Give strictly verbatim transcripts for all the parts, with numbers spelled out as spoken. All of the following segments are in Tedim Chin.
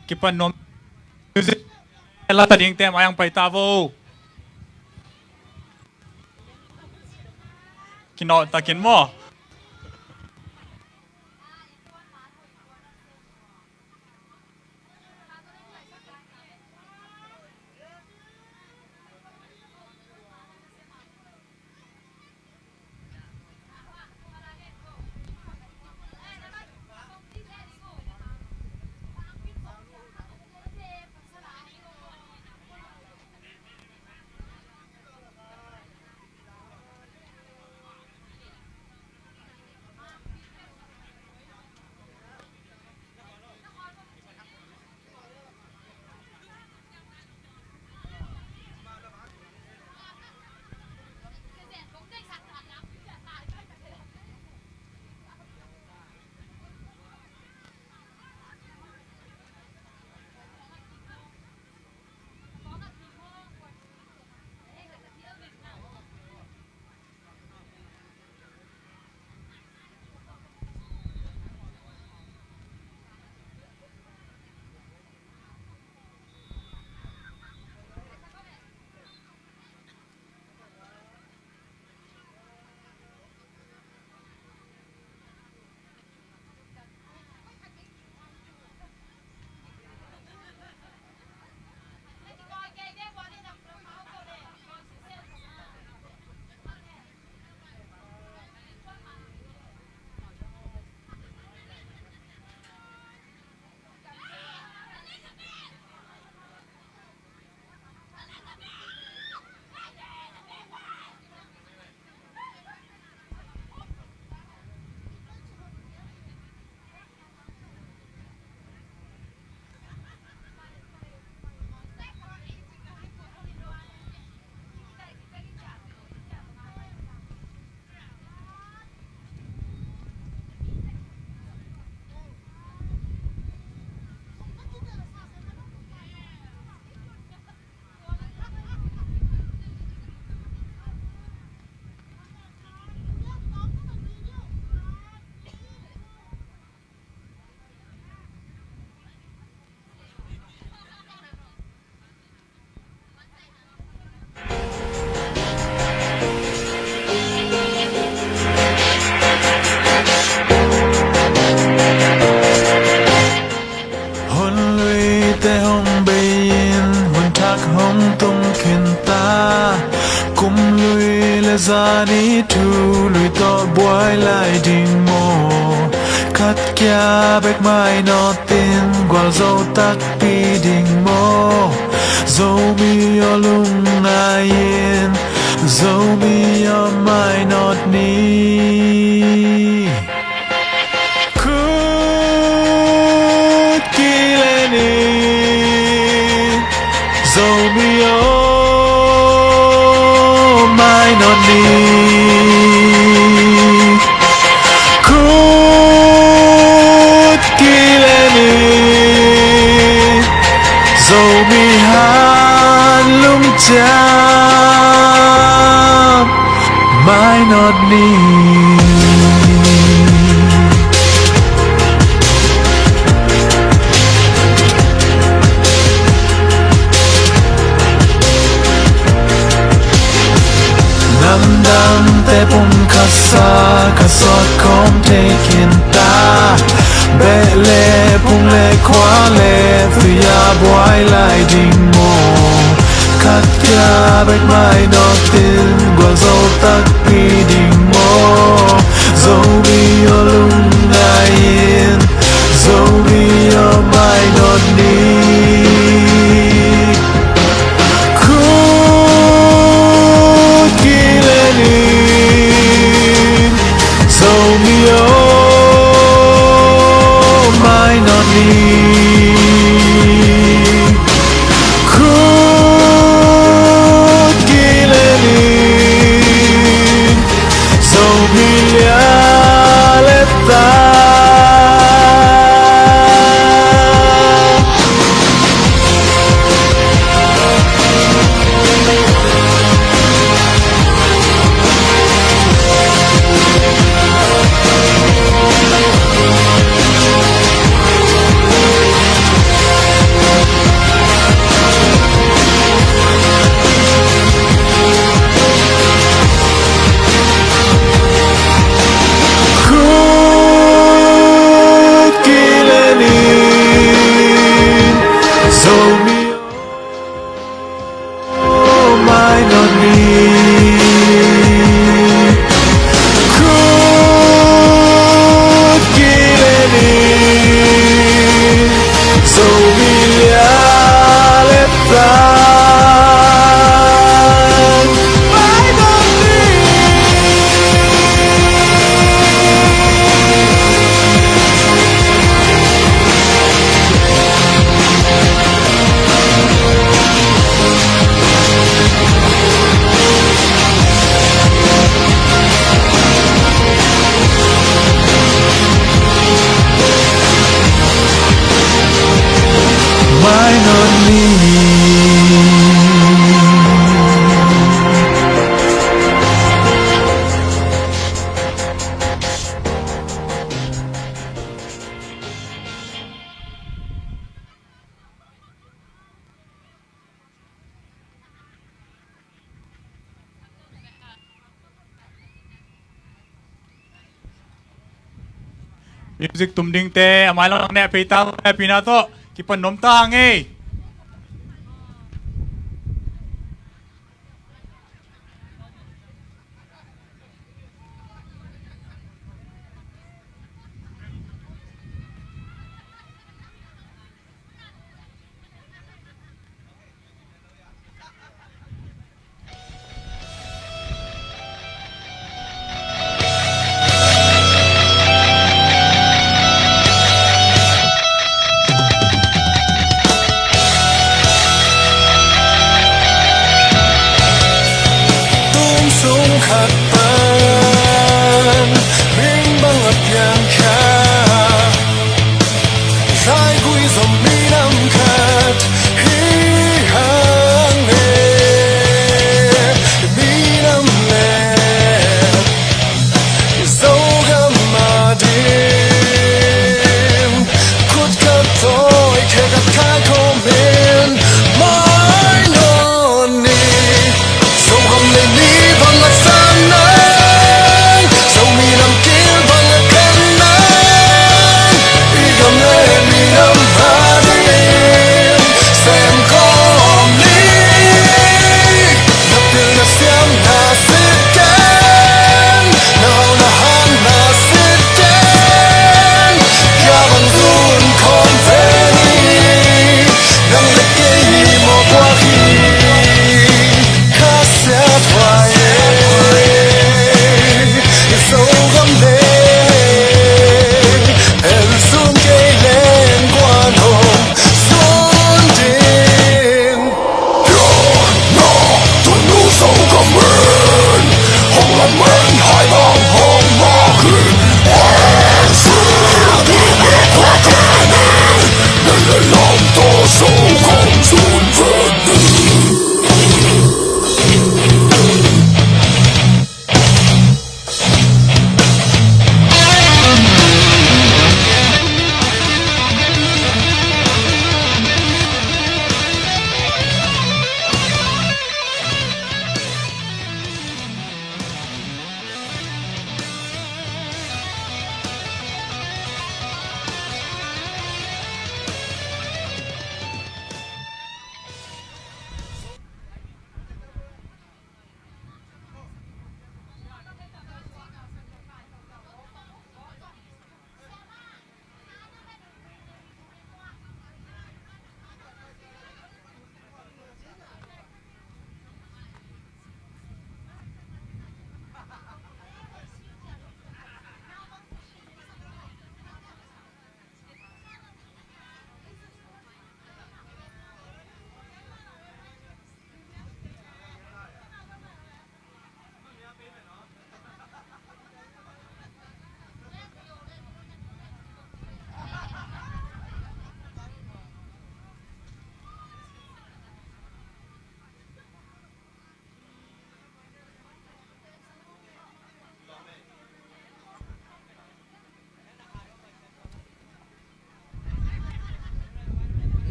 Kipan nuam. Music. Ela ta ding tem ayang pai ta vo. Kinawh takin maw. Hun luite hong bei-in hun thak hong tung khin ta. Kum lui le zani thu lui tawh buai lai ding maw? Khat kia bek mainawt in gualzo takpi ding maw? Zomi aw lungngai in, Zomi aw mainawt ni. Khut kilen in, Zomi aw mainawt ni. Khut kilen in, Zomi hanlum ciam mainawt ni. Namdangte pum khat sa khat sawt khawm thei khin ta. Beh le phung le khua le tui a buai lai ding maw? Khat kia bek mainawt in gualzo takpi ding maw? Zomi aw lungngai in, Zomi aw mainawt ni. Khut kilen in, Zomi aw mainawt ni. Khut kilen in, Music tum dingte a mailam neh phei ta, hehpihna tawh kipan nuam ta hang ei. Tum sung khat pan ming bang a piang khia. Zaigui zom minam khat hi hang e, minam le Zogam a ding khut khat tawi khe khat khai khawm in mai nawn ni. Zogam le ni bang a san nai, Zomi lam kil bang a kan nai, i gam le minam a ding sem khawm ni. Na pil na siam na sit den, na hau na han na sit den, ya bang zun khawm ve ni. Nang le kei mawk uh hi. Kha siat huai e, Zogam le en zun kei leng kuan hong zun ding.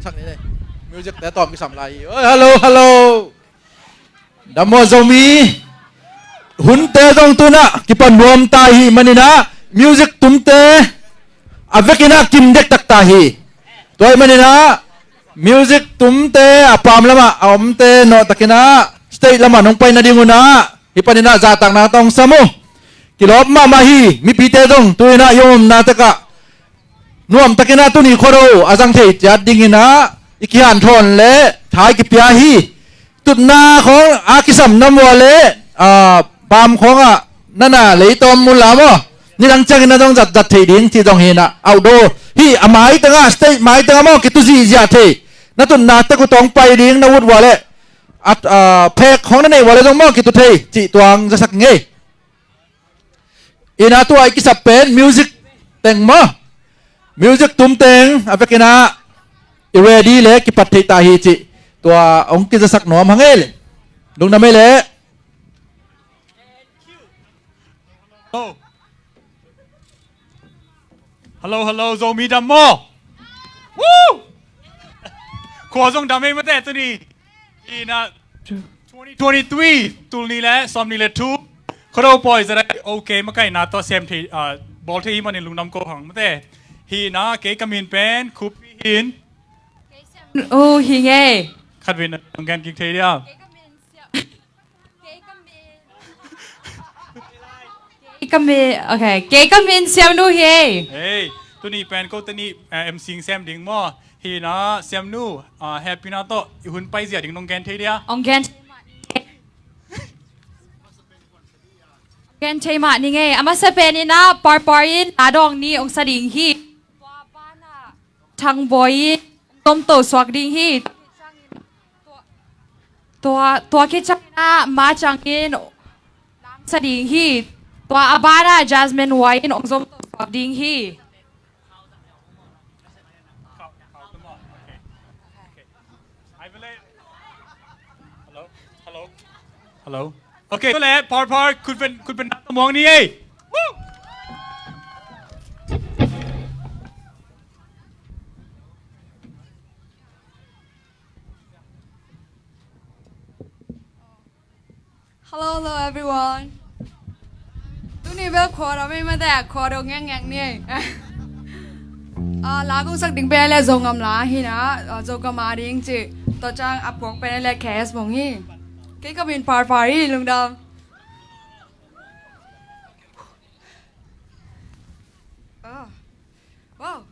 Sak ni le music te tawm kisam lai hi. Oi, hello, hello. Dam maw Zomi. Hunte zong tunah kipan nuam ta hi maninah music tumte a vekinah kim dektak ta hi. Tua hi maninah music tumte a paam lamah a omte nawhtakinah stage lamah nong pai nadingunah hih paninah zahtakna tawh hong sam uh. Kilawp mahmah hi. Mipite zong tuinah i omna tekah nuamtakinah tuni khuado a zang thei ciat dinginah i kihanthawn le tha i kipia hi. Tutna khawng a kisam nam ua le paam khawngah nana leitawm mun la maw? Nidang ciangin na zong zat zat thei ding cih zong hinah outdoor hi. A maitangah stage maitangah maw kitu zihziah thei. Na tutna tek uh tawng pai ding na ut ua le a phek khawng na neih ua le zong maw kitu thei cih tuang zasak ngei. Ina tua i kisap pen music teng maw? Music tum teng a vekinah i ready le kipat theih ta hi cih tua hong kizasak nuam hang ei le. Lungdam ei le. Hello. Hello, hello, Zomi dam maw? Woo! Khua zong dam ei mate tuni. Ina twenty twenty-three, tul nih le sawm nih le thu. Khuado pawi zara ok makaihna tawh sem thei, ah, bawl thei hi manin lungdam ko hang mate. Hi na, kei ka min pen Khup Pi hi in. Oh, hi ngei. Khat vei na nong gen kik thei dia? Kei ka min, okay, kei ka min Siamnu hi. Hei, tuni pen ko tani, eh, M C sem ding maw? Hi na, Siamnu, ah, hehpihna tawh i hun pai zia ding nong gen thei dia? Ong gen, gen thei mah ni ngei. A masa pen in ah Parpar in la dawng ni ong sa ding hi. Tua banah Thangbawi in ong zomto suak ding hi. Tua, tua khit ciangin ah Macang in lam sa ding hi. Tua a banah Jasmine Wai in ong zomto suak ding hi. Hello? Hello? Hello? Okay, so le, Parpar, khut beng, khut beng na muang ni ei. Woo! Hello, hello, everyone. Tuni bel khuado mei mate, khuado ngekngek ni. Ah, la kong sak ding pen le Zogam la hi na, ah, Zogam a ding ci. Tua ciang a puak pen le K S Mung hi. Kei ka min Parpar hi, lungdam. Ah. Wow.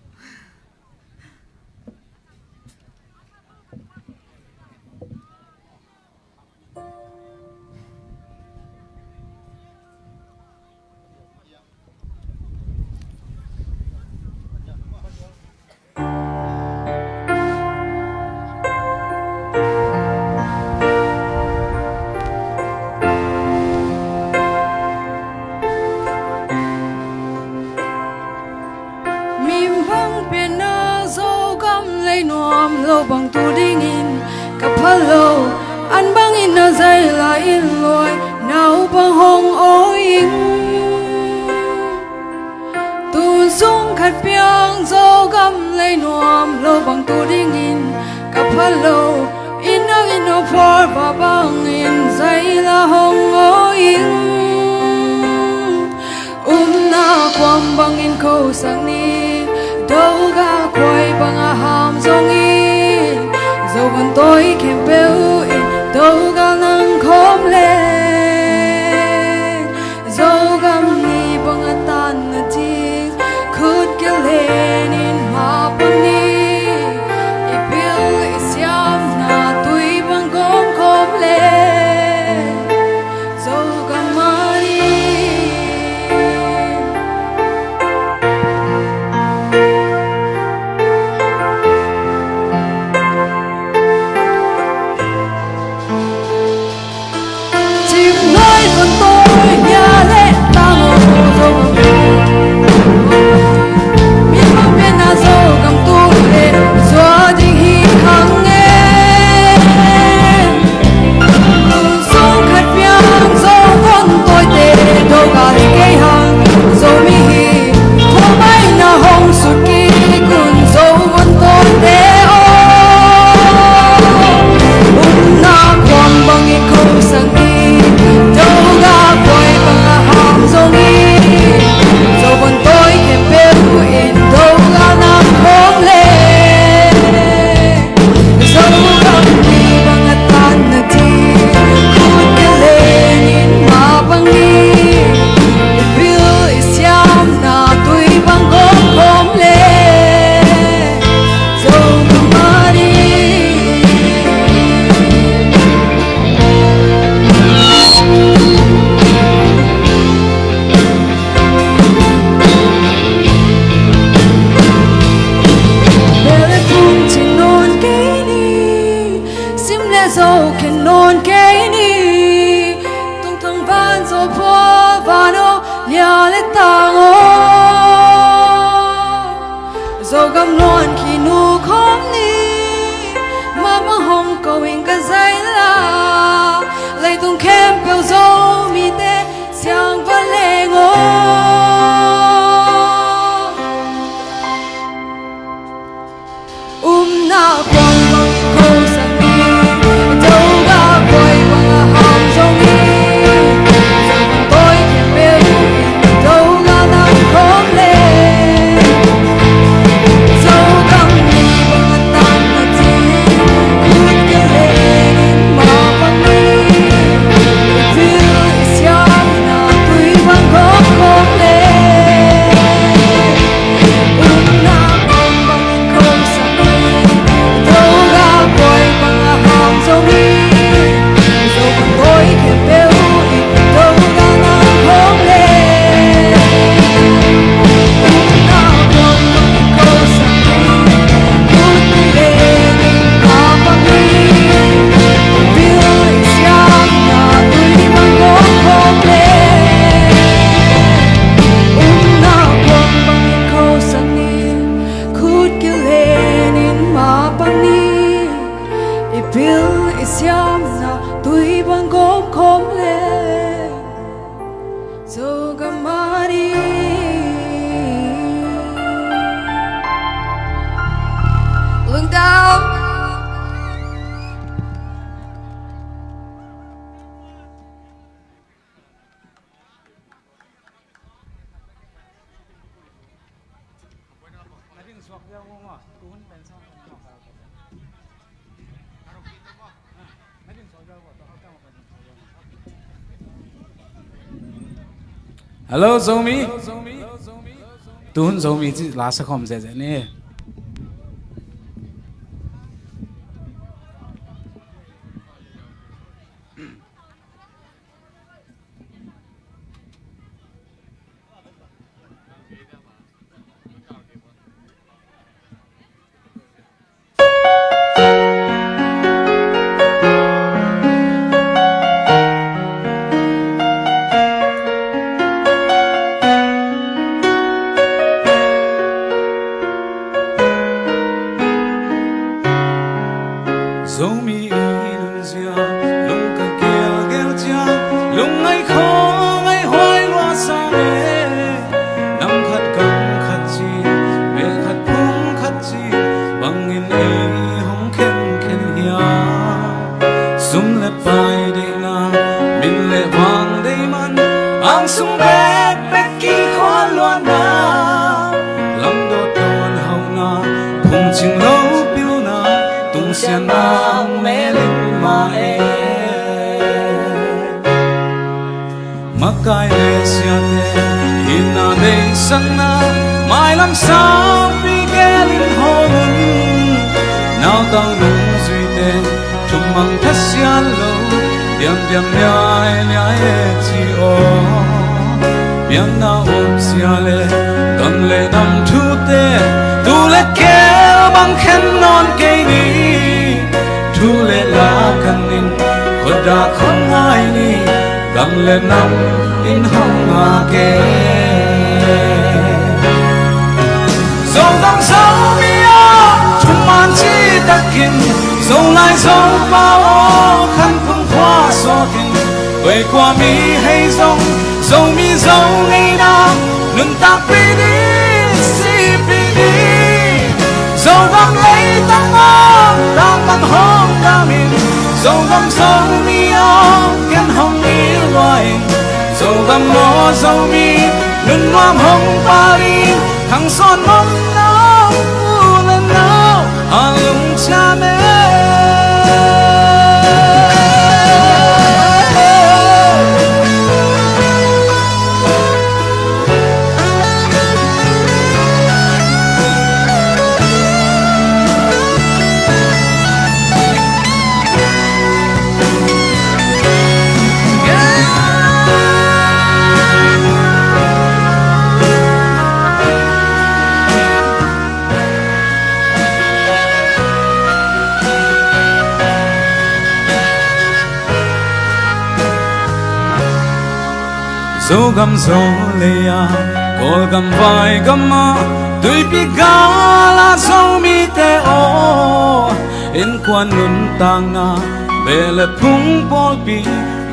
Min bang pen na Zogam lei nuam lo bang tu dingin ka phal lo. An bangin na zai la in luai, naupang hong awi ing. Tun sung khat piang Zogam lei nuam lo bang tu dingin ka phal lo. Inn ah inn ah phual va bangin zai la hong awi ing. Upna kuam bangin khosak ni, Doga khuai bang a ham zong in, Zovan tawi khempeuh in Doga nang khawm le. Zogam ni bang a tan na ding, khut kelen in mapang ni, i pil i siamna tui bang gawm khawm le. Zogam a ni. Cimnuai tun tawi nia le tang aw Zogam. Mi bang pen na Zogam tu le zua ding hi hang e. Tun sung khat piang Zovan tawite Doga hi kei hang, Zomi hi. Thumaina hong sut kik un Zovan tawite aw. Upna kuam bang i khosak ni, Doga khuai bang a ham zong in, Zovan tawi khempeuh in Doga nang khawm le. Zogam ni bang a tan na ding, khut kelen in mapang ni, i pil i siamna tui bang gawm khawm le. Zogam a ni. Bel le phung cin nawn kei ni, sim le zo khen nawn kei ni. Tungthang van zo phual van aw, lia le tang aw. Zogam luan khi nu khawm ni, mapang hong ko in ka zai la. Leitung khempeuh Zomite siang va leng aw. Upna kuam bang i khosak ni, Doga khuai bang a ham zong in, Zovan tawi khempeuh in Doga nang khawm Hello, Zomi. Tuhun Zomi ci la sa khawm zehzeh ni. Zomi i nunzia, lungka gelgel cia, lungngaih khawngaih huai lua sa le. Nam khat gam khat ci, me khat phung khat ci, bangin ei hong khenkhen hiam? Sum le pai deihna, min le vang deih man, angsung bekbek kikhual luanna, lamdawt dawn hauhna, phungcing lo pilna, tungsiahna melin mah e. Makai le siate itna deihsakna, mailam saupi gelin hawm un. Nautang nungzuite thumang thasian lo, diamdiam liailiai e ci aw. Pianna upsia le gam le nam thute, tu le kei bang khen nawn kei ni. Thu le la kan in khuadak hong ngai ni, gam le nam in hong ngak e. Zogam Zomi aw, thuman citakin, Zolai Zopau aw, khanphung khua sawtin, koikua mi hei zong, Zomi Zo ngeina nuntakpih ding, sihpih ding. Zogam leitang aw, tangmang hong damin, Zogam Zomi aw, ken hong it lua in. Zogam aw Zomi, nunnuam hong pal in, khang sawn mawk nau, u le nau, a lungciam e. Zogam Zolei a, Kawlgam Vaigam a, Tuipi gal a Zomite aw, innkuan nuntakna, beh le phung pawlpi,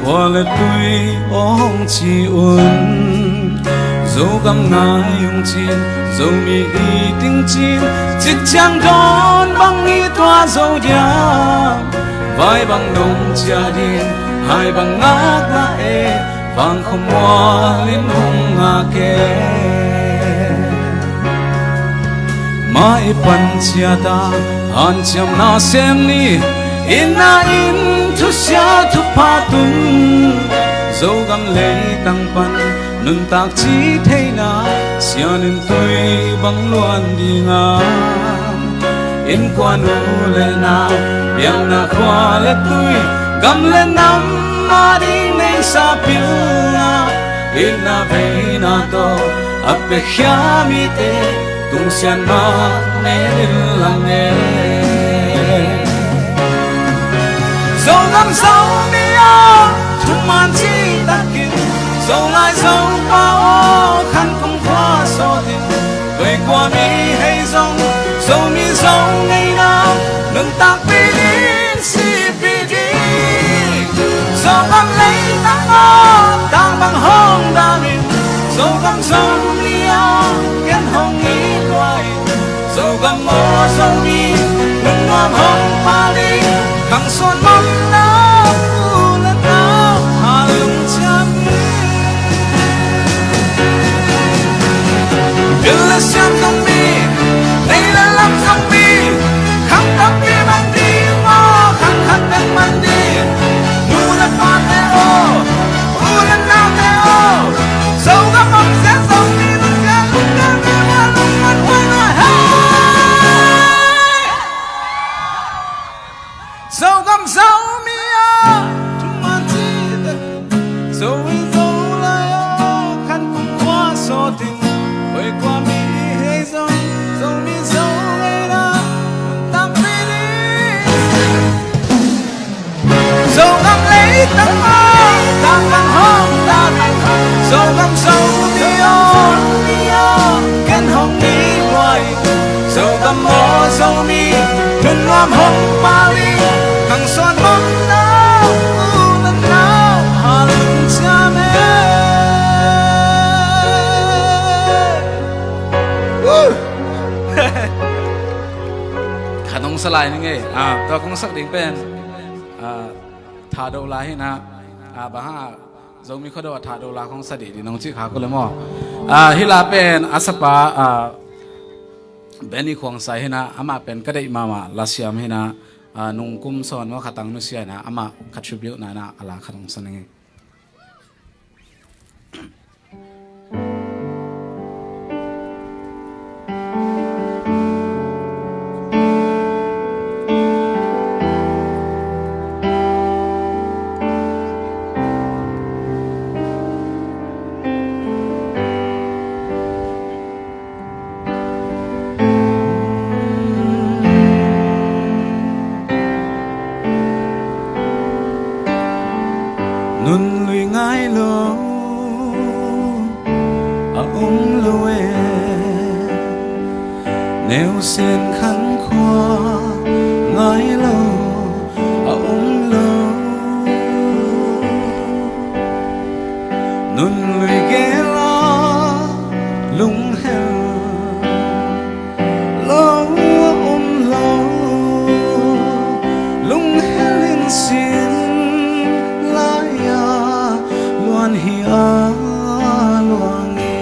khua le tui aw hong ci un. Zogam ngai ung cin, Zomi it ing cin, cit ciang dawn bang i tuah zo diam? Vai bang nong ciah ding, hai bang ngakna e, vang khuamual in hong ngak e. Mah i pan ciat a hanciamna sem ni, itna in thusia thupha tun, Zogam leitang pan nuntak ci theihna, sian in tui bang luan ding a. Innkuan u le nau, biakna khua le tui, gam le nam a ding neihsa pilna, itna veina tawh a piakhia mite, tungsiahna mel in lang e. Zogam Zomi aw, thuman citakin, Zolai Zopau aw, khanphung khua sawtin, koikua mi hei zong, Zomi Zo ngeina nuntakpih ding, sihpih ding. Zogam leitang aw, tangmang hong damin, Zogam Zomi aw, ken hong it lua in. Zogam aw Zomi, nunnuam hong pal in, khang sawn mawk nau, u le nau, a lungciam e. Bil le siam tung mi, nei le Zo in Zolai aw, khan kumkhua sawtin, koi kua mi hi zong, Zomi Zo ngeina tampi ding. Zogam leitang aw, tangtang hong tangtang hong, Zogam Zomi aw, ken hong ni buai. Zogam aw Zomi, nun nuam hong pau in, kang suan mong nau, u nan nau, halun siam e. Woo! Khat hong sa lai ning ei. Ah, tua kong sak ding pen, ah, Thado la hi na. Ah, bang hang a Zomi Khuado a Thado la kong sa dih dih nong cih kha ko le maw. Ah, hi la pen a sapa, ah, Benny Khuang Sai hi na, amah pen ka deih mahmah lasiam hi na, ah, nung kum sawn maw khatang nusia hi na, amah ka tribute na na a la khat hong sa ning ei. Nun lui ngai lo a om lo e, neu sen khan khua ngai lo a om lo. Nun lui gel a lunghel lo a om lo, lunghel in sin lai-a luan hi a luang e.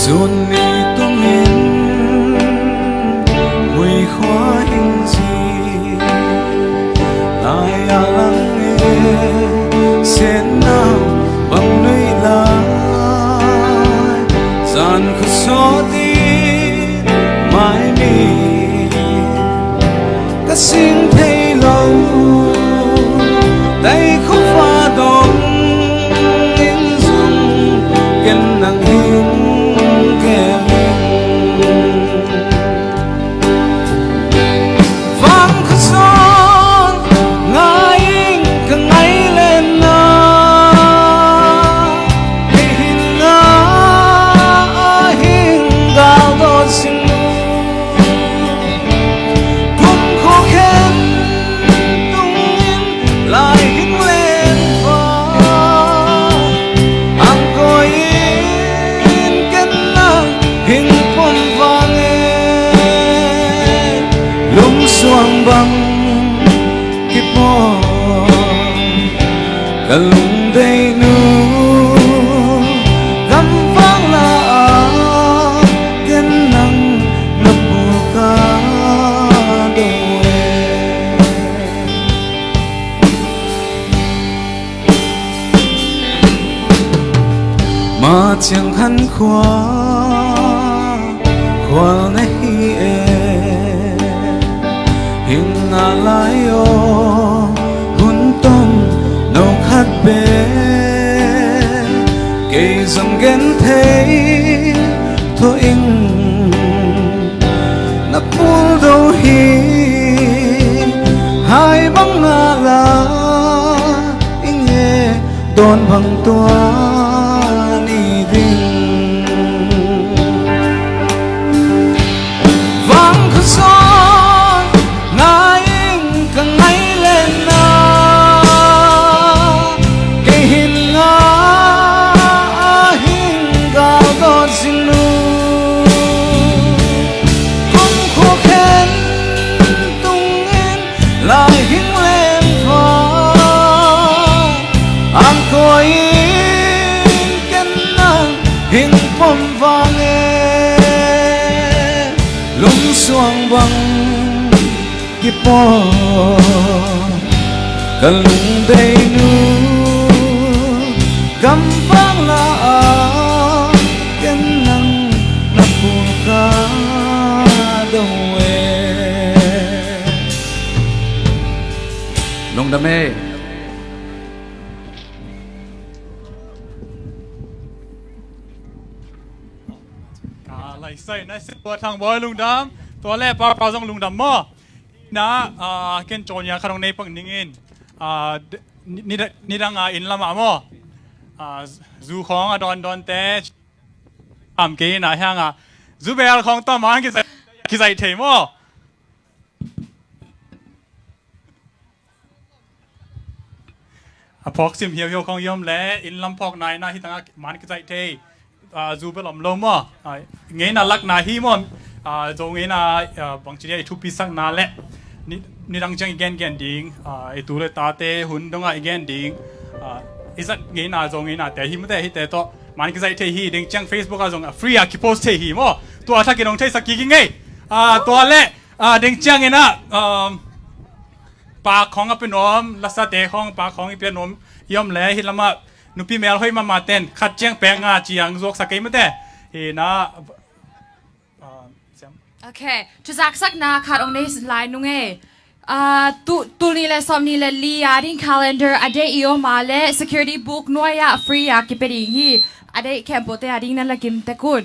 Sun ni tumin muikhua hing ci lai-a lang e, sen nau bang nuih lai, zan khua sawt in mai mi ka sing thei lo, tai khua fa dong in zong ken nang hing kem ing. Vang kha zawn ngai ing ka ngai len na, kei hin nga a hing gal dawt sing lo. Kum khua khen tungin lai hing len fa, ang koi in ken nang hing pom vang e. Lungsuang bang kipawl ka lungdeihnu, gamvak la-a ken nang na pul ka do e. Ma ciang khan khua khual na hi e, hing ngah lai aw, hun tom no khat be. Kei zong gen thei tho ing, na pul do hi, hai bang ngah lai ing e, dawn bang tua ni ding. Vang kha zawn ngai ing ka ngai len na, kei hin nga a hing gal dawt sing lo. Kum khua khen tungin lai hing len fa, ang koi in ken nang hing pom vang e. Lungsuang bang kipawl ka lungdeihnu, gamvak la-a ken nang na pul ka do e. Amen. Ka laisai na si tua Thang Bawi lungdam, tua le Pa Pau zong lungdam maw. Na, ah, ken cawnia khat hong nei pak ning in, ah, d-, ni, ni, nidang a inn lamah maw. Ah, zu khawng a dawndawnte am kei na hiang a, zu bel khawng tawh man kizaih, kizaih thei maw. A phawk sim hiauhiau khawng i om le, inn lam phawkna in ah hi tangah man kizaih thei. Ah, zu bel om lo maw. Ah, ngeina lakna hi maw. Ah, Zo ngeina, ah, bangci dia i thupisakna le ni, nidang ciang i gengen ding, ah, i tu le tate hun dongah i gen ding, ah, i zat ngeina, Zo ngeinate hi mate, hite tawh man kizaih thei hi. Deng ciang Facebook ah zong, ah, free ah kipost thei hi maw. Tua thakin hong theisak kik hi ngei. Ah, tua le, ah, deng ciangin ah, um, pak khawng a pia nuam, lasate khawng, pak khawng i pia nuam i om le, hih lamah nupi melhoih mahmah ten khat ciang pek nga ciang zuaksak kei mate. Hi na, ah, siam. Ok, thuzaksakna khat hong nei lai nung e. Ah, tu, tul nih le sawm nih le li a ding calendar a deih i om a le, security book nuai ah free ah kipia ding hi. A deih khempeuhte a ding na lakim tek un.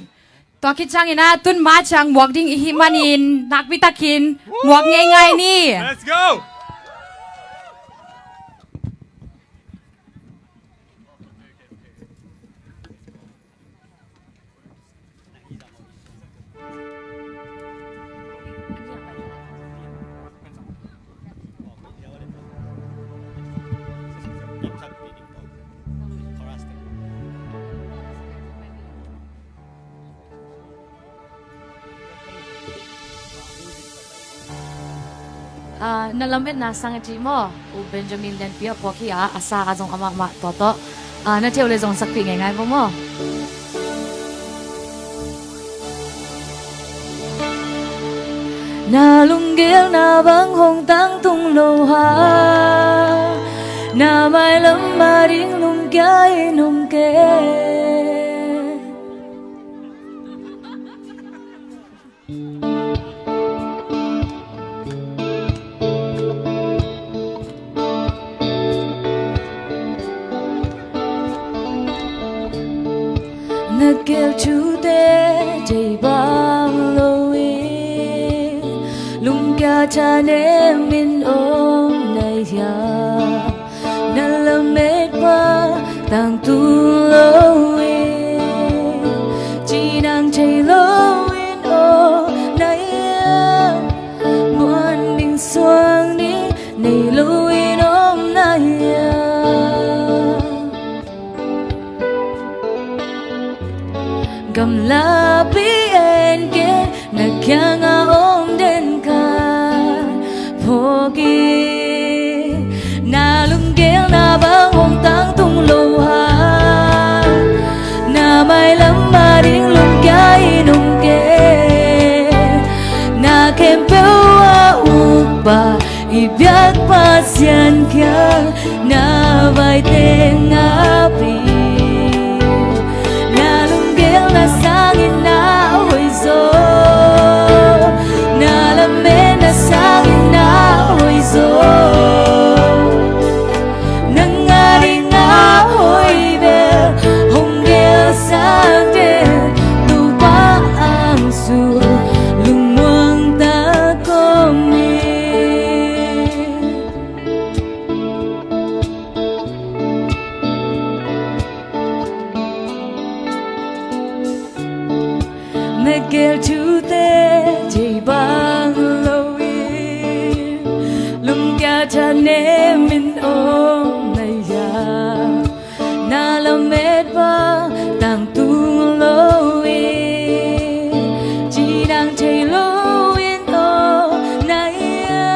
Tua khit ciangin ah tun ma ciang muak ding i hih manin nakpi takin muak ngeingai ni. Let's go! Ah, na lametna sang a ci maw? U Benjamin Lianpi a puak hi a, a sa a zong amah mah tua tawh. Ah, na theu le zong sakpih ngeingai vo maw? Na lunggelna bang hong tangtung lo ha, na mailam a ding lungkia in om kei. Na gel thute thei bang loin, lungkia thanem in om na hia. Na lametpa tangtung loin, cinang thei loin om na hia. Muan ding suang ding nei loin om na hia. Gamlapi en kei, na kiangah om den ka phawk hi. Na lunggelna bang hong tangtung lo ha, na mailam a ding lungkia in om kei. Na khempeuh a ukpa i biak Pasian kiang na vai teng a pi. Na lunggelna sangin na hoih zo, na lametna sangin na hoih zo. Nang a ding a hoih bel hong gelsak den, Topa angsung lungmuang tak om hi. Na gel thute thei bang loin, lungkia thanem in om na hia. Na lametpa tangtung loin, cinang thei loin om na hia.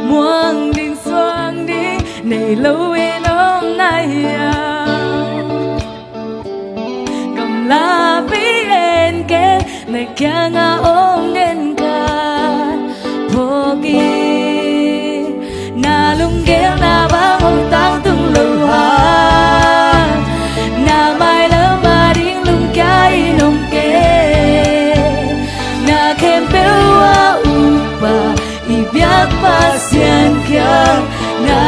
Muang ding suang ding nei loin om na hia. Gamlapi en kei, na kiangah om den ka phawk hi. Na lunggelna bang hong tangtung lo ha, na mailam a ding lungkia in om kei. Na khempeuh a ukpa i biak Pasian kiang na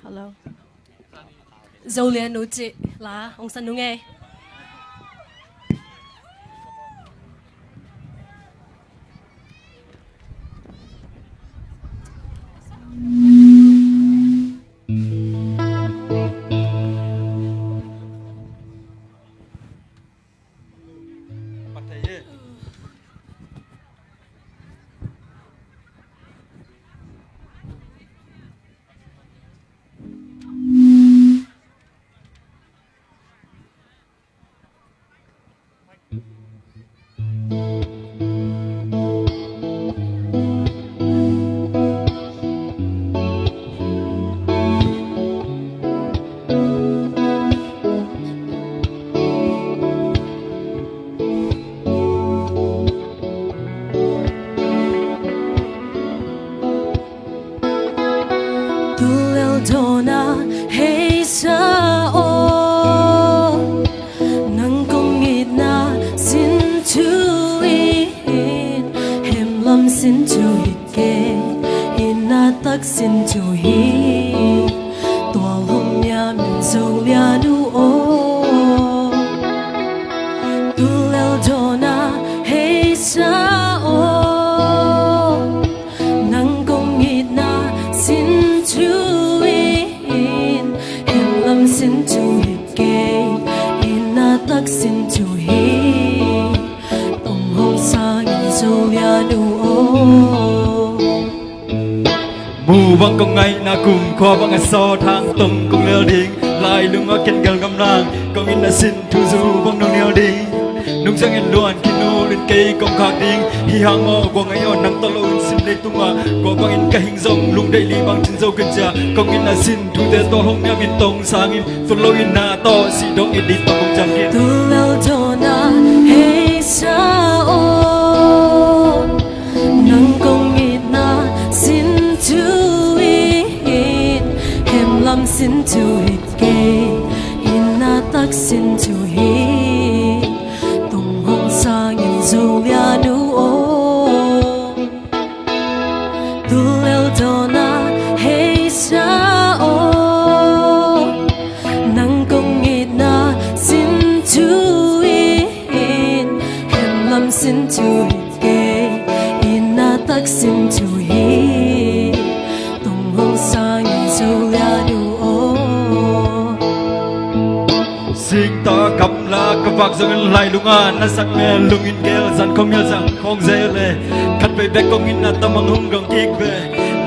Hello. Zolia nu cih la hong san nung ei. Tul lel dawn a hei sa aw, nang kong itna sin thu in, hemlam sin thu hi kei, itna tak sin thu hi, tual hong niam in Zolia nu aw. Tul lel dawn a hei sa aw, nang kong itna sin thu in, hemlam sin thu hi kei, itna tak sin thu hi, tong hong sang in Zolia nu aw. Mu bang kong ngaihna kumkhua bang a sawt hang tong kong lel ding, lailung a ken gel ngam nang, kong itna sin thu zu bang nong nial ding. Nung ciangin luan khin ulin kei kong khak ding. Hi hang aw, kua ngai aw, nang tawh lo in sim leitungah, kua bangin ka hing zong lungdeih li bang cin zo ka cia. Kong itna sin thute tawh hong niam in tong sangin, tul lo itna tawh si dong in di tawh kong ciam khin. Tul lel dawn a hei sa aw, nang kong itna sin thu in, hemlam sin thu hi kei, itna tak sin thu hi, tong hong sang in Zolia nu aw. Tul lel dawn a hei sa aw, nang kong itna sin thu in, hemlam sin thu hi kei, itna tak sin thu hi, tong hong sang in Zolia nu aw. Singta gamla ka vak zongin lailunga na sak le lungin gel, zan khong mial zang khong zel le. Khat vei bek kong itna tamang hong dong kik ve.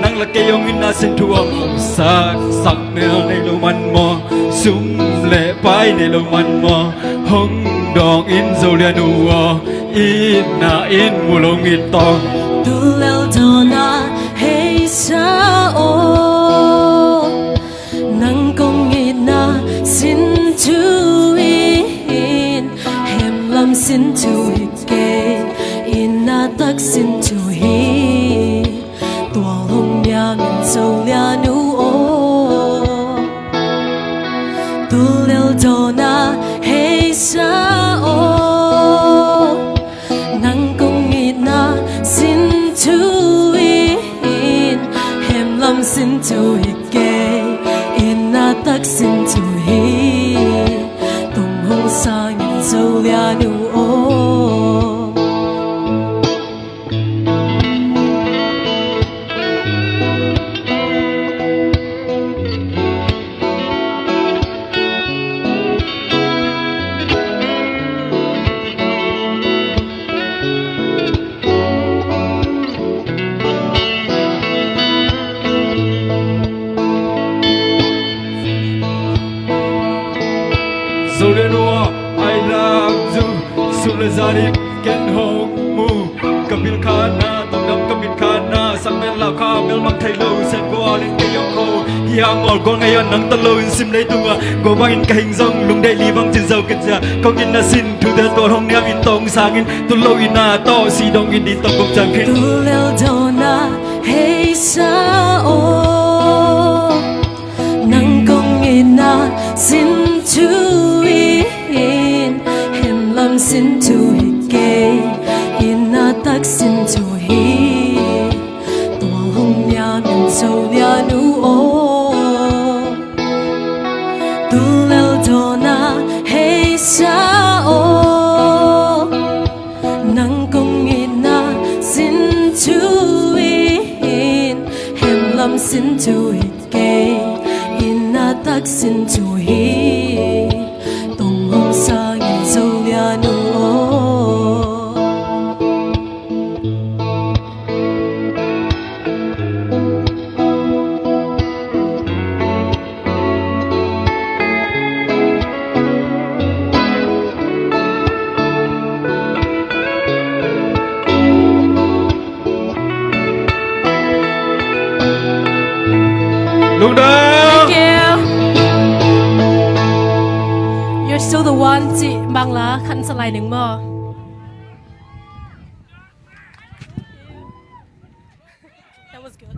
Nang la kei hong itna sin thu hong sak, sak mel nei lo man maw, sum le pai nei lo man maw, hong dong in Zolia nu aw, itna in mu lo ngit tawh. Tul lel dawn a hei sa aw, nang kong itna sin thu in, hemlam sin thu hi kei, itna tak sin thu hi, tual hong niam in Zolia nu aw. Tul lel dawn a hei sa aw, nang kong itna sin thu in, hemlam sin thu hi kei, itna tak sin thu hi, tong hong sang in Zolia nu aw. Zolia nu aw, I love you. Sum le zan in ken hong mu, ka bil khatna, tongdam ka mit khatna, sak mel lau kha mel mang thei lo, sen ko alin kei hong ko. Hi hang aw, kua ngai aw, nang tawh lo in sim leitungah, kua bangin ka hing zong lungdeih li bang cin zo ka cia. Kong itna sin thute tawh hong niam in tong sangin, tul lo itna tawh si dong in di tawh kong ciam khin. Tul lel dawn a hei sa aw, nang kong itna sin thu in, hemlam sin thu hi kei, itna tak sin thu hi, tual hong niam in Zolia nu aw. Tung dang. Thank you. You're still the one cih bang la khan sa lai ning maw. That was good.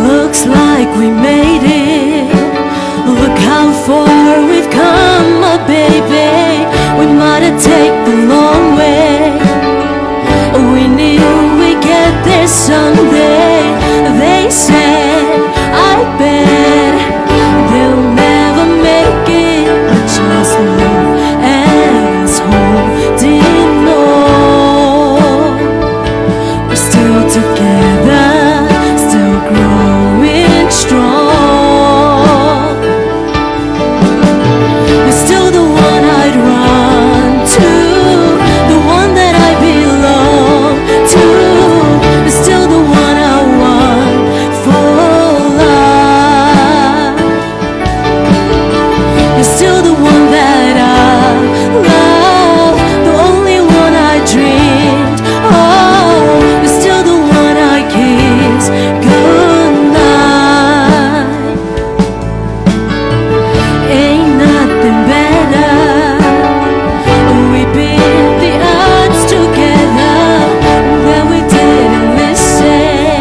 Looks like we made it. Look how far we've come, my baby. We might have take the long way. We knew we get there someday. They said, I bet they'll never make it. I just look at us holding on. We're still together, still growing strong. You're still the one I'd run to, the one that I belong to. You're still the one I want for life. You're still the one that I love, the only one I dreamed of. You're still the one I kiss goodnight. Ain't nothing better. We beat the odds together, then we didn't listen.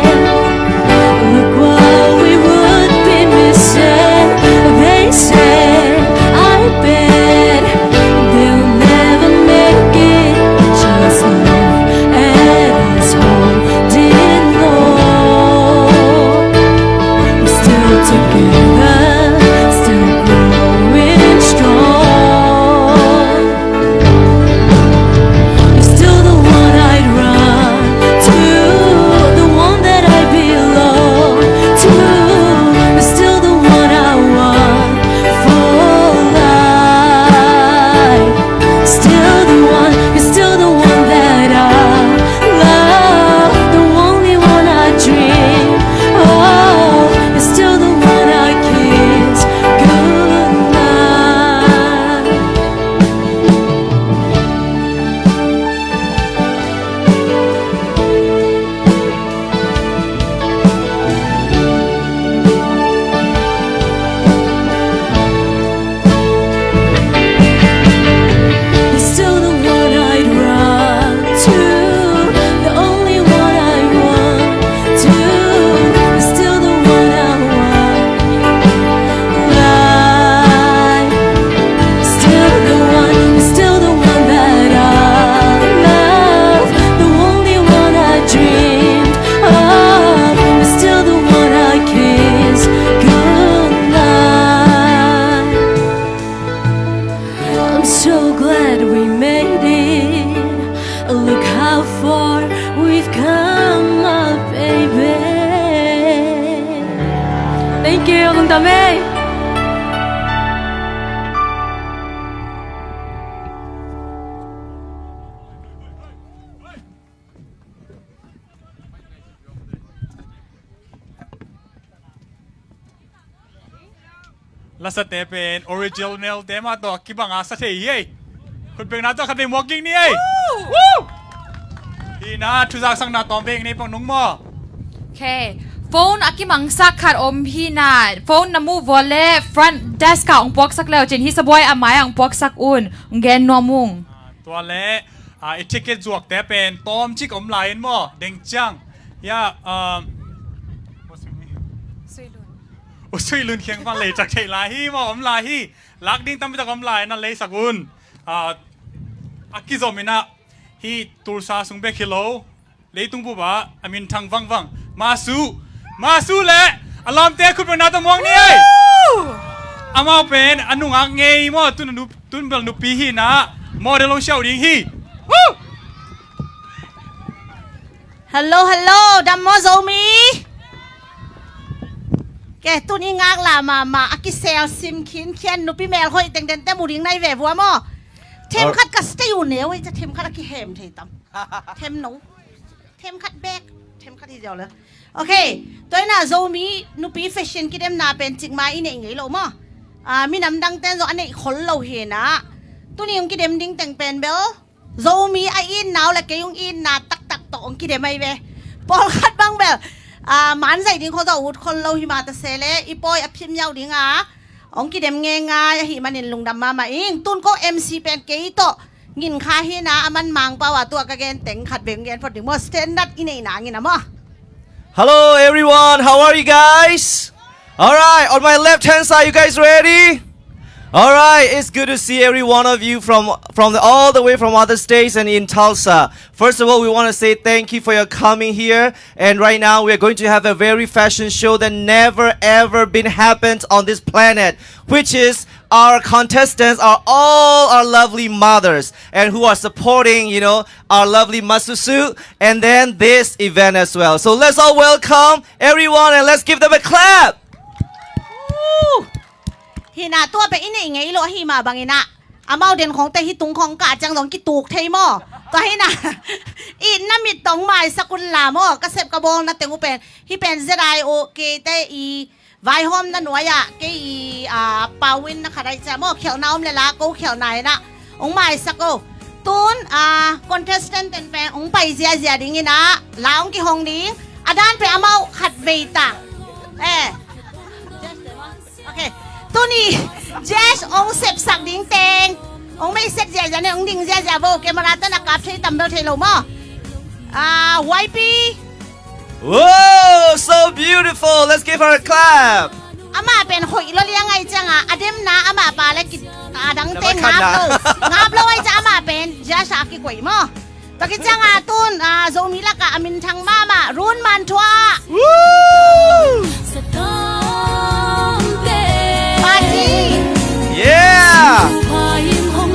Look what we would be missing. They said, I bet they'll never make it. Just look at us holding on. We're still together, still growing strong. You're still the one I'd run to, the one that I belong to. You're still the one I want for life. Still the one, you're still the one that I love, the only one I dream of. You're still the one I kiss goodnight. You're still the one I'd run to, the only one I want to. You're still the one I want. Life. Still the one, still the one that I love, the only one I dreamed of, still the one I kiss goodnight. I'm so glad we made it. Look how far we've come, my baby. Thank you, Lungdam ei. Lasate pen original te mah tawh kibang a sa thei hi ei. Khutbetna tawh khat vei muak kik ni ei. Woo! Hih na, thuzaksakna tawm vei nei pang nung maw. Okay. Phone a kimangsak khat om hi na. Phone na muh vua leh front desk ah hong puaksak leu cin, hi sabuai a mai ah hong puaksak un. Hong gen nuam ung. Ah, tua leh, ah, i ticket zuakte pen tawmcik om lai in maw, deng ciang. Ya, um, Sui Lun. U Sui Lun kiang pan lei tak thei lai hi maw, om lai hi. Lak ding tampi tak om lai, na leisak un. Ah, a kizom in ah, hih Tulsa sung bek hi lo, leitung bup ah a minthang vangvang Masu, Masu leh a lawmte khutbetna tawh muak ni ei. Amau pen a nungak ngei maw, tun a nu-, tun bel nupi hi na, model hong siau ding hi. Woo! Hello, hello, dam maw Zomi? Ke, tun i ngaklah mahmah, a kisel sim khinkhian, nupi melhoih tengtengte mu ding na hi ve vua maw. Themkhat ka stay uh neu ei, ca themkhat a kihem thei tam. Them no. Themkhat bek, themkhat hi ziau le. Okay, tua in ah Zomi nupi fashion kidemna pen cikmah i neih ngei lo maw. Ah, minam dangte zong a neih khol lo hi na. Tuni hong kidem ding teng pen bel Zomi a itna uh le kei hong itna taktak tawh hong kidem ahi ve. Pawlkhat bang bel, ah, manzaih ding khol tawh ut khol lo hi mah ta se le, i pawi a phim yau ding a hong kidem ngeingai ahih manin lungdam mahmah ing. Tun ko M C pen kei tawh ngin kha hi na, a man Mangpau a tua ka gen teng khat vei hong gen phot ding maw, standard i neih nangin a maw. Hello everyone, how are you guys? All right, on my left hand side, you guys ready? All right, it's good to see every one of you from, from the, all the way from other states and in Tulsa. First of all, we want to say thank you for your coming here. And right now, we are going to have a very fashion show that never ever been happened on this planet, which is our contestants are all our lovely mothers and who are supporting, you know, our lovely Masusu and then this event as well. So let's all welcome everyone and let's give them a clap. Woo! Hi na, tua pen i neih ngei lo ahi mah bangin ah, amau den khawngte hih tung khawng kah ciang zong kituk thei maw. Tua hi na, itna mit tawh hong maisak un la maw, ka sep ka bawlna teng uh pen, hih pen Z I O K te i vaihawmna nuai ah, kei i, ah, pau in na khat ahi ciang maw, khialhna om le la, ko khialhna in ah hong maisak o. Tun, ah, contestant ten pen hong pai ziazia ding in ah, la hong kihong ding. A dan pen amau khat vei ta. Eh. Okay. Tuni judge hong sepsak ding teng hong mei sek ziazia ne, hong ding ziazia vo. Camera te na kap thei tam bel thei lo maw. Ah, Y P. Whoa, so beautiful. Let's give her a clap. Amah pen hoih lua liang ahi ciang a, a demna amah pa le ki, a dangte ngap lo. Ngap lo ahi ciang amah pen judge a kikoih maw. Tua khit ciang a tun, ah, Zomi lakah a minthang mahmah Run Manthua. Woo! Party. Yeah.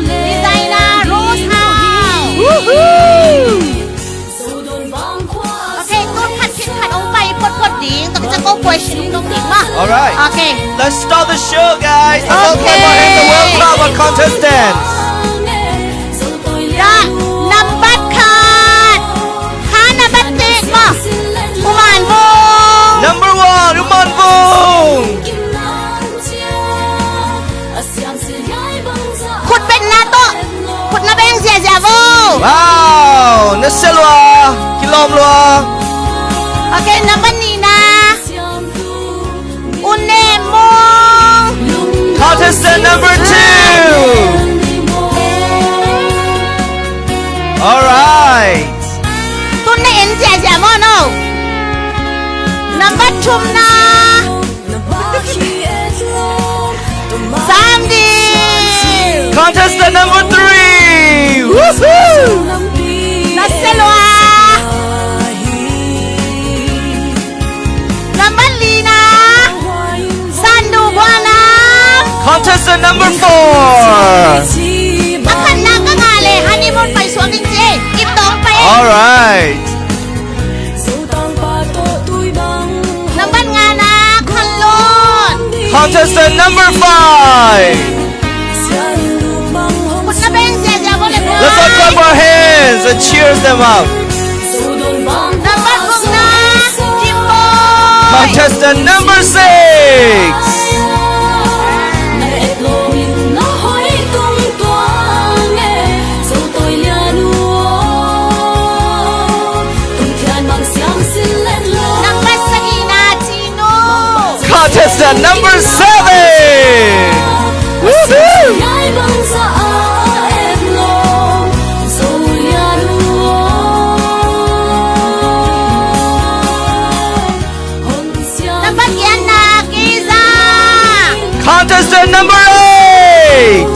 Designer Rose House. Woohoo! Okay, tun khat khit khat hong pai photphot ding. Tua khit ciang ko question hong dong ding maw. All right. Okay. Let's start the show, guys. Let's all clap our hands and welcome our contestants. Dah, nambat khat. Kha nambat tek maw. U Man Vung. Number one, U Man Vung. Khut betna tawh. Khut na beng ziazia vo. Wow, na sia lua, kilawm lua. Okay, nambat nihna. U Nem Mung. Contestant number two. All right. Tun na en ziazia maw no. Nambat thumna. Sam Ding. Contestant number three. Woohoo! Na sia lua. Nambat lina. Sandu Guana. Contestant number four. A khatna ka ngah leh honeymoon paisuak ding ci. Ip tawng pai. All right. Nambat ngana, Khan Lun. Contestant number five. Khut na beng ziazia vo le vo. Let's all clap our hands and cheers them up. Nambat gukna, Kim Boy. Contestant number six. Number seven. Woohoo! Contestant number eight.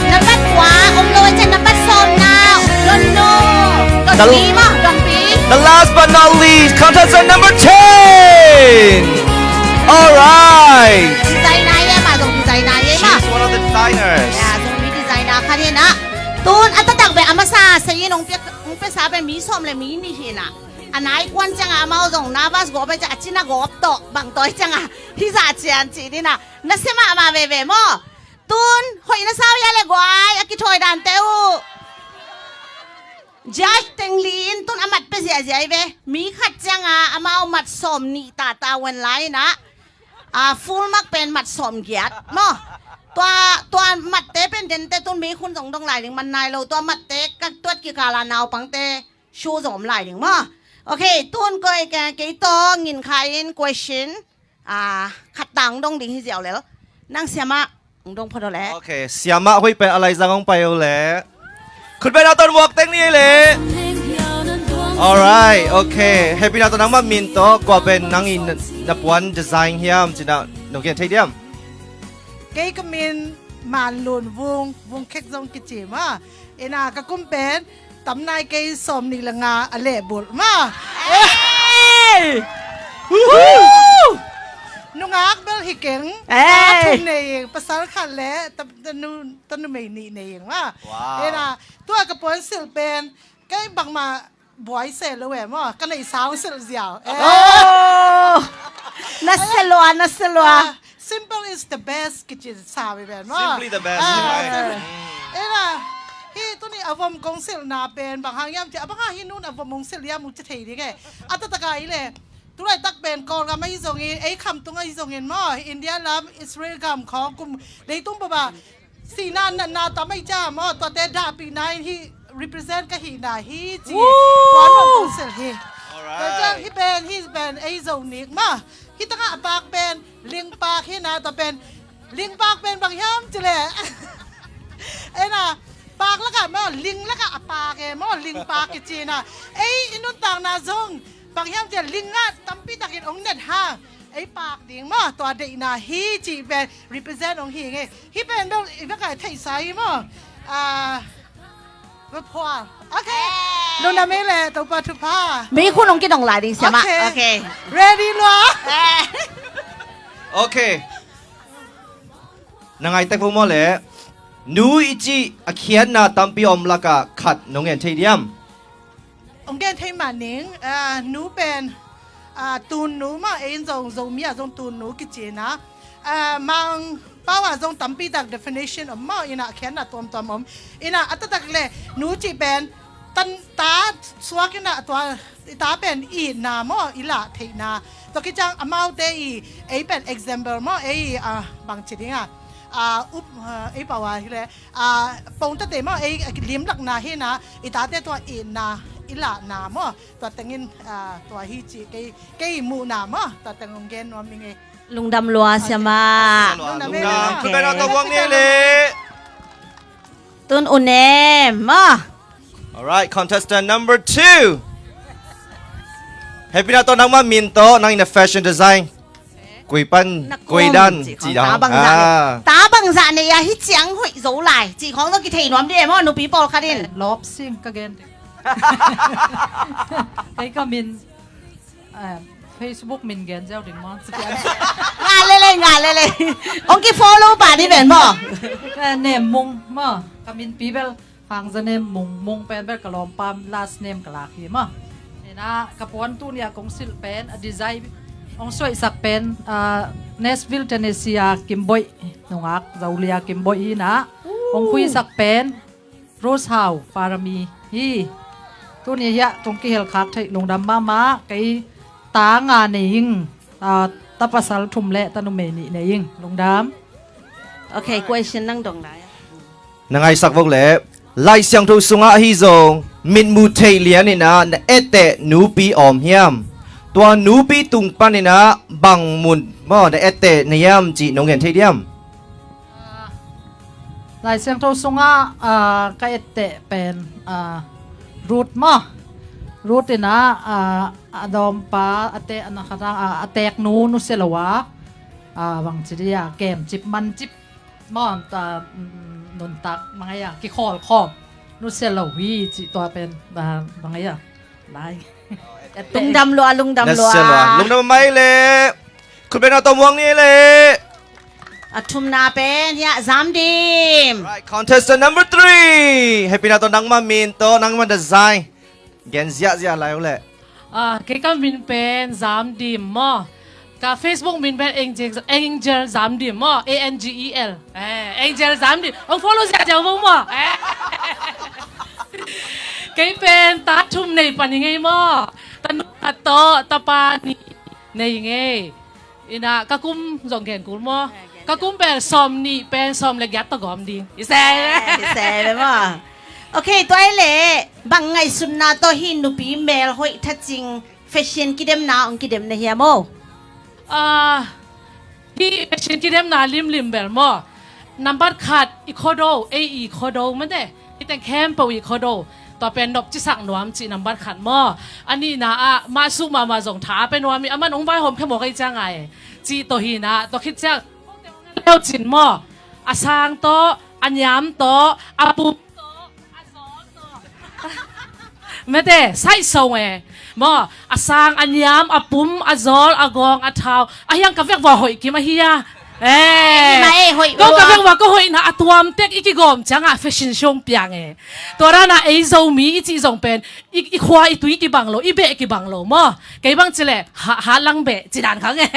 Number kua om lo, number sawmna om lo. The, the last but not least, contestant number ten. All right. Designer hi mah, zong designer hi mah. She's one of the designers. Ya, zong mi designer khat hi na. Tun a taktak beh a masa sa in ong pia, ong pia sa beh mi sawm le mi nih hi na. A nai kuan ciang a amau zong nervous gawp beh ciang a cina gawp tawh bang tawi ciang a hi za cian ci ni na. Na sia mahmah veve maw. Tun hoih na sau hia le guai, a kithawi dante uh. Judge teng li in tun a mat pia ziahziah hi ve. Mi khat ciang a amau mat sawm nih tata wen lai na. A full mark pen mat sawm giat maw. Tua, tua matte pen dente tun mi khun zong dong lai ding man nai lo. Tua matte ka tuat kikal a naupangte shu zong om lai ding maw. Ok, tun koi ke, kei tawh ngin kha in question a khat tang dong ding hi ziau lel. Nang siamah ong dong phot o le. Ok, siamah hoih pen a laizang ong pai o le. Khut beng a ton muak teng ni le. Alright, ok. Hehpihna tawh nangmah min tawh kua pen nang in na puan design hiam cih na nong gen thei diam? Kei ka min Manlun Vung, Vung Khek zong kici maw. Ina ka kum pen tam nai kei sawm nih le nga a lehbulh maw. Hey! Woohoo! Nungak bel hi keng. Hey! Pa thum nei ing, pasal khat le ta, tanu, tanumei nih nei ing maw. Wow. Ina tua ka puan silh pen kei bangmah buai se lo e maw, ka neih sang silh ziau. Eh. Oh! Na se lua, na se lua. Ah, simple is the best kici sa mi pen maw. Simply the best, ah, right? Ina hi tuni a vom kong silhna pen bang hang hiam ci a, bang hang hi nun a vom kong silh hiam uh ci thei ding e. A taktak a i le tulaitak pen Kawlgam ahi zongin, ei khamtung ahi zongin maw, India lam, Israel gam khawng kum leitung baba sihna natna tam ahi ciang maw, tuate dahpihna in hih represent ka hihna hi ci. Woo! Kuan hong kong silh hi. Alright. Tua ciang hih pen, hih pen ei Zo nik maw. Hih takah a pak pen lingpak hi na, tua pen lingpak pen bang hiam ci leh. Ei na pak lakah maw, ling lakah a pak e maw, lingpak kici na. Ei i nuntakna zong bang hiam ci leh ling ah tampi takin ong net hang ei pak ding maw, tua deihna hi cih pen represent ong hi nge. Hih pen bel i bek a theihsa hi maw. Ah, va phual. Ok. Lungdam ei le, Topa thupha. Mi khun ong kidong lai ding siamah. Ok. Ok. Ready lua? Eh. Ok. Na ngai tek vo maw le. Nu i cih a khiatna tampi om lakah khat nong gen thei diam? Ong gen thei mah ning, ah, nu pen, ah, tun nu mah, ei in zong Zomi ah zong tun nu kici na. Ah, Mangpau ah zong tampi tak definition om maw, ina khiatna tuamtuam om. Ina a taktak le nu cih pen tan, ta suak ina tua, i ta pen i itna maw, i lah theihna. Tua kiciang amaute i, ei pen example maw, ei, ah, bang ci ding a, ah, up, ah, ei pau a hi le, ah, pongtate maw, ei limlakna hi na, i tate tua itna i lahna maw, tua tengin, ah, tua hi ci kei, kei muhna maw, tua teng ong gen nuam ing e. Lungdam lua siamah. Lungdam ei. Lungdam. Khut beng a tawh muak ni le. Tun U Nem maw. Alright, contestant number two. Hehpihna tawh nangmah min tawh nang in a fashion design. Kui pan, na kui dan, ci ci dang. Ta bangzah, ah, ta bangzah nei a hi ciang hoih zo lai ci khawng zong kithei nuam dih e maw, nupi pawlkhat in. Lawp sing ka gen ding. Kei ka min, eh, Facebook min gen ziau ding maw. Nga lele, nga lele. Ong ki follow pa dih pen maw. Eh, Nem Mung maw. Ka min pi bel Hang Za Nem Mung, Mung pen bel ka lawmpa last name ka lak hi maw. Ina ka puan tuni a kong silh pen, a design ong suaihsak pen, ah, Nashville, Tennessee a Kimboih, nungak Zolia Kimboih hi na. Ong khuisak pen Rose Hau Parami hi. Tuni hiah kong kihel khak theih lungdam mahmah, kei ta nga nei ing, ah, ta pasal thum le ta numei nih nei ing. Lungdam. Ok, question nang dong lai. Na ngaisak vo le, Lai Siangtho sungah ahi zong mitmuh theih lian in ah na etteh nupi om hiam? Tua nupi tung pan in ah bang mun maw na etteh na hiam cih nong gen thei diam? Ah, Lai Siangtho sungah ah, ka etteh pen ah, Ruth maw. Ruth in ah ah, a dawmpa a teh a na khat ah, a teknu nusia lo a ah, bangci dia kemcip mancip maw, ta, mm, nuntak bang ei a kikhawlkhawm nusia lo hi cih tua pen ah, bang ei a lai. Lungdam lua, lungdam lua. Lungdam mai le. Khutbetna tawh muang ni le. A thumna pen hiah Zamdim. Right, contestant number three. Happy na tawh nangma min tawh nangma design gen ziahziah lai uh leh. Ah, kei ka min pen Zamdim maw. Ka Facebook min pen Angel, Angel Zamdim maw. A N G E L. Eh, Angel Zamdim. Ong follow ziahziah vo maw. Eh. Kei pen ta thum nei pan i ngei maw. Tanu khat tawh tapa nih nei i ngei. Ina ka kum zong gen kul maw. Ka kum pen sawm nih pen sawm le giat tawh gawm ding. I se. I se ve maw. Ok, tua i le bang ngaihsutna tawh hi nupi mel hoih thacing fashion kidemna ong kidem na hiam o? Ah, hi fashion kidemna limlim bel maw. Nambat khat i khodo, ei i khodo mate. Hi teng khempeuh i khodo. Tua pen nop cisak nuam cih nambat khat maw. A nihna ah mahsuh mahmah zong tha a pe nuam i a man ong vaihawm khe maw kei ciang ai. Cih tawh hi na, tua khit ciang leu cin maw. A sang tawh, a niam tawh, a pum tawh, a zawl tawh. Mate, saih song e. Maw, a sang, a niam, a pum, a zawl, a gawng, a thau. A hiang ka vek vua hoih kim a hi a. Eh. Ko ka vek vua ko hoihna a tuam tek i kigawm ciangah fashion show piang e. Tua dana ei Zomi i cih zong pen i, i khua i tui kibang lo, i beh kibang lo maw. Kei bang cileh ha, ha lang beh cidan khang e.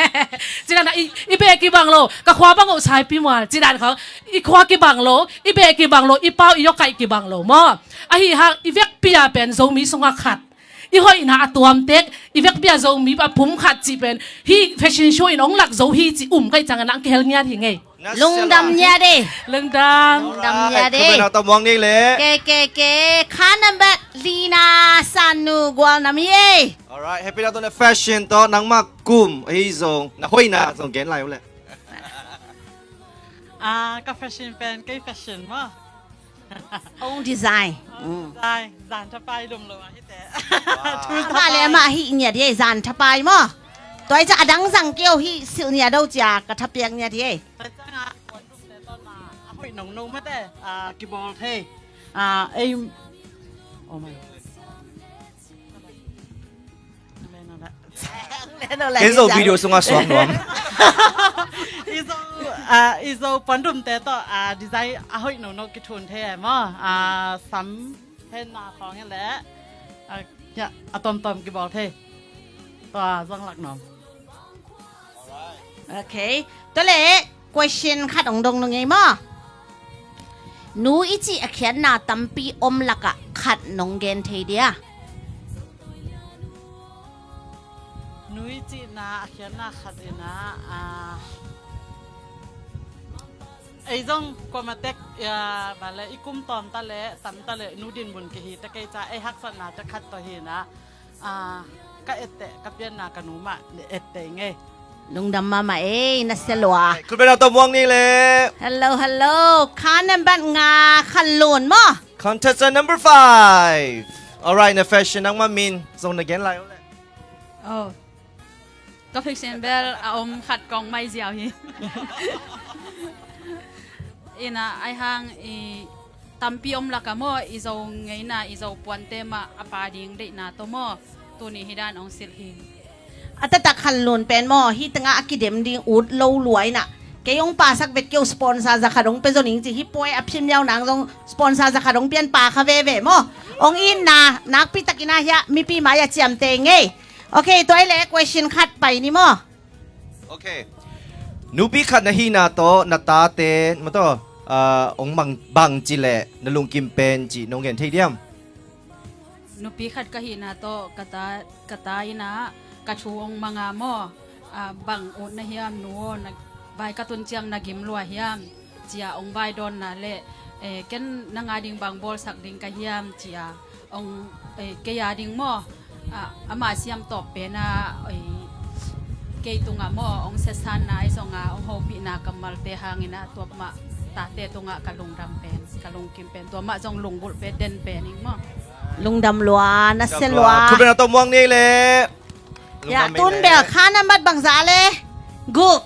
Cidan i, i beh kibang lo, ka khua bang oh saipi mual cidan khang. I khua kibang lo, i beh kibang lo, i pau i yokaih kibang lo maw. Ahi hang i vekpi a pen Zomi sungah khat. I hoihna a tuam tek, i vekpi a Zomi a pum khat cih pen hi fashion show in ong lak zo hi cih um kaih ciangin ang kihel ngiat hi ngei. Lungdam ngiat e. Lungdam. Lungdam ngiat e. Khutbetna tawh muang ni le. Ke ke ke. Kha nambat lina Sanu Gualnam hi e. Alright, happy na tawh na fashion tawh nangma kum ahi zong na hoihna zong gen lai uh leh. Ah, ka fashion pen kei fashion maw. Ong design. Design, zan thapai lum lo ahi te. Amah le amah hi ngiat hi e, zan thapai maw. Tua i ca a dang zang keu hi silh ngiat do cia ka thapiak ngiat hi e. Tua ciang a, a hoih nongno mate, ah, kibawl thei. Ah, ei, oh my. Kei zo video sungah suak nuam. I zo, ah, i zo puandum te tawh, ah, design a hoih nongno kithun thei e maw. Ah, sam henna khawng hi leh, ah, a tomtom kibawl thei. Tua zong lak nuam. Ok. Tua le question khat ong dong nung ei maw. Nu i cih a khiatna tampi om lakah khat nong gen thei dia? Nu i cihna a khiatna khat ina, ah, ei zong kuamatek, ah, bale i kum tawm ta le tam ta le nu din mun kihi ta kei ca ei haksatna te khat tawh hi na. Ah, ka etteh, ka pianna ka nu mah etteh ngei. Lungdam mahmah ei, na sia lua. Khutbetna tawh muang ni le. Hello, hello. Kha nambat nga Khan Lun maw. Contestant number five. Alright, na fashion nangma min zong na gen lai uh leh. Oh. Ka fashion bel a om khat kong mai ziau hi. Ina ai hang i tampi om laka maw, i Zo ngeina, i Zo puante mah a pa ding deihna tawh maw, tuni hi dan ong silh hi. A taktak Khan Lun pen maw, hi tengah a kidem ding ut lo luaina. Kei ong pasak vet keu sponsor zakhat ong pe zo ning ci hi puai a phim yau nang zong sponsor zakhat ong pian pa kha veve maw. Ong itna nakpi takina hiah mipi mai a ciamte ngei. Ok, tua i le question khat pai ni maw. Ok. Nupi khat na hihna tawh na tate mataw, ah, ong bang, bang ci leh na lungkim pen ci nong gen thei diam? Nupi khat ka hihna tawh ka ta, ka ta ina ka thu ong manga maw, ah, bang ut na hiam nu aw, na vai ka tun ciang na gim lua hiam cia ong vai dawnna le, eh, ken na nga ding bang bawlsak ding ka hiam cia Ong, eh, kei a ding maw, ah, ama siam tawp pen a, eh, kei tungah maw ong siasanna ahi zongin ong hopihna kammalte hangin a tua mah tate tungah ka lungdam pen, ka lungkim pen, tua mah zong lunggulh pen den pen ing maw. Lungdam lua, nasia lua. Khut beng a tawh muang ni le. Ya, tun bel kha nambat bangzah le? Guk.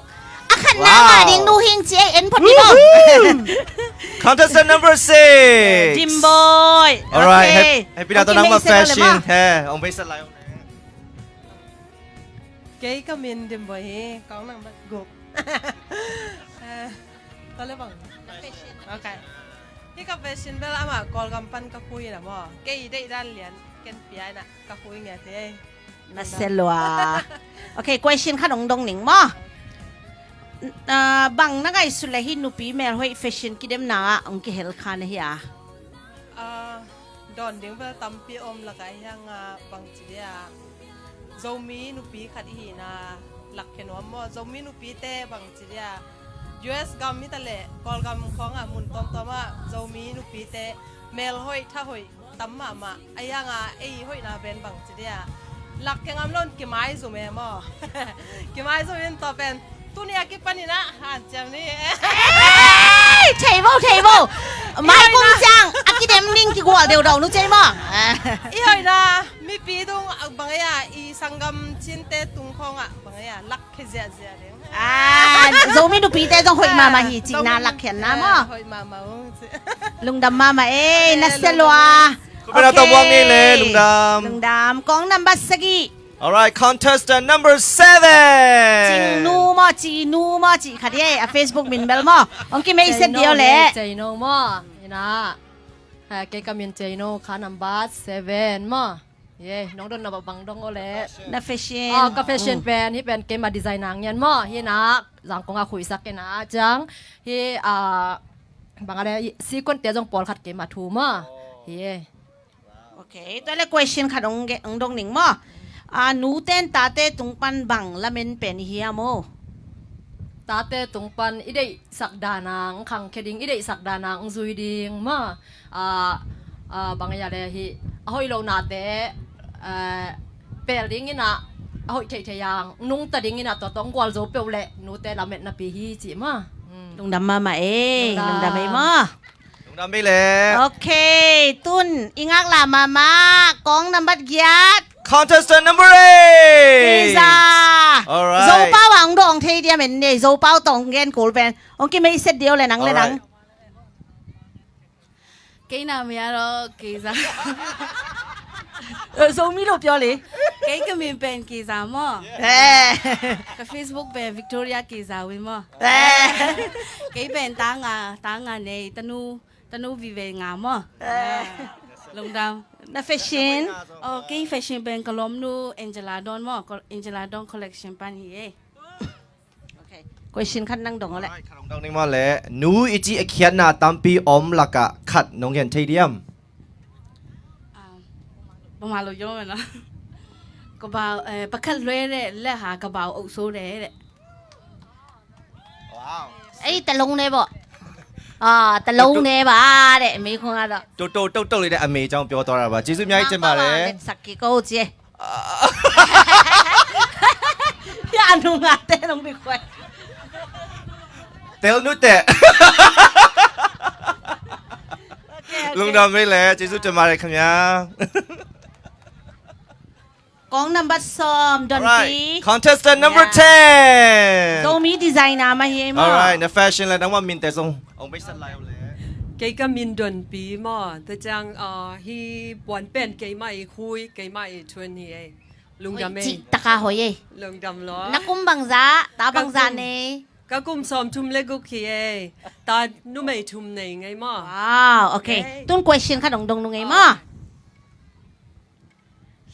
A khatna ngah ding nu hing ci ei, en phot ni maw. Contestant number six. Dimboi. Alright. Happy na to nang ma fashion he. Ong beisat lai ong. Kei ka min Dimboi hi, kong nambat guk. Eh, to le bang. Okay. Hi ka fashion bel ama Kawlgam pan ka khui na maw. Kei deih dan lian ken pia na ka khui nge te. Nasia lua. Okay, question khat ong dong ning maw. Bang na ngaihsut le hi nupi melhoih fashion kidemna ah ong kihel kha na hi a? Dawn ding bel tampi om lak a hiang a bangci dia Zomi nupi khat ihi na lakkhia nuam maw. Zomi nupite bangci dia U S gam hi ta le Kawlgam khawng a mun tuamtuam ah Zomi nupite melhoih thahoih tam mahmah a hiang a ei hoihna pen bangci dia lakkhia ngam lo in kimaizum e maw. Kimaizum in tua pen tuni a kipan in a hanciam ni. Thei bo, thei bo. Mai kum ciang a kidem ding kigual deudau nu cei maw. I hoihna mipi dung bang ei a i sanggam cinte tung khawng ah bang ei a lak Zomi nupite zong hoih mahmah hi cihna lakkhiatna maw. Lungdam mahmah ei, nasia lua. Lungdam. Kong nambat sagih. Alright, contestant number seven. Cingnu maw, Cinu maw, cih khat hi ei, a Facebook min bel maw. Ong kimeisat diau le. Ceino maw. Ina. Kei ka min Ceino, kha nambat seven maw. Ye, nong donna bang dong o le. Na fashion. Ka fashion pen hi pen keima design nang ngian maw. Hi na zangkong a khuisak kei na ciang hi a bang a le sequence te zong pawlkhat keima thu maw. Ye. Okay, tua le question khat ong dong ning maw. Nute in tate tung pan bang lamen pen i hiam o? Tate tung pan i deihsak dan a ong khangkhia ding, i deihsak dan a ong zui ding maw. Bang a le hi a hoih lohnate pel dingin a hoih theihtheih a nungta dingin a tua tawh ong gualzo peuh le nute lametna pi hi cih maw. Lungdam mahmah ei. Lungdam ei maw. Lungdam ei le. Okay, tun i ngaklah mahmah kong nambat giat. Contestant number eight. Keiza. Alright. Zopau a ong dong thei diam en nei, Zopau tawh ong gen kul pen. Ong kimeisat diau le nang le nang. Kei na mia lo, Keiza. Zomi lo pia le. Kei ka min pen Keiza maw. Ka Facebook pen Victoria Keiza Win maw. Kei pen tanga, tanga nei, tanu, tanu vive nga maw. Lungdam. Na fashion? Kei fashion pen ka lawmnu Angela Don maw, Angela Don collection pan hi ei. Question khat nang dong o le. Khat ong dong ning maw le. Nu i cih a khiatna tampi om lak a khat nong gen thei diam? Bangmah lo yom na. Ka bau pakhat lue le le ha ka bau ok so le le. Ei, talong ne bo. Talong ne ba de, mei khong a da. တူတူတုတ်တုတ်လေးနဲ့အမေအကြောင်းပြောသွားတာပါ။ ကျေးဇူးအများကြီးတင်ပါတယ်။ Sak ki ko cie. Ya nung ate nung bi kwai. Tel nu te. Lungdam ei le, ကျေးဇူးတင်ပါတယ်ခင်ဗျာ။ Kong number sawm, Don Pi. Contestant number ten. Zomi designer mah hi ei maw. Alright, na fashion le nang mah min te zong ong beisat lai o le. Kei ka min Don Pi maw. Tua ciang hi puan pen keimah i khui, keimah i thun hi ei. Lungdam ei. Cih taka hoi ei. Lungdam lo. Na kum bangzah, ta bangzah nei. Ka kum sawm thum le guk hi ei. Ta numei thum nei ngei maw. Wow, okay. Tun question khat ong dong nu ngei maw.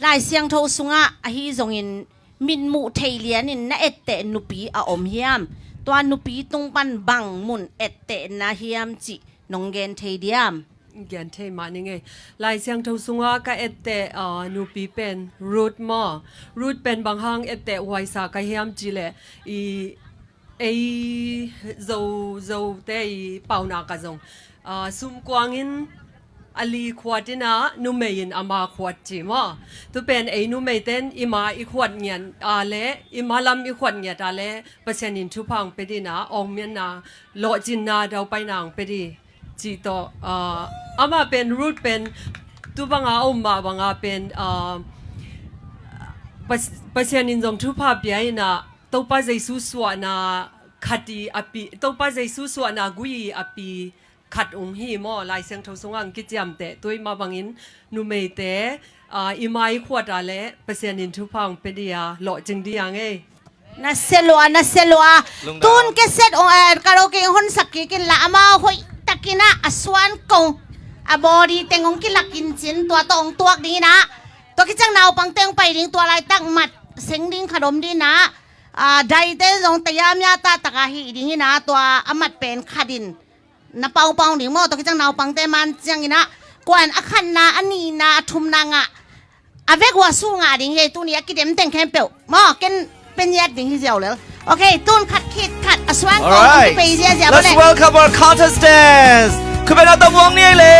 Lai Siangtho sungah ahi zongin mitmuh thei lianin na etteh nupi a om hiam? Tua nupi tung pan bang mun etteh na hiam cih nong gen thei diam? Gen thei mah ning ei. Lai Siangtho sungah ka etteh nupi pen Ruth maw. Ruth pen bang hang etteh huaisa ka hiam cih leh i ei zo zote i paunak a zong sumkuangin a li khuat in ah, numei in ama khuat ci maw. Tu pen ei numeite in i ma i khuat ngiat a le, i ma lam i khuat ngiat a le, Pasian in thupha hong pia ding a, awngmianna, lawhcinna, daupaina hong pia ding cih tawh, ah, amah pen, Ruth pen, tu banga a om mah banga pen, ah, Pas-, Pasian in zong thupha pia in ah, Topa Jesu suahna khat i a pi, Topa Jesu suahna gui i a pi khat ung hi maw, Lai Siangtho sungah hong kiciamteh, tua i mah bangin numeite, ah, i ma i khuat a le Pasian in thupha hong pia ding a, lawhcing ding a ngei. Na sia lua, na sia lua. Lungdam. Tun cassette ong, eh, karaoke ong honsak kik in la, amau hoih takin ah a suan kong, a body teng ong kilak in cin, tua tawh ong tuak ding in ah. Tua kiciang naupangte ong pai ding, tua laitak mat seng ding khat om ding in ah. Ah, daite zong tayamya taktak a hih ding in ah, tua a mat pen khat in. Na paupau ding maw, tua kiciang naupangte man ciangin ah, kuan a khatna, a nihna, a thumna ngah, a vek uh a su ngah ding hi, tuni a kidem teng khempeuh maw, ken pen yet ding hi ziau lel. Ok, tun khat khit khat a suang kong kipei ziazia. Let's welcome our contestants. Khut beng a tawh muang ni ei le.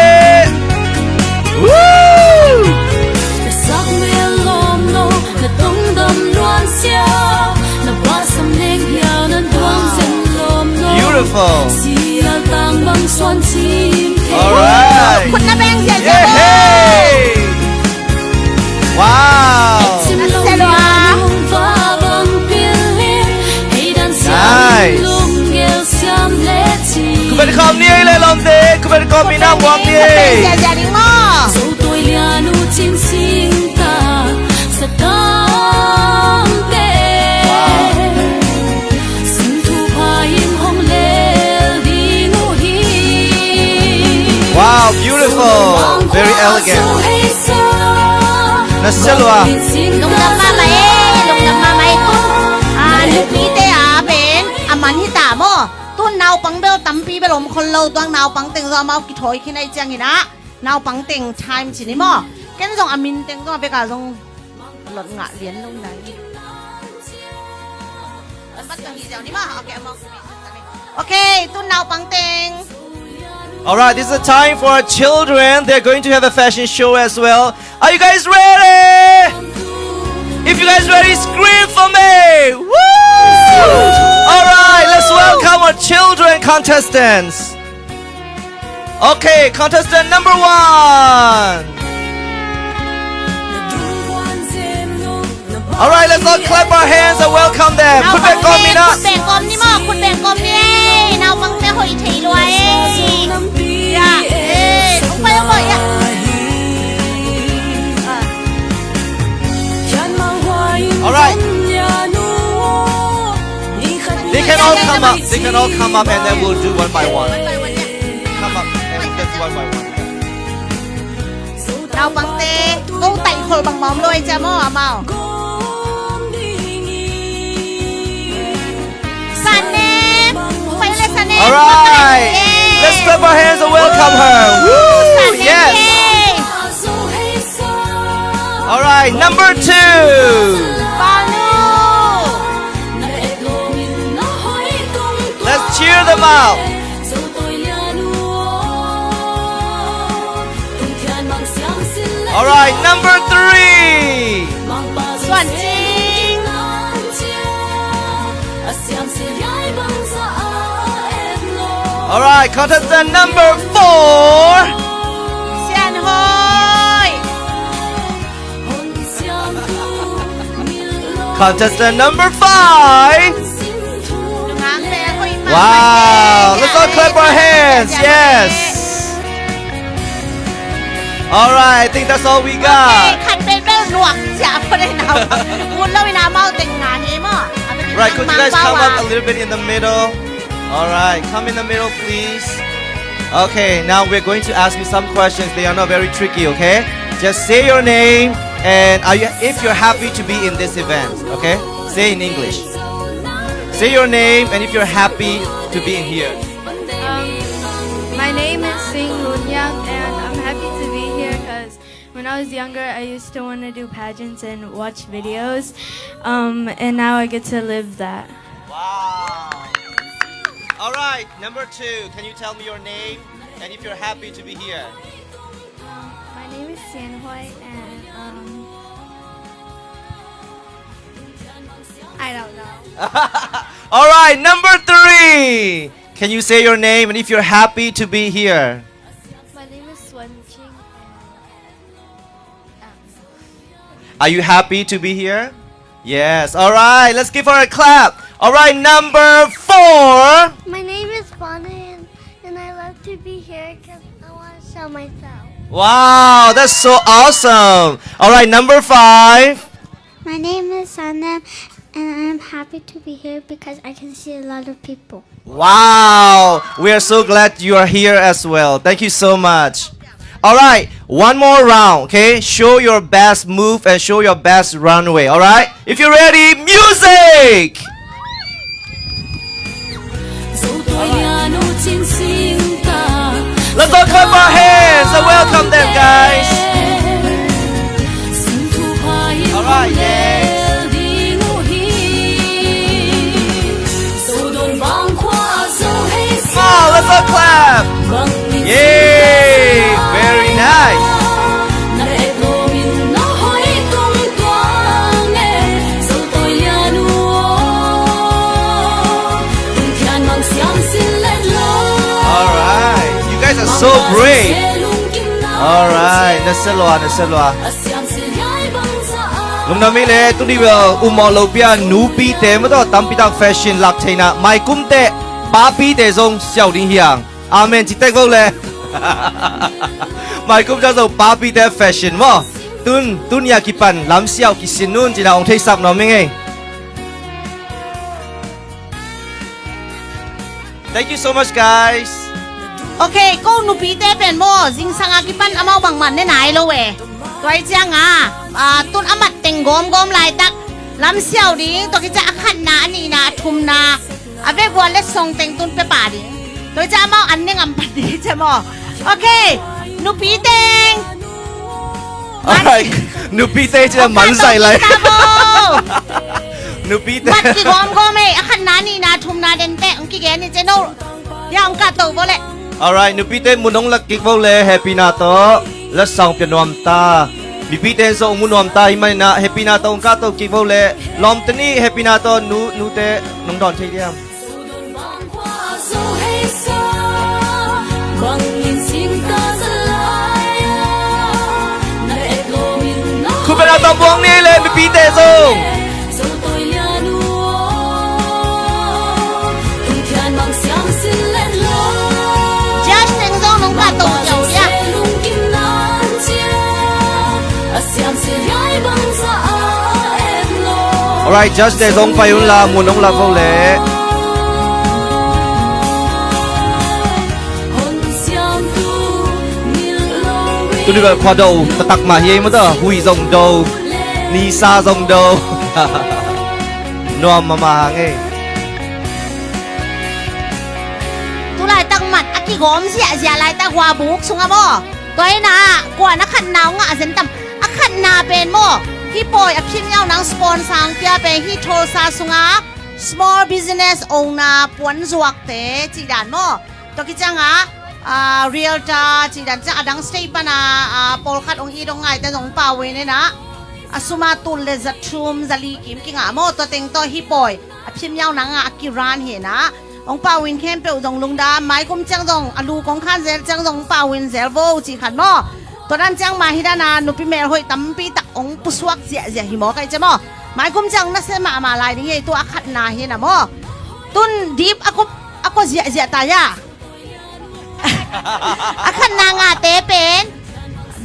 Woo! Beautiful. Alright. Khut na beng ziazia. Yehey! Wow. Nice. Khut beng khawm ni ei le lawmte, khut beng khawm in ah muang ni ei. Khut beng ziazia ding maw. Wow, beautiful. Very elegant. Na sia lua. Lungdam mahmah e, lungdam mahmah e. Tun, ah, nupite a pen a man hi ta maw. Tun naupang bel tampi bel om khol lo, tuang naupang teng zong amau kithawi khin ahih ciangin ah, naupang teng time ci ni maw. Ken zong a min teng zong a bek a zong lot ngah lian lo nai. Okay, tun naupang teng. Alright, this is the time for our children. They're going to have a fashion show as well. Are you guys ready? If you guys ready, scream for me. Woo! Alright, let's welcome our children contestants. Okay, contestant number one. Alright, let's all clap our hands and welcome them. Khut beng kawm ni ei. Khut beng kawm ni maw, khut beng kawm ni ei. Naupangte hoih thei lua ei. Ya, eh, ong pai, ong pai, ya. Alright. They can all come up. They can all come up and then we'll do one by one. Come up and let's do one by one. Naupangte, ko taih khol bang mawm lo ei cia maw, amau. Sanem, pai le Sanem. Alright. Let's clap our hands and welcome her. Woo! Sanem, yes. Alright, number two. Panu. Let's cheer them out. Alright, number three. Suan Cing. Alright, contestant number four. Sian Hoi. Contestant number five. Wow, let's all clap our hands. Yes. Alright, I think that's all we got. Okay, khat bel bel nuak cia pha dei nau. Kun lo in amau teng nga hi maw. Right, could you guys come up a little bit in the middle? Alright, come in the middle, please. Okay, now we're going to ask you some questions. They are not very tricky, okay? Just say your name and are you, if you're happy to be in this event, okay? Say in English. Say your name and if you're happy to be in here. Um, my name is Sing Lun Yang, and I'm happy to be here 'cause when I was younger, I used to wanna do pageants and watch videos, um, and now I get to live that. Wow. Alright, number two, can you tell me your name and if you're happy to be here? My name is Sian Hoi, and um, I don't know. All right, number three. Can you say your name and if you're happy to be here? My name is Swan Ching, and um, Are you happy to be here? Yes. All right, let's give her a clap. All right, number four. My name is Bonin, and I love to be here because I want to show myself. Wow, that's so awesome. All right, number five. My name is Sanem, and I'm happy to be here because I can see a lot of people. Wow, we are so glad you are here as well. Thank you so much. All right, one more round, okay? Show your best move and show your best runway, all right? If you're ready, music! Let's all clap our hands and welcome them, guys. All right, next. Wow, let's all clap. Yay, very nice. All right, you guys are so brave. All right, na sia lua, na sia lua. Lungdam ing le, tuni bel umawh lopi a nupite maw tawh tampi tak fashion lak theihna, maikum teh papite zong siau ding hiang. Amen ci tek vo le. Maikum ciang zong papite fashion maw. Tun, tuni a kipan lamsiau kisin un cihna hong theisak nuam ing ei. Thank you so much, guys. Okay, ko nupite pen maw, zingsang a kipan amau bangmah ne nai lo e. Tua hi ciang a, ah, tun a mat teng gawmgawm laitak lamsiau ding, tua khit ciang a khatna, a nihna, a thumna, a vekua letsong teng tun pia pah ding. Tua hi ciang amau an ne ngam pan ding hi ciang maw. Okay, nupi teng. Alright, nupi teng ci-a man zaih lai. Nupi teng. Mat kigawmgawm e, a khatna, nihna, thumna den teh hong kigen hi ciang no. Ya hong kahto vo le. Alright, nupi teng mun hong lak kik vo le, hehpihna tawh. Letsong pia nuam ta. Mipi teng zong hong mu nuam ta, hih manin ah hehpihna tawh hong kahto kik vo le. Lawmte nih hehpihna tawh nu, nute nong dawn thei diam? Khutbetna tawh buang ni le mipite zong. Judge teng zong nong kahto ziau ia. Alright, judge te zong pai un la, mun hong la vo le. Tuni bel khua do taktak mah hi ei maw tawh, hui zong do, nisa zong do. Nuam mahmah hang ei. Tu laitak mat a kigawm ziahziah laitak hua buk sungah maw. Tua inah kuan a khatna hong ngah zen tam. A khatna pen maw, hih pawi a phim yau nang sponsor hong pia pen hih Tulsa sungah small business owner puan zuakte cih dan maw. Tua khit ciangah, ah, realtor cih dan ciang a dang state pana, ah, pawlkhat hong it hong ngaite zong hong pau in inah. A suma tul le za thum za li kim kingah maw, tua teng tawh hih pawi a phim yau nangah a kiran hi inah. Hong pau in khempeuh zong lungdam, maikum ciang zong a lu kong khan zel ciang zong hong pau in zel vo cih khat maw. Tua dan ciang mah hi dana nupi melhoih tampi tak hong pusuak ziahziah hi maw kai cia maw. Maikum ciang nasia mahmah lai ding hi ei, tua a khatna hi na maw. Tun dip a kua, a kua ziahziah ta ia. A khatna ngahte pen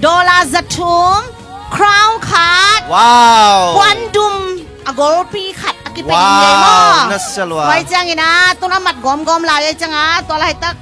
dollar za thum, crown khat, wow, puan dum a golpi khat a kipe ding hi ei maw. Wow, nasia lua. Tua hi ciangin ah tun a mat gawmgawm lai ei ciangah tua laitak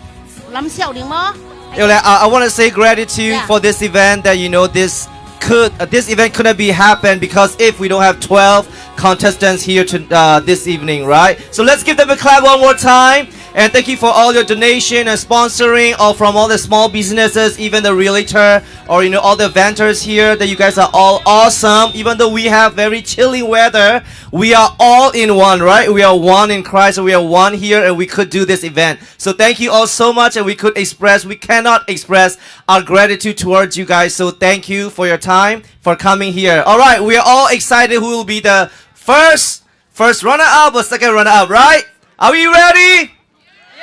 lamsiau ding maw. Yo, le, uh, I want to say gratitude, yeah, for this event that, you know, this could, uh, this event couldn't be happened because if we don't have twelve contestants here to, uh, this evening, right? So let's give them a clap one more time. And thank you for all your donation and sponsoring, all from all the small businesses, even the realtor, or, you know, all the vendors here. That you guys are all awesome. Even though we have very chilly weather, we are all in one, right? We are one in Christ. We are one here, and we could do this event. So thank you all so much, and we could express, we cannot express our gratitude towards you guys. So thank you for your time, for coming here. All right, we are all excited who will be the first first runner up or second runner up, right? Are we ready?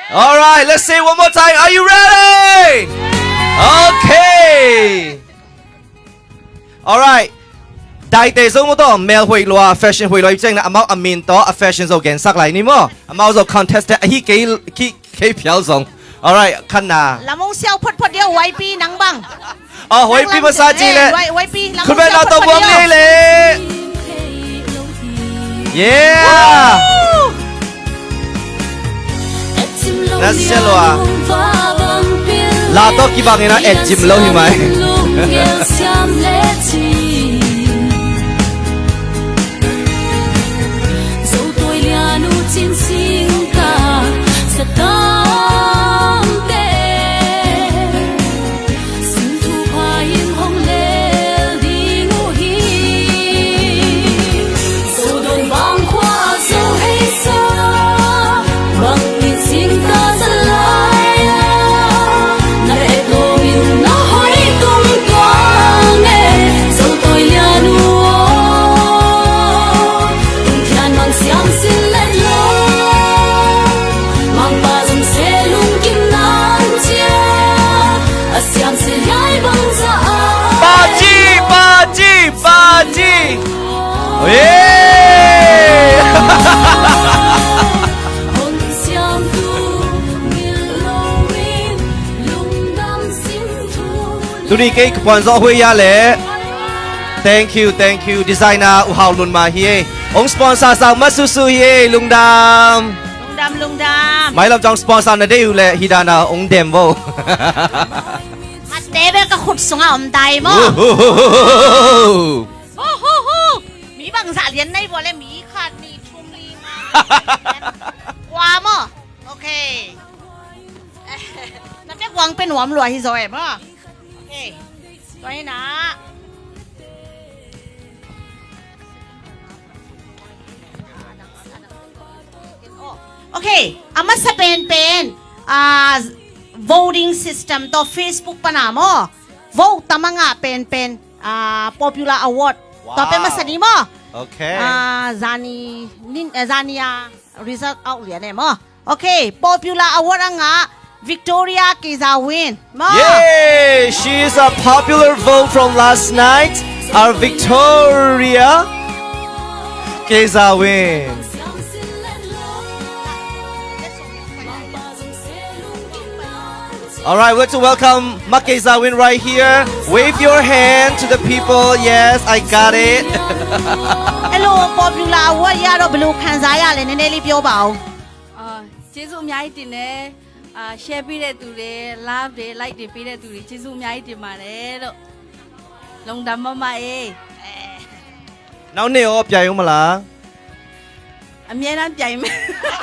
All right, let's say it one more time. Are you ready? Okay. All right. Daite zo maw tawh, mel hoih lua, fashion hoih lua i ceng na, amau a min tawh a fashion zo gensak lai ni maw. Amau zo contestant ahi kei, kei, kei phial zong. All right, khan na. Lamung siau photphot dia, Y P nang bang. Oh, Y P masa ci le. Khutbeng na tawh buang ni le. Yeah. Na sia lua. La tawh kibang ina et jim lo hi mai. Paci, paci, paci. Hey! Tuni kei ka puan zawh huai ya le. Thank you, thank you. Designer U Hau Lun mah hi e. Ong sponsor sa masusu hi e, lungdam. Lungdam, lungdam. Mailam cang sponsor na dei uh le, hi dana ong dem vo. Maste bel ka khut sungah om tai maw? Uhuhuhu. Uhuhu. Mi bangzah lian nai bua le mi khat ni thum li nga. Kua maw? Okay. Na pek wang pen wam lua hi zaw e maw? Okay. Tua hi na. Okay, a masa penpen, ah, voting system tawh Facebook pana maw? Vote tamanga penpen, ah, popular award. Tua pen masa ni maw? Okay. Ah, zani, nin, eh, zani a result out lian e maw? Okay, popular award a ngah Victoria Kei Za Win. Maw? Yay! She is a popular vote from last night. Our Victoria Kei Za Win. All right, we'd like to welcome Ma Kei Za Win right here. Wave your hand to the people. Yes, I got it. Hello, popular award ရတော့ ဘယ်လိုခံစားရလဲ နည်းနည်းလေးပြောပါဦး။ အာ၊ ကျေးဇူးအများကြီးတင်တယ်။ အာ၊ share ပေးတဲ့သူတွေ၊ love တွေ၊ like တွေပေးတဲ့သူတွေ ကျေးဇူးအများကြီးတင်ပါတယ်လို့။ လုံတာမမအေး။ နောက်နှစ်ရောပြိုင်ဦးမလား။ အမြဲတမ်းပြိုင်မယ်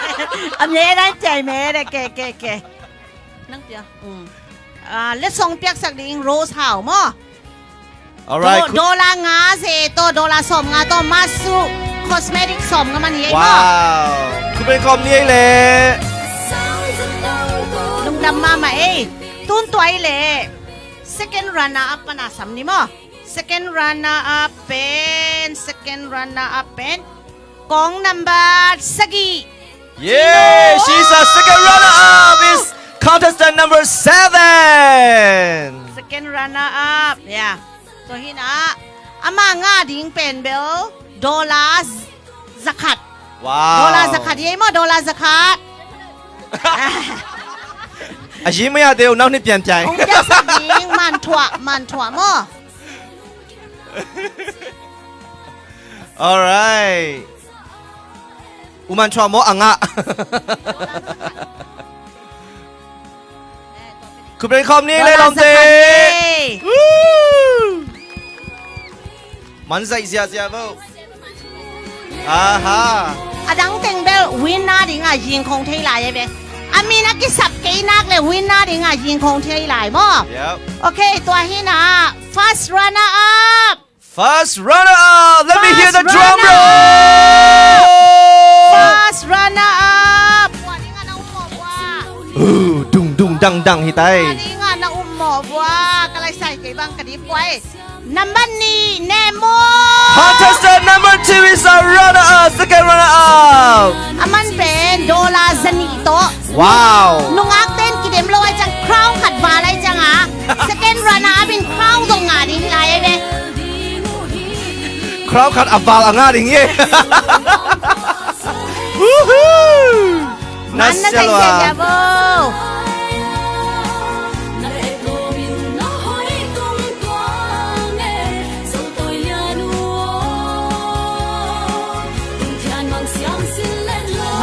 ။ အမြဲတမ်းပြိုင်မယ်တဲ့။ ကဲ၊ ကဲ၊ ကဲ။ နောက်ပြော။ อืม။ အာ၊ လက်ဆောင်ပြဆက်ဒင်း Rose House မ။ Alright, dollar ငါးဆယ်တော့ dollar စောမ်ငါတော့ မတ်စု cosmetic စောမ်ငါမနီ။ Wow. Khut beng khawm ni ei le. Lungdam mahmah ei. Tun tua ei le. Second runner up pana sam ni maw. Second runner up pen, second runner up pen. Kong number sagih. Yeah, she's a second runner up. Is contestant number seven. Second runner up. Yeah. Tua hi na. Ama ngah ding pen bel dollar zakhat. Wow. Dollar zakhat. Yei maw, dollar zakhat. A yi maya deu nau ni pian pian. Ong pian sa ding man thuah, man thuah maw. Alright. U Man Chua maw a ngah. Khut beng khawm ni le lawmte. Woo! Man zaih ziahziah vo. Aha. A dang teng bel win na ding a ying khong thei lai e ve. A min a kisap kei nak le winner ding a zing khong thei lai maw? Yep. Okay, tua hi na. First runner up. First runner up. Let me hear the drum roll. First runner up. Tua ding a na um maw bua? Uh, dung dung dang dang hi tai. Tua ding a na um maw bua? Ka lai sai kei bang ka di puai. Number nih, Nemo. Contestant number two is a runner up, second runner up. A man pen dollar zanih tawh. Wow. Nungak ten kidem lo ai ciang crown khat val ai ciang a. Second runner up in crown zong ngah ding lai ai ve. Crown khat a val a ngah ding ye. Woohoo! Na sia lua.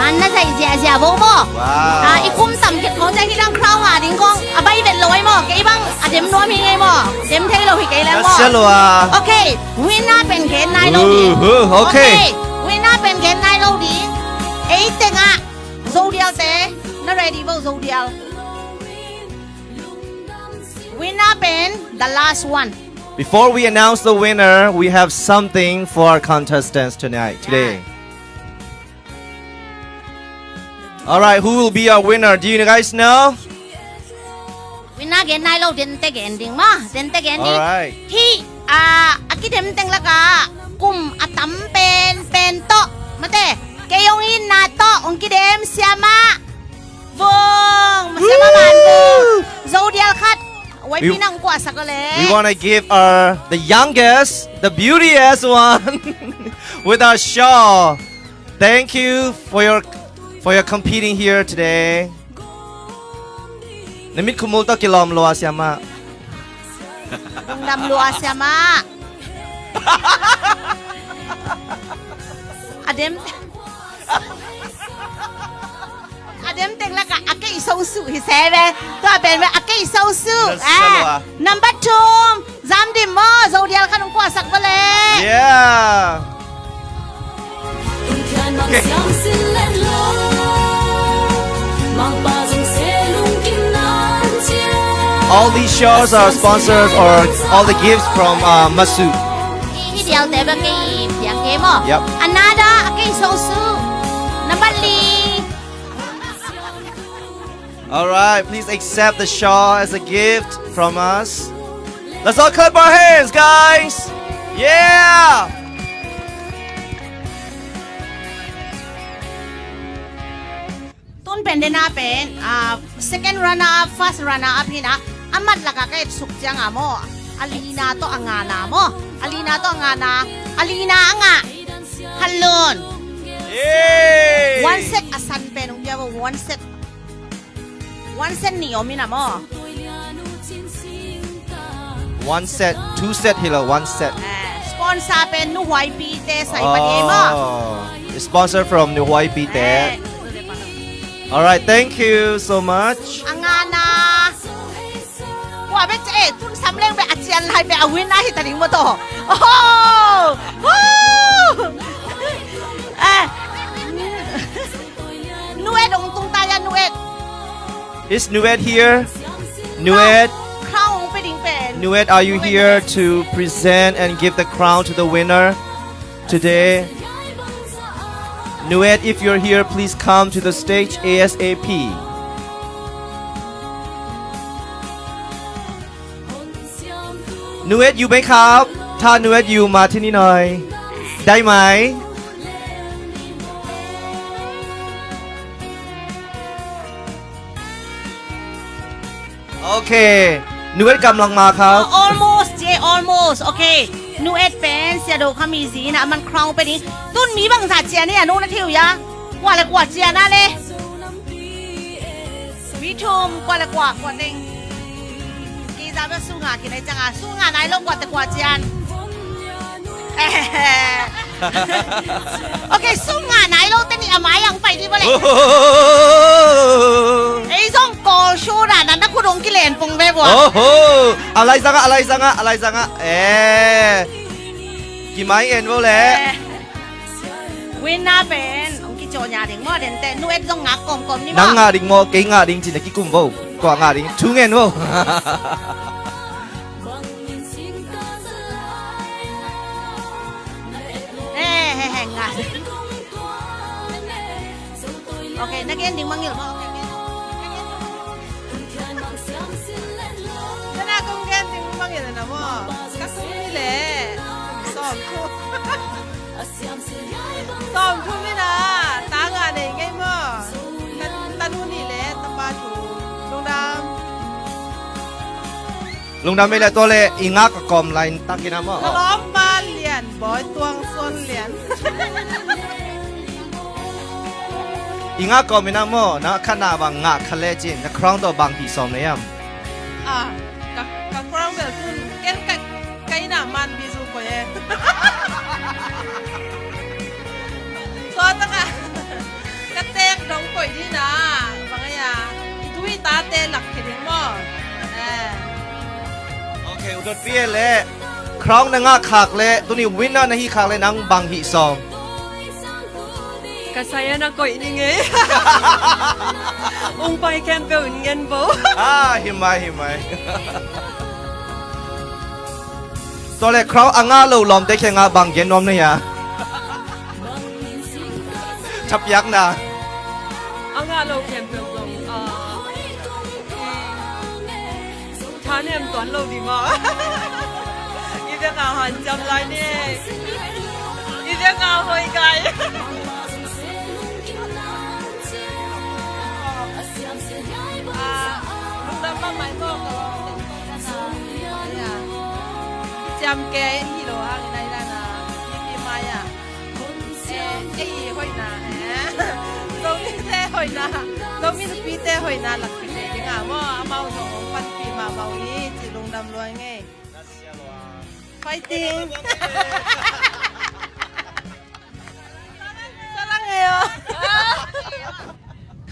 Man na zai ziazia bo maw? Wow. Ah, i kum tam khet khong zai hi dang crown a ding kong a bai vet lo ai maw? Kei bang a dem nuam hi ngei maw? Dem thei lo hi kei leng maw? Na sia lua. Okay, winner pen gen nai lo ding. Uhuh, okay. Okay, winner pen gen nai lo ding. Ei teng ah Zodial te, na ready bo Zodial? Winner pen, the last one. Before we announce the winner, we have something for our contestants tonight, today. All right, who will be our winner? Do you guys know? Winner gen nai lo, den te gen ding maw, den te gen ding. All right. Hi, ah, a kidem teng laka kum a tam pen pen tawh mate, kei hong itna tawh hong kidem siamah Vung, masiamah man Vung. Zodial khat. Wai pi nang kuah sak le. We wanna give our, the youngest, the beautiest one with our shawl. Thank you for your, for your competing here today. Na mit khumul tawh kilawm lua siamah. Lungdam lua siamah. A dem. A dem teng laka a kei so su hi se ve. Tua pen ve a kei so su. Number two. Zam dim maw, Zodial khat hong kuah sak vale. Yeah. All these shows are sponsors or all the gifts from, uh, Masu. Hi, hi dial te ba kei piak ke maw? Yep. Another, a kei so su. Number li. All right, please accept the shawl as a gift from us. Let's all clap our hands, guys. Yeah. Tun pen dena pen, ah, second runner up, first runner up hi na, a mat laka ka et suk ciang a maw, a lina tawh a ngana maw, a lina tawh a ngana, a lina a ngah. Halun. Yay. One set a san pen ung pia bo, one set. One set nih om in a maw. One set, two set hi lo, one set. Eh, sponsor pen Nu Huai Pi te sai pan ei maw. Oh, sponsor from Nu Huai Pi te. Eh. All right, thank you so much. A ngana. Kua bek eh, tun sam leng bek a cian lai bek a win a hi ta ding maw taw. Oh! Oh! Eh. Nuet ong tung ta ya, Nuet. Is Nuet here? Nuet? Crown ong pe ding pen. Nuet, are you here to present and give the crown to the winner today? Nuet, if you're here, please come to the stage A S A P. หนูเอสอยู่ไหมครับ ถ้าหนูเอสอยู่มาที่นี่หน่อย ได้ไหม โอเค หนูเอสกำลังมาครับ Almost, yeah, almost. Okay. หนูเอสเป็นเสียโดคามีซีนะ มันครองไปดิ ตุ้นมีบางสัตว์เจียเนี่ย หนูนะทิว ya. Kua le kua cia na le. Mi thum, kua le kua, kua teng. Kei za bek su nga kei nai ciang a, su nga nai lo kua te kua cian. Okay, su nga nai lo te nih a mai ang pai di bo le. Ei zong kawl su da na na khut ong kilen pong ve bua. Oho, a lai zang a, a lai zang a, a lai zang a. Eh. Kimai en bo le. Eh. Winner pen, ong ki Cawh nya ding maw, den teh nu et zong ngak kawmkawm ni maw. Nang ngah ding maw, kei ngah ding ci-in na kikum vo. Kua ngah ding, thu ngen vo. He he he, ngah. Ok, na gen ding mangngilh maw. Ok, gen. Ka na kong gen ding mangngilh na maw. Ka sum hi leh sawm thu. Sawm thu mi na, ta ngah nei ngei maw. Ta, ta nu nih leh ta pa thu. Lungdam. Lungdam ei leh, tua leh i ngak a kawm lai tak in a maw. Ka lawmpa Lian Bawi Tuang Suan Lian. I ngak kawm in a maw, na khatna bang ngah kha leh ci-in, na crown tawh bang hih sawm na hiam? Ah, ka, ka crown bel tun, ken ka, ka inn ah man bizu koih e. Tua takah ka teek dong koih ding na, bang a, i tu i tate lak khe ding maw. Eh. Ok, u dotpi e leh. Crown na ngah khak leh, tuni winner na hih khak leh nang bang hih sawm? Ka sai-in a koih ni ngei. Ung pai khempeuh in ngen bo. Ah, hi mai, hi mai. Tua leh crown a ngah lo lawmte kiangah bang gen nuam na hia? Thapiakna. A ngah lo khempeuh zong, ah, i thanem tuan lo ding maw. I biakna hanciam lai ni. I biakna hoih gai. Ah, lungdam mahmah ei maw. Ciam kei hi lo hang in a, i dan a, i, i mai a. Eh, ei hoihna, eh. Zomite hoihna, Zomi nupite hoihna lak kite ding a maw, amau zong hong panpih mahmah uh hi, ci lungdam lua ngei. Fighting. Salang e aw.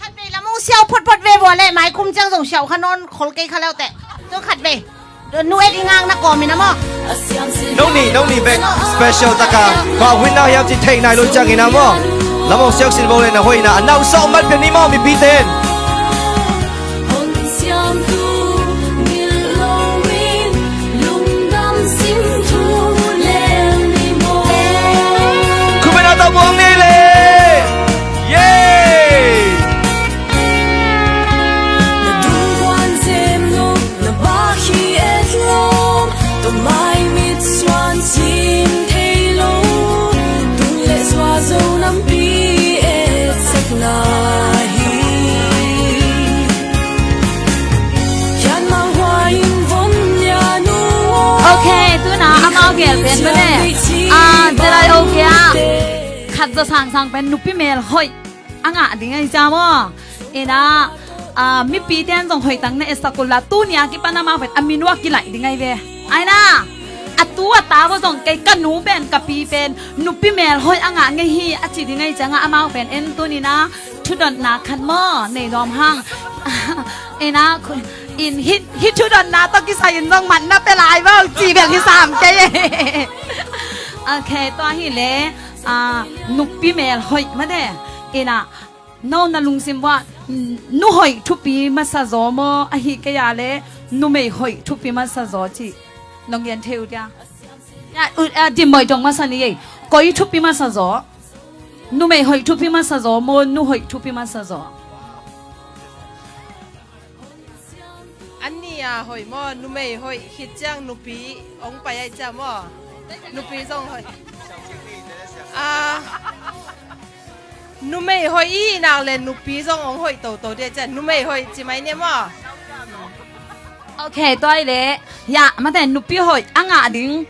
Khatvei lam hong siau photphot ve vua leh, maikum ciang zong siau kha nawn khol kei kha leuteh. Tua khatvei. Nu et i ngak na kawm in a maw. Nong nih, nong nih bek special taka, kua winner hiam cih theih nai lo ciangin a maw. Lam hong siau sin bo leh na hoihna a nau sawh mat pia ni maw, mipite in. Khum in a tawh buang ni leh. Yay! Ok, tuna amau gel pen mane. Ah, Delai ok a. Khat zaw sangsang pen nupi mel hoih a ngah ding ahi cia maw. Ina, ah, mipite in zong hoih tak na etsak uh la, tuni a kipan amau pen a min uh a kilaih ding ahi ve. Aina, a tu a ta uh zong kei ka nu pen ka pi pen nupi mel hoih a ngah ngei hi a ci ding ahi ciangah amau pen en tuni na thudotna khat maw nei nuam hang. Ina, in hih, hih thudotna tawh kisai in zong matna pia lai bang ci bek hi sam kei. Ok, tua hi leh, ah, nupi mel hoih mate. Ina, no na lungsim uah, mm, nu hoih thupi masa zaw maw, ahih kei a leh numei hoih thupi masa zaw cih nong gen thei uh dia. Ya, u, ah, dim hoih dong masa ni ei. Koi thupi masa zaw? Numei hoih thupi masa zaw maw, nu hoih thupi masa zaw? Anni a hoih maw, numei hoih khit ciang nupi hong pai ai cia maw. Nupi zong hoih. Ah, numei hoih i hih nak le nupi zong hong hoih toto dia cia, numei hoih ci mai nia maw. Ok, tua i leh, ya, mate nupi hoih a ngah ding.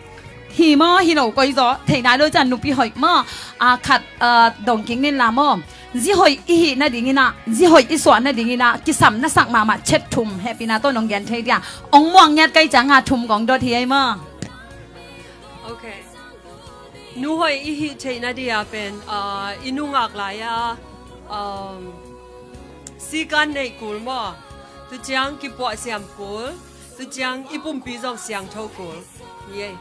Hi maw, hi lo koi zaw, thei nai lo ciang nupi hoih maw. Ah, khat, ah, dong kik nin la maw. Zi hoih i hih nadingin ah, zi hoih i suah nadingin ah, kisam na sak mahmah chet thum, hehpihna tawh nong gen thei dia. Ong muak ngiat kei ciangah thum kong dot hi ei maw. Ok. Nu hoih i hih theih nadia pen, ah, i nungak lai-a, um, sikan neih kul maw. Tu ciang kipuah siam kul, tu ciang i pumpi zong siangtho kul. Ni ei.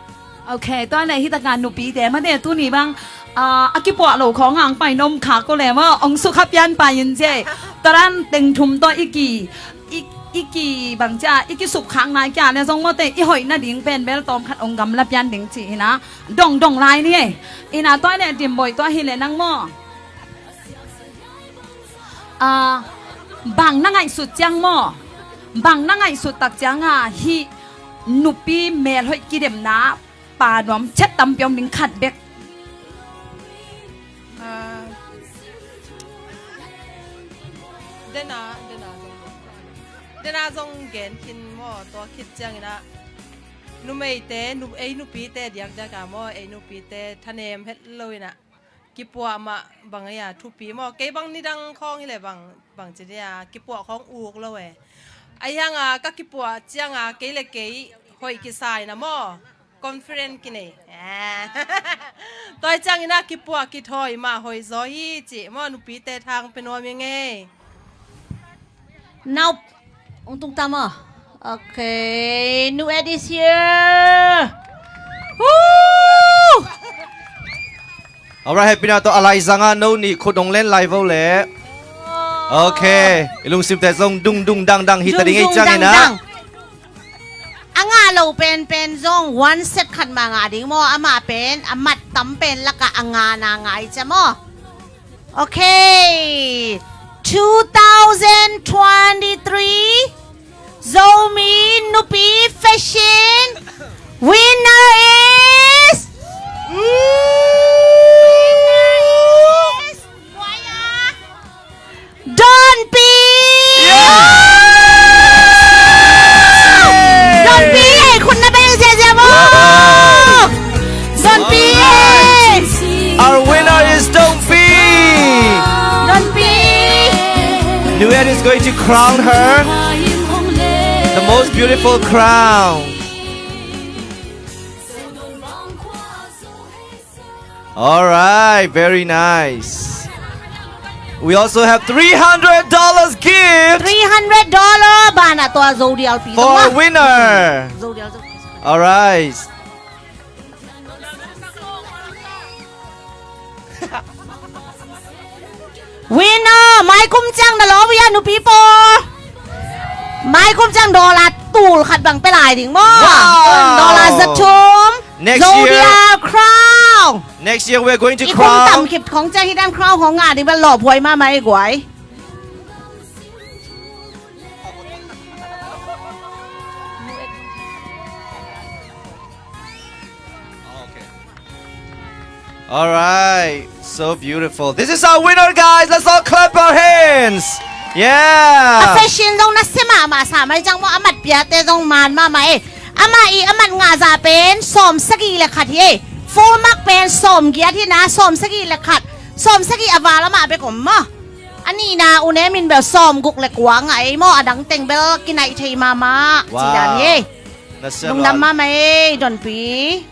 Ok, tua le hi taka nupite mate tuni bang, ah, a kipuah lo khawng ang pai nom khak ko le maw, ong sukha pian pai in ci. Tua dan teng thum tawh i ki, i, i ki bang cia, i kisuk khak nai kia le zong mawte, i hoih nading pen bel tawm khat ong gamla pian ding ci hi na, dong dong lai ni e. Ina tua le Dimboi tua hi le nang maw. Ah, bang na ngaihsut ciang maw, bang na ngaihsut tak cianga hih nupi melhoih kidemna pa nuam ciat tampi om ding khat bek. Ah, dena, dena zong, dena zong gen khin maw, tua khit ciangin ah numeite, nu, ei nupite diakdiak a maw, ei nupite thanem het lo in ah kipuah mah bang ei a thupi maw, kei bang nidang khawng hi le bang, bang ci dia kipuah khawng uk lo e. Ahi hanga ka kipuah cianga kei le kei hoih kisa in ah maw, confident kinei. Tua hi ciangin ah kipuah kithawi mah hoih zaw hi cih maw, nupite thang pe nuam ing ei. Nau, ong tung tam aw. Okay, Nu Ed is here. Woo! Alright, happy na to, a laizanga no nih khut ong len lai vo le. Okay, i lungsimte zong dung dung dang dang hi ta ding ei ciangin ah. A ngah lo penpen zong one set khat mah ngah ding maw, amah pen a mat tam pen lakah a ngana ngah i cia maw. Okay, two thousand twenty-three Zomi Nupi Fashion winner is, winner is Donpi! Donpi, eh, khut na beng ziazia maw. Donpi, eh. Our winner is Donpi. Donpi. Nuet is going to crown her the most beautiful crown. All right, very nice. We also have three hundred dollars gift. Three hundred dollar banah tua Zodial pi for a winner. Zodial, Zodial. All right. Winner, mai kum ciang na lawm uh ia nupi pawl. Mai kum ciang dollar tul khat bang pia lai ding maw. Wow. Dollar za thum. Next year, Zodial crown. Next year we are going to crown. I kum tam khit khong ciang hi dan crown khong ngah ding bel lawphuai mahmah ei guai. Okay. All right. So beautiful. This is our winner, guys. Let's all clap our hands. Yeah. A fashion zong na sia mahmah sa mai ciang maw, a mat piate zong man mahmah e. Amah i a mat ngah zah pen sawm sagih le khat hi e. Full mark pen sawm giat hi na, sawm sagih le khat. Sawm sagih a val amah bek om maw. A nihna U Ne Min bel sawm guk le kua ngah ei maw, a dang teng bel kinaih thei mahmah. Wow. Ci dan hi e. Lungdam mahmah ei, Donpi.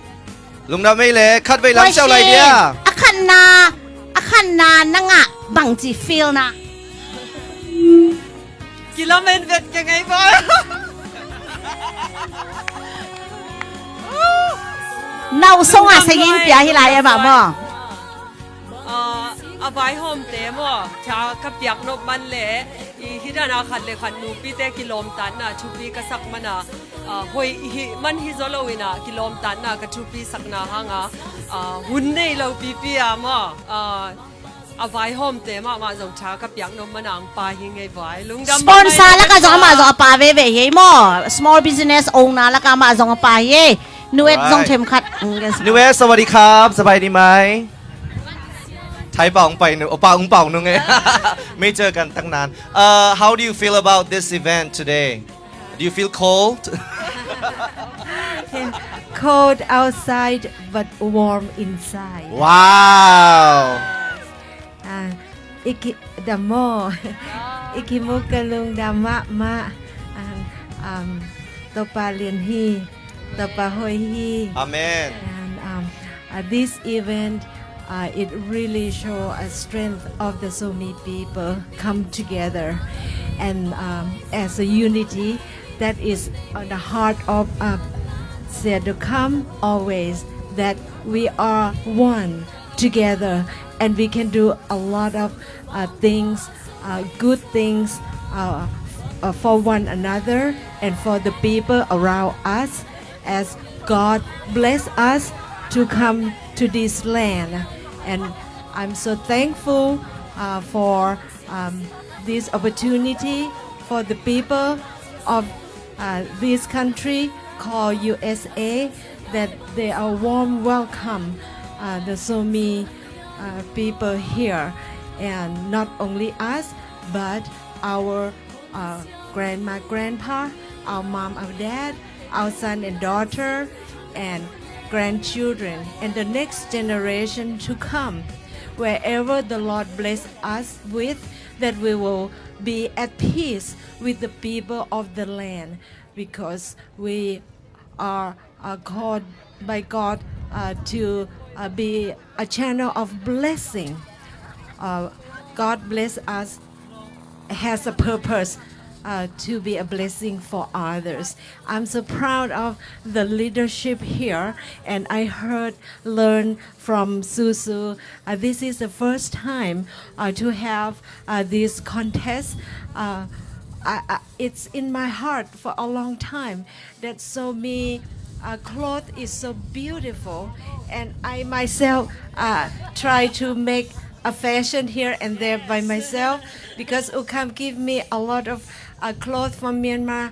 Lungdam ei le, khat vei lam siau lai dia. A khatna, a khatna na ngah bangci feel na. Kilamen vet ka ngei bawh. Nau song a sa yin pia hi lai e mah maw. Ah, a vaihawmte maw, tha ka piak nop man le, i hi dana khat le khat nupite kilawmtatna thupi ka sak mana, ah, hoih hi man hi zaw lo ina, kilawmtatna ka thupi sakna hanga, ah, hun nei lo pipi a maw, ah, a vaihawmte mahmah zong tha ka piak nop mana ang pa hi ngei vai. Lungdam. Sponsor mahmah lakah zong amah zong a pa veve hi ei maw. Small business owner lakah amah zong a pa hi ei. Nuet zong themkhat. Nuet, สวัสดีครับ สบายดีไหม ไทยเปล่า องไปหนู โอปา องเปา หนูไง ไม่เจอกันตั้งนาน Uh, how do you feel about this event today? Do you feel cold? Cold outside but warm inside. Wow. Ah, iki damo. Iki mukalung dama ma. Ah, um, Topa lian hi. Topa hoih hi. Amen. And, um, uh, this event, uh, it really show a strength of the Zomi people come together and, um, as a unity that is on the heart of, uh, said to come always, that we are one together and we can do a lot of uh, things, uh, good things uh, uh, for one another and for the people around us as God bless us to come to this land. And I'm so thankful uh, for um, this opportunity for the people of uh, this country called U S A, that they are warm welcome uh, the Zomi uh, people here, and not only us, but our uh, grandma, grandpa, our mom, our dad, our son and daughter, and grandchildren, and the next generation to come. Wherever the Lord bless us with, that we will be at peace with the people of the land, because we are uh, called by God uh, to uh, be a channel of blessing. Uh, God bless us, has a purpose uh, to be a blessing for others. I'm so proud of the leadership here, and I heard, learn from Susu. Uh, this is the first time uh, to have uh, this contest. Uh, I, I, it's in my heart for a long time that Zomi uh, cloth is so beautiful, and I myself uh, try to make a fashion here and there by myself, because U Kham give me a lot of uh, cloth from Myanmar.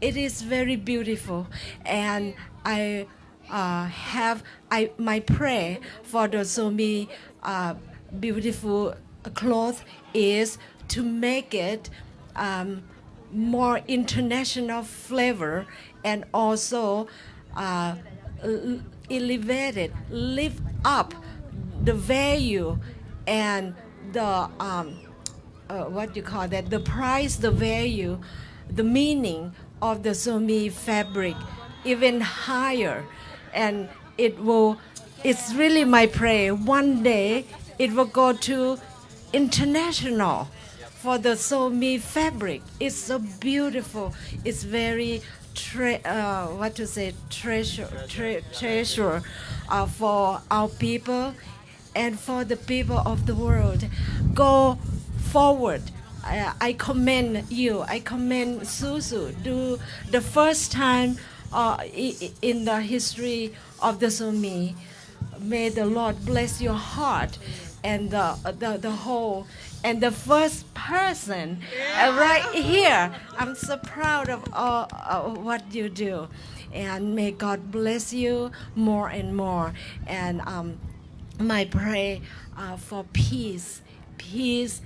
It is very beautiful, and I uh, have I, my prayer for the Zomi uh, beautiful cloth is to make it um, more international flavor, and also uh, l- elevate it, lift up the value and the um, uh, what you call that, the price, the value, the meaning of the Zomi fabric even higher, and it will. It's really my prayer. One day it will go to international for the Zomi fabric. It's so beautiful. It's very tre- uh, what to say, treasure, tre- treasure uh, for our people and for the people of the world. Go forward. Uh, I commend you. I commend Susu. Do the first time uh, i- i- in the history of the Zomi. May the Lord bless your heart and the the, the whole and the first person uh, right here. I'm so proud of all uh, what you do, and may God bless you more and more. And um, my pray uh, for peace, peace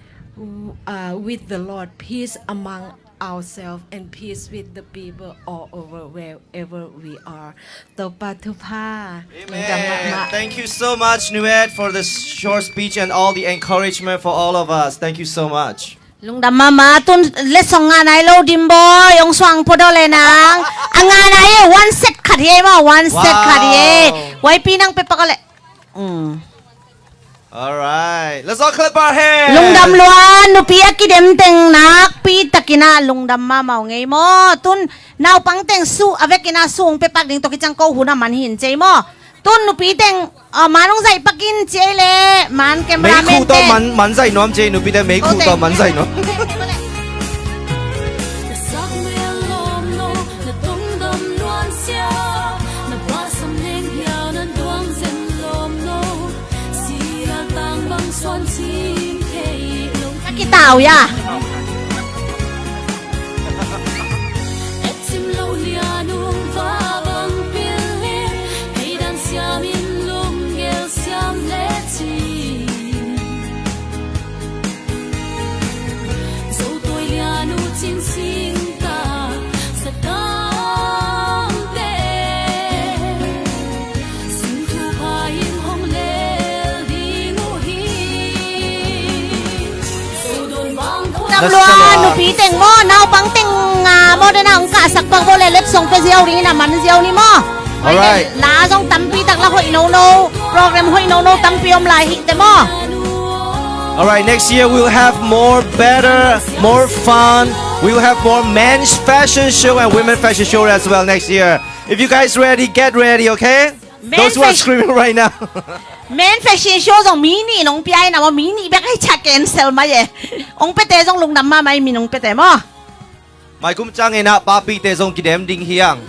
uh, with the Lord, peace among ourselves, and peace with the people all over wherever we are. Topa thupha. Amen. Thank you so much, Nuet, for the short speech and all the encouragement for all of us. Thank you so much. Lungdam mahmah. Tun letsong ngah nai lo, Dim Boy, ong suang pua daw le nang. A ngah nai e, one set khat hi e maw, one set khat hi e. Wow. Y P nang pe pak le. Mm. Alright, let's all clap our hands. Lungdam lua, nupi a kidem teng nakpi takin a lungdam mahmah ung ei maw. Tun naupang teng su a vekin a su ong pe pak ding tawh kiciang ko hun a man hin cei maw. Tun nupi teng uh, man ong zaih pak in cei le, man cameraman teng man, man zaih nuam cei, nupi teng meikhu tawh man zaih nuam. Kitau ya. Lungdam lua, nupi teng maw, naupang teng a maw, dena ong kahsak pak vo le, letsong pe ziau ding in a man ziau ni maw. Alright. La zong tampi tak la hoih nono, program hoih nono tampi om lai hi te maw. Alright, next year we'll have more better, more fun. We'll have more men's fashion show and women fashion show as well next year. If you guys ready, get ready, okay? Men Those who are fe- screaming right now. Men fashion show zong mi nih nong pia in a maw, mi nih bek ahi ciang cancel mai e. Ong piate zong lungdam mahmah e, mi nong piate maw. Maikum ciangin ah papite zong kidem ding hi hang.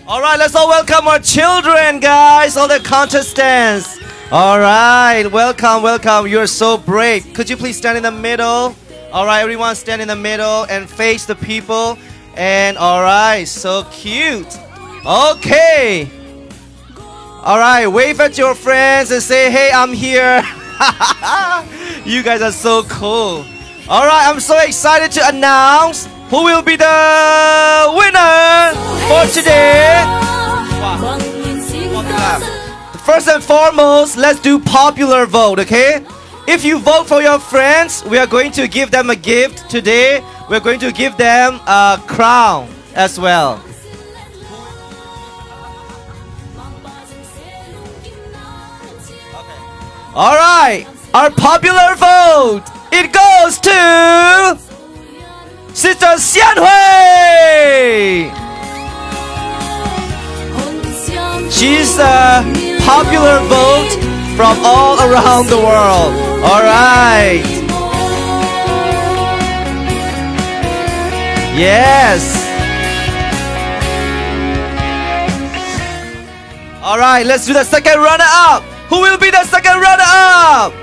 All right, let's all welcome our children, guys, all the contestants. All right, welcome, welcome. You're so brave. Could you please stand in the middle? All right, everyone stand in the middle and face the people. And all right, so cute. Okay. All right, wave at your friends and say, "Hey, I'm here." You guys are so cool. All right, I'm so excited to announce who will be the winner for today. First and foremost, let's do popular vote, okay? If you vote for your friends, we are going to give them a gift today. We're going to give them a crown as well. All right, our popular vote, it goes to Sister Sian Hui. She's a popular vote from all around the world. All right. Yes. All right, let's do the second runner-up. Who will be the second runner-up?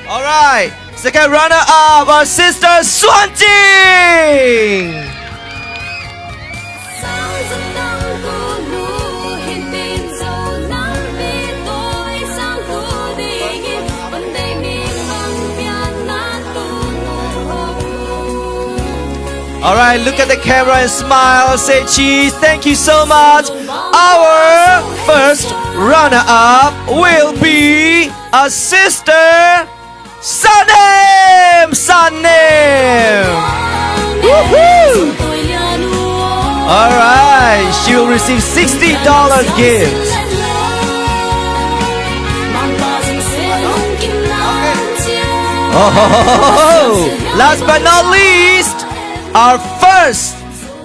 All right, second runner-up, our sister Suan Cing. All right, look at the camera and smile. Say cheese. Thank you so much. Our first runner-up will be a sister Sanem. Sanem. Woohoo! All right, she will receive sixty dollar gift. Oh, last but not least, our first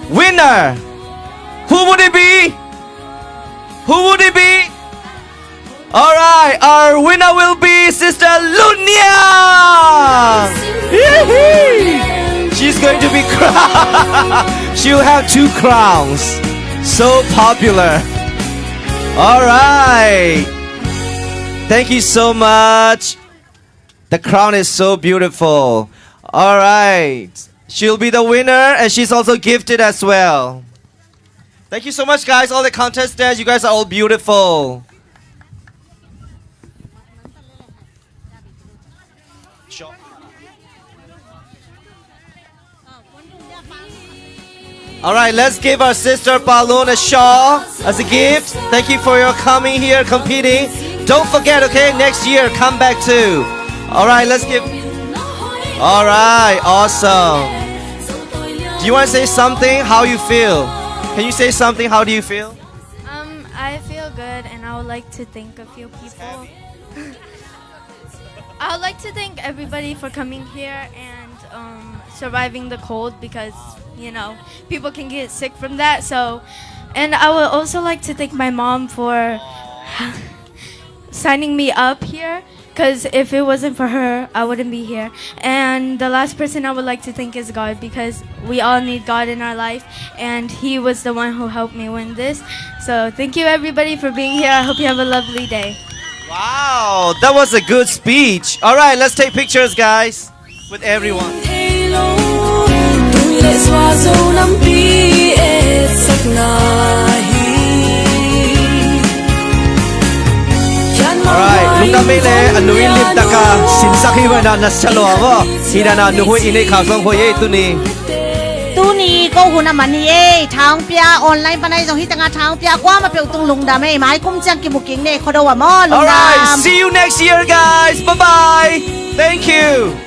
winner. Who would it be? Who would it be? All right, our winner will be Sister Lun Niang. Yee-hee! She's going to be crowned. She'll have two crowns. So popular. All right. Thank you so much. The crown is so beautiful. All right. She'll be the winner, and she's also gifted as well. Thank you so much, guys. All the contestants, you guys are all beautiful. All right, let's give our sister Palun a shawl as a gift. Thank you for your coming here, competing. Don't forget, okay, next year, come back too. All right, let's give. All right, awesome. Do you want to say something? How you feel? Can you say something? How do you feel? Um, I feel good, and I would like to thank a few people. I would like to thank everybody for coming here and, um, surviving the cold because, you know, people can get sick from that. So, and I would also like to thank my mom for signing me up here, because if it wasn't for her, I wouldn't be here. And the last person I would like to thank is God, because we all need God in our life, and He was the one who helped me win this. So thank you, everybody, for being here. I hope you have a lovely day. Wow, that was a good speech. All right, let's take pictures, guys, with everyone. Alright, lungdam ei le, a nui limtak a sinsak hi ven a, na sia lo a vo. Hi dan a nu Hui i neih khak zong hoih ei tuni. Tuni ko hun a man hi ei, tha hong pia, online pan ahi zong hi tengah tha hong pia, kuamah peuh tung lungdam ei, mai kum ciang kimu kik ni ei, Khuado ah maw, lungdam. Alright, see you next year, guys. Bye bye. Thank you.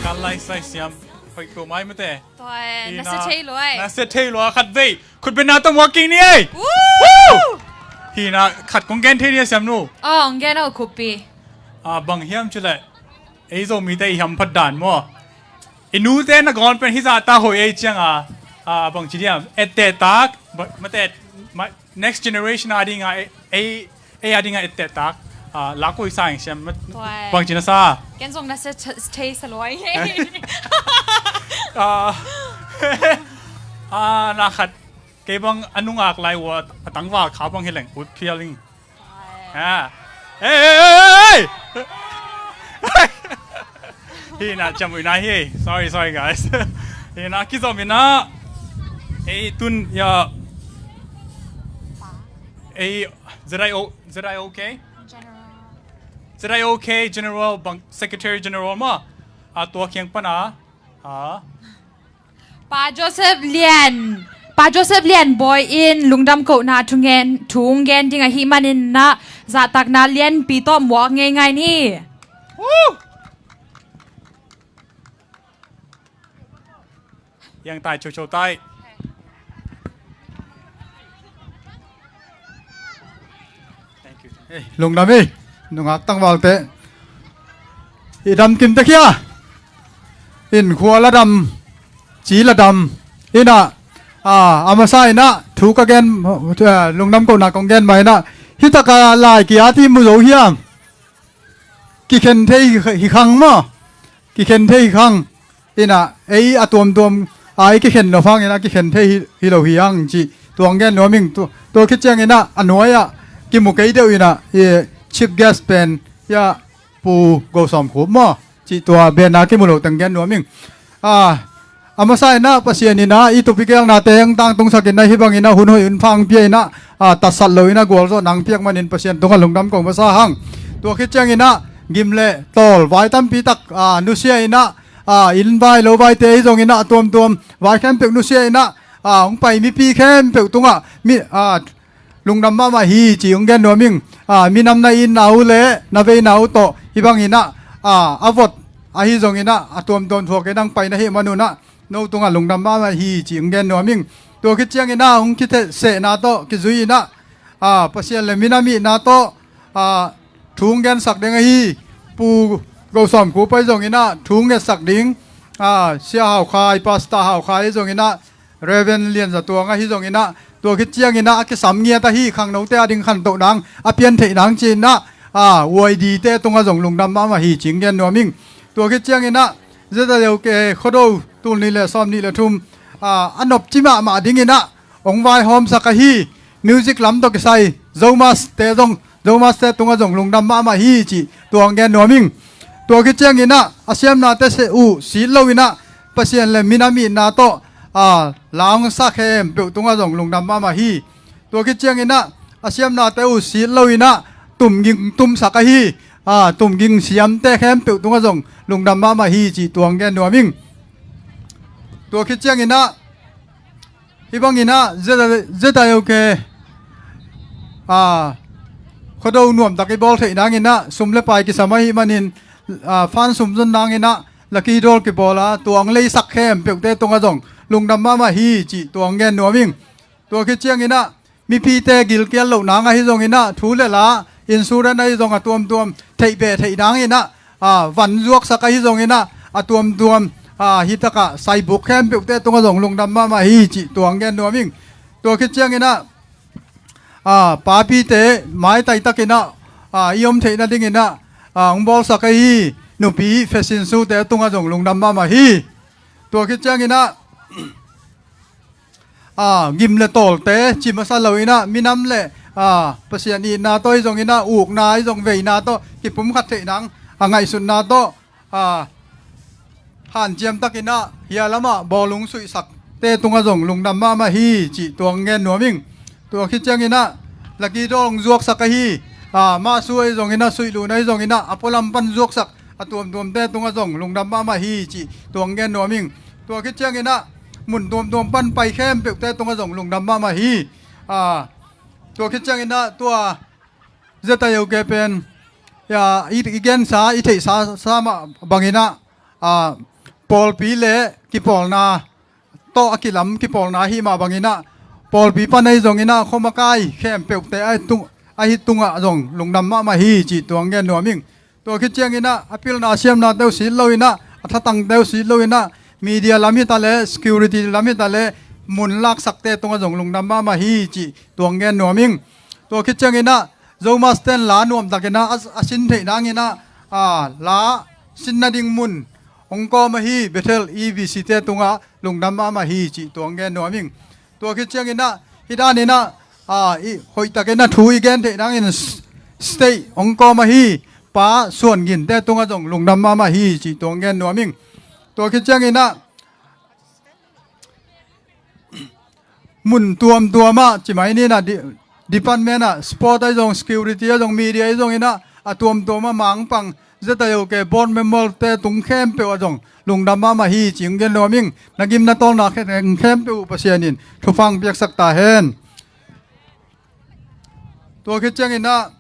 Kan lai sai siam, hoih ko mai mate. Tua, na sia thei luai. Na sia thei luai khat vei. Khutbetna tawh muak kik ni ei. Woo! Woo! Hi na khat kong gen thei ni a siamnu. Oh, hong gen aw khuppi. Ah, bang hiam cih leh, ei Zomite i hamphat dan maw. I nute nangawn pen hi zahta hoih ei ciang a, ah, bang ci diam, etteh tak, ba-, mate, ma-, next generation a ding a, ei, ei, ei a ding a etteh tak, ah, la koi sa ing siam, ma-, bang ci na sa. Ken zong na sia th-, thei sa luai. Ah, ah, na khat, kei bang a nungak lai ua, a tangval kha bang hi leng ut phial ing. Ah. Hey, hey, hey, hey, hey! Hi na, ciam ui na hi. Sorry, sorry, guys. Hi na, kizom hi na. Ei, tun, ya. Ei, Z I O, Z I O K? General. Z I O K, General, bang, Secretary General ma. A tua kiang pana. Ah. Pa Joseph Lian, Pa Joseph Lian Bawi in lungdam kohna thu ngen, thu ngen ding ahih manin na zahtakna lianpi tawh muak ngeingai ni. Woo! Yang tai, cho cho tai. Thank you. Ei, lungdam ei, nungak tangvalte. I dam kim tek hia. Inn khua la dam, ci la dam. Ina, a, a masa ina, thu ka gen, eh, lungdam kohna kong gen ma ina. Hi taka lai kia ti mu zo hiam. Kikhen thei hi khang maw. Kikhen thei hi khang. Ina, ei a tuamtuam, a i kikhen lo hang ina, kikhen thei hi, hi lo hi ang ci. Tuang gen nuam ing, tu, tua khit ciang ina, a nuai ah, kimu kei deuh ina, i chief guest pen, ya, Pu Go Sawm Khup maw. Ci tua, ben a kimu lo teng gen nuam ing. A, a masa ina, Pasian ina, i tupi kelna teng tangtung sak ina, hi bang ina, hun hoih hun phang pia ina, a, tatsat lo ina, gualzawh nang piak manin Pasian tunga lungdam ko masa hang. Tua khit ciang ina, gim le tawl, vai tampi tak, a, nusia ina, a, inn vai lo vaite hi zong ina, a tuamtuam, vai khempeuh nusia ina, a, hong pai mipi khempeuh tunga, mi, a, lungdam mahmah hi ci hong gen nuam ing. A, minam na itna uh le, na veina uh tawh, hi bang ina, a, a vot, ahi zong ina, a tuamtuam thuak ina hong pai na hih man un ah, no tunga lungdam mahmah hi ci hong gen nuam ing. Tua khit ciang ina, hong kithehsehna tawh, kizui ina, a, Pasian le minam itna tawh, a, thu hong gensak ding ahi, Pu Go Sawm Khup pai zong ina, thu hong ngetsak ding, a, Sia Hau Khai, Pastor Hau Khai zong ina, Reverend Lian Za Tuang ahi zong ina, tua khit ciang ina, a kisam ngiat ahi, khangnote a ding khantoh nang, a pian theih nang ci ina, a, Y D te tunga zong lungdam mahmah hi ci hong gen nuam ing. Tua khit ciang ina, Z I O K Khuado tul nih le sawm nih le thum, a, a nopci mahmah ding ina, hong vaihawmsak ahi, music lam tawh kisai, Zomas te zong, Zomas te tunga zong lungdam mahmah hi ci, tua hong gen nuam ing. Tua khit ciang ina, a siamnate seh uh, sit lo ina, Pasian le minam itna tawh, a, la hong sa khempeuh tunga zong lungdam mahmah hi. Tua khit ciang ina, a siamnate uh, sit lo ina, tumging tumsak ahi, a, tumging siamte khempeuh tunga zong lungdam mahmah hi ci, tua hong gen nuam ing. Tua khit ciang ina, hi bang ina, Z I O K, a, Khuado nuamtak i bawl theih nang ina, sum le pai kisam ahih manin, a, fan sum zon nang ina, lucky draw kibawl a, tua hong leisak khempeuhte tunga zong lungdam mahmah hi ci, tua hong gen nuam ing. Tua khit ciang ina, mipite gilkial loh nang ahi zong ina, thu le la, insurance ahi zong a tuamtuam, theih beh theih nang ina, a, van zuaksak ahi zong ina, a tuamtuam, a, hi taka saibuk khempeuhte tunga zong lungdam mahmah hi ci, tua hong gen nuam ing. Tua khit ciang ina, a, papite, maitai tak ina, a, i om theih nading ina, a, hong bawlsak ahi, nupi, fashion show te tunga zong lungdam mahmah hi. Tua khit ciang ina, a, gim le tawlte, ci masa lo ina, minam le, a, Pasian itna tawh hi zong ina, ukna hi zong veina tawh, kipumkhat theih nang, a ngaihsutna tawh, a, hanciam takin ah hia lamah bawlung suihsakte tungah zong lungdam mahmah hi cih tua hong gen nuam ing. Tua khit ciangin ah Lucky Draw hong zuaksak ahi, a, mahsu ahi zongin ah, suihluhna ahi zongin ah, a pualam pan zuaksak a tuamtuamte tungah zong lungdam mahmah hi cih tua hong gen nuam ing. Tua khit ciangin ah mun tuamtuam pan pai khempeuhte tungah zong lungdam mahmah hi. A, tua khit ciangin ah tua ZIOK pen, ya, i, i gensa, i theihsa sa mah bangin ah, a, pawlpi le kipawlna tawh a kilam kipawlna ahi mah bangin ah, pawlpi pan ahi zongin ah, khuamakai khempeuhte ahi tung, ahi tungah zong lungdam mahmah hi cih tua hong gen nuam ing. Tua khit ciangin ah a pilna siamnate uh sit loin ah, a thatangte uh sit loin ah, media lam hi ta leh, security lam hi ta leh, mun laksakte tungah zong lungdam mahmah hi cih tua hong gen nuam ing. Tua khit ciangin ah Zomus ten la nuamtakin ah a, a sin theih nangin ah, a, la sin nading mun hong kawm ahi Bethel EBC te tungah lungdam mahmah hi cih tua hong gen nuam ing. Tua khit ciangin ah hih danin ah, a, i hoihtakin ah thu i gen theih nangin s-, state hong kawm ahi Pa Suan Gin te tungah zong lungdam mahmah hi cih tua hong gen nuam ing. Tua khit ciangin ah mun tuamtuam ah, ci mai ni in ah, di-, department ah, sport ahi zong, security ahi zong, media ahi zongin ah, a tuamtuam ah mangpang ZIOK board member te tung khempeuh ah zong lungdam mahmah hi cih hong gen nuam ing. Na gim na tawlna khe-, khempeuh uh Pasian in thupha hong piaksak ta hen. Tua khit ciangin ah,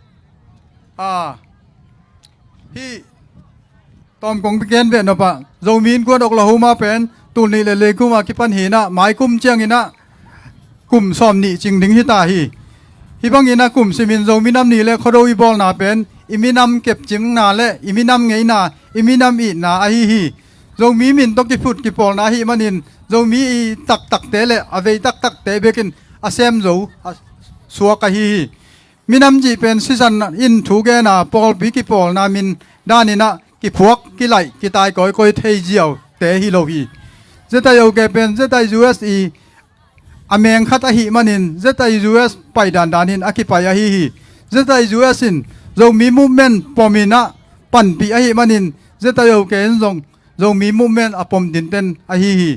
a, hih tawm kong gen beh nop ah, Zomi Innkuan Oklahoma pen tul nih le li kum a kipan hi in ah, mai kum ciangin ah kum sawm nih cing ding hi ta hi. Hih bangin ah kum simin Zomi Nam Ni le Khuado i bawlna pen i minam kepcingna le i minam ngeina, i minam itna ahi hi. Zomi min tawh kiphut kipawlna ahih manin, Zomi i taktakte le a vei taktakte bekin a sem zo, a suak ahi hi. Minam cih pen sisan in thu gen a, pawlpi kipawlna min danin ah kiphuak, kilaih, kitai kawikawi thei ziaute hi lo hi. ZIOK pen ZIUS i a meng khat ahih manin ZIUS pai dandan in a kipai ahi hi. ZIUS in Zomi movement pom in ah panpih ahih manin ZIOK in zong Zomi movement a pom dinten ahi hi.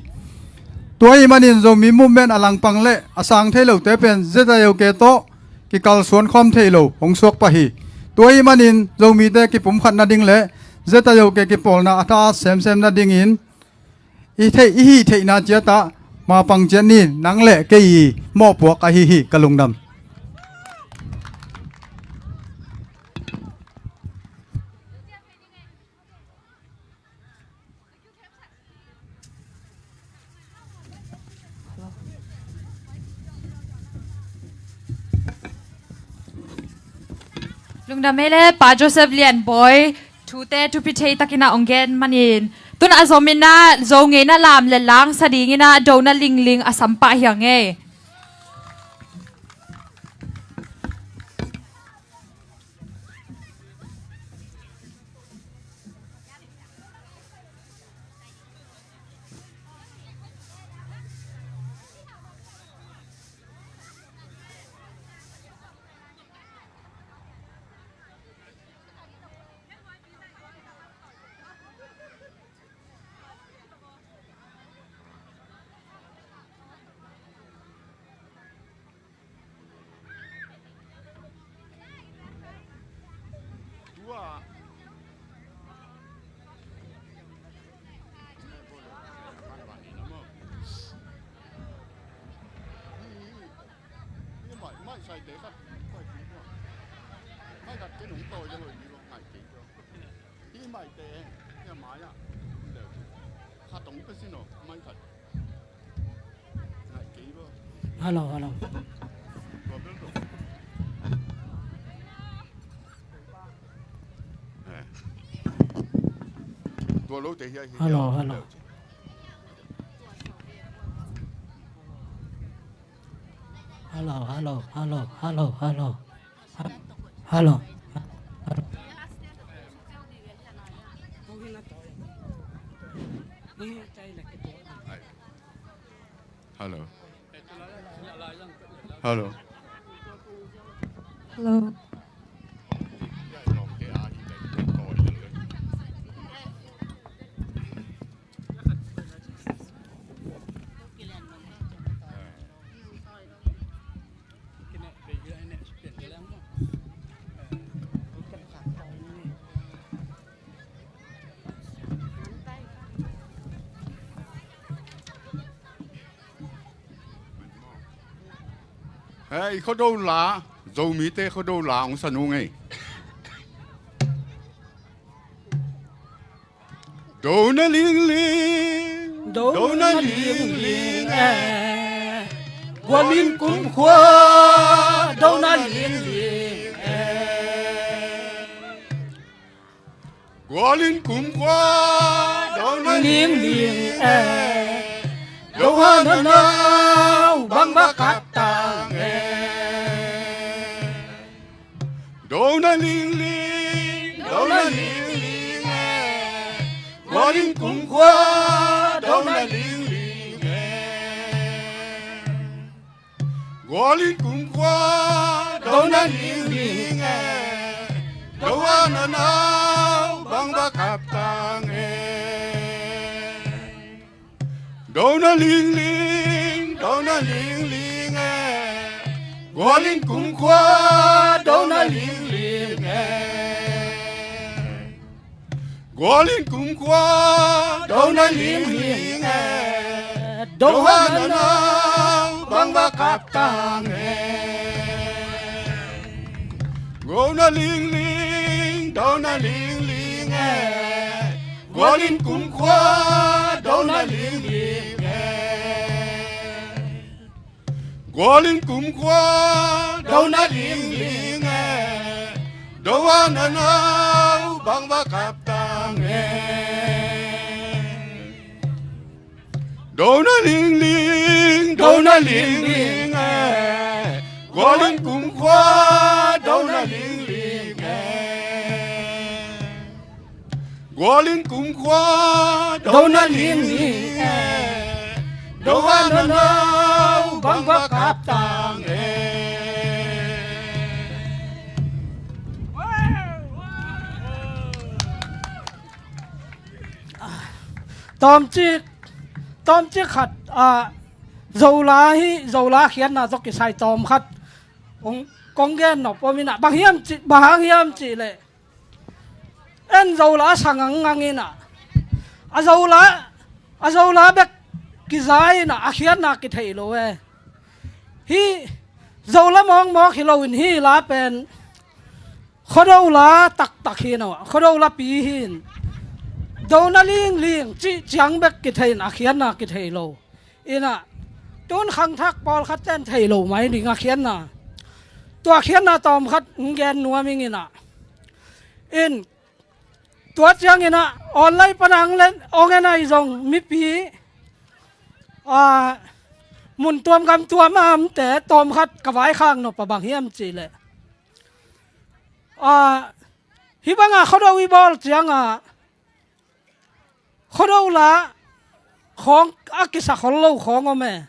Tua ahih manin Zomi movement a langpang le a sang thei lote pen ZIOK tawh kikalsuan khawm thei lo hong suak pah hi. Tua ahih manin Zomite kipumkhat nading le ZIOK kipawlna a tha semsem nadingin i theih, i hih theihna ciat ah mapang ciat ni. Nang le kei i mawhpuak ahi hi. Ka lungdam. Lungdam ei le Pa Joseph Lian Bawi, thute thupi thei takin ah hong gen manin. Tu-in a zom in ah Zo ngeina lam le lang sa dingin ah dona lingling a sam pah hi ing ei. Hello, hello. Hello, hello. Hello, hello, hello, hello, hello. Hello. Hello. Hello. Hello. Hei, Khuado la, Zomite Khuado la hong sa nung ei. Do na lingling, do na lingling eh. Gualin kumkhua do na lingling eh. Gualin kumkhua do na lingling eh. Do ha na nau bang va kap tang eh. Do na lingling, do na lingling eh. Gualin kumkhua do na lingling eh. Gualin kumkhua do na lingling eh. Do a na nau bang va kap tang eh. Do na lingling, do na lingling eh. Gualin kumkhua do na lingling eh. Gualin kumkhua do na lingling eh. Do ha na nau bang va kap tang eh. Do na lingling, do na lingling eh. Gualin kumkhua do na lingling eh. Gualin kumkhua do na lingling eh. Do a na nau bang va kap tang eh. Do na lingling, do na lingling eh. Gualin kumkhua do na lingling eh. Gualin kumkhua do na lingling eh. Do a na nau bang va kap tang eh. Tawmcik, tawmcik khat ah, Zola hi, Zola khiatna zok kisai tawm khat kong, kong gen nop om inah, bang hiam cih, bang hang hiam cih leh, en Zola sa ngangngang inah, a Zola, a Zola bek kiza inah a khiatna kithei lo e. Hih Zola mawkmawk hi loin hih la pen Khuado la taktak hi no, Khuado lapi hi in. Do na lingling cih ciang bek kithei in a khiatna kithei lo. Inah, tun khangthak pawlkhat ten thei lo mai ding a khiatna. Tua khiatna tawm khat hong gen nuam ing inah. In, tua ciang inah, online pan ang len, ong en ai zong, mipi, ah, mun tuam gam tuam a amte, tawm khat ka vaikhak nop a bang hiam cih leh. Ah, hih banga Khuado i bawl cianga, Khuado la khawng a kisa khol lo khawng om e.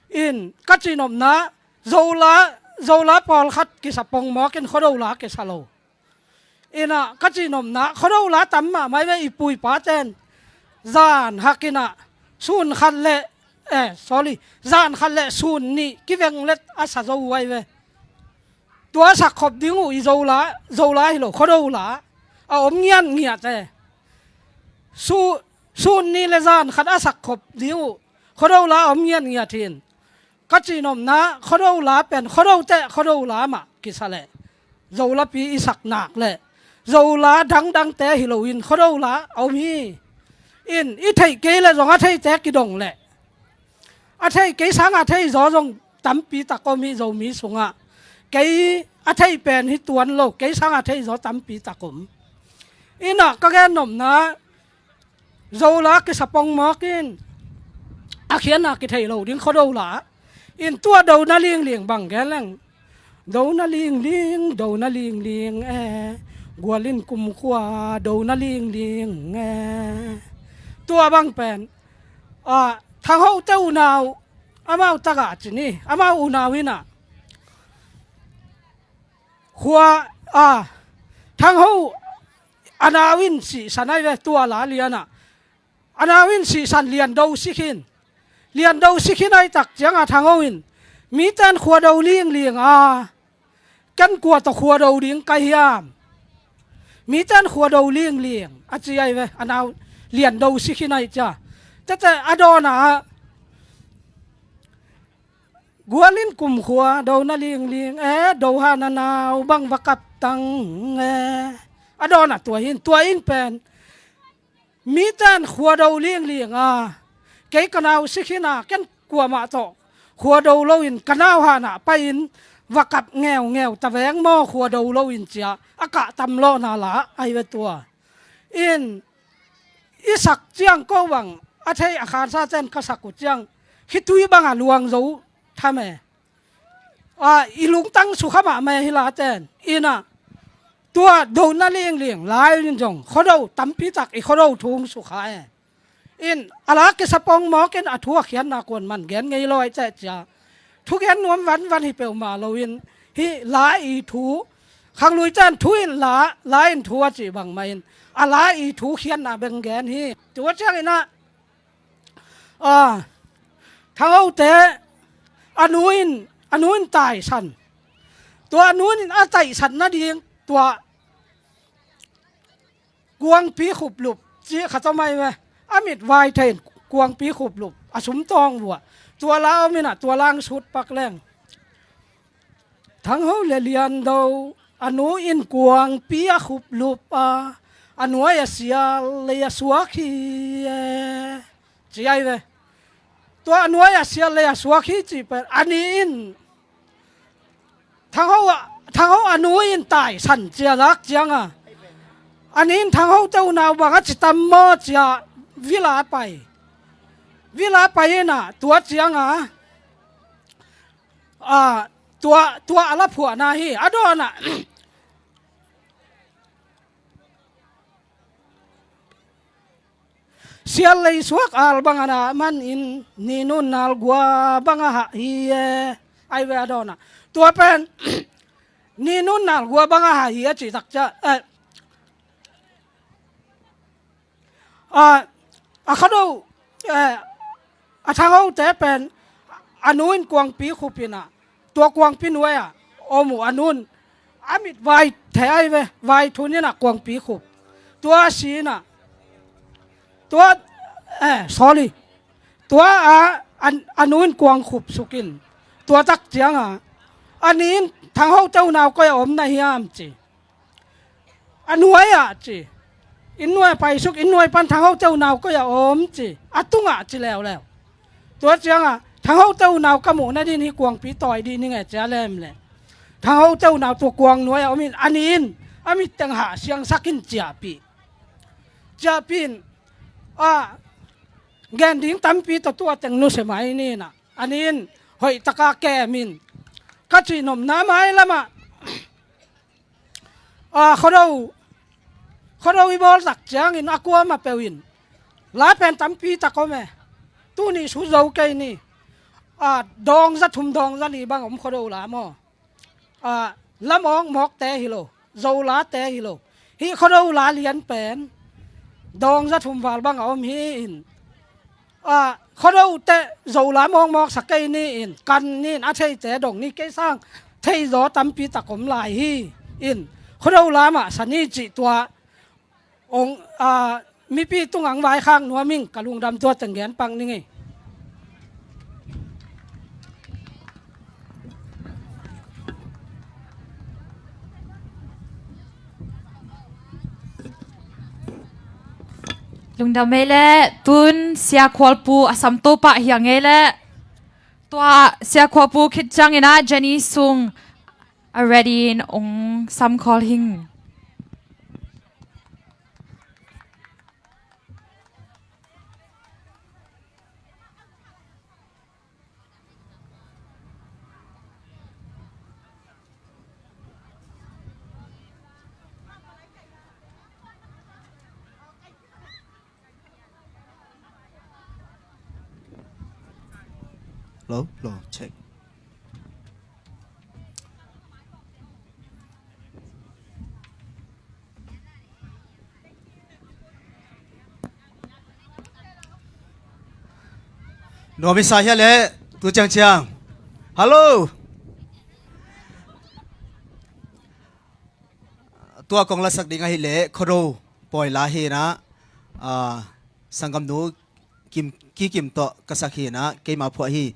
In, ka cihnopna, Zola, Zola pawlkhat kisa pongmawk in Khuado la kisa lo. Inah, ka cihnopna, Khuado la tam mahmah i ve i pu i pa ten. Zan hak inah, sun khat le, eh, sorry, zan khat le sun nih kiveng let a sa zo uh ai ve. Tua a sakkhop ding uh i Zola, Zola hi lo, Khuado la a om ngiatngiat e. Su, sun nih le zan khat a sakkhop ding uh Khuado la a om ngiatngiat hi in. Ka cihnopna, Khuado la pen, Khuado teh, Khuado la mah kisa leh, Zolapi i sak nak leh, Zola dangdangte hi loin Khuado la a om hi. In, i theih kei leh zong a theite kidong leh, a thei kei sanga thei zaw zong tampi tak om hi Zomi sungah. Kei a thei pen hi tuan lo, kei sanga thei zaw tampi tak om. Inah, ka gen nopna, Zola kisa pongmawk in, a khiatna kithei lo ding Khuado la. In, tua do na lingling bang gen leng. Do na lingling, do na lingling eh. Gualin kumkhua do na lingling eh. Tua bang pen, ah, Thang Ho te unau, amau tagah ci ni, amau unau inah. Khua, ah, Thang Ho a nau in sihsan ai ve, tua la lianah. A nau in sihsan, lian do si khin. Lian do si khin ai tak cianga Thang Ho in, miten khua do lingling a, ken kua tawh khua do ding ka hiam? Miten khua do lingling a ci ai ve, a nau lian do si khin ai cia. Tete a dawnah, Gual in kumkhua do na lingling e, do ha na nau bang va kap tang e. A dawn ah tua hi in, tua in pen miten khua do lingling a, kei ka nau si khin a, ken kuamah tawh khua do loin ka nau hanah pai-in va kap ngeungeu ta veng maw, khua do loin cia a kah tam lawhna la ahi ve tua. In i sak ciang ko bang a thei a khansa ten ka sak uh ciang, khitui bangah luang zo tham e. A, i lungtang sukha mahmah e hi la ten. Inah tua do na lingling lai in zong khuado tampi tak i khuado thu hong sukha e. In a la kisa pong mawk in a thu a khiatna kuan man gen ngei lo ai ceh cia. Thugen nuam vanvan hi peuhmah loin hih la i thu, khanglui ten thu in la, la in thu a cih bangmah in a la i thu khiatna beng gen hi. Tua cianginah, a, Thanghote a nu in, a nu in taisan. Tua a nu in a taisan nading tua kuangpi khuplup cih khat om ai ve. A mit vai thei in kuangpi khuplup a sumtawng vuah. Tua la om inah tua la hong sut pak leng. Thangho le Liando a nu in kuangpi a khuplup a, a nuai a sial lei a suak hi e, ci ai ve. Tua a nuai a sial lei a suak hi cih pen a ni in Thangho a, Thangho a nu in taisan cia lak cianga, a ni in Thanghote unau bang a ci tam maw cia vila pai. Vila pai inah tua cianga, a, tua, tua a la phuahna hi a dawnah. Sial lei suak al bang a na man in, ni nun nal gua bang a hah hi e. Ai ve a dawnah. Tua pen ni nun nal gua bang a hah hi a cih tak cia, eh, a, a khuado, eh, a Thanghote pen a nu in kuangpi khup inah, tua kuangpi nuai ah om uh a nu in a mit vai thei ai ve, vai thun inah kuangpi khup. Tua a si inah, tua, eh, sorry. Tua a, a, a nu in kuang khup suk in. Tua tak cianga a ni in Thanghote unau koi a om na hiam ci. A nuai ah ci. Inn nuai a paisuk, inn nuai pan Thanghote unau koi a om ci. A tungah ci leuleu. Tua cianga Thanghote unau ka muh nadin hi kuangpi tawi dih ning e cia lem le. Thanghote unau tua kuang nuai a om in a ni in a mitteng hah siangsak in ciahpih. Ciahpih in, a, gen ding tampi tawh tua teng nusia mai ni inah. A ni in hoih taka kem in. Ka cih nopna mai lamah, a, khuado, khuado i bawl tak ciangin a kuamah peuh in la pen tampi tak om e. Tuni sut zo kei ni. A, dawng za thum dawng za li bang om khuado la maw. A, la mawkmawkte hi lo, Zolate hi lo. Hih khuado la lian pen dawng za thum val bang a om hi in. A, khuado teh Zola mawkmawk sa kei ni in, kan ni in, a theite dong ni, kei sang theizaw tampi tak om lai hi in. Khuado la mah sa ni cih tua ong, a, mipi tungah vaikhak nuam ing, ka lungdam tua teng gen pak ning ei. Lungdam ei leh, tun Sia Khualpu a samto pah hiang ei leh. Tua Sia Khualpu khit ciangin ah Jenny Sung a ready in ong sam khol hing. Hello, hello, check. Nuam i sa hia leh, tu ciangciang. Hello. Tua kong lasak ding ahih leh, Khuado pawi la hi inah, ah, sanggamnu Kim, Ki Kim tawh ka sak hi inah, keima phuah hi.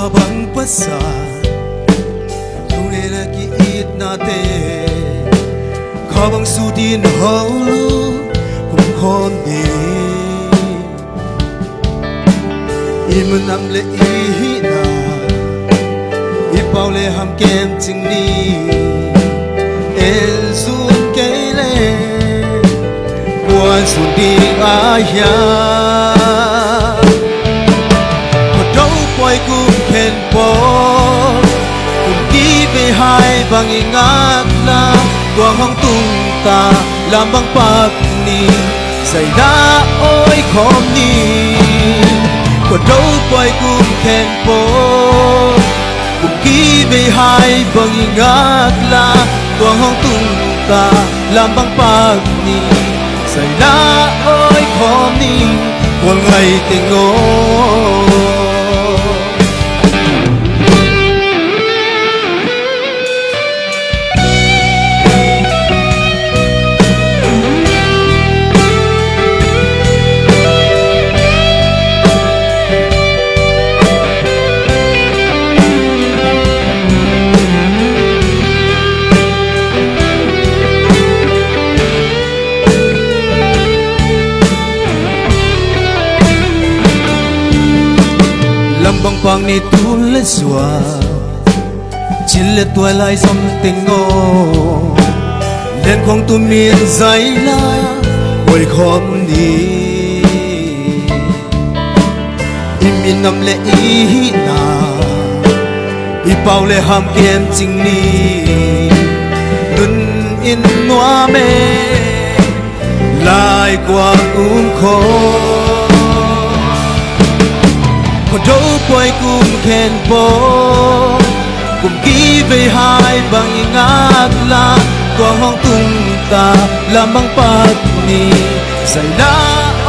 Kha bang pasa, lunglen a ki-itnate, kha bang sutin hong kumkhawm ni. I minam le i hihna, i pau le hamkem cing ni. En zun kei le, kua zun ding a hiam? Khuado pawi kum khen pawl, kum kivei hai bang i ngak la, tua hong tung ta lam bang pak ni. Zai na awi khawm ni. Khuado pawi kum khen pawl, kum kivei hai bang i ngak la, tua hong tung ta lam bang pak ni. Zai na awi khawm ni, gual ngai teng aw. Lam bang pak ni, tul le zua, cil le tuai lai zom teng aw. Len khong tumin zai la awi khawm ni. I minam le i hihna, i pau le hamkem cing ni. Nun in nuam e, lai kuang um khawm. Khuado pawi kum khen pawl, kum kivei hai bang i ngak la, tua hong tung ta lam bang pak ni. Zai na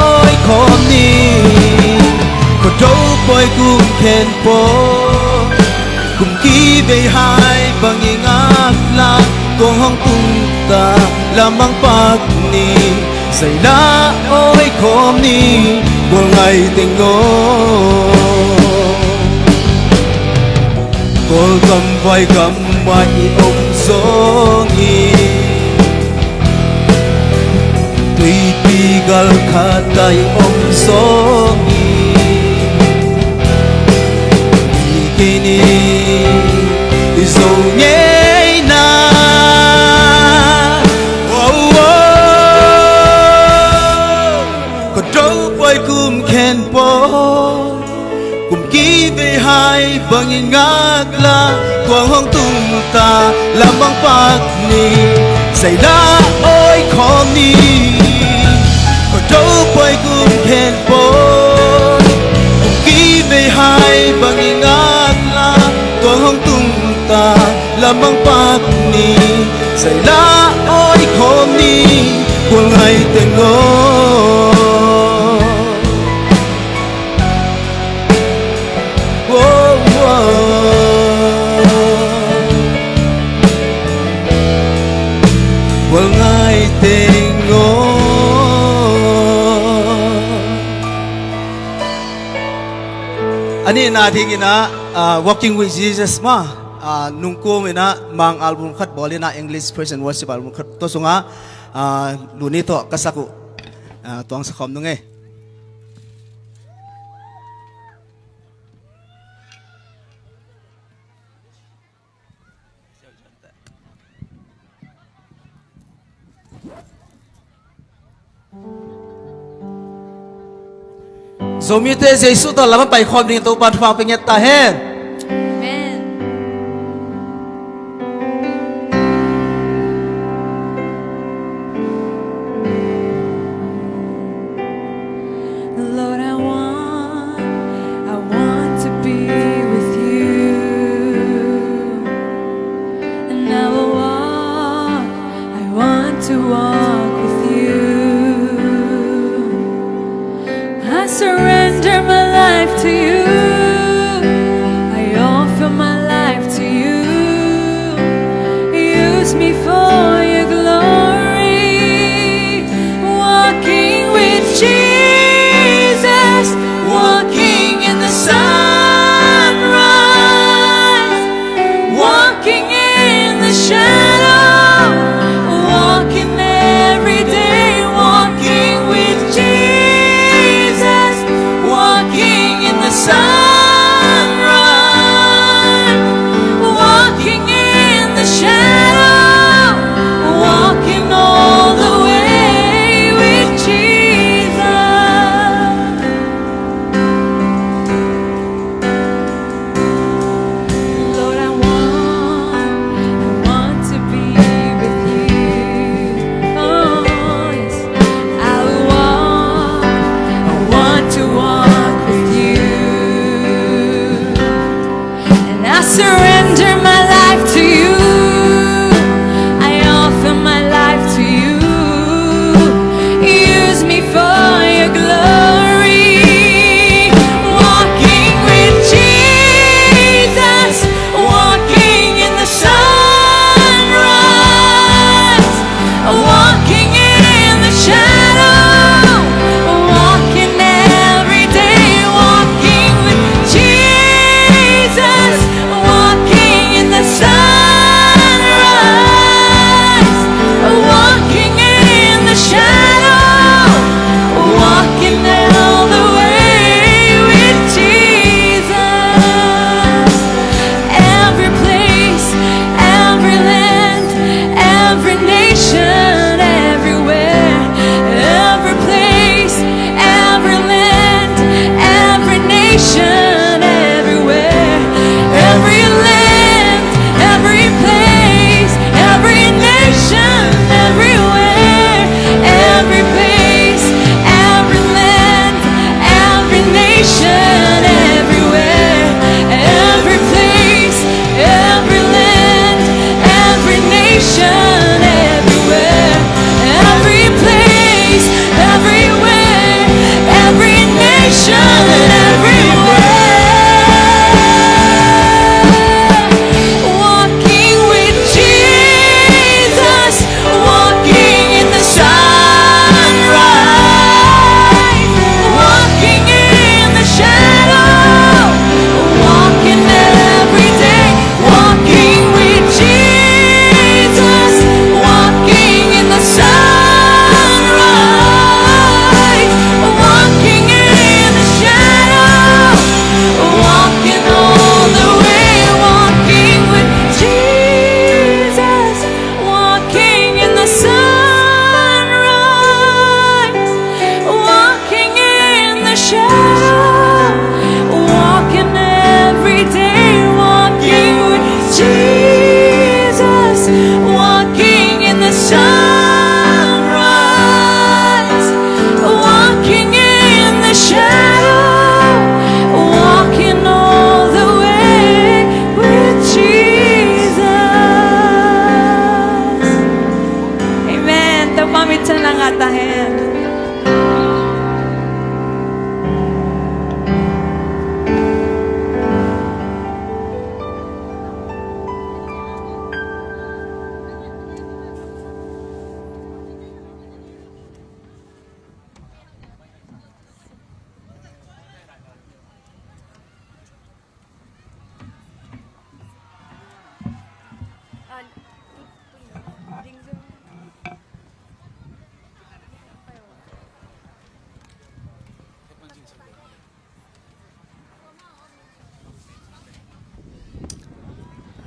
awi khawm ni. Khuado pawi kum khen pawl, kum kivei hai bang i ngak la, tua hong tung ta lam bang pak ni. Zai na awi khawm ni, gual ngai teng aw. Kawlgam vaigam mah i om zong hi, tuipi gal khat ah i om zong hi. Hi kei ni, i Zo ngeina. Wow, wow. Khuado pawi kum khen pawl, kum kivei hai bang i ngak la, tua hong tung ta lam bang pak ni. Zai na awi khawm ni. Khuado pawi kum khen pawl, kum kivei hai bang i ngak la, tua hong tung ta lam bang pak ni. Zai na awi khawm ni, gual ngai teng aw. Gual ngai teng aw. A nihna dingin ah, ah, Walking with Jesus mah, ah, nungkum in ah Mang album khat bawl in ah, English Praise and Worship album khat tawh sungah, ah, Luni tawh ka sak uh, ah, tuang sa khawm nung e. Zomite Jesu tawh lam a pai khawm dingin Topa thupha hong pia ngiat ta hen. Amen. Lord, I want, I want to be with you. And I will walk, I want to walk with you. I surrender my life to you. I offer my life to you. Use me for your glory. Walking with Jesus, walking in the sunrise.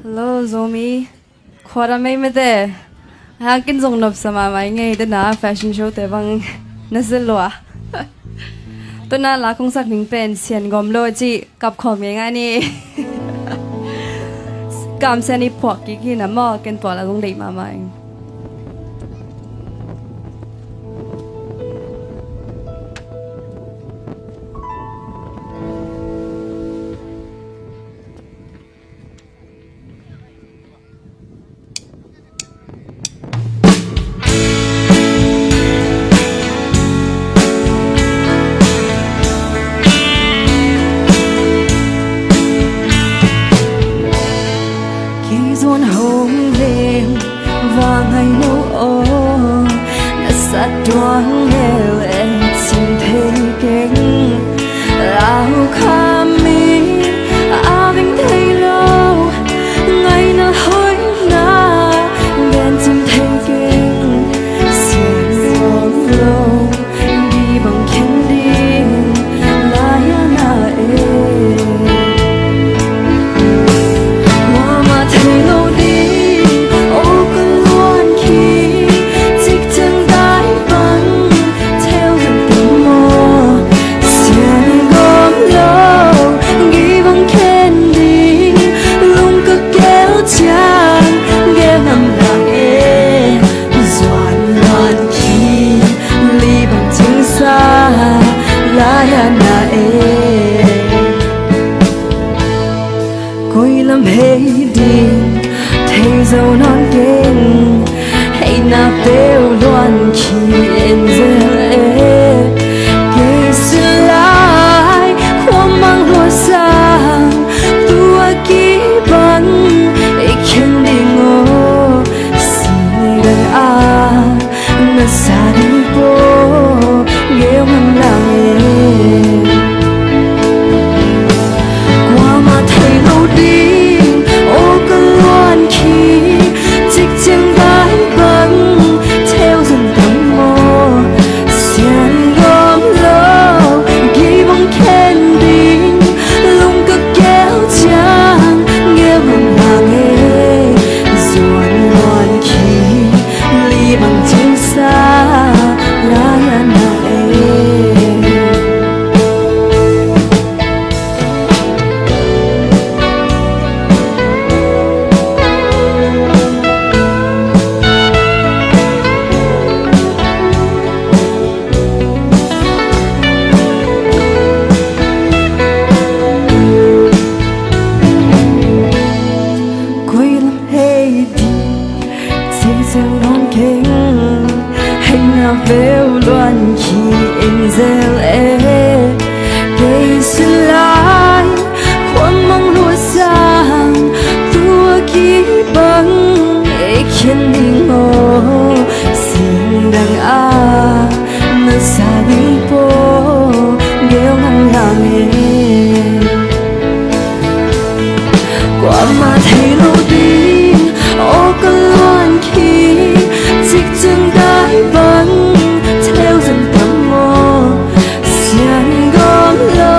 Hello, Zomi. Khua ram ei mete. Hang kin zong nopsa mahmah i ngei te na fashion show te bang na zil lua. Tuna la kong sak ning pen Sian Gawm Lo ci kap khawm ngei ngai ni. Kam sian i phuak kik hi na maw, ken tua la zong deih mahmah ing. Kei zuan hong lem va ngai lo aw, na sat tuang lel e cin thei keng. Au khami a veng thei lo, ngaina hoihna gen cin thei keng. Sian Gawm Lo, gibang khen ding lai a na e. Kuamah thei lo ding, o ka luan khi, cikcang dai bang, theu zang tam maw. Sian Gawm Lo, gibang khen ding, lung ka gel ciang, gel ngam lang e. Zuan luan khi, li bang cingsa lai a na e. Koi lam hei ding thei zo nawn keng, hei na peuh luan khi en zel e. Kei sin lai khua mang lua sang, tua kibang i khen ding aw, sing dang a na sa ding po, geu ngam lang e. Kuamah thei lo ding, o ka luan khi, cikcang dai bang, theu zang tam maw. Sian Gawm Lo, gibang khen ding, lung ka gel ciang, geu ngam lang e. Zuan luan khi, li bang cingsa lai a na e. Koi lam hei ding, sing sing nawn keng, hei na peuh luan khi en zel e. Kei sin lai khua mang lua sang, tua kibang i khen ding aw, sing dang a na sa ding po, geu ngam lang e. Kuamah thei lo ding, o ka luan khi, cikcang dai bang, theu zang tam maw. Sian Gawm Lo,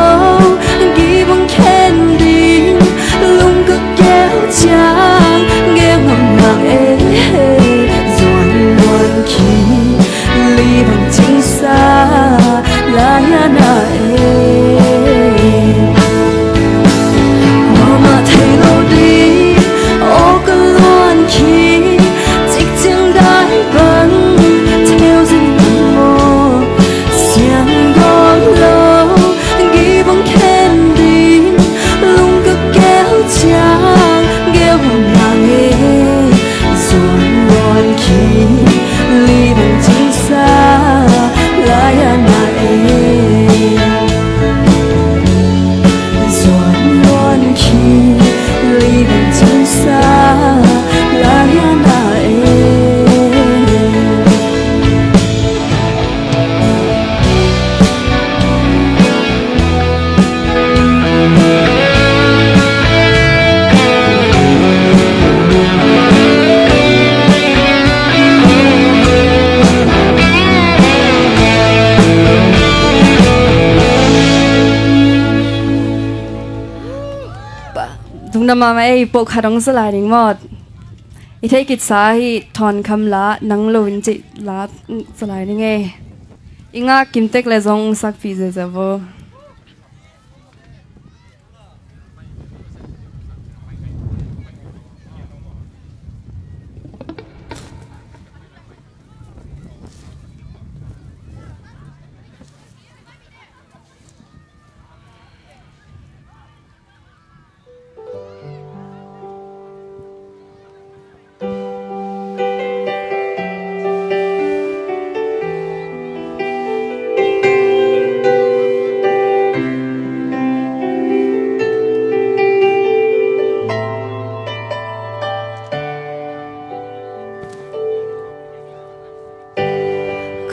Na mama ei, pawh khat hong sa lai ning mawt. I theih khitsa hi, Thawn Kham la, Nang Lo In cih la sa lai ning ei. I ngak kim tek le zong sakpih zia zia vo.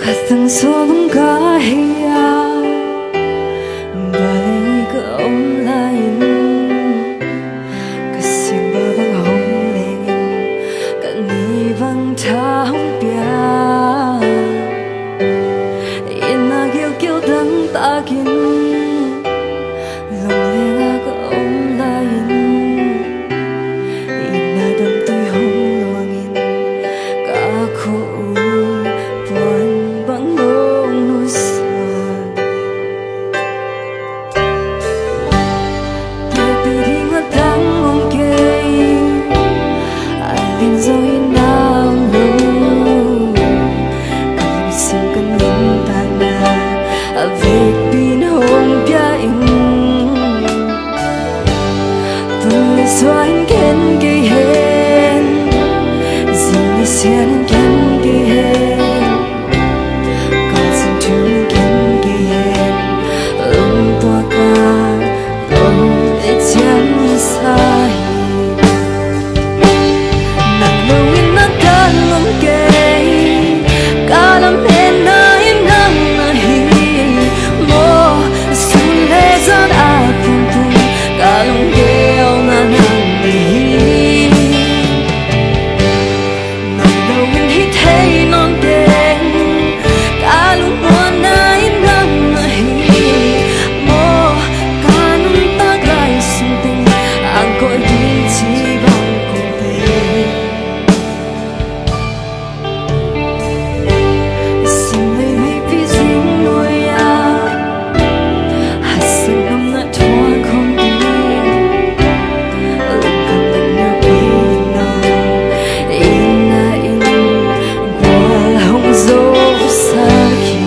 Ka tang sawm ka hei a, balei ka om lai in, ka siam bang hong leng in, ka ni bang tha hong pia. Inn a kiukiu dang takin, lunglenga ka om lai in, inn a damtui hong luangin, ka khua uh puan bang hong nusia. Teci ding a dang om kei, a lian zaw in a om lo. Ka lungsim ka nuntakna a vekpi in hong pia in. Tun le sua in ken kei hen, zing le sian in ken kei hen. Ka sin thu in ken kei hen, lungtuak a, lung i ciang sa hi. Nang lo in a dang om kei, ka lametna in nang na hi maw. Sun le zan a tungtung, ka lunggeuna nang na hi. Nang lo in hi thei nawn keng, ka lungmuanna in nang na hi maw. Ka nuntak lai sung teng, ang kawh ding ci bang kong thei. Sim meimei pi zing nuai a, haksat nopna thuak khawm ding. Lungkham ding na pi no, inn a inn gual hong zo sak hi.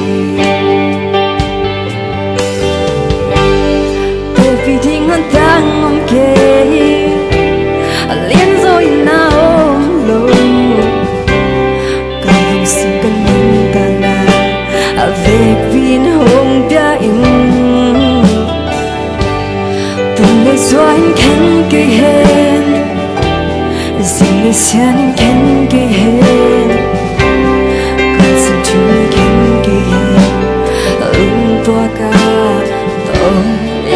Teci ding a dang om kei, a lian zaw in a om lo. Ka lungsim ka nuntakna a vekpi in hong pia in. Tun le sua in ken kei hen, zing le sian in ken kei hen. Ka sin thu in ken kei hen, lungtuak a, tawm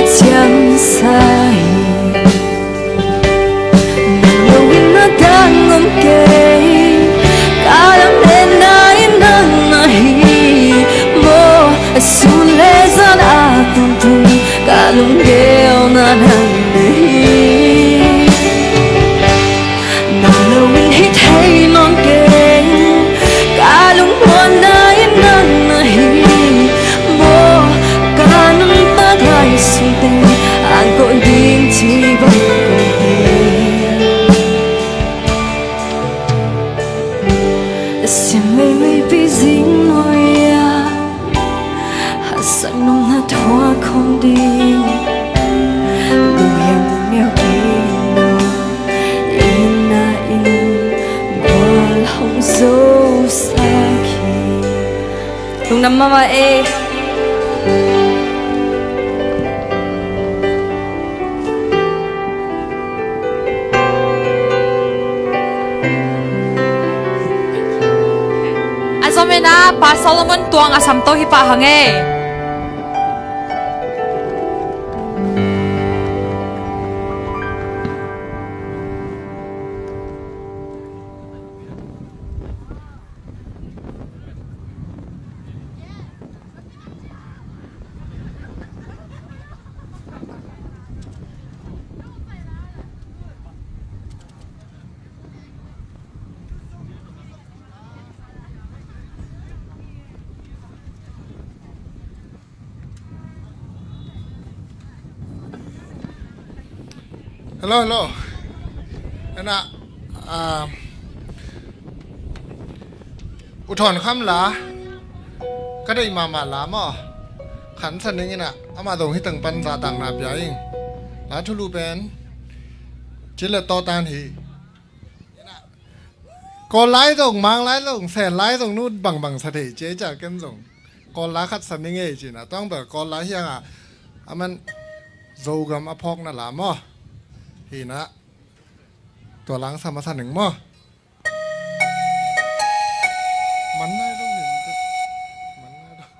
i ciang sa hi. Nang lo in a dang om kei, ka lametna in nang na hi maw. Sun le zan a tungtung, ka lunggeuna nang na hi. Nang lo in hi thei nawn keng, ka lungmuanna in nang na hi maw. Ka nuntak lai sung teng, ang kawh ding ci bang kong thei. Sim meimei pi zing nuai a, haksat nopna thuak khawm ding. Lunghiam neu kei no, inn a inn gual hong zo sak hi. Lungdam mahmah e. A zom in a, Pa Solomon Tuang a sam to hi pah hang e. Hello, hello. Ena, ah, U Thawn Kham la, ka deih mahmah la maw? Khansa ning ina, amah zong hi teng pan zahtakna pia ing. La thulu pen ci le tawtan hi. Kawl lai zong, Mang lai zong, Sen lai zong, nu bangbang sa thei ci ei ca ken zong Kawl la khat sa ning ei cina, tuang bel Kawl la hianga, a man Zogam a phawkna la maw? Hina, tua lang sa masa ning maw? Man nai zong hin, man nai zong.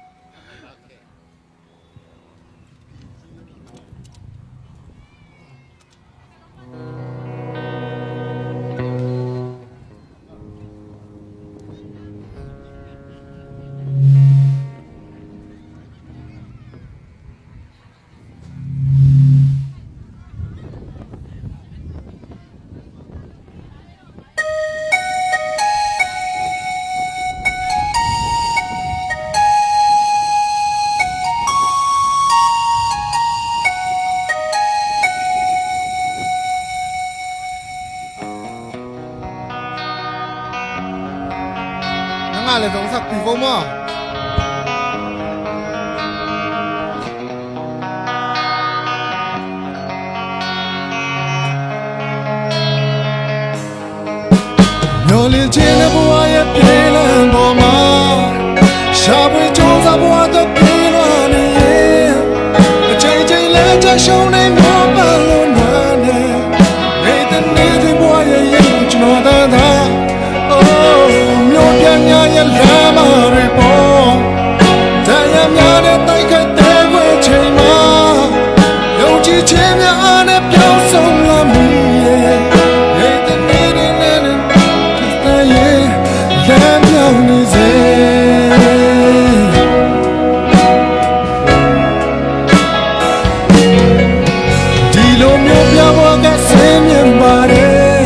Nang a le zong sakpih vo maw? Nyo li jin le bua ye pi le bo ma. Sha bui jong za bua to pi lua ni ye. Jai jai le jai shong nei mo pa lo na ne. Nei ten nei tui bua ye ye jno da da. Oh, myo pya nya ye la ma ri po. တရားများနဲ့ တိုက်ခိုက် သဲကွဲချိန်မှာ ယုံကြည်ခြင်းများအားနဲ့ ပျောက်ဆုံးလာမိရဲ့ ရိတ်တနေ့တွေနဲ့ တသက်ရဲ့ လမ်းပြောင်းနေစေ ဒီလိုမျိုးပြဘဝက ဆင်းမြင်ပါတယ်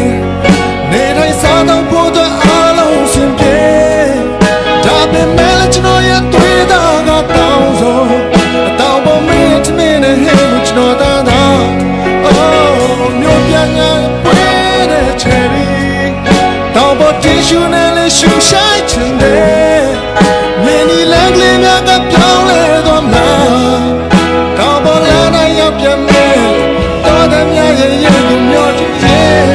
။ နေထိုင်စားသောက်ဖို့အတွက် အားလုံးအဆင်ပြေ။ ဒါပေမဲ့လည်း ကျွန်တော်ရဲ့ သွေးသားက တောင်းဆို။ အတောင်ပေါ်မင်းရဲ့ ထမင်းနဲ့ ဟင်းကို ကျွန်တော် တန်းတာ။ Oh, မြို့ပြငါ ပွေတဲ့ ချယ်ရီ။ တောင်ပေါ် တစ်ရှူးနဲ့လည်း ရှူရှိုက်ချင်တယ်။ မြင်းနီလမ်းကလေးများက ပြောင်းလဲသွားမလား။ တောင်ပေါ်လမ်းတိုင်း ရောက်ပြန်မယ်။ တော်သမျှရဲ့ ရိတ်ကို မျှော်ကြည့်ရင်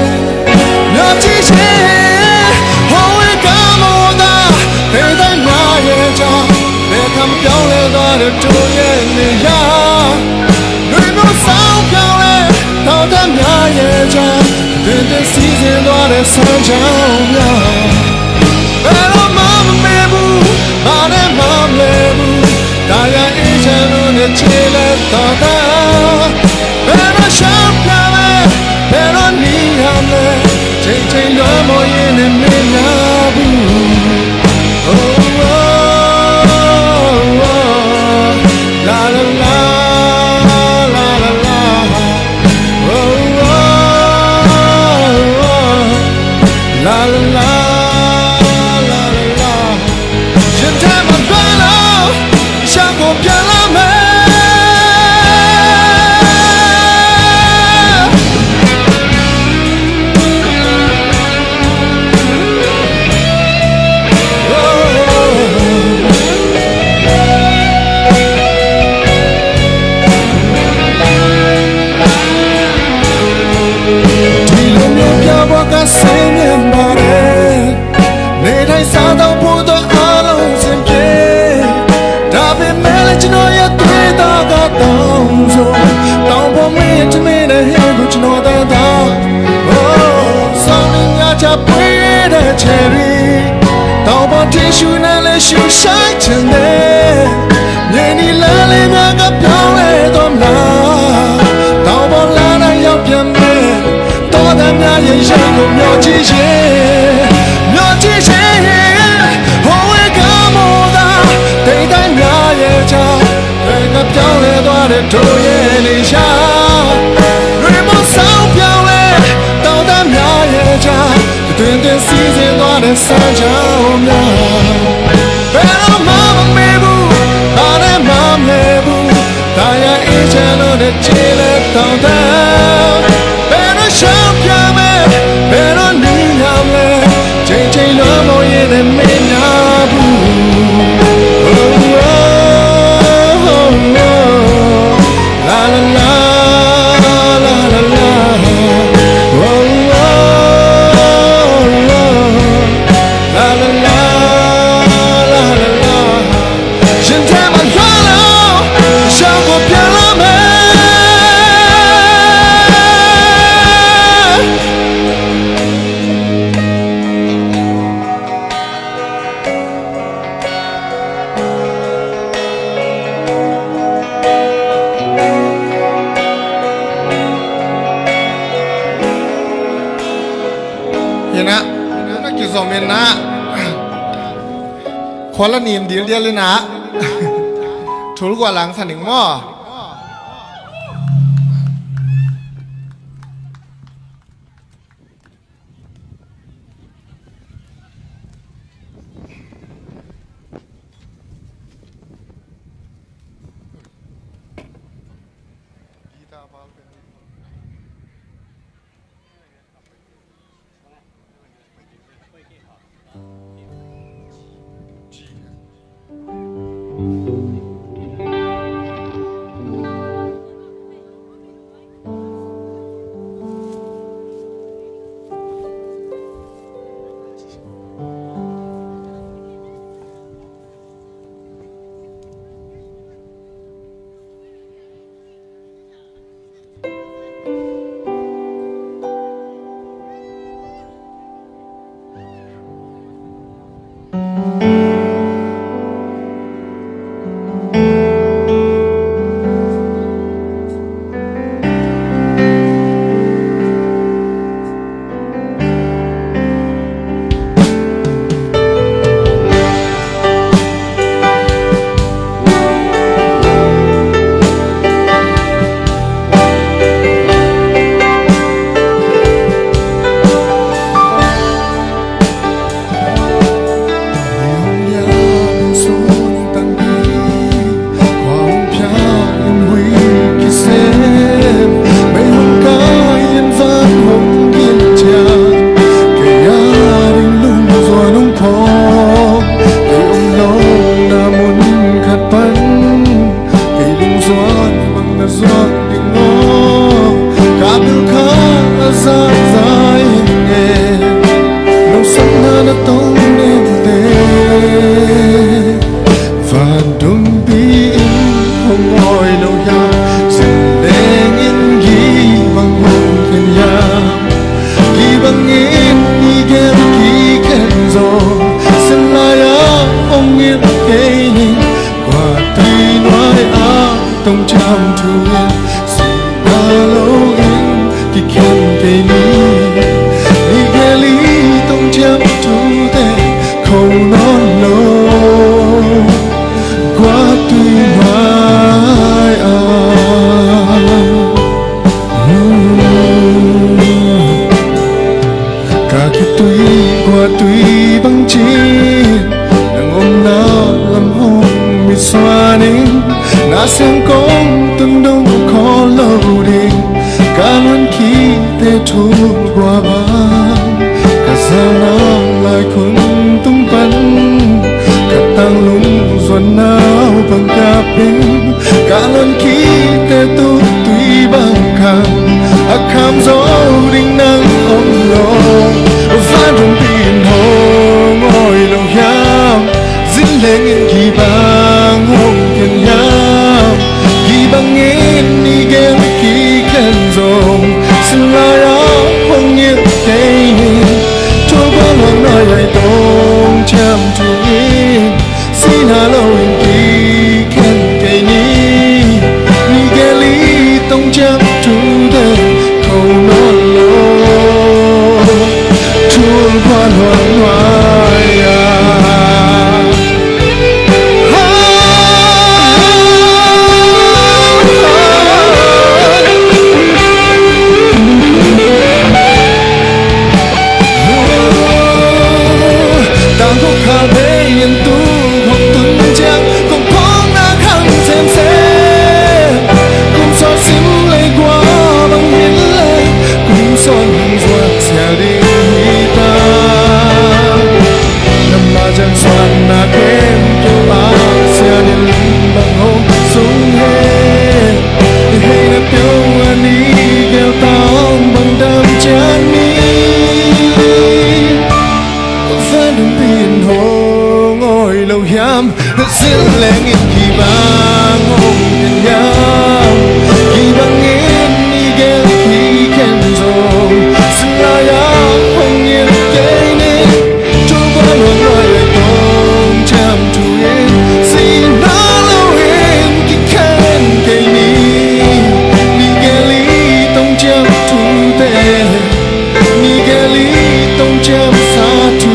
မျှော်ကြည့်ရင် ဟိုးဝေးကမောသာ ဒေသများရဲ့ကြောင့် ဘယ်အခါ ပြောင်းလဲသွားတဲ့ တို့ရဲ့နေရာ လွင်မိုးဆောင်ပြောင်းလဲ တောင်တန်းများရဲ့ကြောင့် တွင်တွင်စီးဆင်းသွားတဲ့ စမ်းချောင်းများ ဘယ်တော့မှ မမေ့ဘူး။ ဘာနဲ့မှ မလဲဘူး။ တာယာအေးချမ်းလို့နဲ့ ခြေလက်တော်သာ ဘယ်တော့ ရှောင်ပြောင်းလဲ ဘယ်တော့ နေရာမလဲ။ ချိန်ချိန်လွှမ်းမိုးရင်းနဲ့ မမေ့ဘူး။ Oh, oh, oh, oh. La, la, la, la, la, la. Oh, oh, oh, oh. La, la, la, la, la, la. ရင်ထဲမှာ လွှမ်းလို့ ရှောင်ကို ပြန်လာမယ်။ ဒီလိုမျိုးပြဘဝက ဆင်းမြင်ပါတယ်။ နေထိုင်စားသောက်ဖို့အတွက် အားလုံးအဆင်ပြေ။ ဒါပေမဲ့လည်း ကျွန်တော်ရဲ့ သွေးသားက တောင်းဆို။ တောင်ပေါ်မင်းရဲ့ ထမင်းနဲ့ ဟင်းကို ကျွန်တော် တန်းတာ။ Oh, စောင်းနှင်းများကြား ပွေတဲ့ ချယ်ရီ။ တောင်ပေါ် တစ်ရှူးနဲ့လည်း ရှူရှိုက်ချင်တယ်။ မြင်းနီလမ်းလေးများက ပြောင်းလဲသွားမလား။ တောင်ပေါ်လမ်းတိုင်း ရောက်ပြန်မယ်။ တော်သမျှရဲ့ ရိတ်ကို မျှော်ကြည့်ရင် မျှော်ကြည့်ရင် ဟိုးဝေးကမောသာ ဒေသများရဲ့ကြောင့် ဘယ်က ပြောင်းလဲသွားတဲ့ တို့ရဲ့နေရာ လွင်မိုးဆောင်ပြောင်းလဲ တောင်တန်းများရဲ့ကြား တွင်တွင်စီးဆင်းသွားတဲ့ စမ်းချောင်းများ ဘယ်တော့မှ မမေ့ဘူး။ ဘာနဲ့မှ မလဲဘူး။ တာယာအေးချမ်းလို့နဲ့ ခြေလက်တော်သာ ဘယ် Na, khual a nim dildial in ah, thul guah lang sa ning maw? Kei lungzuan bang na zuak ding aw, ka bil kha a zahzah ing e, lo sang na na tong nente. Vantumpi in hong awi lo hiam, zin leng in gii bang hong khen hiam? Gii bangin i gel kikhen zong, sin lai-ah hong ngilh kei ning. Kua tui nuai-ah tong ciam thu in, sihna lo in kikhen kei ni. Ni gel i tong ciam thute kho nawn lo, kua tui nuai-ah. Ka khitui kua tui bang ci-in, nang omna lam hong mit suan ing. Na siang kong tun dong khawl lo ding, ka luan khite thul kua bang, ka zau na lai khun tung pan, ka tang lungzuan nau bang kap in, ka luan khite tu tui bang khang, a kham zo ding nang om lo. Vantumpi in hong awi lo hiam, zin leng in gii bang hong khen hiam? Gii bangin i gel kikhen zong, sin lai-ah hong ngilh kei ning. Thul kua luang nuai-ah i tong ciam thu in, sihna lo in kikhen kei ni. Ni gel i tong ciam thute kho nawn lo, thul kua luang nuai-ah. Tangkho kha bei in tu hong tun ciang, kong khawng na khang semsem. Kum sawt sim lei kua bang hi lei, kum sawt hong zuak sial ding hi ta. Namma ciang suan na kem kem a, sia ni lim bang hong sung he. I hei na pio a ni gel tang bang dam cian ni. Vantumpi in hong awi lo hiam, zin leng in gii bang hong khen hiam? Gii bangin i gel kikhen zong, sin lai-ah hong ngilh kei ning. Thul kua luang nuai-ah i tong ciam thu in, sihna lo in kikhen kei ni. Ni gel i tong ciam thute, ni gel i tong ciam sa thu,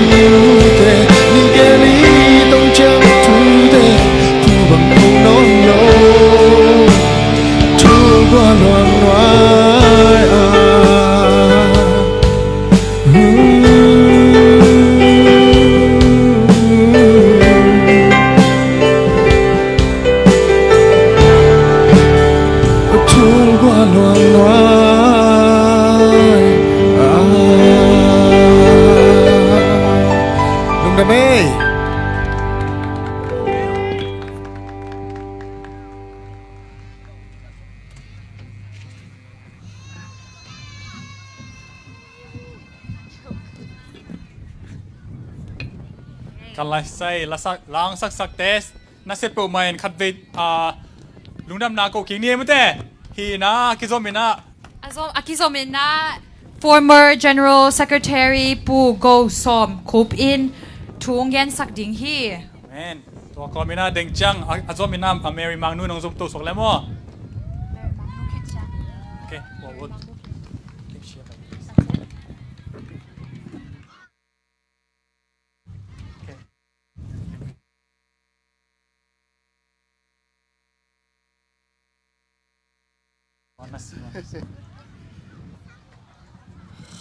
Laisai, lasak, langsaksak te, na se peuhmah in khatvei, ah, lungdamna ko kik ni ei mate. Hi na, kizom in ah. A zom, a kizom in ah, former General Secretary Pu Go Sawm Khup in thu hong gensak ding hi. Amen. Tua kawm in ah deng ciang, a, a zom in ah, a Mary Mang Nu in hong zom to suak le maw. Okay, well, well.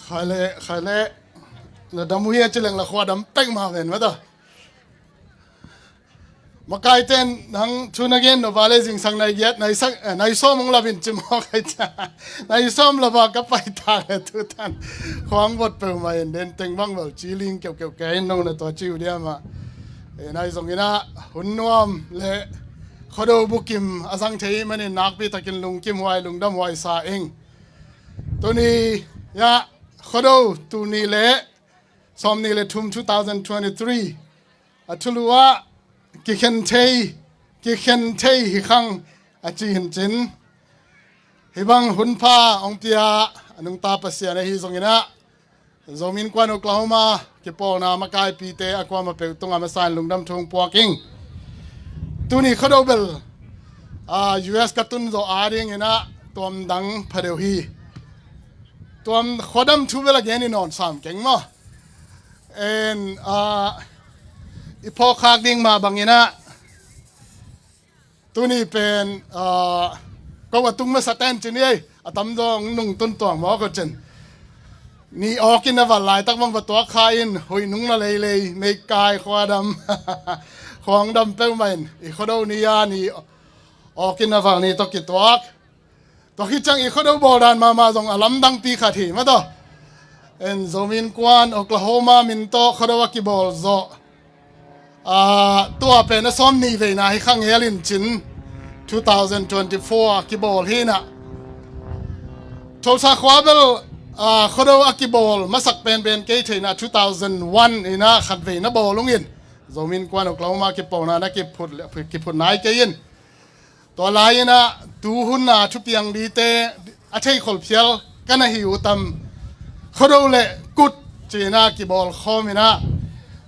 Khai le, khai le. Na dam uh hi a ci leng la khua dam pek mah ven mah ta. Makaite in nang thu na gen nop a le zingsang nai giat, nai sak, eh, nai sawm hong lap in ci mawk ai cia. Nai sawm lap a ka pai ta le tu tan. Khuang vot peuhmah in den teng bang bel ci ling keukeu kei in nong na tua ci uh diam ah. Eh, nai zong in ah hun nuam le Khuado bukim a zang thei manin nakpi takin lungkim huai, lungdam huai sa ing. Tuni, ya, Khuado tuni le sawm ni le thum, two thousand twenty-three. A thulu ah kikhen thei, kikhen thei hi khang a ci hin cin. Hi bang hun pha hong pia a nungta Pasian ahi zong in ah, Zomi Innkuan Oklahoma kipawlna makaipite a kuamah peuh tungah masa in lungdam thu hong puak ing. Tuni Khuado bel, ah, U S ka tun zawh a ding in ah tuam dang pha deuh hi. Tuam khuadam thu bel a gen i nawn sam keng maw. En, ah, i phawk khak ding mah bang in ah, tuni pen, ah, ko a tung masa ten cin ei, a tam zong nung tun tuang maw ko cin. Ni awk in a val laitak bang va tuak kha in, huih nung na leilei, meikai khuadam, khuang dam peuhmah in, i Khuado ni a ni awk in a val ni tawh kituak. Tua khit ciang i Khuado bawldan mahmah zong a lamdangpi khat hi mah tawh. En Zomi Innkuan Oklahoma min tawh Khuado a kibawl zawh. Ah, tua pen a sawm ni veina hi khang hel in cin two thousand twenty-four a kibawl hi in ah. Tulsa khua bel, ah, Khuado a kibawl masak penpen kei theihna two thousand one in ah khat veina bawl ung in. Zomi Innkuan Oklahoma kipawlna na kiphut, kiphut nai kei in. Tua lai in ah, tu hun a thupiang dite a theikhol phial ka na hi uh tam. Khuado le kut ci in ah kibawl khawm in ah,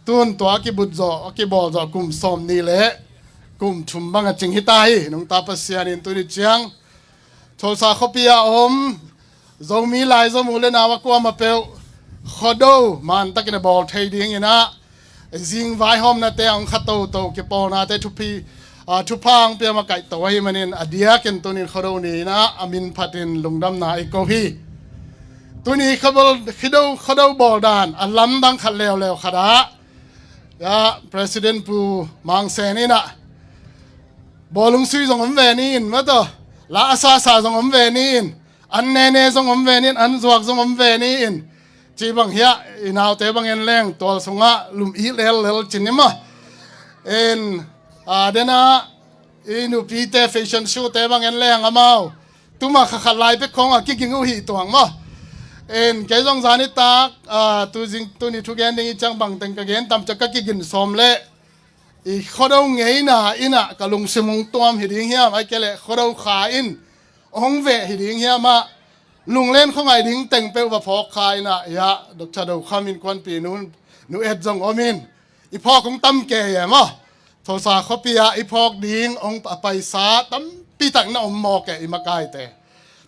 tun tua kibut zawh, kibawl zawh kum sawm ni le kum thum bang a cing hi ta hi. Nungta Pasian in tuni ciang Tulsa khuapi a om Zomi lai Zomi u le nau a kuamah peuh Khuado man takin a bawl thei ding in ah, zing vaihawmnate a hong kha toto kipawlnate thupha, ah, thupha hong pia makaih to ahih manin a diakin tunin Khuado ni in ah a min phatin lungdamna i ko hi. Tuni Khuado, Khuado, Khuado bawldan a lamdang khat leuleu khat ah, ya, President Pu Mang Sen in ah, bawlung sui zong om ve ni in mah tawh, la a sasa zong om ve ni in, an nene zong om ve ni in, an zuak zong om ve ni in, ci bang hiah i naute bang en leng tual sungah lum i lellel cin ni maw. En, a, den ah i nupite fashion show te bang en leng amau tuma kha khat lai pek khawng a kiging uh hi tuang maw. En kei zong zan i tak, a, tu zing, tuni thugen ding i ciang bang teng ka gen tam ciang ka kigin sawm leh i Khuado ngeina in ah ka lungsim hong tuam hi ding hiam, ai kei leh Khuado kha in hong veh hi ding hiam ah, lunglen khuangaih ding teng peuh va phawk kha in ah, ya, Doctor Do Kham Innkuanpihnu, Nu Et zong om in, i phawk hong tam kei e maw. Tulsa khuapi ah i phawk ding hong a paisa tampi tak na om mawk e i makaite.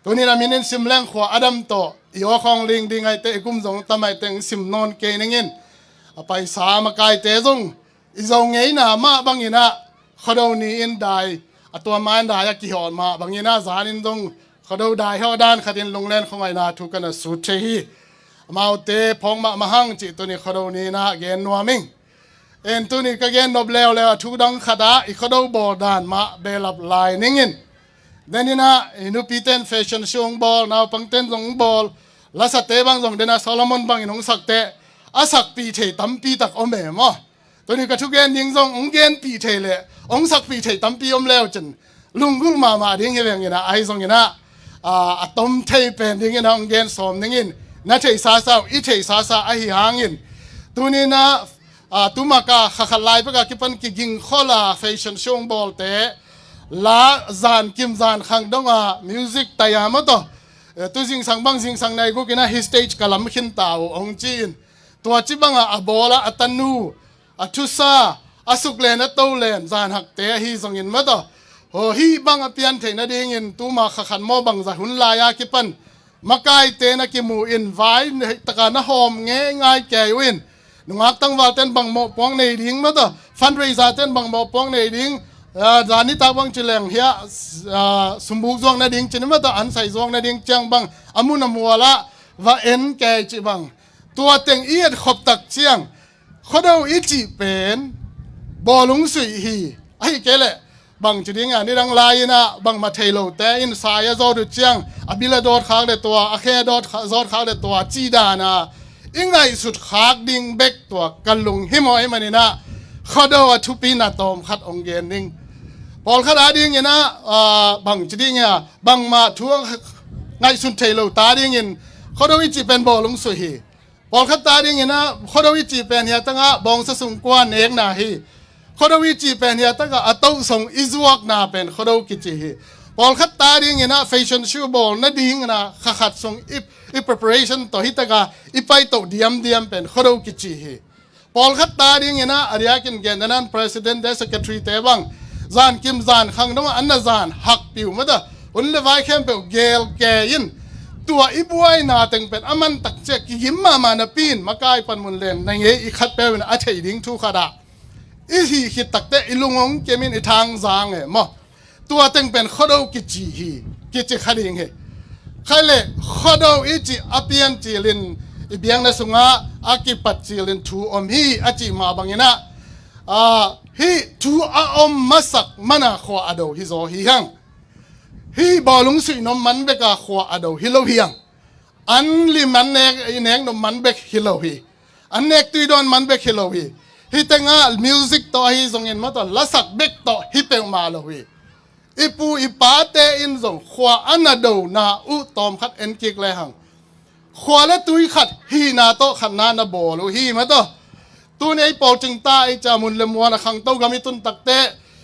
Tunin a min in sim leng khua a dam tawh i awk hong ling ding aite, i kum zong tam aite hong sim nawn kei ning in, a paisa makaite zong i Zo ngeina mah bang in ah Khuado ni in dai, a tua ma in dai a kihawh mah bang in ah zan in zong Khuado dai hawh dan khat in lunglen khuangaihna thu ka na sut thei hi. Amaute phawk mahmah hang cih tuni Khuado ni in ah gen nuam ing. En tuni ka gen nop leuleu a thu dang khat ah i Khuado bawldan mah behlap lai ning in. Den in ah i nupite in fashion show hong bawl, naupangte in zong hong bawl, lasate bang zong den ah Solomon bang in hong sak teh, a sakpih thei tampi tak om e maw. Tuni ka thugen ding zong hong genpih thei leh hong sakpih thei tampi om leu cin lunggulh mahmah ding hi veng in ah, ahi zong in ah, a, a tom thei pen ding in ah hong gen sawm ning in, na theihsa sa uh, i theihsa sa ahi hang in. Tuni in ah A, tuma ka kha khat lai bek a kipan kiging khol a fashion show bawlte la zan kim zan khang dong a music tai a maw taw. E, tu zingsang bang zingsang nai guk in a hi stage ka lam khin ta uh hong ci in. Tua ci bang a a bawl a a tanu, a thusa, a suk len a to len zan hakte ahi zongin maw taw. Haw, hih bang a pian theih nadingin tuma kha khat maw bangza hun lai a kipan makaite na kimu in vai taka na hawm ngei ngai kei uh in. Nungak tangval ten bang mawhpuak nei ding maw taw. Fundraiser ten bang mawhpuak nei ding. A, zan nitak bang ci leng hiah, a, sumbuk zuak nading ci ni maw taw, an sai zuak nading ciang bang a mun a mual ah va en kei ci bang. Tua teng i et khop tak ciang Khuado i cih pen bawlung suih hi. Ahi kei leh bang ci ding a, nidang lai in a bangmah thei lote in sai a zawt uh ciang a bil a dawt khak le tua, a khe a dawt kha-, zawt khak le tua ci dan a i ngaihsut khak ding bek tua ka lunghimawh ahih manin a Khuado a thupi na tawm khat hong gen ding. Pawlkhat a dingin a, a, bang ci ding a, bangmah thu a ngaihsun thei lo ta dingin Khuado i cih pen bawlung suih hi. Pawlkhat ta dingin a Khuado i cih pen hiah tak ah bawngsa sung kua nekna hi. Khuado i cih pen hiah tak ah a tohsong i zuakna pen Khuado kici hi. Pawlkhat ta dingin a fashion show bawl nadingin a kha khat sung i, i preparation tawh hi tak a i paitoh diamdiam pen Khuado kici hi. Pawlkhat ta dingin a, a diakin gendanan president te secretary te bang zan kim zan khang dong a an na zan hakpih uh maw taw. Hun le vai khempeuh gel kei in tua i buaina teng pen a man tak ciah kigim mahmah napi in makai panmun len na ngei i khat peuh in a theih ding thu khat ah i hih khit takte i lung hong kim in i thang zang e maw. Tua teng pen Khuado kici hi, kici kha ding hi. Khai le Khuado i cih a pian cilin i biakna sungah a kipat cilin thu om hi a cih mah bangin a, a, hih thu a om masak man a khua a do hi zaw hi hang. Hih bawlung suih nuam man bek a khua a do hi lo hi hang. An lim an nek, i nek nuam man bek hi lo hi. An nek tui dawn man bek hi lo hi. Hih tengah music tawh ahi zongin maw taw lasak bek tawh hi peuhmah lo hi. I pu i pate in zong khua a na dona uh tawm khat en kik le hang. Khua le tui khat hihna tawh khatna na bawl uh hi maw taw. Tuni ei pawl cingta ei ca mun le muan a khangto gam i tun takte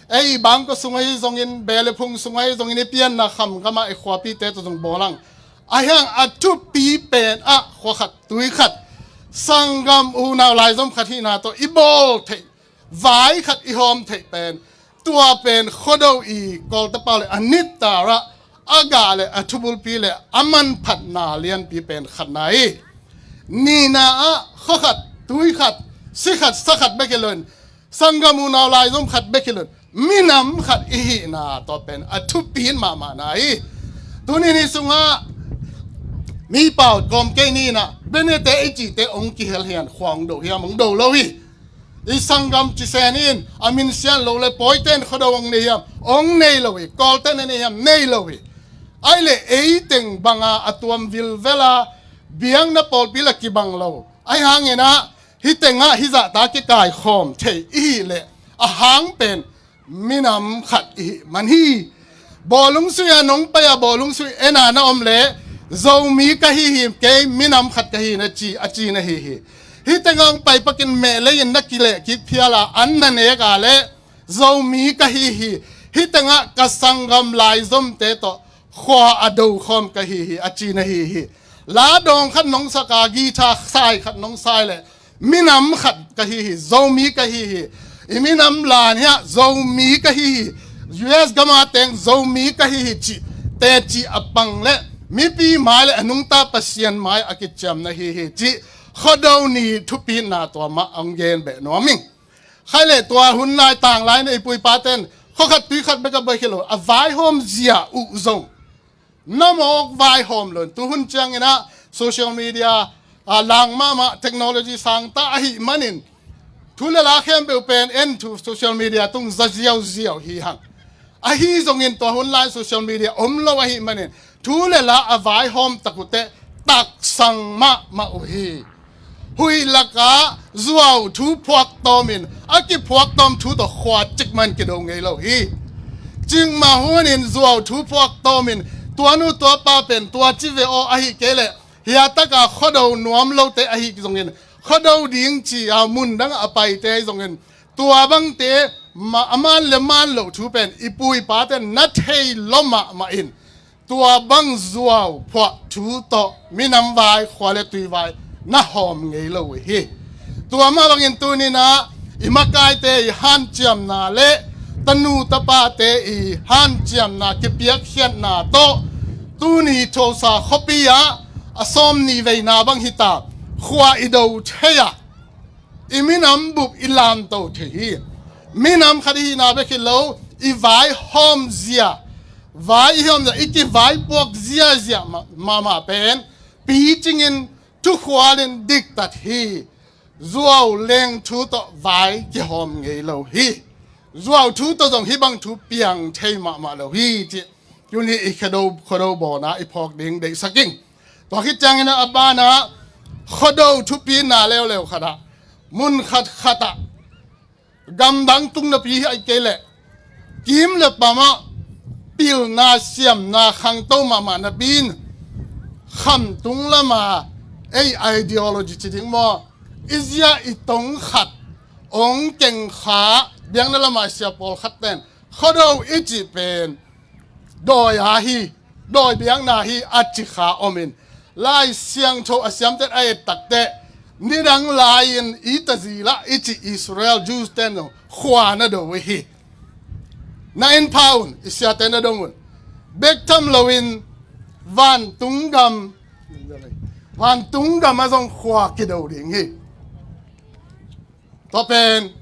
ei bangkaw sung ahi zongin beh le phung sung ahi zongin i pianna kham gamah ei khuapite tawh zong bawl ang. Ahi hang a thupi pen ah khua khat tui khat sanggam unau laizom khat hihna tawh i bawl theih vai khat i hawm theih pen tua pen Khuado i Kawlte pau le a nittara a gah le a thubulpi le a manphatna lianpi pen khatna hi. Nihna ah khua khat tui khat si khat sa khat bek hi loin sanggam unau laizom khat bek hi loin minam khat i hihna tua pen a thupi in mahmahna hi. Tuni ni sungah mi pau kawm kei ni in ah benete i cihte ong kihel hian khua ong do hiam ong do lo hi. I sanggam cisen in a minsian lo le pawite in Khuado ong nei hiam ong nei lo hi. Kawlte in a nei hiam nei lo hi. Ai le ei teng banga a tuam vilvela biakna pawlpi la kibang lo. Ai hangin ah hih tengah hih zahta kikaikhawm thei i hih leh a hang pen minam khat i hih man hi. Bawlung sui a nong pai a bawlung sui en a na om le Zomi ka hi hi kei minam khat ka hi na ci a ci na hi hi. Hih tengah hong pai pakin mehlei in na kileh kik phial a an na nek a le Zomi ka hi hi. Hih tengah ka sanggam laizomte tawh khua a do khawm ka hi hi a ci na hi hi. La dawng khat nong sak a guitar sai khat nong sai le minam khat ka hi hi, Zomi ka hi hi. I minam lan hiah Zomi ka hi hi. U S gama teng Zomi ka hi hi cih teci a pang le mipi mai le a nungta Pasian mai a kiciamna hi hi cih Khuado ni thupina tua mah ong gen beh nuam ing. Khai le tua hun lai tang lai na i pu i pa ten khua khat tui khat bek a bek hi lo a vaihawm zia uh zong na mawk vaihawm lo in tu hun ciangin ah social media a lang mahmah technology sangta ahih manin thu le la khempeuh pen en thu social media tung za ziauziau hi hang. Ahi zongin tua hun lai social media om lo ahih manin thu le la a vaihawm tak uh teh taksang mahmah uh hi. Huih lakah zuau thu phuak tawmin a kiphuak tawm thu tawh khua cikmah in kido ngei lo hi. Cikmah hunin zuau thu phuak tawmin tua nu tua pa pen tua ci ve aw ahi kei leh hiataka Khuado nuam lote ahi zongin Khuado ding ci-a mun dang a paite ahi zongin tua bangte ma-, a man le man loh thu pen i pu i pate na thei lo mahmah in, tua bang zuau phuah thu tawh minam vai, khua le tui vai na hawm ngei lo uh hi. Tua mah bangin tuninah i makaite i hanciamna le tanu tapate i hanciamna kipiakkhiatna tawh tuni Tulsa khuapi ah a sawm ni veina bang hita khua i do thei a, i minam bup i lamto thei hi. Minam khat i hihna bek hi lo, i vaihawm zia, vai i hawm zia, i kivaipuak ziazia ma-, mahmah pen picingin thukhualin diktat hi. Zuau leng thu tawh vai kihawm ngei lo hi. Zuau thu tawh zong hih bang thu piang thei mahmah lo hi cih tuni i Khuado, Khuado bawlna i phawk ding deihsak ing. Tua khit ciangin a banah Khuado thupina leuleu khatah mun khat khatah gamdang tung napi hi ai kei leh kim le pamah pilna siamna khangto mahmah napi in khamtung lama ei ideology ci ding maw, i zia i tong khat ong kengkha biakna lama sia pawlkhat ten Khuado i cih pen dawi a hi, dawi biakna hi a ci kha om in, Lai Siangtho a siamten a et takteh nidang lai-in i tazila i ci Israel Jews ten zong khua na do uh hi. Na en pha un, i siate na dong un. Bek tham loin vantung gam, vantung gam a zong khua kido ding hi. Tua pen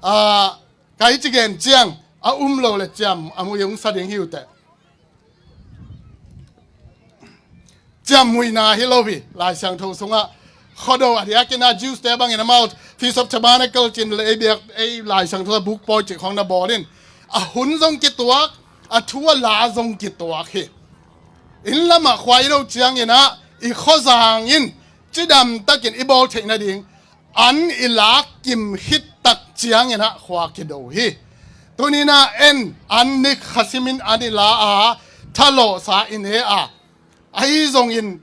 a, kai ci gen ciang a um lo le ciam a mui ung sa ding hi uh teh. Ciammuina hi lo hi. Lai Siangtho sungah Khuado a diakin a Jews te bangin amau Feast of Tabernacle cin le ei biak ei Lai Siangtho buk pawi cih khawng na bawl in a hun zong kituak, a thu a la zong kituak hi. Inn lamah khua i lo ciangin ah i khuazang in cidam takin i bawl theih nading an i lak kim khit tak ciangin ah khua kido hi. Tuninah en an nik khasimin an i la a, thalawhsa i ne a, ahi zongin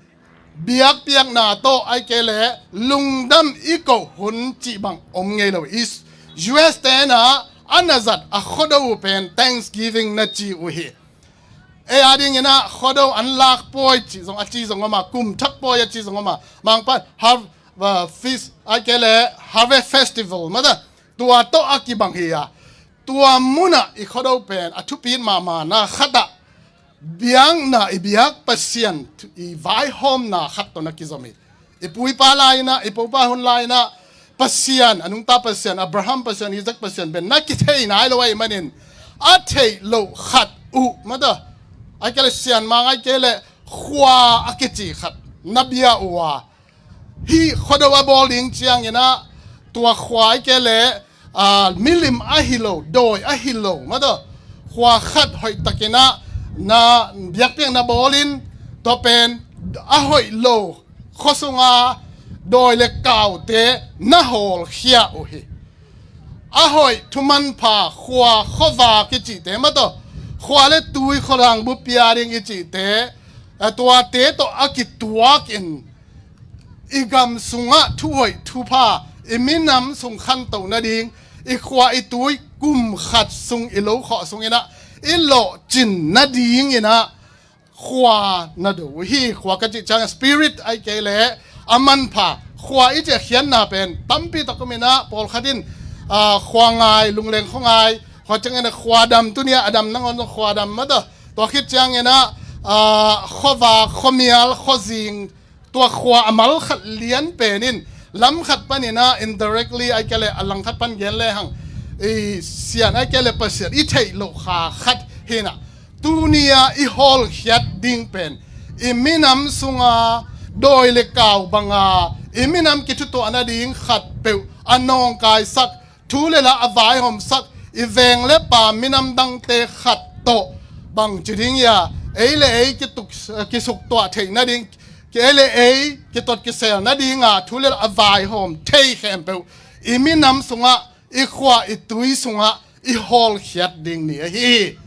biakpiakna tawh ai kei le lungdam i koh hun cih bang om ngei lo. I U S tenah a na zat a Khuado uh pen Thanksgiving na ci uh hi. Ei a dinginah Khuado an lak pawi cih zong a ci zong om a, kum thak pawi a ci zong om a, mangpan har-, uh, feast ai kei le Harvest Festival mata tua tawh a kibang hi a, tua munah i Khuado pen a thupit mahmahna khatah biakna i biak Pasian i vaihawmna khat tawh na kizom hi. I pu i pa lai-inah, i pu i pa hun lai-inah Pasian, a nungta Pasian, Abraham Pasian, Isaac Pasian pen na kithei nai lo ahih manin a theih loh khat uh mata ai kei le sianmang ai kei le khua a kici khat na bia uh a, hih Khuado a bawl ding cianginah tua khua ai kei le, aa, milim ahi lo, dawi ahi lo mata khua khat hoih takinah na biakpiak na bawlin tua pen a hoih lo khua sunga dawi le kaute na hawlkhia uh hi. A hoih thumanpha khua khuava kicihte mata khua le tui khuadang bupia ding i cihte, a tuate tawh a kituakin i gam sungah thuhoih thupha i minam sung khanto nading i khua i tui kum khat sung i lo khawh sunginah i lawhcin nadinginah khua na do uh hi. Khua ka cih ciang spirit ai kei le a manpha khua i cih khiatna pen tampi tak om inah pawlkhat in, aa, khua ngai, lungleng khua ngai, khua ciangin a khua dam, tunia a dam nangawn zong khua dam mata tua khit cianginah, aa, khuava, khuamial, khuazing, tua khua a mal khat lian pen in lam khat paninah indirectly ai kei le a lang khat pan gen lehang i sian ai kei le Pasian i theih loh kha khat hinah tunia i hawlkhiat ding pen i minam sunga dawi le kau banga i minam kithutuah nading khat peuh a nawngkaisak thu le la a vaihawmsak i veng le pa minam dangte khat tawh bangci ding ia ei le ei kituk, kisuktuah theih nading, ei le ei kitot kisel nadinga thu le la a vaihawm thei khempeuh i minam sungah i khua i tui sungah i hawlkhiat ding ni ahi hi.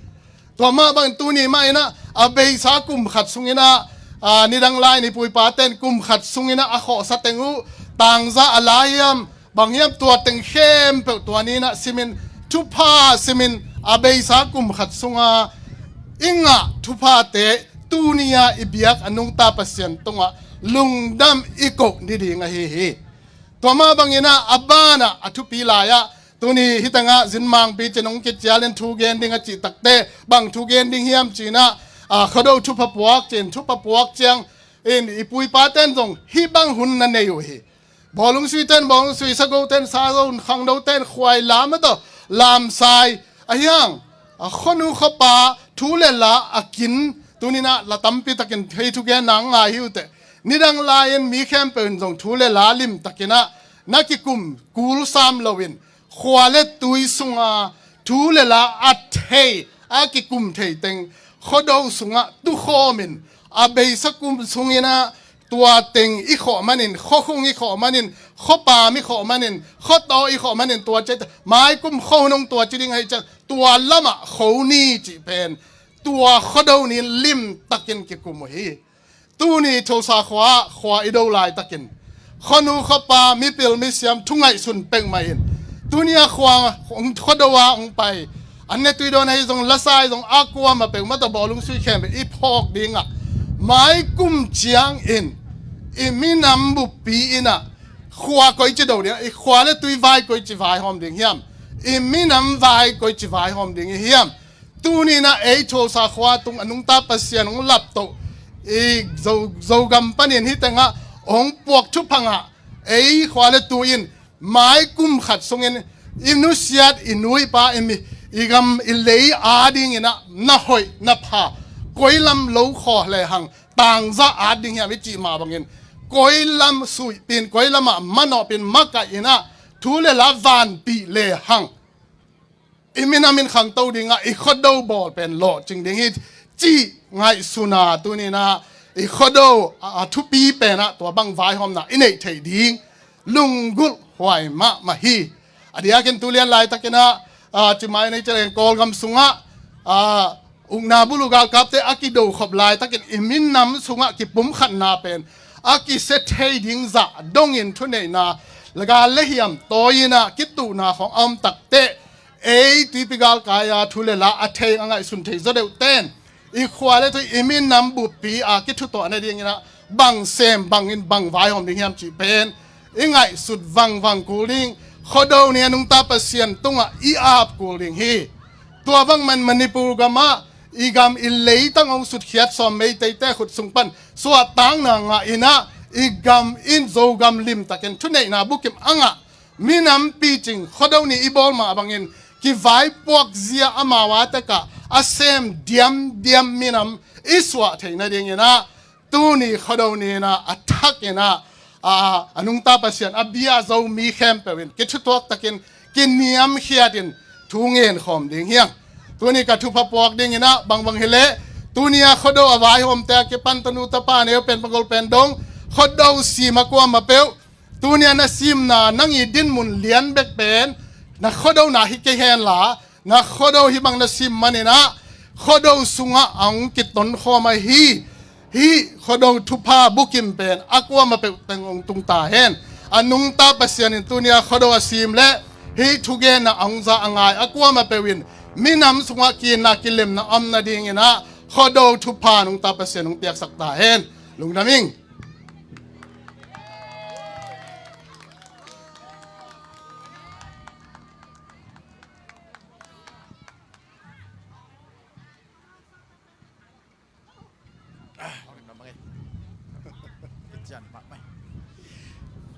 Tua mah bangin tuni mah inah a beisa kum khat sunginah, aa, nidang lai-in i pu i pa ten kum khat sunginah a khawhsa teng uh tangza a la hiam, bang hiam, tua teng khempeuh tua ni-in ah simin, thupha simin, a beisa kum khat sunga i ngah thuphate tuni-a i biak a nungta Pasian tungah lungdam i koh ni ding ahi hi. Tua mah bangin ah a banah a thupi lai-ah tuni hi tangah Zin Mangpi ci-in hong kicialin thu gen ding a cih takte, bang thu gen ding hiam ci-in ah, a, Khuado thupha puak ci-in, thupha puak ciangin i pu i pate'n zong hih bang hun na nei uh hi. Bawlung suite'n bawlung sui, sagote'n sago, khangnote'n khuai lam a tawh lamsai ahi hang, a, khuanu khuapa thu le la a kin, tuni-in ah la tampi takin thei thugenna ngai hi uh teh. Nidang lai-in mi khempeuh in zong thu le la limtakin ah na kikum kul sam loin, khua le tui sunga thu le la a thei, a kikum thei teng Khuado sungah tukhawmin, a beisa kum sungin ah tua teng i khawh manin, khuakhung i khawh manin, khuapam i khawh manin, khuataw i khawh manin, tua ciang maikum khuahun hong tuaci ding ahih ciang tua lamah kho ni cih pen tua Khuado ni-in limtakin kikum uh hi. Tuni Tulsa khua-ah khua i do laitakin, khuanu khuapa, mipil misiam thu ngaihsun peuhmah in, tuni-a khua, Khuado-a hong pai, an ne tui dawn ahi zong, lasa ahi zong, a kuamah peuhmah tawh bawlung sui khempeuh i phawk dingah, maikum ciangin i minam buppi in ah khua koici do ding, i khua le tui vai koici vaihawm ding hiam? I minam vai koici vaihawm ding i hiam? Tuni-in ah ei Tulsa khua tung a nungta Pasian hong laptoh, i Zo, Zogam panin hih tengah hong puak thupha ngah ei khua le tui in, maikum khat sungin i nusiat i nu i pa, i mi, i gam i lei adingin ah na hoih na pha, koi lam lo khawh lehang tangza at ding hiam i cih mah bangin, koi lam suihpin, koi lamah manawhpin, makaih in ah thu le la vanpih lehang i minam in khangto dingah i Khuado bawl pen lawhcing ding hi, cih ngaihsun a, tuni-in ah i Khuado a, a thupi pen ah tua bang vaihawmna i neih theih ding lunggulh huai mahmah hi. A diakin tulian laitakin ah, a, cimai nei cileng Kawlgam sungah, a, ukna bulu galkapte a kido khop laitakin i minam sungah kipumkhatna pen a kisia thei ding zah dongin thuneihna, laga le hiam tawi-in ah kituhna khawng a om takteh, ei tuipi galkai-a thu le la a thei, a ngaihsun thei zaw deuhte'n i khua le tui, i minam buppi a kithutuah nadingin ah bang sem, bangin bang vaihawm ding hiam cih pen i ngaihsut vangvang kul ding, Khuado ni a nungta Pasian tungah i ap kul ding hi. Tua bang man Manipur gamah i gam i leitang hong sutkhiat sawm Meiteite khut sung pan suahtakna ngah in ah, i gam in Zogam limtakin thuneihna bukim a ngah minam picing Khuado ni i bawl mah bangin kivaipuak zia, amau a tekah a sem diamdiam minam i suah theih nadingin ah, tuni Khuado ni-in ah a thakin ah, a, a nungta Pasian a bia Zomi khempeuh in kithutuak takin kiniamkhiatin thu ngen khawm ding hi hang. Tuni ka thupha puak dingin ah bangbang hileh, tuni-a Khuado a vaihawmte a kipan tanu tapa, neu pen, pagol pen dong, Khuado sim a kuamah peuh, tuni-a na simna, nang i dinmun lian bek pen na Khuadona hi kei henla, na Khuado hih bang na sim manin ah Khuado sungah a hong kitonkhawm ahi hih Khuado thupha bukim pen a kuamah peuh teng hong tung ta hen. A nungta Pasian in tuni-a Khuado a sim leh hih thugenna a hong za a ngai a kuamah peuh in minam sungah kinna kilemna om nadingin ah Khuado thupha nungta Pasian hong piaksak ta hen. Lungdam ing.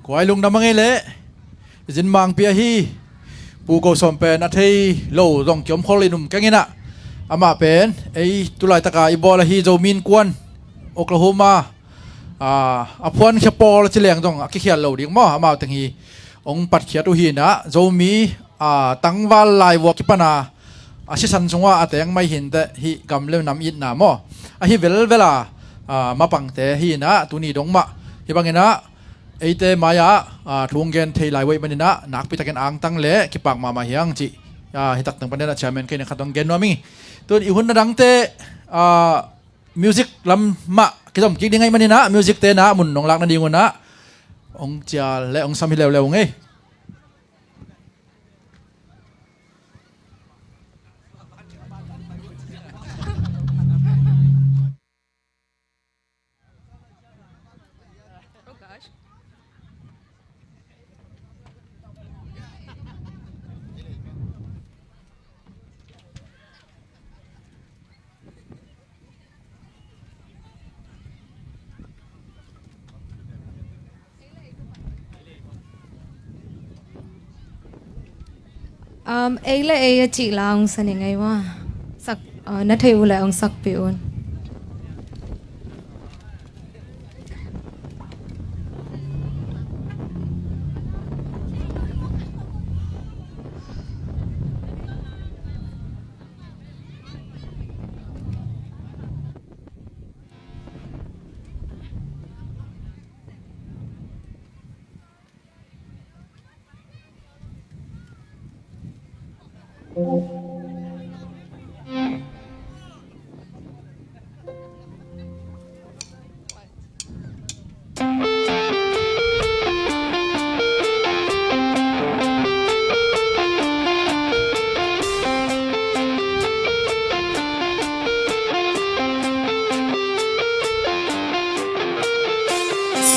Kua i lungdam a ngei leh, Zin Mangpi ahi Pu Ko Sawm pen a thei lo zong kiom khol in um keng in ah, amah pen ei tulaitaka i bawl ahi Zomi Innkuan Oklahoma, a, a phuankhia pawl a ci leng zong a kikhial lo ding maw, amau teng hi hong patkhiat uh hi in ah, Zomi, a, tangval laivuak kipana a sisan sungah a teng mai hi inteh, hih gam le nam itna maw, ahi velvel a, a, mapangte hi in ah, tuni dong mah hih bangin ah eite mai-ah, a, thu hong gen thei lai uh ahih manin ah nakpitakin angtang le kipak mahmah hi hang cih, a, hih tak teng panin ah chairman kei in khat hong gen nuam ing. Tun i hun na dangte, a, music lam mah kizom kik ding ahih manin ah, music-te in ah mun nong lak nadingun ah, hong cial le hong sam hi leuleu ung ei. Um, ei le ei a cih la hong sa ning ei maw. Sak, uh, na thei uh leh hong sakpih un.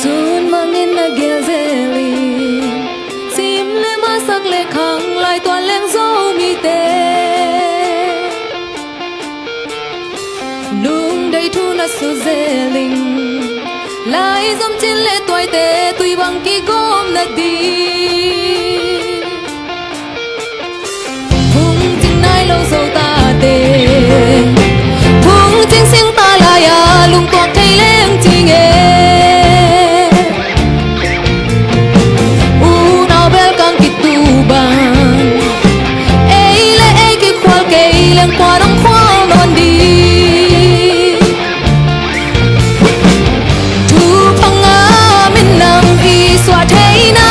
Sun mangin na gel zel in, sim le masak le khang lai tuan leng Zomite. Lungdei thu na su zel in, lai zom cin le tuaite tui bang kigawm na ding. Phungcing nai lo Zo tate, phungcing sing ta lai-a lungtuak thei leng cing e. Unau bel kang kitu bang, ei le ei kikhual kei leng kua dong khual nawn ding. Thupha ngah minam i suah theihna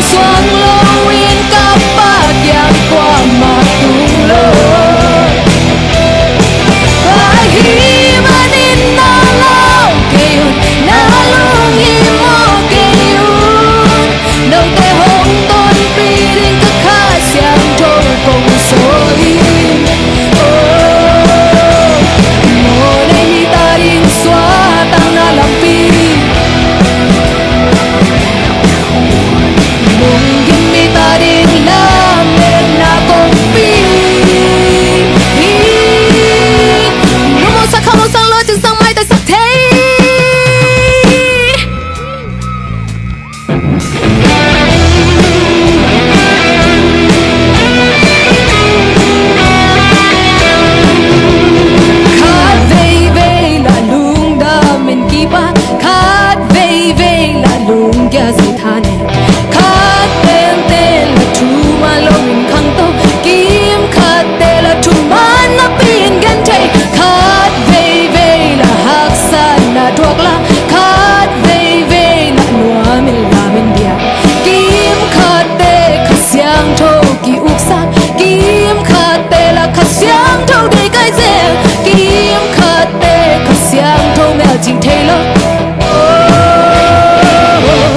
Suang lo in ka Pakiang kuamah tung lo. Ahih manin na lau kei un, na lunghimawh kei un. Note hong tonpih ding ka Kha Siangtho kong sawl hi. Oh, mawhnei mi ta ding suahtakna lampi, lunggim mi ta ding lametna kongpi. Numawsak, khamawsak, lawhcingsak, maitaisak thei. Khat veivei la lungdam in kip a, khat veivei la lungkia zi than in, khat tenten la thuman lo in khangto, kim khat te la thuman napi in genthei, khat veivei la haksatna thuak la, khat veivei la nuam in lam in bia. Kim khat te Kha Siangtho ki-uksak, kim khat te la Kha Siangtho deih kai zel, kim khat te Kha Siangtho melcing thei lo. Oh,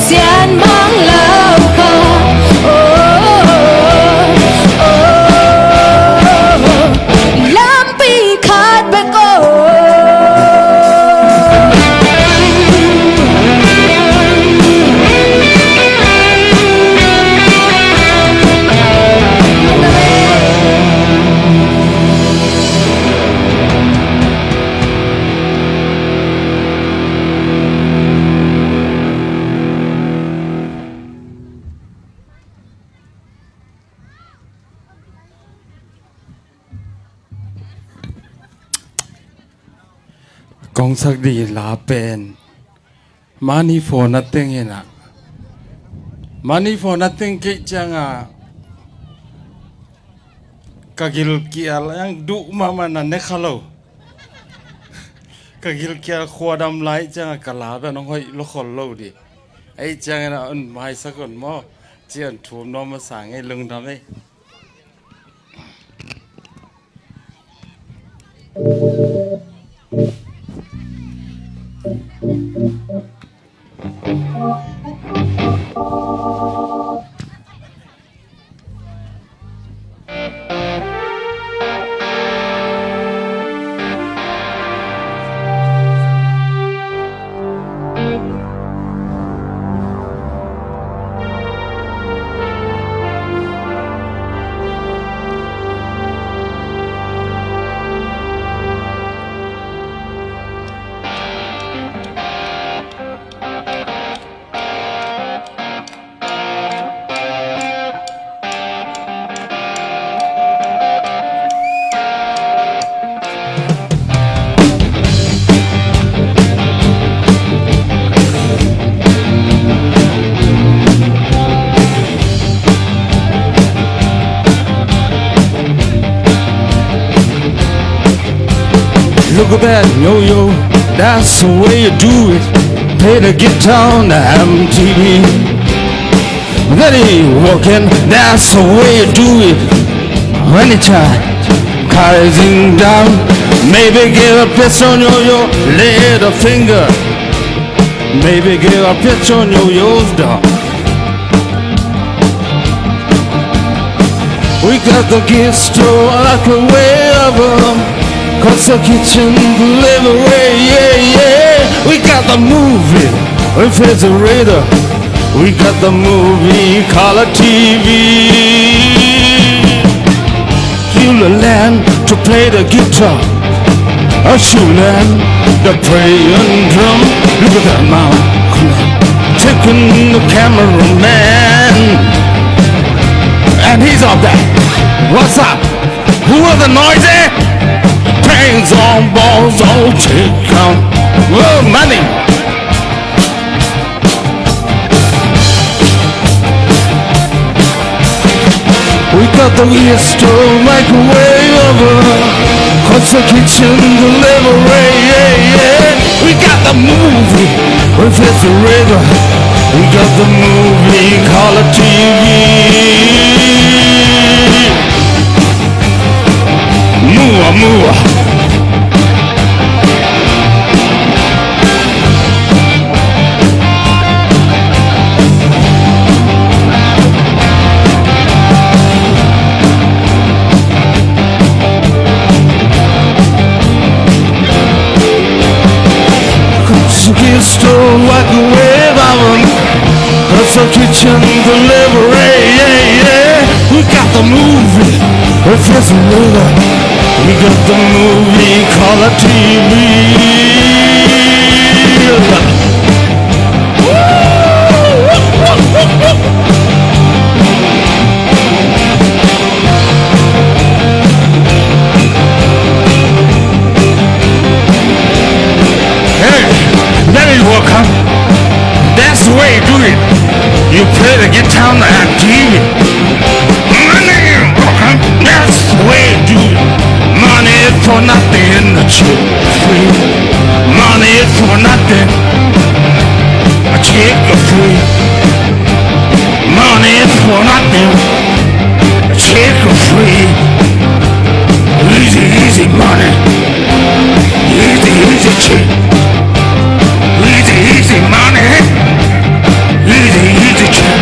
sian mang lau kha. Oh, oh, oh, lampi khat bek oh. Kong sak ding la pen Money for Nothing hi na. Money for Nothing kei ciang a ka gilkial ang duh mahmah na ne kha lo. Ka gilkial khua dam lai ciang a ka la pen hong hoih lo khol lo di. Ei ciang a un maisak un maw. Cian thum nuam masa ngei, lungdam ei. Look at that yo-yo, that's the way you do it. Play the guitar on the M T V. Then he walking, that's the way you do it. Anytime, rising down. Maybe give a piece on your, your little finger. Maybe give a piece on your, your dog. We got the gift store like a way over. Cause the kitchen delivery, yeah, yeah. We got the movie refrigerator. We got the movie color T V. You learn to play the guitar. I should learn the praying drum. Look at that man, come on. Taking the cameraman. And he's up there. What's up? Who are the noisy? Pains on balls, all take out. Well, money. We got the Easter microwave over. Cause the kitchen delivery, yeah, yeah. We got the movie refrigerator. We got the movie color T V. Mua, mua. Across the store, microwave oven, that's a kitchen delivery, yeah, yeah. We got the movie, if it's a movie, we got the movie color T V. Hey, that is welcome. That's the way you do it. You play the guitar and give it. Money, welcome. That's the way you do it. Money for nothing, a chick free. Money for nothing, a chick free. Money for nothing, a chick free. Easy, easy money. Easy, easy chick. Easy, easy money. Easy, easy chick.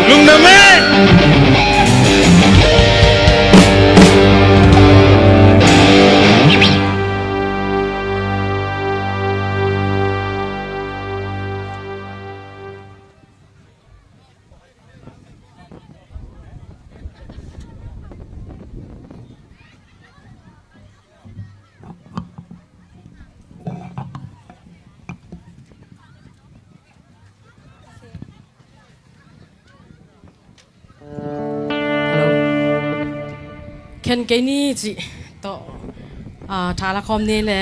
Lungdam e. Hello. Khen kei ni cih tawh, ah, tha la khawm ni le.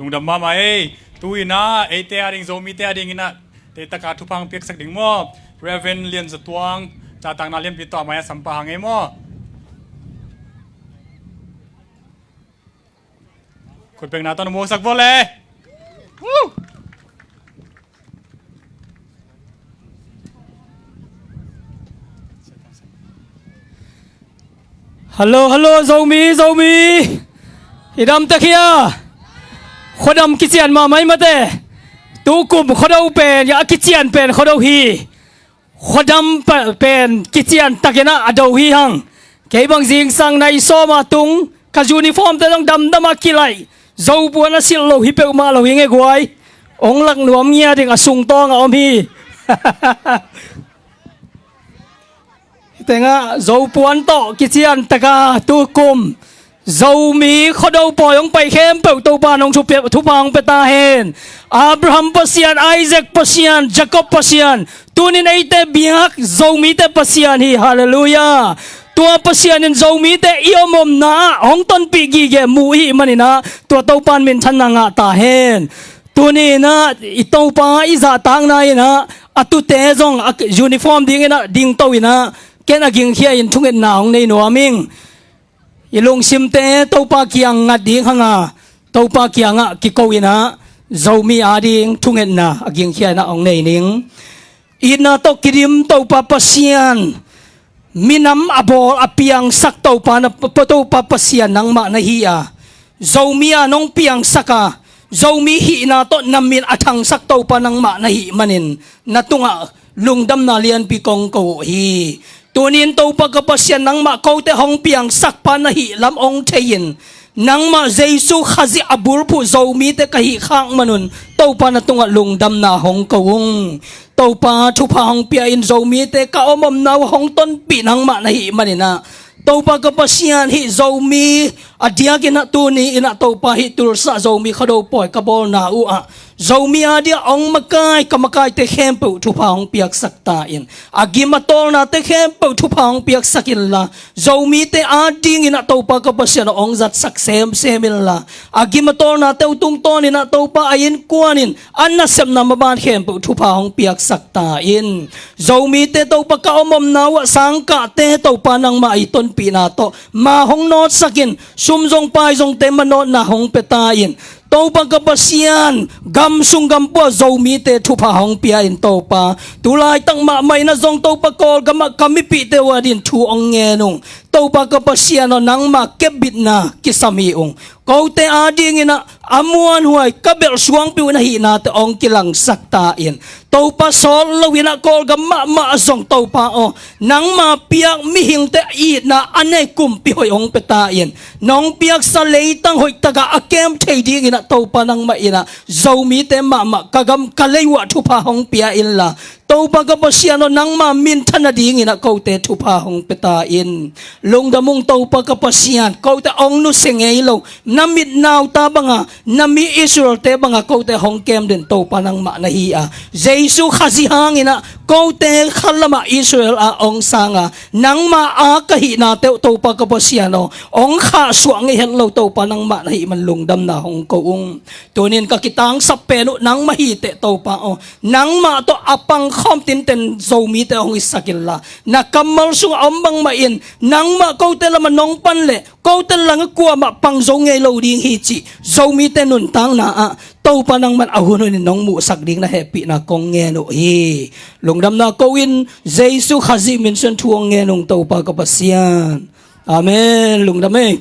Lungdam mahmah ei. Tu-in ah eite ading, Zomite ading in ah deihtakin thupha hong piaksak ding maw, Reverend Lian Za Tuang, zahtakna lianpi tawh a mai-ah sam pah hang ei maw. Khutbetna tawh na muaksak vua le. Woo! Hallo, hallo, Zomi, Zomi. I dam tek hia? Khuadam kician mahmah ei mate. Tukum Khuado pen, a kician pen Khuado hi. Khuadam pa-, pen kician takin ah a do hi hang. Kei bang zingsang nai sawm a tung, ka uniform te zong damdam a kilaih. Zopuan a silh lo hi peuhmah lo hi nge guai. Ong lak nuam ngia ding a sungtawng a om hi. Tengah Zopuan tawh kician taka tukum Zomi Khuado pawi hong pai khempeuh Topa nong thupha, thupha hong pia ta hen. Abraham Pasian, Isaac Pasian, Jacob Pasian, tunin eite biak Zomite Pasian hi. Halleluiah. Tua Pasian in Zomite i omomna ah hong tonpih gige mu i hih manin ah tua Topa in minthanna ngah ta hen. Tuni in ah i Topa i zahtakna in ah a tute zong a uniform dingin ah dingto in ah ken a gingkhia in thungetna hong nei nuam ing. I lungsimte Topa kiang ngat ding hang a, Topa kiangah kiko in ah Zomi ading thungetna a gingkhia in ah hong nei ning. Itna tawh kidim Topa Pasian, minam a bawl a piangsak Topa na, Topa Pasian nangmah na hi a, Zomi a nong piangsak a, Zomi hihna tawh na min a thangsak Topa nangmah na hih manin na tungah lungdamna lianpi kong ko uh hi. Tunin Topa ka Pasian, nangmah kote hong piangsakpa na hih lam hong thei-in, nangmah Jesu Khazih a bulphuh Zomite ka hih khak manun Topa na tungah lungdamna hong ko ung. Topa thupha hong pia in Zomite ka omomna uh hong tonpih nangmah na hih manin ah, Topa ka Pasian, hih Zomi a diakin ah tuni in ah Topa hih Tulsa Zomi Khuado pawi ka bawlna uh ah Zomi a dia hong makai ka makaite khempeuh thupha hong piaksak ta in. A gim a tawlnate khempeuh thupha hong piaksak inla, Zomite adingin ah Topa ka Pasian aw hong zatsak semsem inla, a gim a tawlnate uh tungtawnin ah Topa a innkuanin a nasepna maban khempeuh thupha hong piaksak ta in. Zomite Topa ka omomna uh ah sangkahte Topa nangmah i tonpihna tawh ma hong nawtsak in, sum zong pai zongte manawtna hong pia ta in. Topa ka Pasian, gam sung gam pua Zomite thupha hong pia in Topa. Tulaitak mahmah in ah zong Topa Kawlgam ah ka mipihte uh adingin thu hong ngen ung. Topa ka Pasian aw, nangma kepbitna kisam hi ung. Kote adingin ah a muanhuai ka belh suangpi uh na hihnate hong kilangsak ta in. Topa sawt lo in ah Kawlgam mahmah zong Topa aw, nangma piak mihingte itna a nei kumpi hoih hong pia ta in. Nong piaksa leitang hoih takah a kem thei dingin ah Topa nangmah in ah Zomite mahmah ka gam ka lei uh ah thupha hong pia inla, Topa ka Pasian aw, nangma minthan nadingin ah kote thupha hong pia ta in. Lungdam ung Topa ka Pasian, kote hong nusia ngei lo na mit nauta banga, na mi Israelte banga kote hong kem den Topa nangmah na hi a, Jesu Khazih hangin ah kote khalamah Israel ah hong sang a, nangma a ka hihnate uh Topa ka Pasian aw, hong khahsuah ngei het lo Topa nangmah na hih man lungdamna hong ko ung. Tunin ka kitangsap pen uh nangmah hi teh Topa aw, nangmah tawh a pangkhawm tinten Zomite hong hisak inla, na kammal sungah om bangmah in nangmah kote lamah nong pan leh kote langah kuamah pang zo ngei lo ding hi cih Zomite nuntakna ah Topa nangman a hun hunin nong muhsak ding na hehpihna kong ngen uh hi. Lungdamna ko-in Jesu Khazih min suang thu hong ngen ung Topa ka Pasian. Amen. Lungdam ei.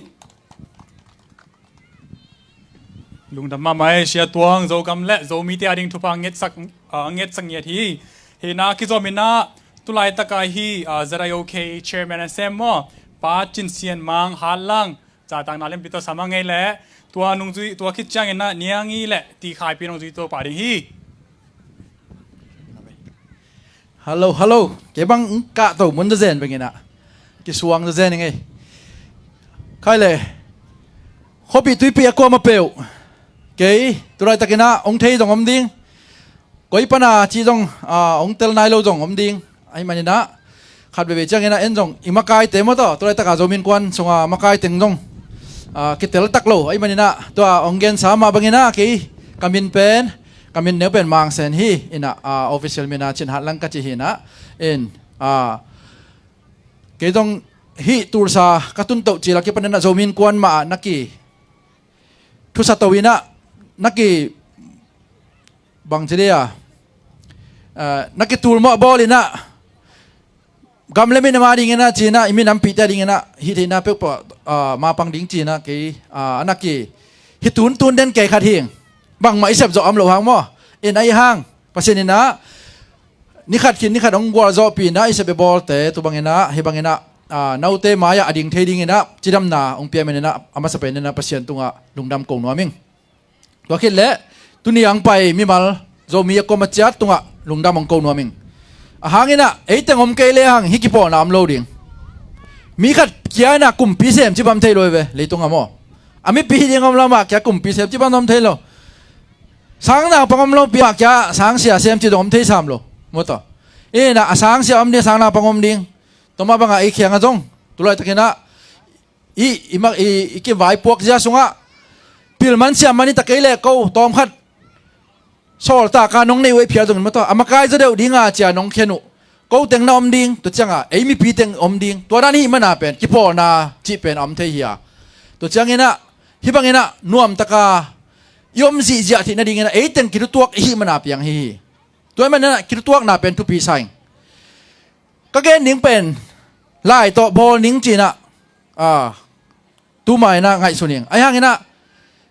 Lungdam mahmah ei, Sia Tuang, Zogam le Zomite ading thupha ngetsak, ah, ngetsak ngiat hi. Hih na kizom in ah, tulaitak a hih, ah, Z I O K chairman a sem maw, Pa Cin Sian Mang, Hatlang, zahtakna lianpi tawh sam hang ei le, tua nungzui, tua khit ciangin ah Niang i le Ti Khai Pi nungzui tawh pah ding hi. Hallo, hallo. Kei bang kah to mun zazen bengin ah kisuang zazen ing ei. Khai le, khuapi tuipi a kuamah peuh, kei tulaitakin ah hong thei zong om ding, koi pana cih zong, ah, hong tel nai lo zong om ding. Ahih manin ah khat veivei ciangin ah en zong i makaite maw tawh, tulaitaka Zomi Innkuan sunga makaiteng zong ah, kitel tak lo ahih manin ah, tua hong gensa mah bangin ah, kei ka min pen, ka min neu pen Mang Sen hi in ah, ah, official min ah Cin Hat Lang ka ci hi in ah, in, ah, kei zong hih Tulsa ka tun toh cil a kipanin ah Zomi Innkuan mah ah na ki thusa to in ah, na ki, bang ci dia, ah, na kitul mawh bawl in ah, gam le minam a dingin ah ci in ah, i minampihte a dingin ah hih theihna peuhpeuh, ah, mapang ding ci in ah, kei, ah, a na ki, hih tuntun den kei khat hi ing. Bangmah i sep zawh om loh hang maw. In ahih hang Pasian in ah ni khat khin ni khat hong gualzawhpih in ah, i sep i bawlte tu bangin ah, hih bangin ah, ah, note mai-ah a ding thei dingin ah cidamna hong pia manin ah, a masa penin ah Pasian tungah lungdam ko nuam ing. Tua khit leh tuni a hong pai mimal Zomi a kuama ciat tungah lungdam hong ko nuam ing. A hang in ah ei teng om kei le hang hih kipawlna om lo ding. Mi khat kia in ah kumpi sem cih bang om thei lo hi ve, leitung ah maw. A mipi ding om lo mah kia kumpi sem cih bang om thei lo. Sang naupang om lo pi mah kia sangsia sem cih zong om thei sam lo. Maw tua. In ah a sangsia om ding, sang naupang om ding. Tua mah bangah ei kiangah zong tu laitakin ah i, i, mak, i, i kivaipuak zia sungah pilman siamman i ta kei leh ko tawmkhat sawltak a nong neih uh ei phial zongin maw tua, a makai zaw deuh ding a cia nong khen uh. Ko teng na om ding, tua ciangah ei mipi teng om ding. Tua dan hih mana pen kipawlna cih pen a om thei hi a. Tua ciangin ah hih bangin ah nuamtak a i om zihziah theih nadingin ah ei teng kithutuak i hih mana piang hi hi. Tua ahih manin ah kithutuakna pen thupi sa ing. Ka gen ding pen lai tawh bawl ning ci in ah, ah, tuma in ah ngaihsun ing. Ahih hangin ah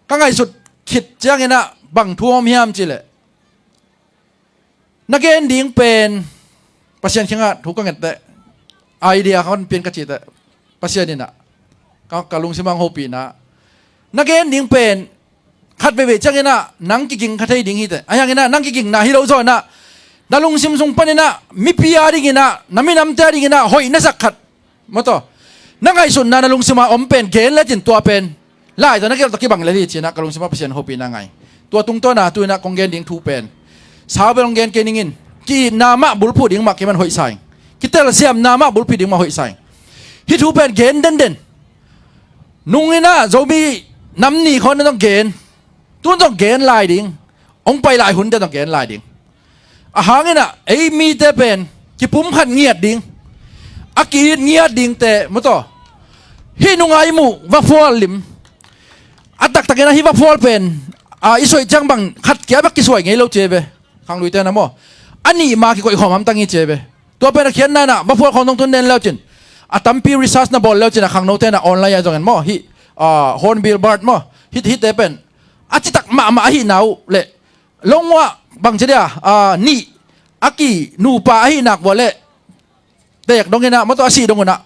ka ngaihsut khit ciangin ah bang thu om hiam cih leh, na gen ding pen Pasian kiangah thu ka nget teh, idea ka hon pian ka cih teh, Pasian in ah ka, ka lungsim ah hong hopih in ah, na gen ding pen khat veivei ciangin ah nang kiging kha thei ding hi teh. Ahih hangin ah nang kigingna hi lo zaw in ah, na lungsim sung panin ah mipi a dingin ah, na minamte a dingin ah hoih na sak khat, maw tua, na ngaihsutna na lungsim ah om pen gen lecin tua pen lai tawh na gelh tawh kibang lel hi ci in ah ka lungsim ah Pasian hopihna ngai. Tua tungtawn ah tu in ah kong gen ding thu pen, sau bel hong gen kei ning in, ki-itna mah bulphuh ding mah kei man hoih sa ing. Kitelsiamna mah bulphuh ding mah hoih sa ing. Hih thu pen gen denden. Nung in ah Zomi nam ni khawng na zong gen, tun zong gen lai ding, hong pai lai hunte zong gen lai ding. A hang in ah ei mite pen kipumkhat ngiat ding, a ki-it ngiat dingte, maw tua, hih nung a i muh vaphual lim, a taktak in ah hih vaphual pen, a, i suaih ciang bang khat kia bek kisuai ngei lo ci hi ve. Khangluite na maw, a nih ma kikoih khawm hamtang hi ci hi ve. Tua pen a khiatna in ah vaphual khawng zong tun den leucin, a tampi research na bawl leucin ah khangnote na online ah zong en maw, hih, ah, hornbill bird maw, hih, hihte pen a citak mahmah ahihna uh leh, long uh ah bang ci dia, ah, nih a ki nupa ahih nak uh ah leh, teek dong in ah, maw tua, a sih dong un ah,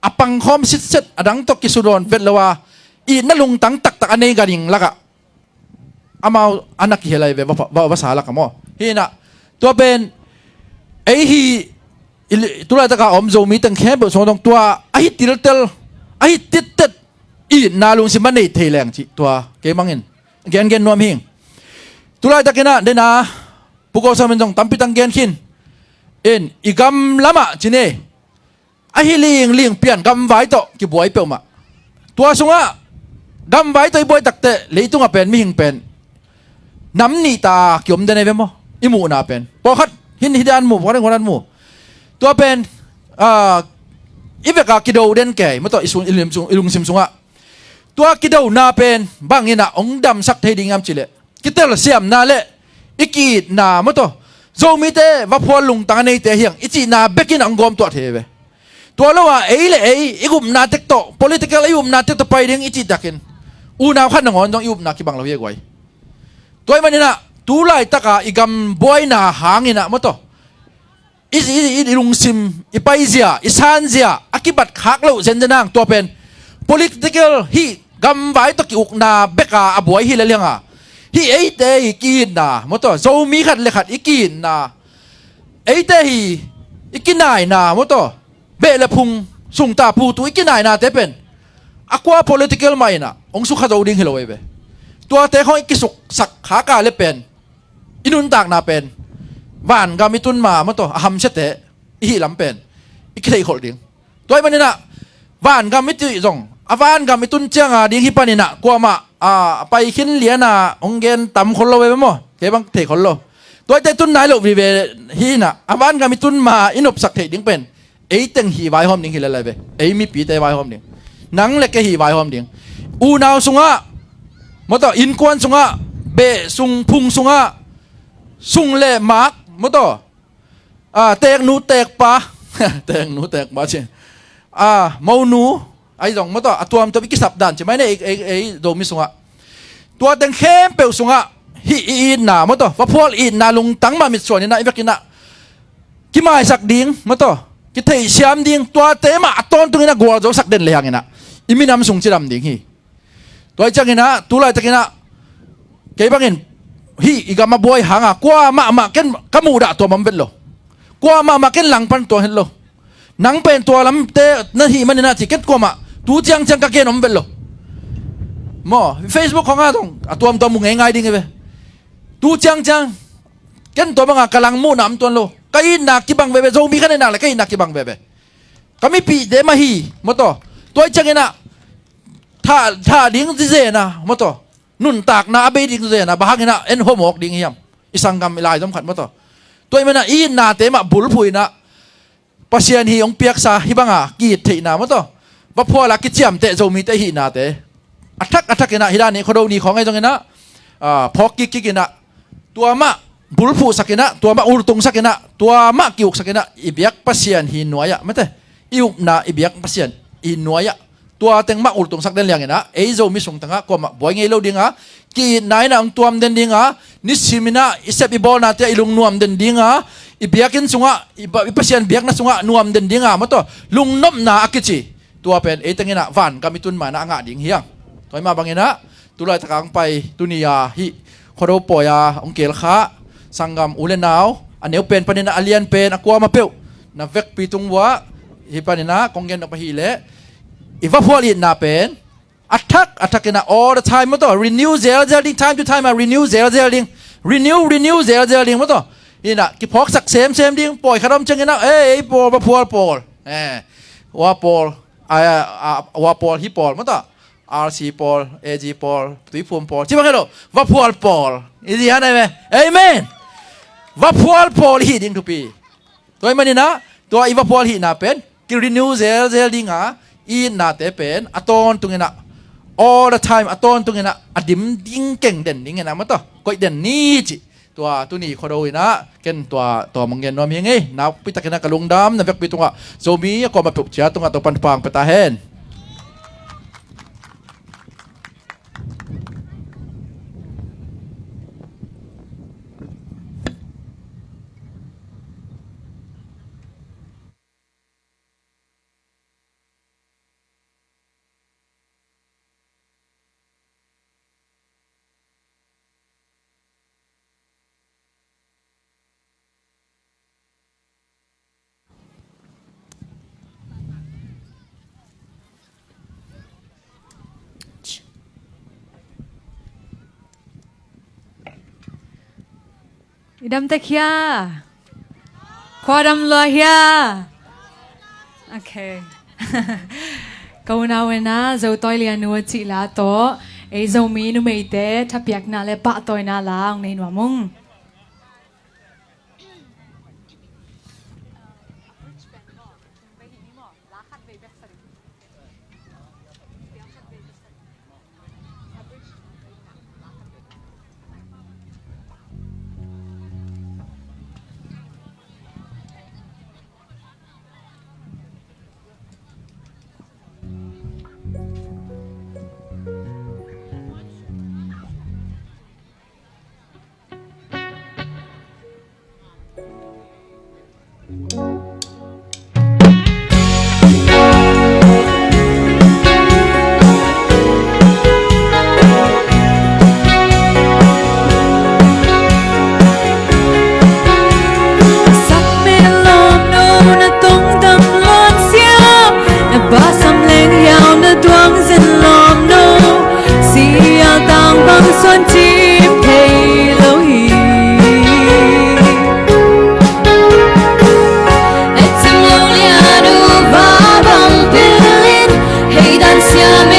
a pangkhawm sitset, a dang tawh kisudawn vet lo a, itna lungtang taktak a nei ganhing lakah amau a na kihel ahi ve, va, va, vasa lakah maw. Hi in ah, tua pen ei hi, i li-, tu laitaka om Zomi teng khempeuh sung dong tua ahi tiltel, ahi tittet itna lungsim a nei thei leng cih tua kei mangin gengen nuam hi ing. Tu laitakin ah dena Pu Ko Sam in zong tampi tang gen khin in, i gam lamah ci ni, ahi lingling pian gamvai tawh kibuai peuhmah. Tua sungah gamvai tawh i buai takteh leitungah pen mihing pen nam nih ta kiom den ei ve maw. I muhna pen pawlkhat hin hi dan mu, pawlkhat hin hi dan mu. Tua pen, ah, i veka kido den kei, maw tua, i sung, i lim sung, i lungsim sungah. Tua kidona pen bang in ah hong damsak thei ding hiam cih leh, kitelsiamna le i ki-itna, maw tua, Zomite vaphual lungtang a neite hi hang i cihna bek in ah hong gawmtuah thei hi ve. Tua lo a ei le ei i upna tek tawh, political i upna tek tawh pai ding i cih takin unau khat nangawn zong i upna kibang lo hi a guai. Tua ahih manin ah tu laitaka i gam buaina hangin ah, maw tua, i, i, i, i lungsim, i paizia, i sanzia a kibat khak loh zenzen hang, tua pen political hih gamvai tawh ki-ukna beka a buai hi lel hi hang a, hih eite hi ki-itna, maw tua, Zomi khat le khat i ki-itna, eite hi i kinaina, maw tua, beh le phung, sungta putu i kinainate pen a kua political mah in ah hong sukha zo ding hi lo ei ve. Tuate khawng i kisuksak khak a le pen i nuntakna pen vangam i tun ma, maw tua, a hamsiate i hih lam pen i kitheihkholh ding. Tua ahih manin ah vangam i cih zong a vangam i tun cianga ding hi paninah kuamah a pai khin liana hong gen tam khol lo ve maw? Kei bang thei khol lo. Tuaite tun nai lo vive hi inah a vangam i tun ma i nopsak theih ding pen ei teng hih vaihawm ding hi lelai ve. Ei mipite vaihawm ding, nang le kei hih vaihawm ding. Unau sungah maw tawh, innkuan sungah, beh sung phung sungah, sung le mak maw tawh, a, teknu tekpa, teknu tekpa ci, a, monu, ahi zong maw tawh, a tuamtuam i kisap dan ci mai ne ei, ei, ei Zomi sungah. Tua teng khempeuh sungah hih i itna maw tawh, vaphual itna lungtang mah mitsuan inah i vekinah kimaisak ding maw tawh, kitheihsiam ding, tuate mah a tawntunginah gualzosak den le hanginah i minam sung cidam ding hi. Tua hi cianginah tulaitakinah kei bangin hih i gam a buai hanga kua mahmah ken ka muhdah tuam om vet lo. Kua mahmah ken langpan tuam het lo. Nang pen tua lamte na hih maninah ci ken kuamah tu ciangciang ka gen om vet lo. Maw, Facebook khongah zong a tuamtuam mu ngeingai ding hi ve. Tu ciangciang ken tua banga ka lang muhna om tuan lo. Ka itna kibang veve, Zomi kha neihnak le ka itna kibang veve. Ka mipihte mah hi maw tawh. Tua hi cianginah thah, thah ding zizena maw tawh, nuntakna a bei ding zena, bang hanginah en hawmawk ding hiam? I sanggam i laizom khat maw tawh. Tua i manah i itnate mah bulphuh inah Pasian hi hong piaksa hih banga ki-it theihna maw tawh, vaphuala kiciamteh Zomite i hihnate a thak a thakinah hih dan ih Khuado ni khawng ahi zonginah, a, phawk kikkik inah tua mah bulphuhsak inah, tua mah ultungsak inah, tua mah kiuksak inah i biak Pasian hi nuai-ah mate, i upna i biak Pasian hi nuai-ah tua teng mah ultungsak den lianginah ei Zomi sungtangah kuamah buai ngei lo dinga, ki-itna inah hong tuam den dinga, nisiminah i sep i bawlnate ah i lungnuam den dinga, i biakinn sungah, i ba-, i Pasian biakna sungah nuam den dinga maw tawh, lungnopna a kici tua pen ei tenginah vangam i tun manah a ngah ding hiang. Tua hi mah banginah tulaitaka hong pai tuni-a hih Khuado pawi-a hong kelkha sanggam u le nau, a neu pen paninah a lian pen a kuamah peuh na vekpi tung uah hih paninah kong gen nop ahileh i vaphual itna pen a thak a thakinah all the time maw tawh, renew zelzel ding, time to time ah renew zelzel ding. Renew, renew zelzel ding maw tawh. Inah kiphawksak semsem ding, pawi khat om cianginah, ei, ei pawl, vaphual pawl, eh, ua pawl, a, a, ua pawl, hi pawl maw tawh, R C pawl, A G pawl, Tuiphum pawl, ci bang hi lo, vaphual pawl i ci han ahi ve. Amen. Vaphual pawl i hih ding thupi. Tua hi maninah tua i vaphual hihna pen ki-renew zelzel dinga, i itnate pen a tawntunginah all the time a tawntunginah a dim ding keng den dinginah maw tawh koih den ni cih. Tua tuni Khuado inah ken tua tawm hong gen nuam hi ing ei. Nakpitakinah ka lungdam na vekpi tungah Zomi a kuamah peuh cia tungah Topan thupha hong pia ta hen. I dam tek hia? Khua dam lua hia? Ok. Ka unau ena Zo tawi lianu a cih la tawh ei Zomi numeite thapiakna le pahtawina la hong nei nuam ung. Sial tang bang suan cip thei lo hi. E cing lo lian uh va bang pilin hei dan siam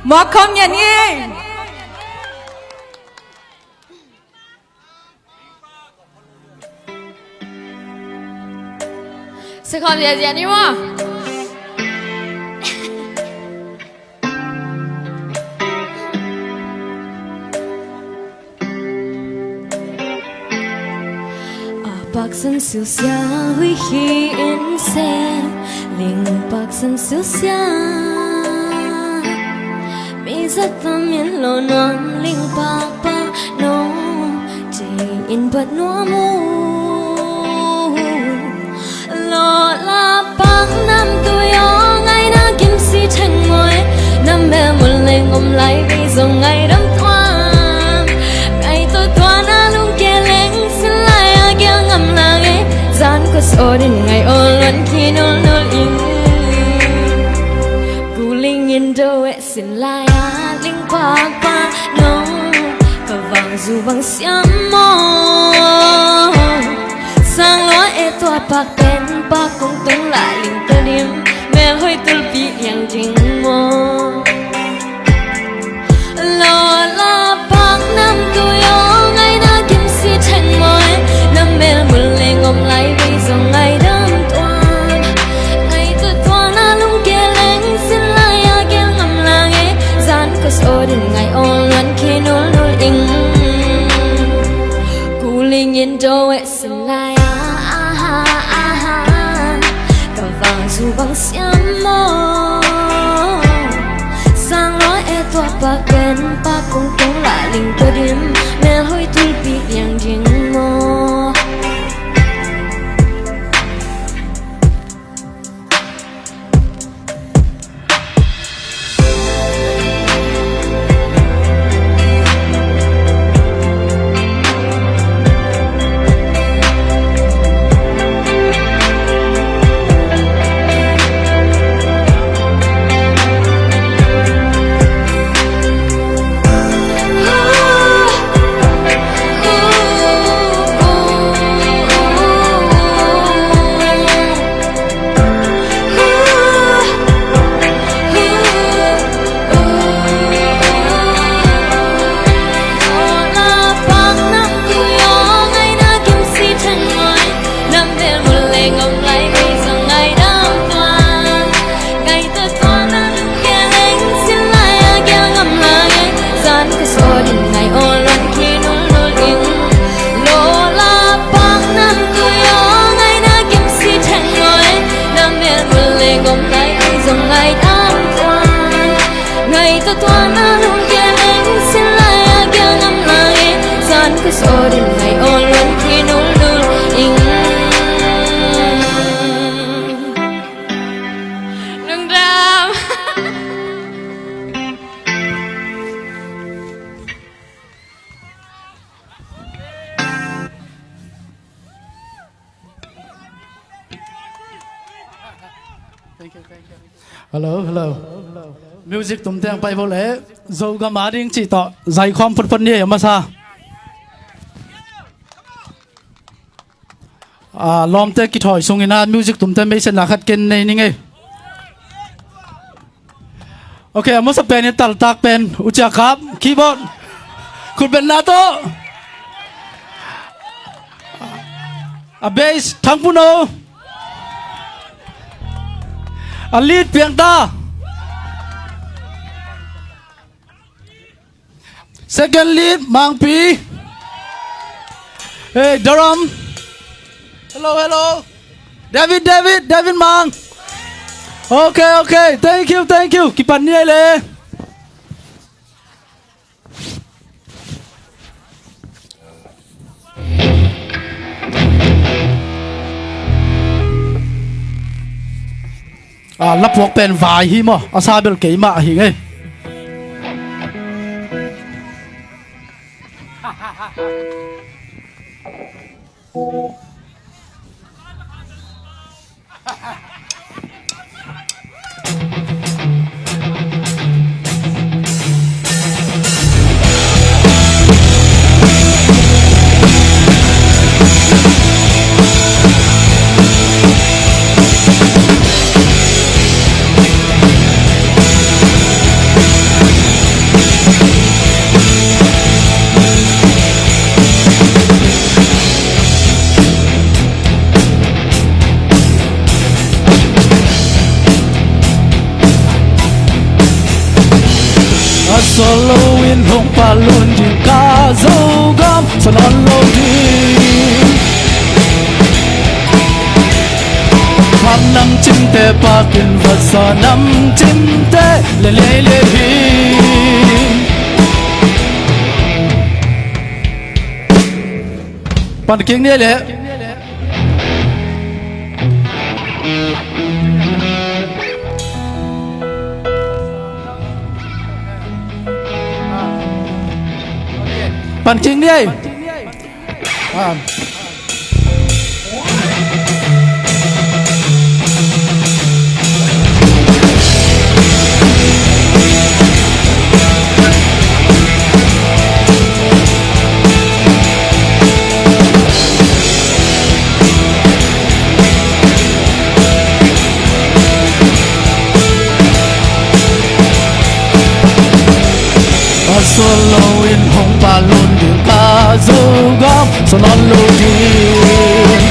Mawk khawm ngiat ni. Sa khawm ziahziah ni maw. A paksan silsia hui hi in se, ling paksan silsia. Mi zat pa min lo nuam ling pakpak no, ci in bat nuam uh. Lawla pak nam tui aw ngaina gim si theng maw e. Nam mel mul leng om lai vei zong ngaidam tuan. Ngai tua tua na lungke leng sin lai a gel ngam lang e. Zan ko so din ngai aw luan ki nul nul in. Kuling in do e sin lai a ling pakpak no. Ka vang zu vang siam maw. Sang lua e tua pak pen pak kung tung la ling ka lim. Mel hoi tulpi liang ding maw. Lawla pak nam tui aw ngaina gim si theng maw e. Nam mel mul leng om lai vei zong ngaidam tuan. Ngai tua tua na lungke leng sin lai a gel ngam lang e. Zan ko so din ngai aw luan ki nul nul in. Kuling in do e sin lai a, aha, aha. Ka vang zu vang siam maw. Sang lua e tua pak pen pak kung tung la ling ka dim. Mel hoi tulpi liang ding maw. Ngai tua tua na lungke leng sin lai a gel ngam lang e. Zan ko so din ngai aw luan ki nul nul in. Lungdam. Hello, hello. Music tumte ang pai vo le. Zogam a ding cih tawh zai khawm photphot ni ei a masa. Ah, lawmte kithawi sungin ah music tumte meisen la khat ken nei ning ei. Ok, a masa pen i taltak pen Ucia Kap, keyboard. Khutbetna tawh. A bass, Thang Puno. A lead, Piangta. Second lead, Mangpi. Hey, drum. Hello, hello. David, David, David Mang. Ok, ok. Thank you, thank you. Kipan ni ei le. Ah, lapuak pen vai hi maw, a sa bel keimah ahi ngei. Solo in hong palun ding ka Zogam, sa nawn lo ding. Hang nam cinte pakin vasa nam cinte le lei le hi. Pan king ni le. Pan king ni ai. Ah. A solo in hong palun ding ka Zogam, sa nawn lo ding.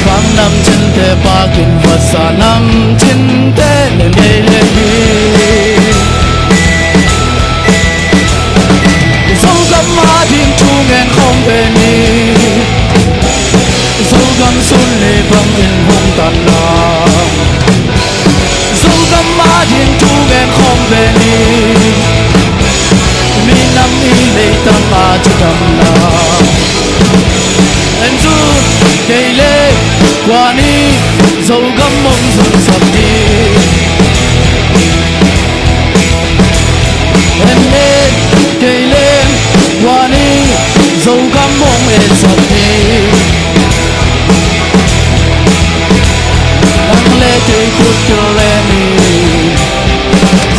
Bang nam cinte pakin vasa nam cinte le ngei le hi. Zogam a ding thu ngen khawm ve ni. Zogam sun le bangin hong tan na. Zogam a ding thu ngen khawm ve ni. Minam i leitang a cidamna. En zu kei le kua ni Zogam mong zong sak di. En le kei le kua ni Zogam mong en sak di. Nang le kei khut kil le ni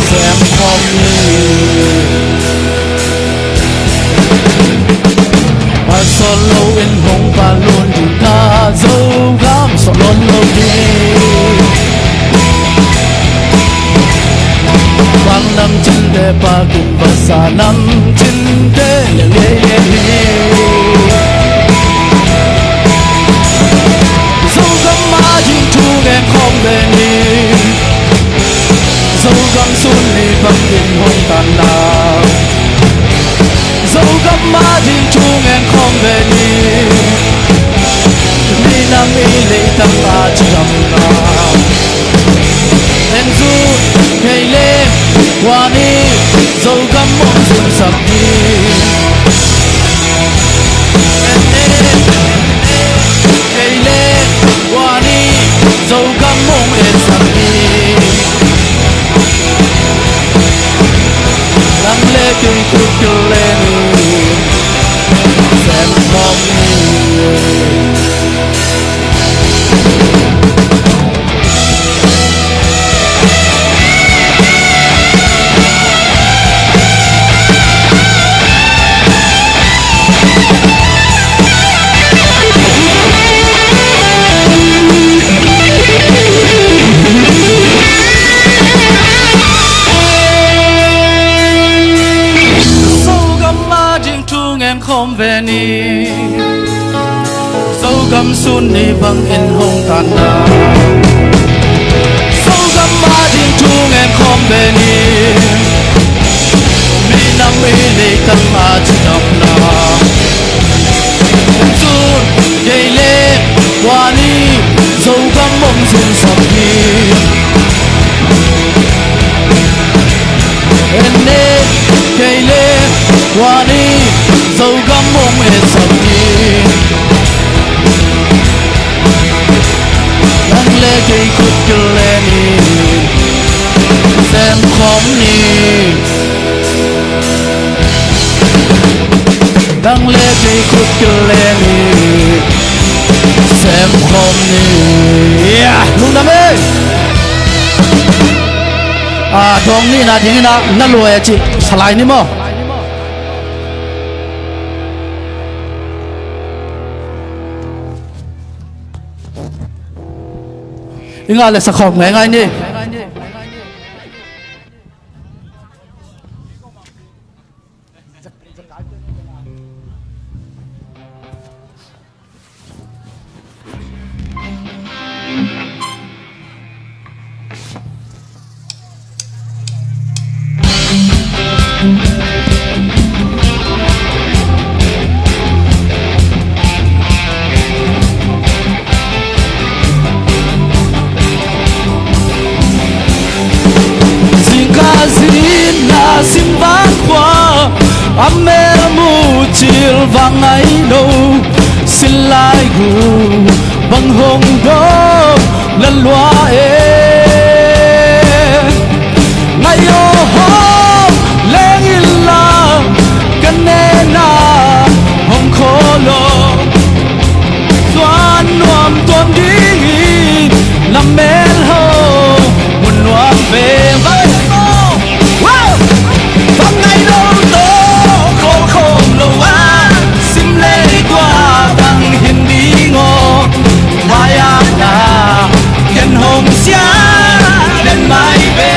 sem khawm ni. A solo in hong palun ding ka Zogam, sa nawn lo ding. Bang nam cinte pakin vasa nam cinte le ngei le hi. Zogam a ding thu ngen khawm ve ni. Zogam sun ni bangin hong tan na. Zogam a ding thu ngen khawm ve ni. Minam i leitang a cidamna. En zu kei le kua ni Zogam mong zong sak di. En e kei le kua ni Zogam mong en sak di. Nang le kei khut kil le ni sem khawm ni. Zogam a ding thu ngen khawm ve ni. Zogam sun ni bangin hong tan na. Zogam a ding thu ngen khawm ve ni. Minam i leitang a cidamna. Zun kei le kua ni Zogam mong zong sak hi. En e kei le kua ni Zogam mong en sak hi. Nang le kei khut kil le ni sem khawm ni. Nang le kei khut kil le ni sem khawm ni. Lungdam e. A dawng nihna dingin ah na luai a cih salai ni maw? I ngah le sakhawm ngaingai ni. A mel muh cil vang ngai lo, sin lai gu bang hong dawng na lua e. Ngai aw hong leng in la, ka nena hong khawl aw. Zuan nuam tuam dingin na mel hong mun nuam ve. Bang ngai lo tawh khawl khawm lo a, sim lei gua bang hin ding aw. Lai-at na ken hong sia den mai ve.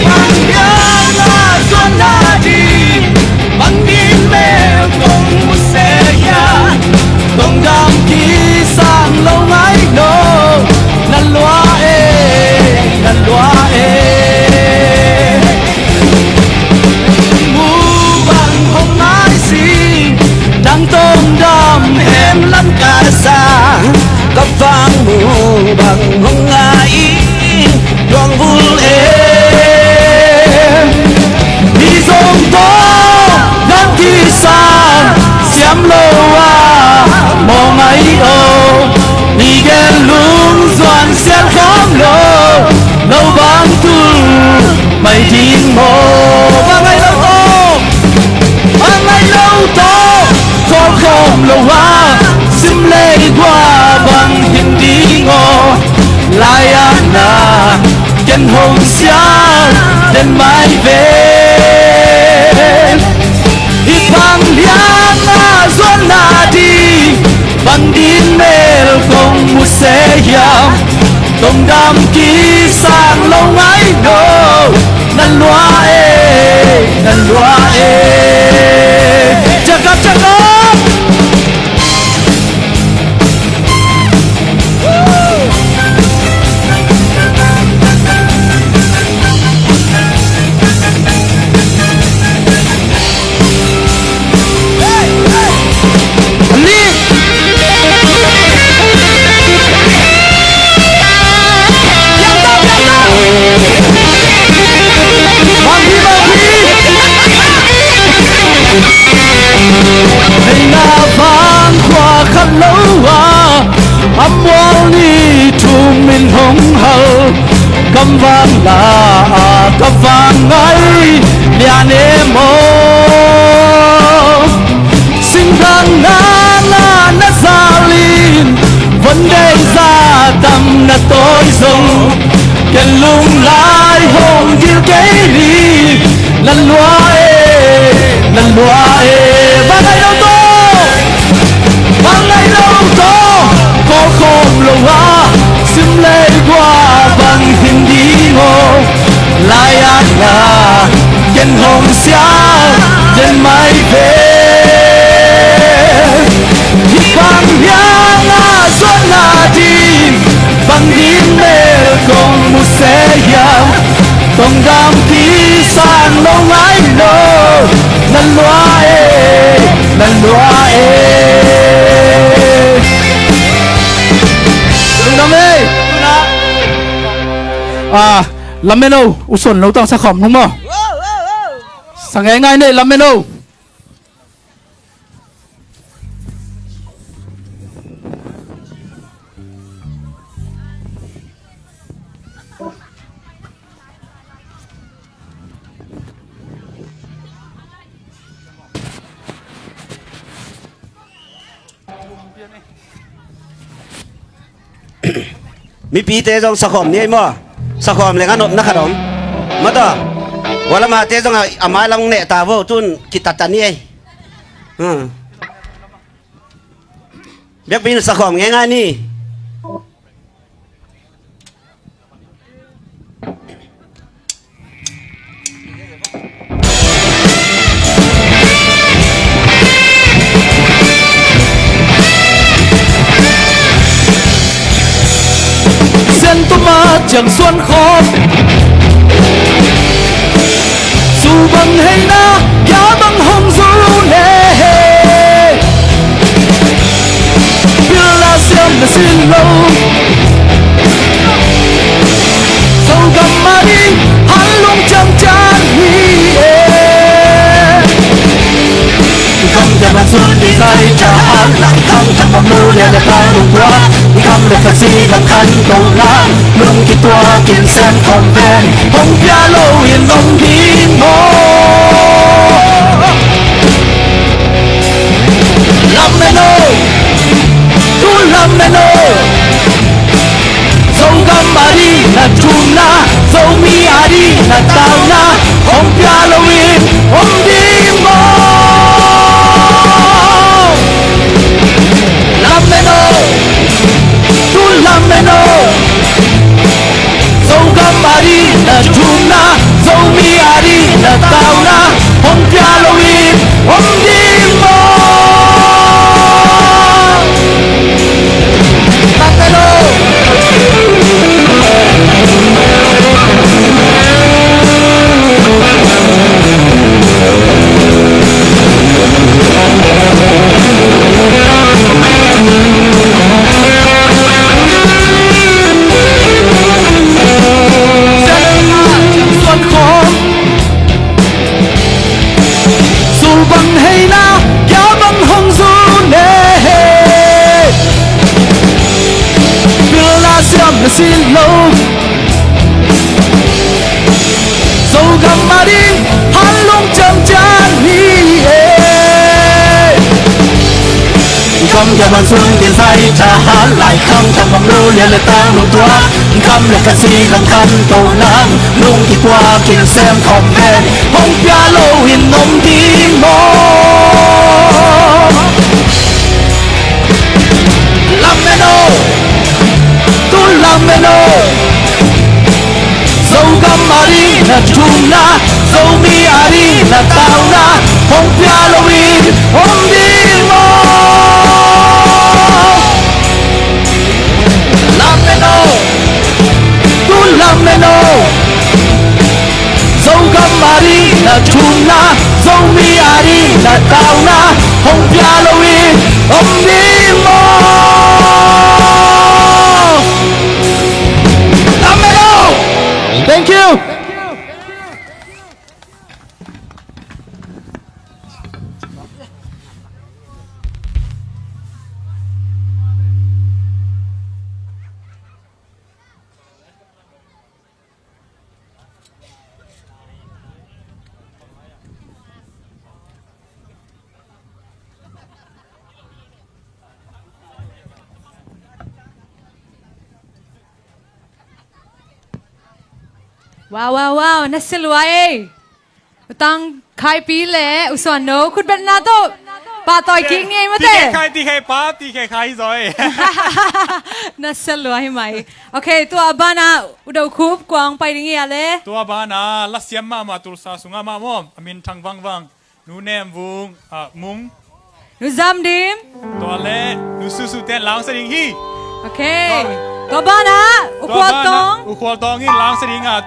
Bang biang a zuan na ding, bang ding mel kong mu se hiam. Tongdam kisang lo ngai lo, na lua e, na lua e. Mu bang hong ngai sing, nang tongdam hen lam ka sa. Ka vang mu bang hong ngai in luang vul e. Mi zong tawh nang kisang siam lo a, mawng ai aw. Mi gen lung zuan sial kham lo, lo bang tul mai ding maw. Bang ai lo tawh, bang ai lo tawh khawl khawm lo a, sim lei gua bang hin ding aw. Lai-at na ken hong sia den mai ve. Hih bang lian a zuan na ding, bang ding mel kong mu se hiam. Tongdam kisang lo ngai lo, na lua e, na lua e. Cakap, cakap. Hei na vang khua khat lo a, a mual ni thum in hong hal, kam vang la a ka vang ngai lian e maw. Singdang na na na zal in, von dei za tam na tawi zong, ken lung lai hong dil kei ni. Na lua e, na lua e. Bang ai lo tawh, bang ai lo tawh khawl khawm lo a, sim lei gua bang hin ding aw. Lai-at na ken hong sia den mai ve. Hih bang hiang a zuan na ding, bang ding mel kong mu se hiam. Tongdam kisang lo ngai lo, na lua e, na lua e. Lungdam e. Ah, lamen o, U Suan Lo tang sa khawm nung maw. Sa ngeingai nei, lamen o. Mipite zong sakhawm ni ei maw? Sakhawm leng a nopna khat om. Mataw, hua lamate zong a, a mailam neh ta vo, tun kitata ni ei. Hmm. Biakpiin sakhawm ngeingai ni. Sian tuma ciang suan khawm. Su bang hei na, ya bang hong zu ne he. Pil la siam na sin lo. Zogam mah ding han lung ciamciam hi Ai thahat lang khang tang bang lo lia le tang lung tua, i kham le khasi lang khan to lang, lung kituak in sem khawm ven, hong pia lo in om ding maw? Lamen aw, tu lamen aw. Zogam adingin na thumna, Zomi adingin na tauna, hong pia lo in om ding maw? Lamen aw, tu lamen aw. Zogam adingin na thumna, Zomi adingin na tauna, hong pia lo in om ding maw? Lamen aw, Zul bang hei na, ya bang hong zul ne. Pilna siam na si lo. Zogam adingin halong ciamciam hi e. Kham kia man sung din sai thahat lai khang tang bang lo lia le tang lung tua, kham le khasi lang khan to lang, lung kituak in sem khawm ven, hong pia lo in om ding maw? Lamen aw, tu lamen aw. Zogam adingin na thumna, Zomi adingin na tauna, hong pia lo in om ding maw? Lamen aw, tu lamen aw. Zogam adingin na thumna, Zomi adingin na tauna, hong pia lo in om ding maw? Lamen aw. Thank you. Wow, wow, wow, na sia lua ei. U Tang Khaipi le U Suan No khutbetna tawh pahtawi kik ni ei mate. Ti khe khai, ti khe pa, ti khe khai zoi. Na sia lua hi mai. Ok, tua banah U Do Khup kua hong pai ding hi a le? Tua banah lasiam mahmah Tulsa sungah mah maw, a min thang vangvang. Nu Nem Vung, ah, Mung. Nu Zam Dim. Tua le Nu Su Su ten langsa ding hi. Ok. Tua, tua banah U Khual Tawng. U Khual Tawng in langsa ding a,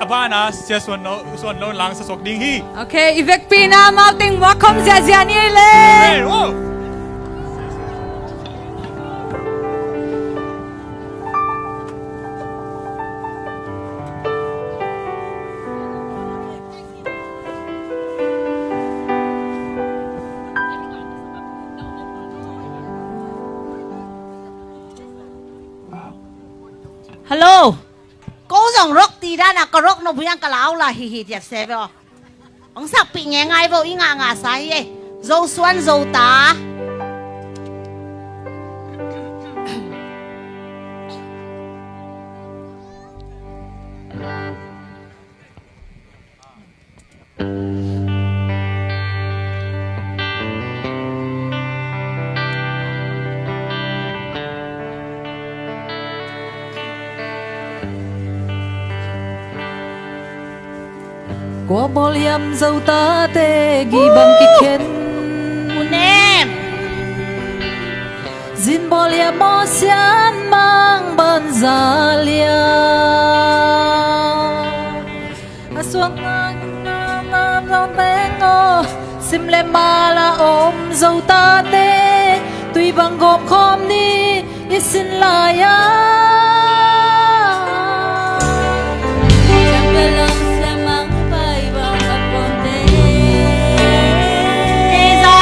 a banah Sia Suan No, Suan No langsa sok ding hi. Ok, i vekpi na mau teng muak khawm ziahziah ni le. Amen. Wow. Hello. Ko zong rok ti dan a ka rok nop hiang ka lau la hi hi tiat se ve aw. Hong sakpih nge ngai vo i ngah ngah sa hi e. Zo suan zo ta. Kua bawl hiam zo tate gih bang kikhen. U Nem. Zin bawl hiam aw sian mang ban za liam. A suang na na na zong teng aw. Sim le mal a om zo tate tui bang gawm khawm ni i sin lai a. Siam bia lang siam mang pai bang a pom te. Teza.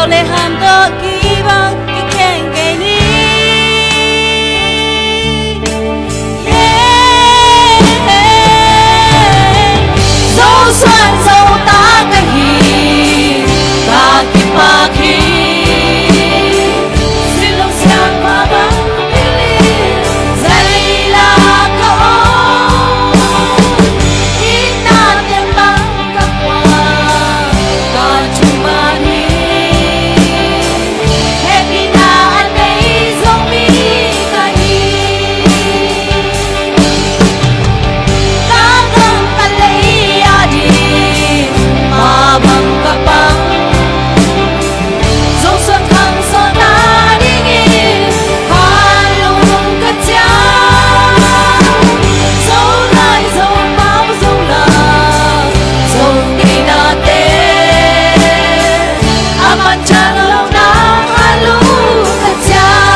le han tawh kibang kikheng kei ni. Zo suan zo ta ka hi, ka kipak hi. Silung siang pa bang pili, zaila ka om. Ina tiang bang ka kua, ka thuman hi. Hehpihna a nei Zomi ka hi. Ka gam ka lei a ding, ma bang ka pang. Zo suan khang suan ta dingin, halum ka ciang. Zo lai, Zo pau, Zo la, Zo ngeina te, a man ciang lo nang, halum ka ciang.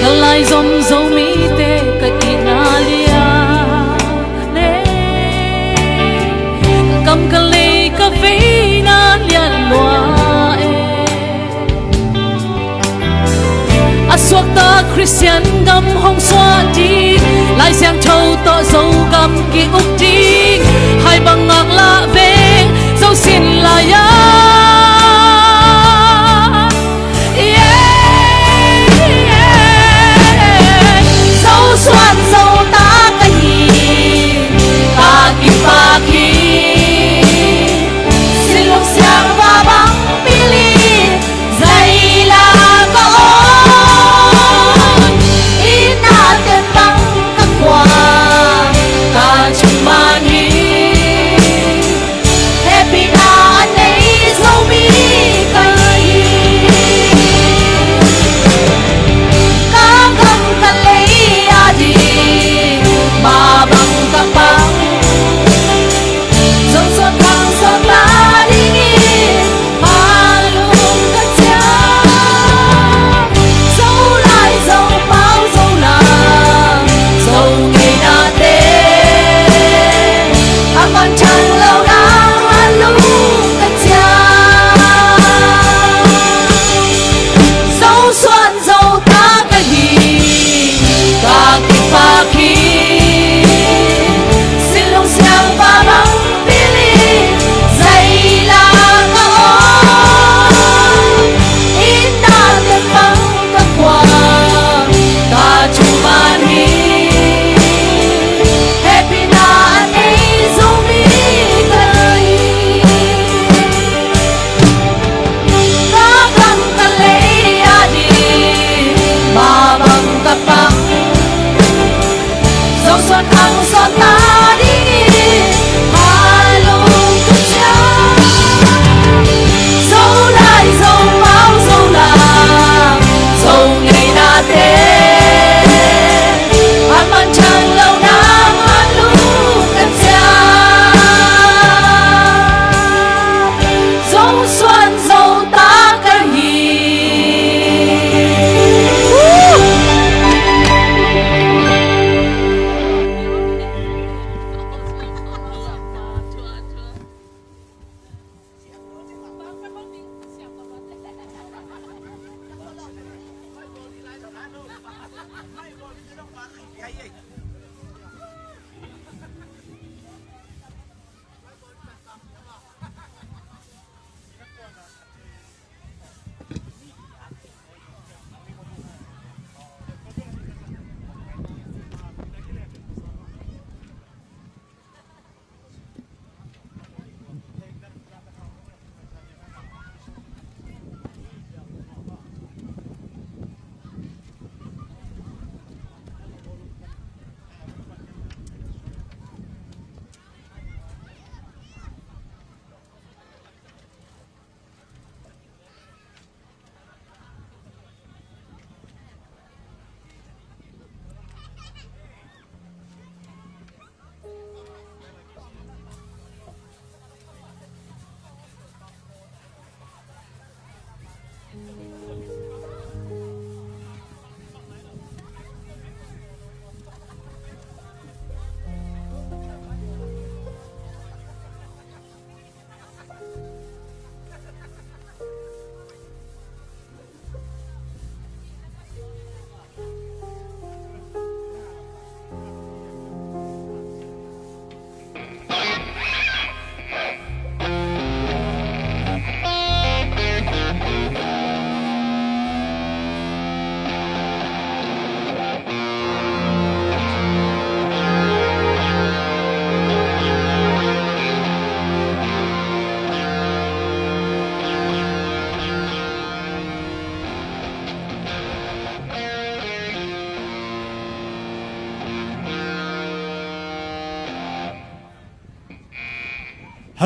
Ka laizom Zomite ka itna lian le, ka kam ka lei ka veina lian lua e. A suakta Khristian gam hong suah ding, Lai Siangtho tawh Zogam ki-uk ding, hai bang ngaklah veng Zo sin lai-a. Zo suan zo ta ka hi, ka kipak hi. Silung siang pa bang pili, zaila ka om. Ina tiang bang ka kua, ka thuman hi. Hehpihna a nei Zomi ka hi. Ka gam ka lei a ding, ma bang ka pang. Zo suan khang suan ta dingin, halum ka ciang. Zo lai, Zo pau, Zo la, Zo ngeina te, a man ciang lo nang, halum ka ciang. Zo suan zo ta ka hi, ka kipak hi. Silung siang pa bang pili, zaila ka om. Ina tiang bang ka kua, ka thuman hi. Hehpihna a nei Zomi ka hi. Ka gam ka lei a ding, ma bang ka pang. Zo suan khang suan ta dingin, halum ka ciang. Zo lai, Zo pau, Zo la, Zo ngeina te, a man ciang lo nang, halum ka ciang. Zo suan zo ta ka hi.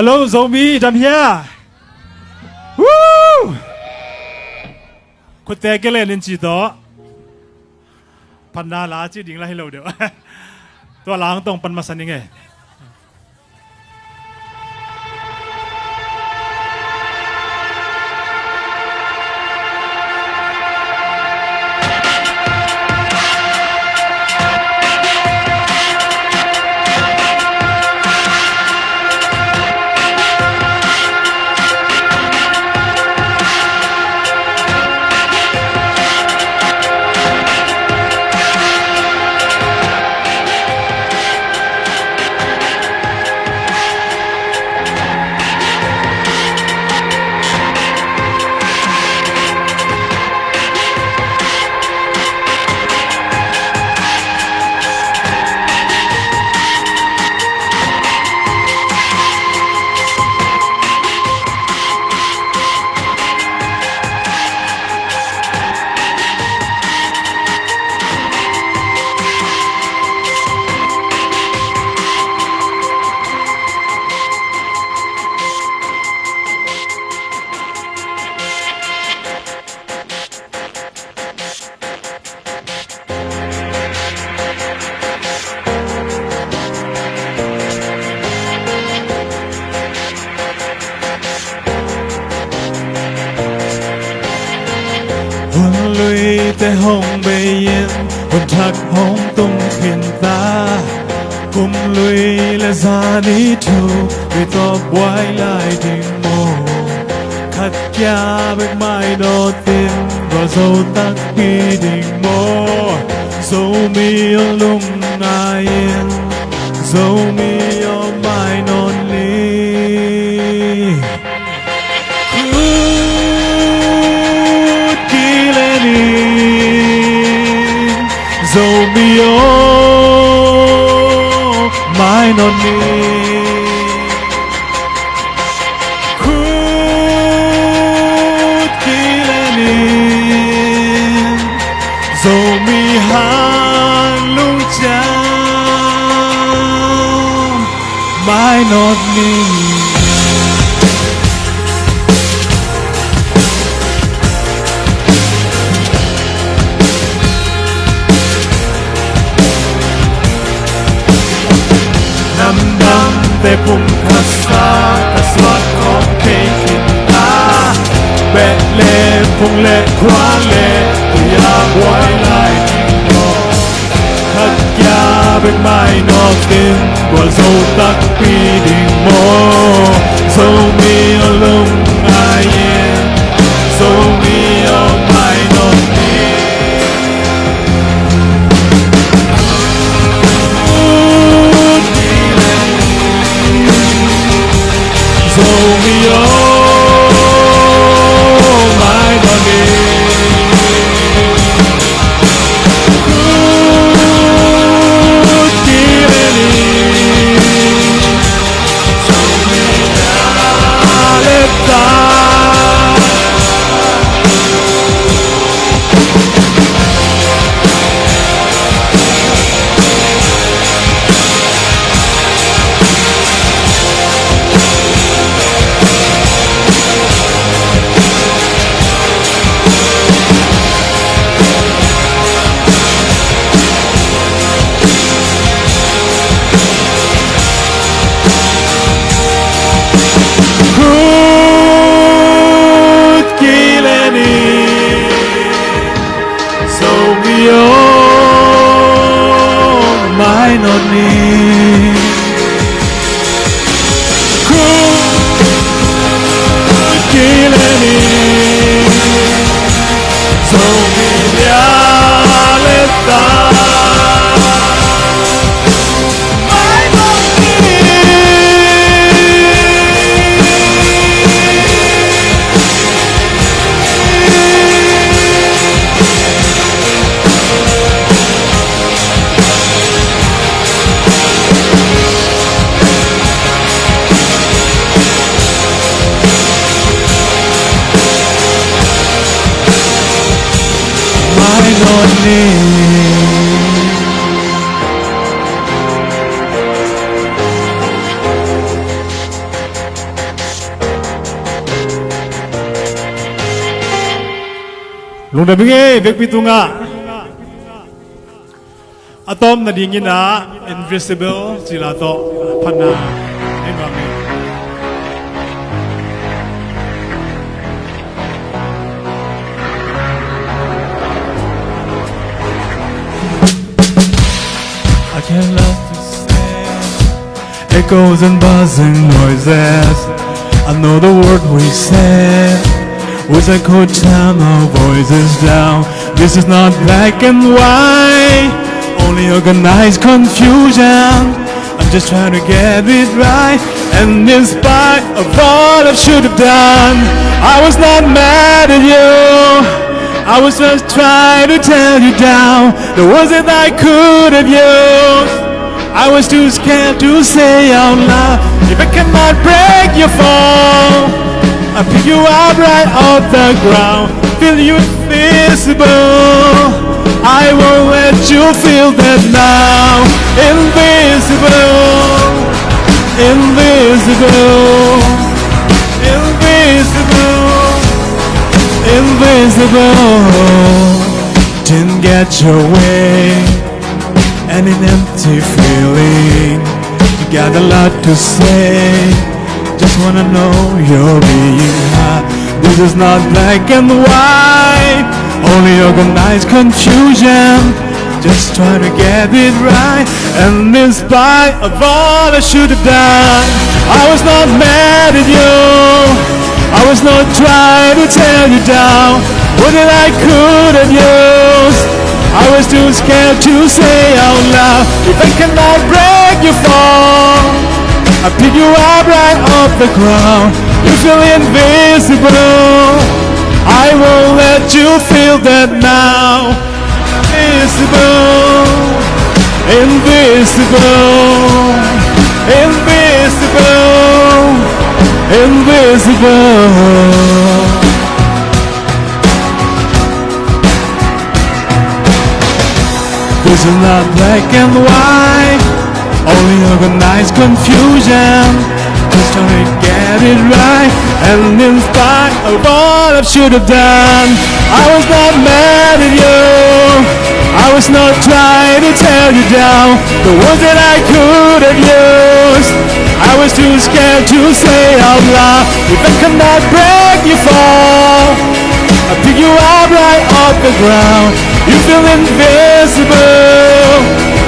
Hello, Zomi, dam hia? Woo! Khutte kelen in ci tawh. Phatna la ci ding la hi lo deuh. Tua la hong tong pan masa ning e. Hun luite hong bei in, hun thak hong tung khin ta. Kum lui le zani thu, lui tawh buai lai ding maw? Khat kia bek mainawt in, gualzo takpi ding maw? Zomi aw lungngai in, Zomi aw mainawt ni. Khut kilen in, Zomi aw mainawt ni. Khut kilen in, Zomi hanlung ciang mainawt ni. Namdangte pumkhat sa, ka suak khawm thei khin ta. Bethlehem phung le khua le, tui-a buai lai ding maw? Khat kia bek mainawt in, gualzo takpi ding maw? Zomi aw lungngai in, Zomi aw mainawt ni. Zomi aw mainawt ni. Khut kilen in, Zomi aw le ta. Khut kilen in, Zomi aw mainawt ni. Khut kilen in, Zomi aw le ta. Mainawt ni. Lungdam ing ei, vekpi tungah a tawpna dingin ah Invisible cila tawh phatna ei nuam ing. I can love to say echoes and buzzing noises. I know the word we say. Wish I could turn our voices down. This is not black and white, only organized confusion. I'm just trying to get it right. And in spite of all I should have done, I was not mad at you. I was just trying to tell you down the words that I could have used. I was too scared to say out loud. If I cannot break your fall, I'll pick you up right off the ground. Feel you invisible. I won't let you feel that now. Invisible, invisible, invisible, invisible. Didn't get your way. And an empty feeling. You got a lot to say. Just wanna know you're being heard. This is not black and white, only organized confusion. Just trying to get it right. And in spite of all I should have done, I was not mad at you. I was not trying to tear you down. What did I could have used? I was too scared to say out loud. If I cannot break your fall, I'll pick you up right off the ground. You feel invisible. I won't let you feel that now. Invisible, invisible, invisible, invisible. This is not black and white, only organized confusion. Just trying to get it right. And in spite of all I should have done, I was not mad at you. I was not trying to tear you down. The words that I could have used, I was too scared to say out loud. If I cannot break your fall, I'll pick you up right off the ground. You feel invisible.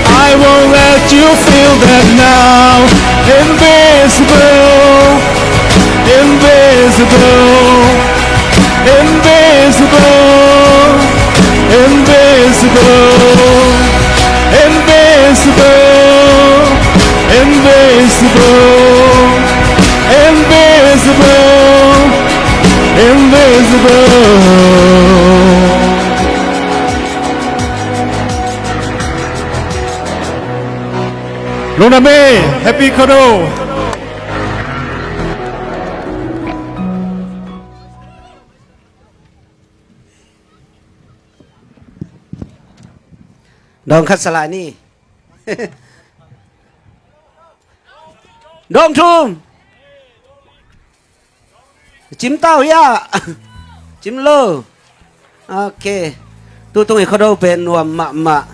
I won't let you feel that now. Invisible, invisible, invisible, invisible, invisible, invisible, invisible, invisible. Lungdam ei, Happy Khuado. Dawng khat sa lai ni. Dawng thum. Cim tau hia. Cim lo. Ok. Tutung i Khuado pen nuam mahmah.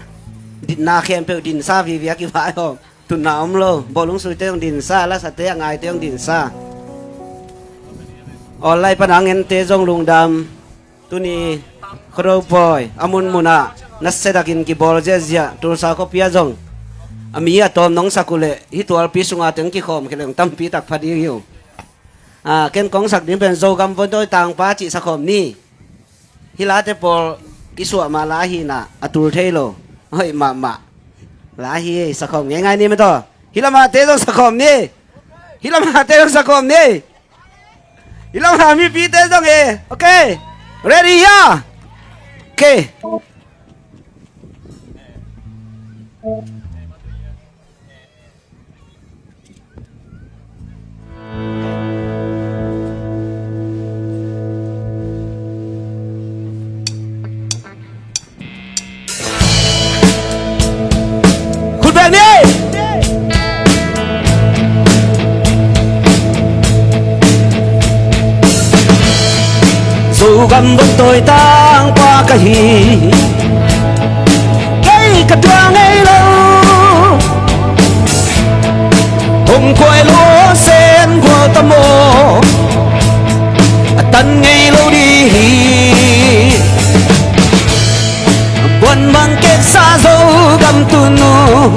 Ditna khempeuh dinsa vivi a kivai hawm. Tutna om lo. Bawlung suite zong dinsa, lasate a ngaite zong dinsa. Online pana a ngente zong lungdam. Tuni Khuado pawi a munmunah nasia takin kibawl ziahziah, Tulsa khuapi ah zong a mi a tawm nong sak uh leh hih tualpi sunga teng kikhawm khia leng tampi tak pha ding hi uh. Ah, ken kong sak ding pen Zogam Vontawi Tangpa cih sakhawm ni. Hih late pawl i suah mah la hi nah, a tul thei lo. Hoih mahmah. La hi ei, sakhawm ngeingai ni mataw. Hih lamahte zong sakhawm ni. Hih lamahte zong sakhawm ni. Hih lamah mipite zong e. Ok. Ready hia? Ok. Khut beng ni. Zogam Vontawi ta. Tangpa ka hi, kei ka tuang ngei lo. Hong kuai lo sen gual ta maw, a tan ngei lo dih hi. Buan bang keksa Zogam tunu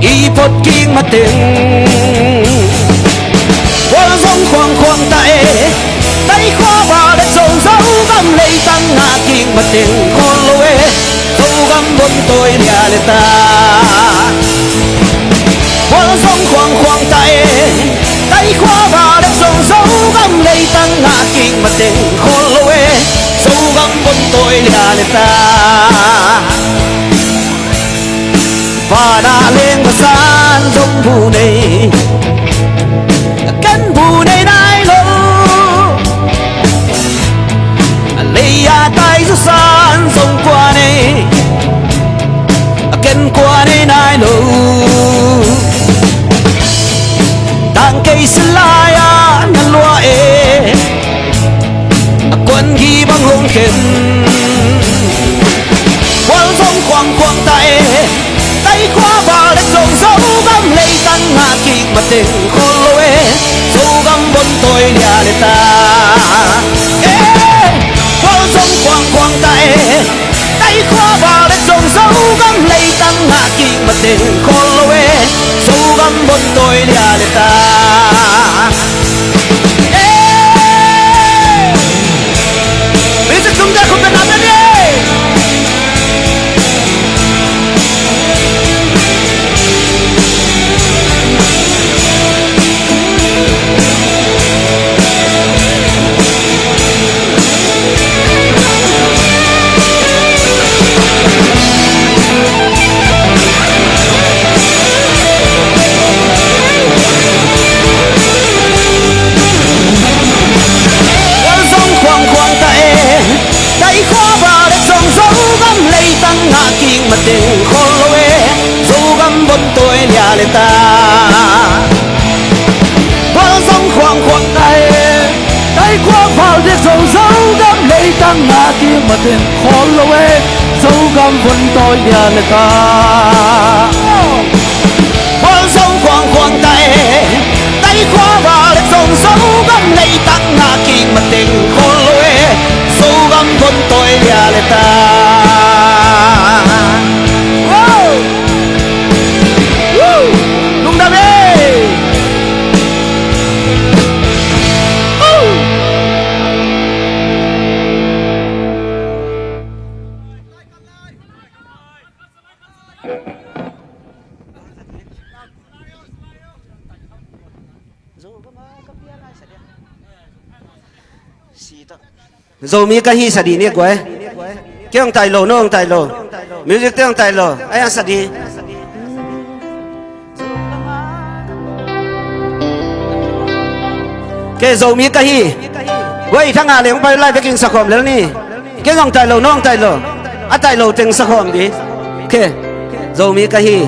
i phot kik mateng. Gual zong khuangkhuang ta e, tai khua val dek zong Zogam leitang ngah kik mateng khawl lo e, Zogam bon tawi lia le ta. Gual zong khuangkhuang ta e, tai khua val dek zong Zogam leitang ngah kik mateng khawl lo e, Zogam bon tawi lia le ta. Vana leng ka san zong bu nei, ken bu nei nai lo. A lei a tai zu san zong kua nei, a ken kua nei nai lo. Tang kei sin lai-a na lua e, a kuan gi bang hong khen. Gual zong khuangkhuang ta e, tai khua val dek zong Zogam leitang ngah kik mateng khawl lo e, Zogam bon tawi lia le ta. E, gual zong khuangkhuang ta e, tai khua val dek zong Zogam leitang ngah kik mateng khawl lo e, Zogam bon tawi lia le ta. E, music tum ta khum ta na ta ni. Gual zong khuangkhuang ta e, tai khua val dek zong Zogam leitang ngah kik mateng khawl lo e, Zogam bon tawi lia le ta. Gual zong khuangkhuang ta e, tai khua val dek zong Zogam leitang ngah kik mateng khawl lo e, Zogam bon tawi lia le ta. Gual zong khuangkhuang ta e, tai khua val dek zong Zogam leitang ngah kik mateng khawl lo e, Zogam bon tawi lia le ta. Wow! Woo! Lungdam e! Woo! Zomi ka hi sa dih ni guai. Kei hong tai lo, no hong tai lo. Music te hong tai lo. Ai hong sa dih. Kei Zomi ka hi. Guai, thang a leng pai lai bekin sa khawm lel ni. Kei hong tai lo, no hong tai lo. A tai lo teng sa khawm dih. Kei Zomi ka hi.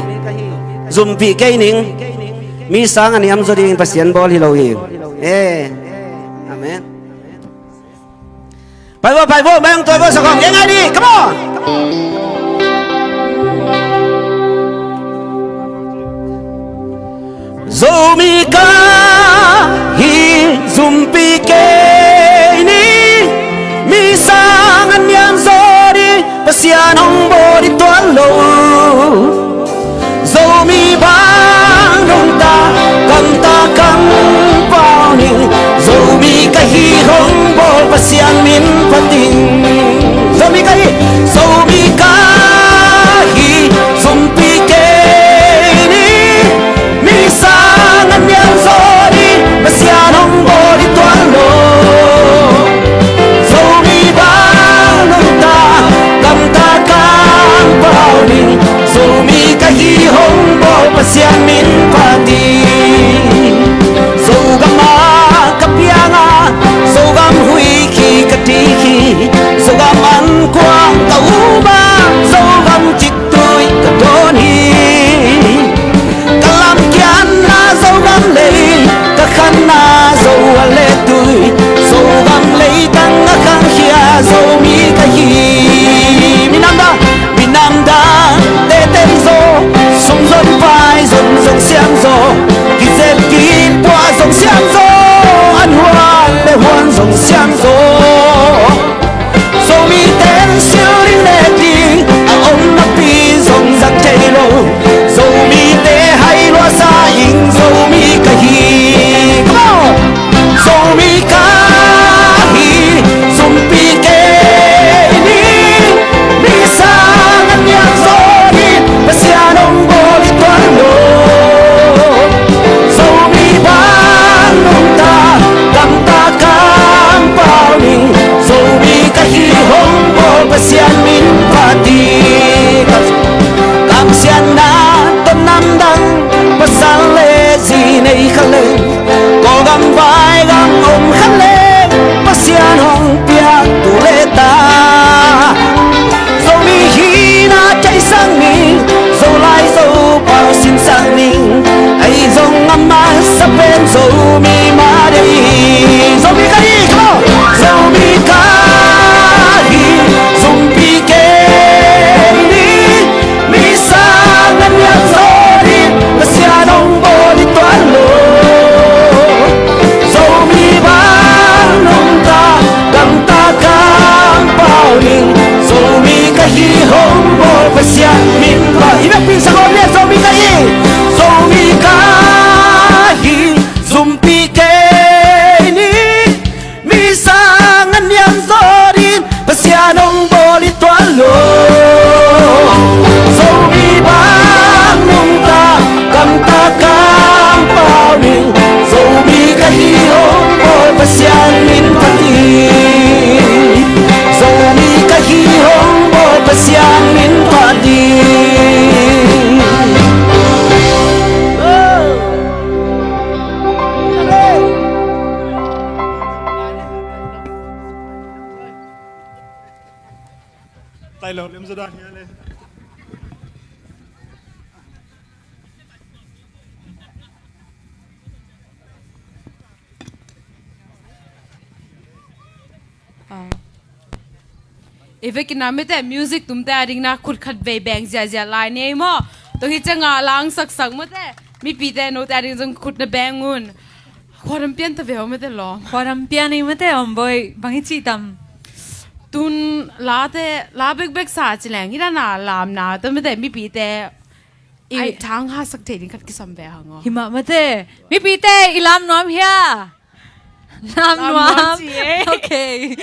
Zumpih kei ning. Mi sang a niam zaw dingin Pasian bawl hi lo hi. Eh. Amen. Pai vo, pai vo, mai hong tawi vo, sa khawm kei ngai dih. Come on. Zomi ka hi, zumpih kei ni. Mi sang a niam zaw dih Pasian hong bawl dih tuan lo. Zomi bang nungta, kamta kampau ning. Zomi ka hi hong bawl Pasian min phat ing. Zomi ka hi, Zomi ka hi, zumpih kei ni. Mi sang a niam zaw dih Pasian hong bawl dih tuan lo. Zomi bang nungta, kamta kampau ning. Zomi ka hi hong bawl Pasian min phat ing. Zogam ah ka piang a, Zogam huih khi ka dik hi. Zogam an kuang ka um a, Zogam ciktui ka dawn hi. Ka lamkiatna Zogam lei, ka khanna Zo a le tui. Zogam leitang a khangkhia, Zo Siangtho Zomite in sil ding, ne ding a om napi zong zang thei lo. Zomite hai luahsa in Zomi ka hi. Come on! Zomi ka hi, zumpi kei ni. Mi sang a niam zaw ding, Pasian hong bawl i tuan lo. Zomi bang nungta, gamta kampau ning, Zomi ka hi hong bawl Pasian min phat ding. Kamsiatna tawh namdang, pasal le zi nei kha leng, Kawlgam vaigam om kha leng, Pasian hong piak tu le ta. Zomi hihna theisak ning, Zolai Zopau sinsak ning, ei zong a masa pen Zomi mah ding. Zomi ka hi, come on! Zomi ka hi, zumpi kei ni. Mi sang a niam zaw ding, Pasian hong bawl i tuan lo. Zomi bang nungta, gamta kampau ning, Zomi ka hi hong bawl Pasian min phat. I biakpi in sa gawp ni, Zomi ka hi, Zomi ka hi, zumpi kei ni. Mi sang a niam zaw ding, Pasian hong bawl i tuan lo. Zomi bang nungta, gamta kampau ning, Zomi ka hi hong bawl Pasian min phat ding. Zomi ka hi hong bawl Pasian min phat ding. Tailawh lem zaw dan hiam le. Ah. I vekin a mite music tumte a dingin a khut khat vei beng ziahziah lai ni ei maw. Tua hi ciangin a langsaksak mite, mipite note a ding zong khut na beng un. Khuaram pian ta ve aw mite lawm. Khuaram pian ei mite Om Boih, bang i cih tam? Tun late, la bekbek sa ci leng, hi dan a lamna tawh mite mipite i thanghatsak thei ding khat kisam ve hang aw. Hi mah mite, mipite i lam nuam hia? Lam nuam. Lam nuam ci ei. Okay.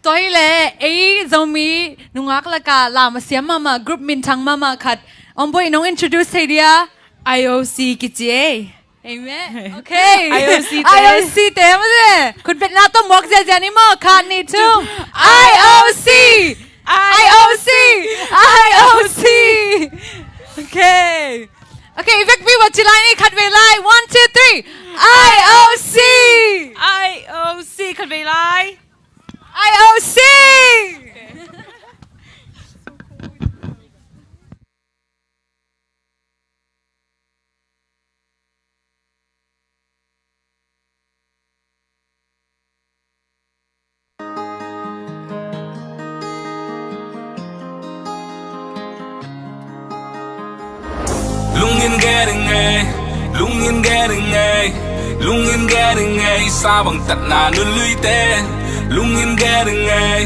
Tua hi leh, ei Zomi nungak lakah lam a siam mahmah, group minthang mahmah khat Om Boih nong introduce thei dia? I O C kici ei. Amen. Okay. I O C te. I O C te mate. Khut betna tawh muak ziahziah ni maw. Khat, nih, thum. I O C. I O C. I O C. Okay. Okay, i vekpi va ci lai ni, khat vei lai. One, two, three. I O C. I O C, khat vei lai. I O C. Lungin gering ei, lungin gering ei, lungin gering ei, sabang tatna nunluite. Lungin gering ei,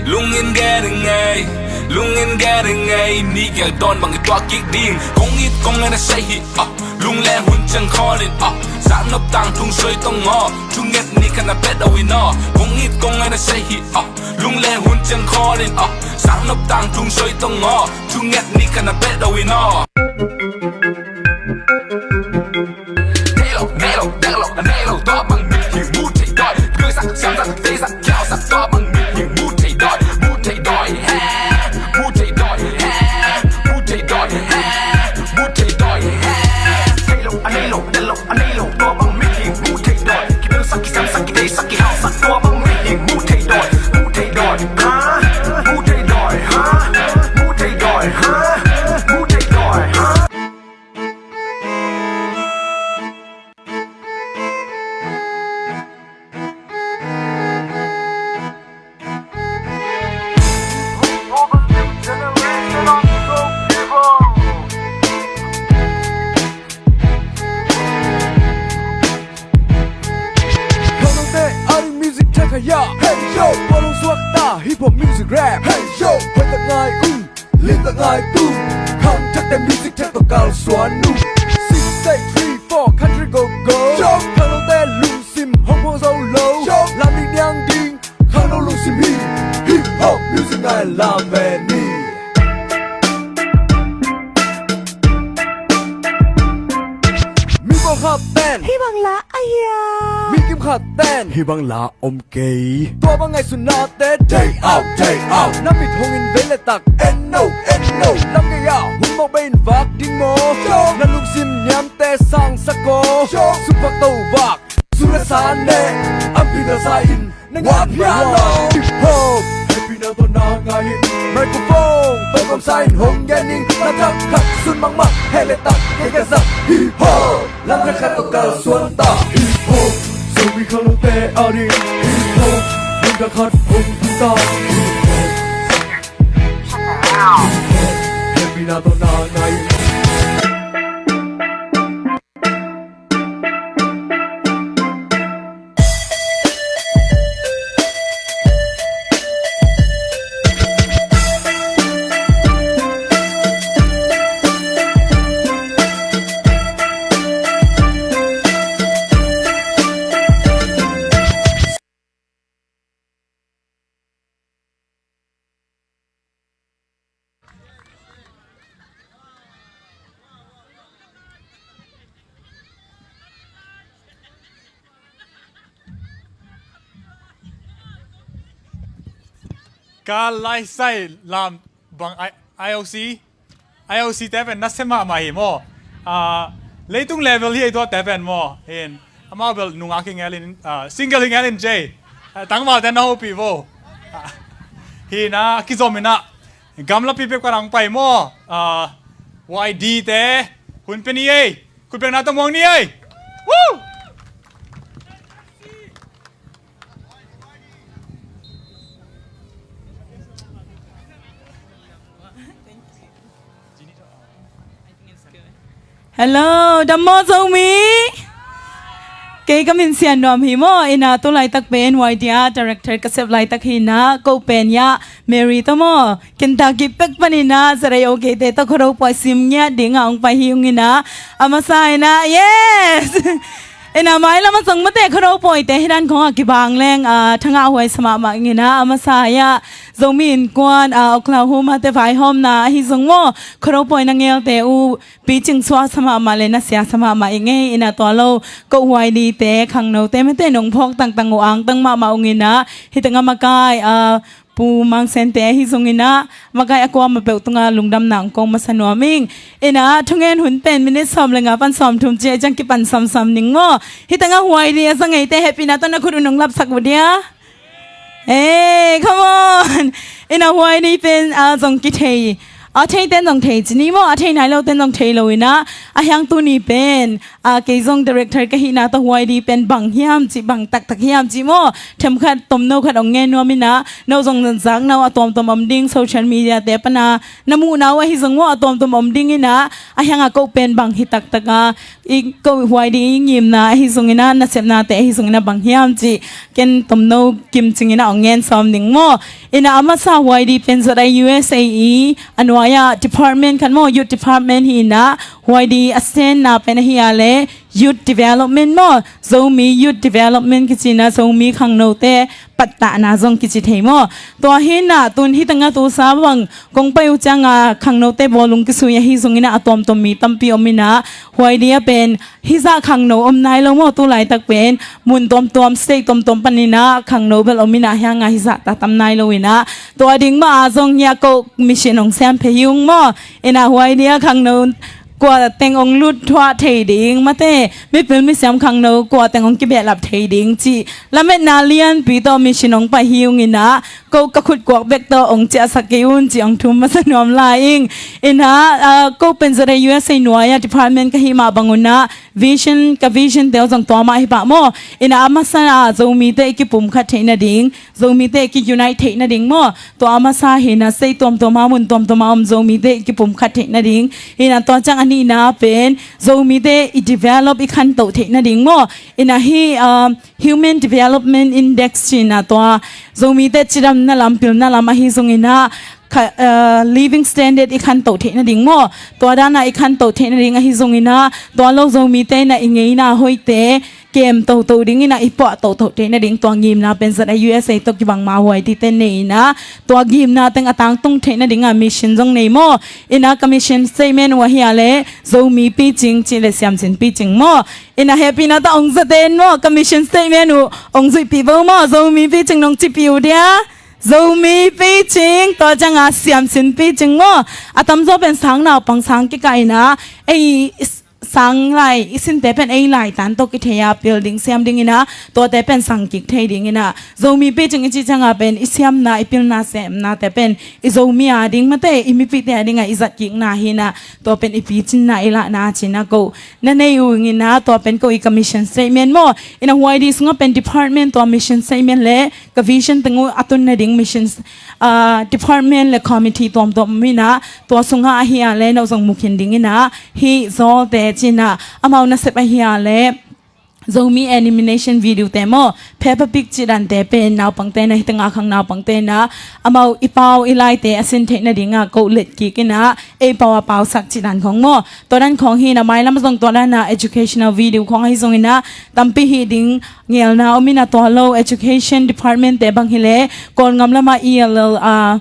lungin gering ei, lungin gering ei, ni gel dawn bang i tuak kik ding. Kong it kong en a sei hi, ah, lung le hun ciang khawl in, ah, sang nop tang thung soi tong aw, thunget ni khan a pet o in aw. Kong it kong en a sei hi, ah, lung le hun ciang khawl in, ah, sang nop tang thung soi tong aw, thunget ni khan a pet o in aw. Ngai tung, khang thakte music thak tawh kalsuan uh. Six, eight, three, four, country go go. Khangnote lungsim hong hong zo lo. Lam ning niang ding, khangno lungsim hi. Hip hop music ngai lam ve ni. Mi pawl khat ten hih bang la a hia. Mi kim khat ten hih bang la om kei. Tua bang ngaihsutnate day out, day out. Na mit hong in vei le tak en no, en no. Lam gei ah hun mawk bei in vak ding maw? Na lungsim niamte sang sak aw. Suk vak to vak, suk le sa ne. Am pi na sa in na ngap hiam lo. Hip hop, happy na tawh na ngai in. Microphone tawh kom sa in hong gen ning. Na tak khat sun mang mang, he le tak kei ka zak. Hip hop, lam khat khat tawh kalsuan ta. Hip hop, Zomi khangnote a ding. Hip hop, lam khat khat hong tung ta. Hip hop, happy na tawh na ngai in. Ka laisai lam bang I-, IOC, IOC te pen nasia mahmah hi maw. Ah, leitung level hi ei tuate pen maw. Hin, amau bel nungak hi ngel in, ah, single hi ngel in cei. Ah, tangvalte na hopih vo. Ah, hi na, kizom in ah. Gamlapi pek pan ang pai maw. Ah, Y D te, hun pia ni ei. Khut bekna tawh muang ni ei. Woo! Hello, dam maw Zomi? Kei ka min Sian Nuam hi maw, ina tu laitak pen Y D a director ka sep laitak hi na, ko pen ya Mary tawh maw, Kentucky pek panin ah, zerei okay te tawh khuado pawi sim ngiat ding a hong pai hi ung ina, a masa ina, yes! Ina mailam a zong mate khuado pawi te hi dan khong a kibang leng, ah, thangah huai sa mahmah ing ina, a masa ya Zomi Innkuan, ah, Oklahoma te vaihawmna ahi zong maw, khuado pawi na ngel te uh, picing suah sa mahmah le na sia sa mahmah ing ei, ina tua lo, ko huai di te, khangno te, mate nong phawk tangtang uh angtang mahmah ung ina, hi tengah makai, ah, Pu Mang Sen te ahi zong ina, makai a kuamah peuh tungah lungdamna ang kong masa nuam ing. Ina, thungen hun pen minute sawm le nga pan sawm thum ci a ciang kipan samsam ning maw. Hi tengah huai di a za ngei te hehpihna tawh na khut uh nong lapsak uh dia. Hey, come on! Ina huai ni pen, ah, zong kithei. A thei ten zong thei ci ni maw, a thei nai lo ten zong thei lo ina. A hiang tuni pen, ah, kei zong director ka hihna tawh huai di pen bang hiam ci, bang taktak hiam ci maw. Themkhat, tomno khat ong ngen nuam ina. No zong zak no a tuamtuam om ding social media te pana. Na muhna uh ahi zong maw a tuamtuam om ding ina. A hiang a ko pen bang hi taktak a. I ko huai di i ngimna ahi zong ina, nasepnate ahi zong ina bang hiam ci, ken tomno kim cing ina ong ngen sawm ning maw. Ina a masa huai di pen Z I U S A E, a nuai ah department khat maw, youth department hi ina, huai di a senna pen ahi a le, youth development maw, Zomi youth development kici ina, Zomi khangnote, pattahna zong kici thei maw. Tua hi na tun hi tengah tu sa bang kong pai uh ciang a khangnote bawlung kisui ahi zong ina a tuamtuam mi tampi om ina huai di a pen hi zah khangno om nai lo maw tu laitak pen mun tuamtuam state tuamtuam pan ina khangno bel om ina hiang a hi zah ta tam nai lo ina tua ding mah a zong hi a ko mission ong siam phe hi ung maw ina huai di a khangno kua teng ong lut thuah thei ding mate, mipil misiam khangno kua teng ong kibehlap thei ding cih lametna lianpi tawh mission ong pai hi ung ina, ko ka khut kuak bek tawh ong ciahsak kei un cih ong thum masa nuam lai ing. Ina, ah, ko pen Z I U S A nuai a department ka hih mah bang un ah vision, ka vision te uh zong tua mah hi pah maw. Ina a masa ah Zomite i kipumkhat theih nading, Zomite i ki-unite theih nading maw. Tua a masa hi na state tuamtuam a mun tuamtuam a om Zomite i kipumkhat theih nading. Hi na tua ciang a nihna pen Zomite i develop i khantoh theih nading maw. Ina hi, um, Human Development Index ci na tua Zomite cidamna lam pilna lam ahi zong ina kha-, ah, living standard i khantoh theih nading maw? Tua dana i khantoh theih nading ahi zongina, tua lo Zomite ina i ngeina hoihte kem toto dingina i puah toto theih nading tua ngimna pen zat a U S A tawh kibang ma huai tite nei ina, tua ngimna teng a tangtung theih nadinga mission zong nei maw? Ina ka mission statement uh ahi a le Zomi picing cih le siamsin picing maw? Ina hehpihna tawh ong zaten maw? Ka mission statement uh ong zuihpih vo maw? Zomi picing nong cipih uh dia. Zomi picing, tua cianga siamsin picing maw? A tamzaw pen sang naupang sang kikah ina, ei, sang lai, i sinte pen ei lai tan tawh kithei a pil ding siam dingina, tuate pen sang kik thei dingina. Zomi picing i cih cianga pen i siamna, i pilna, siamnate pen i Zomi a ding mate, i mipihte a dinga i zat kikna hina, tua pen i picinna, i lahna cina ko na nei uh ing ina, tua pen ko i ka mission statement maw? Ina huai di sunga pen department tua mission statement le ka vision teng uh a tun nading missions, ah, department le committee tuamtuam om ina, tua sunga ahi a le no zong mukhin dingina, hih zawlte cina, amau nasep ahi a le Zomi animation video te maw, Peppa Pig cih dante pen naupangte na, hih tengah khang naupangte na, amau i pau i laite a sin theih nadinga ko let kik ina, ei pau a pausak cih dan khong maw? Tua dan khong hina, mailam zong tua dana educational video khong ahi zongina, tampi hih ding ngelna om ina, tua lo education department te bang hi le, Kawlngam lama E L L, ah,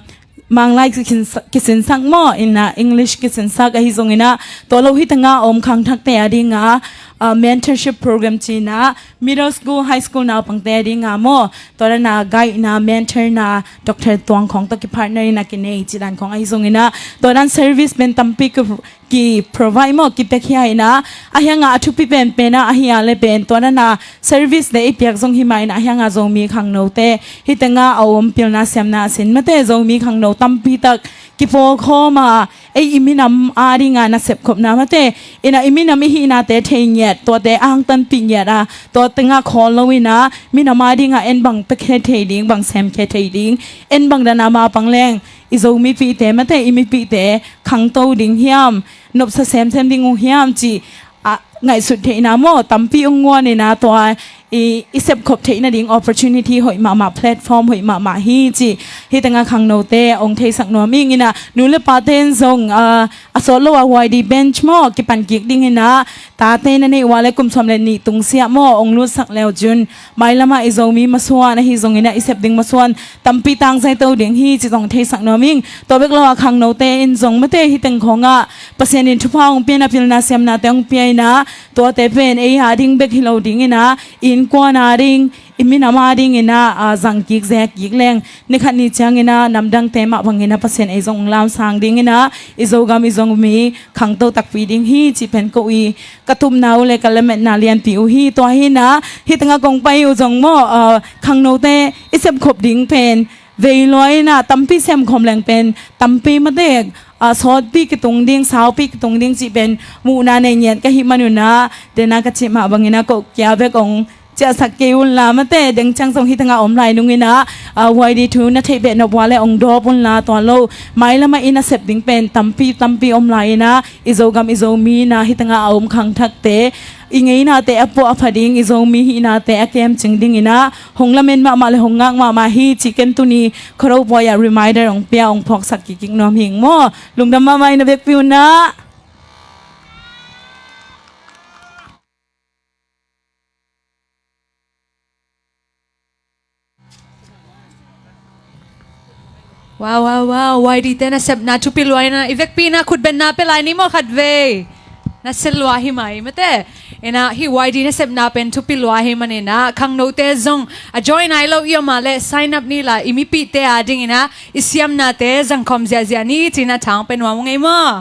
Manglai kisin-, kisinsak maw, ina English kisinsak ahi zongina, tua lo hih tengah om khangthakte a dinga, ah, mentorship program cina, middle school, high school naupangte a dinga maw, tua dana guide na, mentor na, Doctor Tuang khong tawh kipartner ina kinei cih dan khong ahi zongina, tua dan service pen tampi ki, ki provide maw, kipiak hi a ina, ahi hanga a thupi penpen a, ahi a le pen, tua dana service le i piak zong hi mah ina, ahi hanga Zomi khangnote, hih tengah a om pilna siamna a sin mate, Zomi khangno tampi tak kipawlkhawm a, ei i minam a dinga nasep khopna mate, ina i minam i hihnate thei ngiat, tuate angtanpih ngiat a, tua tengah khawl lo ina, minam a dinga en bang piakhia thei ding, bang semkhia thei ding, en bang dana mapang leng i Zomipihte mate, i mipihte khangto ding hiam, nopsa semsem ding uh hiam cih, ah, ngaihsut theihna maw, tampi ong guan ina, tua i, i sepkhop theih nading opportunity hoih mahmah, platform hoih mahmah hi cih, hih tengah khangnote ong theisak nuam ing ina, nu le pate in zong, ah, a sawt lo a Y D bench maw, kipan kik dingina, tate na neih ua le kum sawm le nih tungsiah maw, ong lutsak leu cun, mailamah i Zomi masuan ahi zongina, i sep ding masuan tampi tangzaito ding hi cih zong theisak nuam ing. Tua bek lo a khangnote in zong mate, hih teng khongah Pasian in thupha ong pia ina, pilna siamnate ong pia ina, tuate pen ei a ding bek hi lo dingina, i innkuan a ding, i minam a dingina, ah, zang kik, ze kik leng, ni khat ni ciangina namdangte mah bangina Pasian ei zong ong lamsang dingina, i Zogam i Zomi khangto takpi ding hi cih pen ko i ka tupna uh le ka lametna lianpi uh hi. Tua hina, hih tengah kong pai uh zong maw, ah, khangnote i sepkhop ding pen vei lua ina, tampi semkhawm leng pen tampi mate, ah, sawtpi kitung ding, saupi kitung ding cih pen muhna nei ngiat ka hih manuna, dena ka cih mah bangina ko kia bek ong ciahsak kei unla mate, deng ciang zong hih tengah om lai nungina, ah, Y D thu na theih behnop ua le ong dawp unla, tua lo mailamah i nasep ding pen tampi tampi om lai ina, i Zogam i Zomi ina, hih tengah a om khangthakte i ngeinate a puah a pha ding, i Zomi hihnate a kemcing dingina hong lamen mahmah le hong ngak mahmah hi cih ken tuni Khuado pawi ah reminder ong pia, ong phawksak kik nuam hing maw? Lungdam mahmah ina vekpi unah. Wow, wow, wow. Y D te nasepna thupi lua ina, i vekpi ina khutbenna pia lai ni maw khatvei. Nasia lua hi mai mate. Ina hih Y D nasepna pen thupi lua hi manina, khangnote zong a join nai lo i om a le sign up ni la, i mipihte a dingina i siamnate zangkhawm ziahziah ni cina thang pia nuam ung ei maw?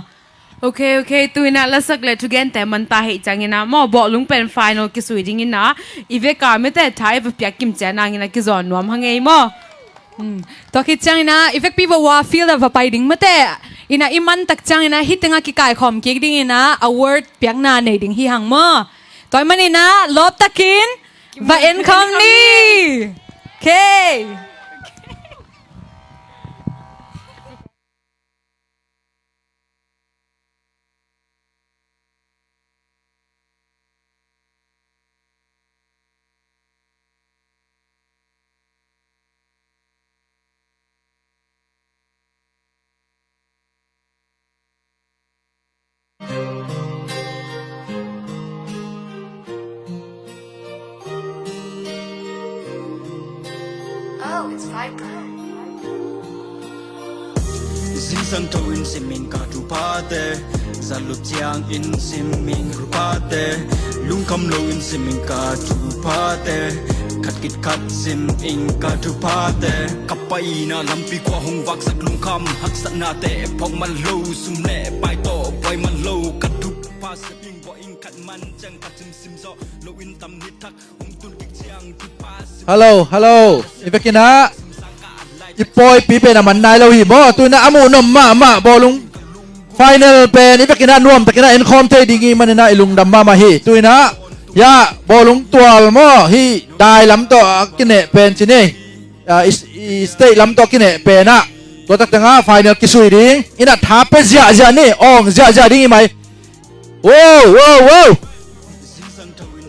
Ok, ok. Tu ina lasak le thugente manta hei ciangina maw, bawhlung pen final kisui dingina i veka mite thai va piak kim cianangina kizawn nuam hang ei maw? Hmm. Tua khit ciangina i vekpi va ua field ah va pai ding mate. Ina i mantak ciangina hih tengah kikaikhawm kik dingina award piakna nei ding hi hang maw? Tua i manina lawptakin va en khawm ni. Ok. Zingsang tho in sim ing ka thuphate, zan lup ciang in sim ing thuphate, lungkham lo in sim ing ka thuphate, khat khit khat sim ing ka thuphate. Ka paina lampi kua hong vaksak lungkham haksatnate, phawk man lo sum le pai tawh buai man lo ka thupha sim ing, buai ing khat man ciang ka sim sim zawh lo in tam ni thak. Hello, hello. I vekin ah i pawipi pen a man nai lo hi maw? Tu in ah a muh nuam mahmah bawlung final pen i vekin ah nuam takin ah en khawm thei ding i hih manin ah i lungdam mahmah hi. Tu in ah, ya, bawlung tual maw, hih dai lam tawh a kineh pen ci ni. Ah, i, i state lam tawh kineh pen ah tua tak ciang ah final kisui ding in ah tha pia ziahziah ni, awng ziahziah ding hi mai. Wow, wow, wow.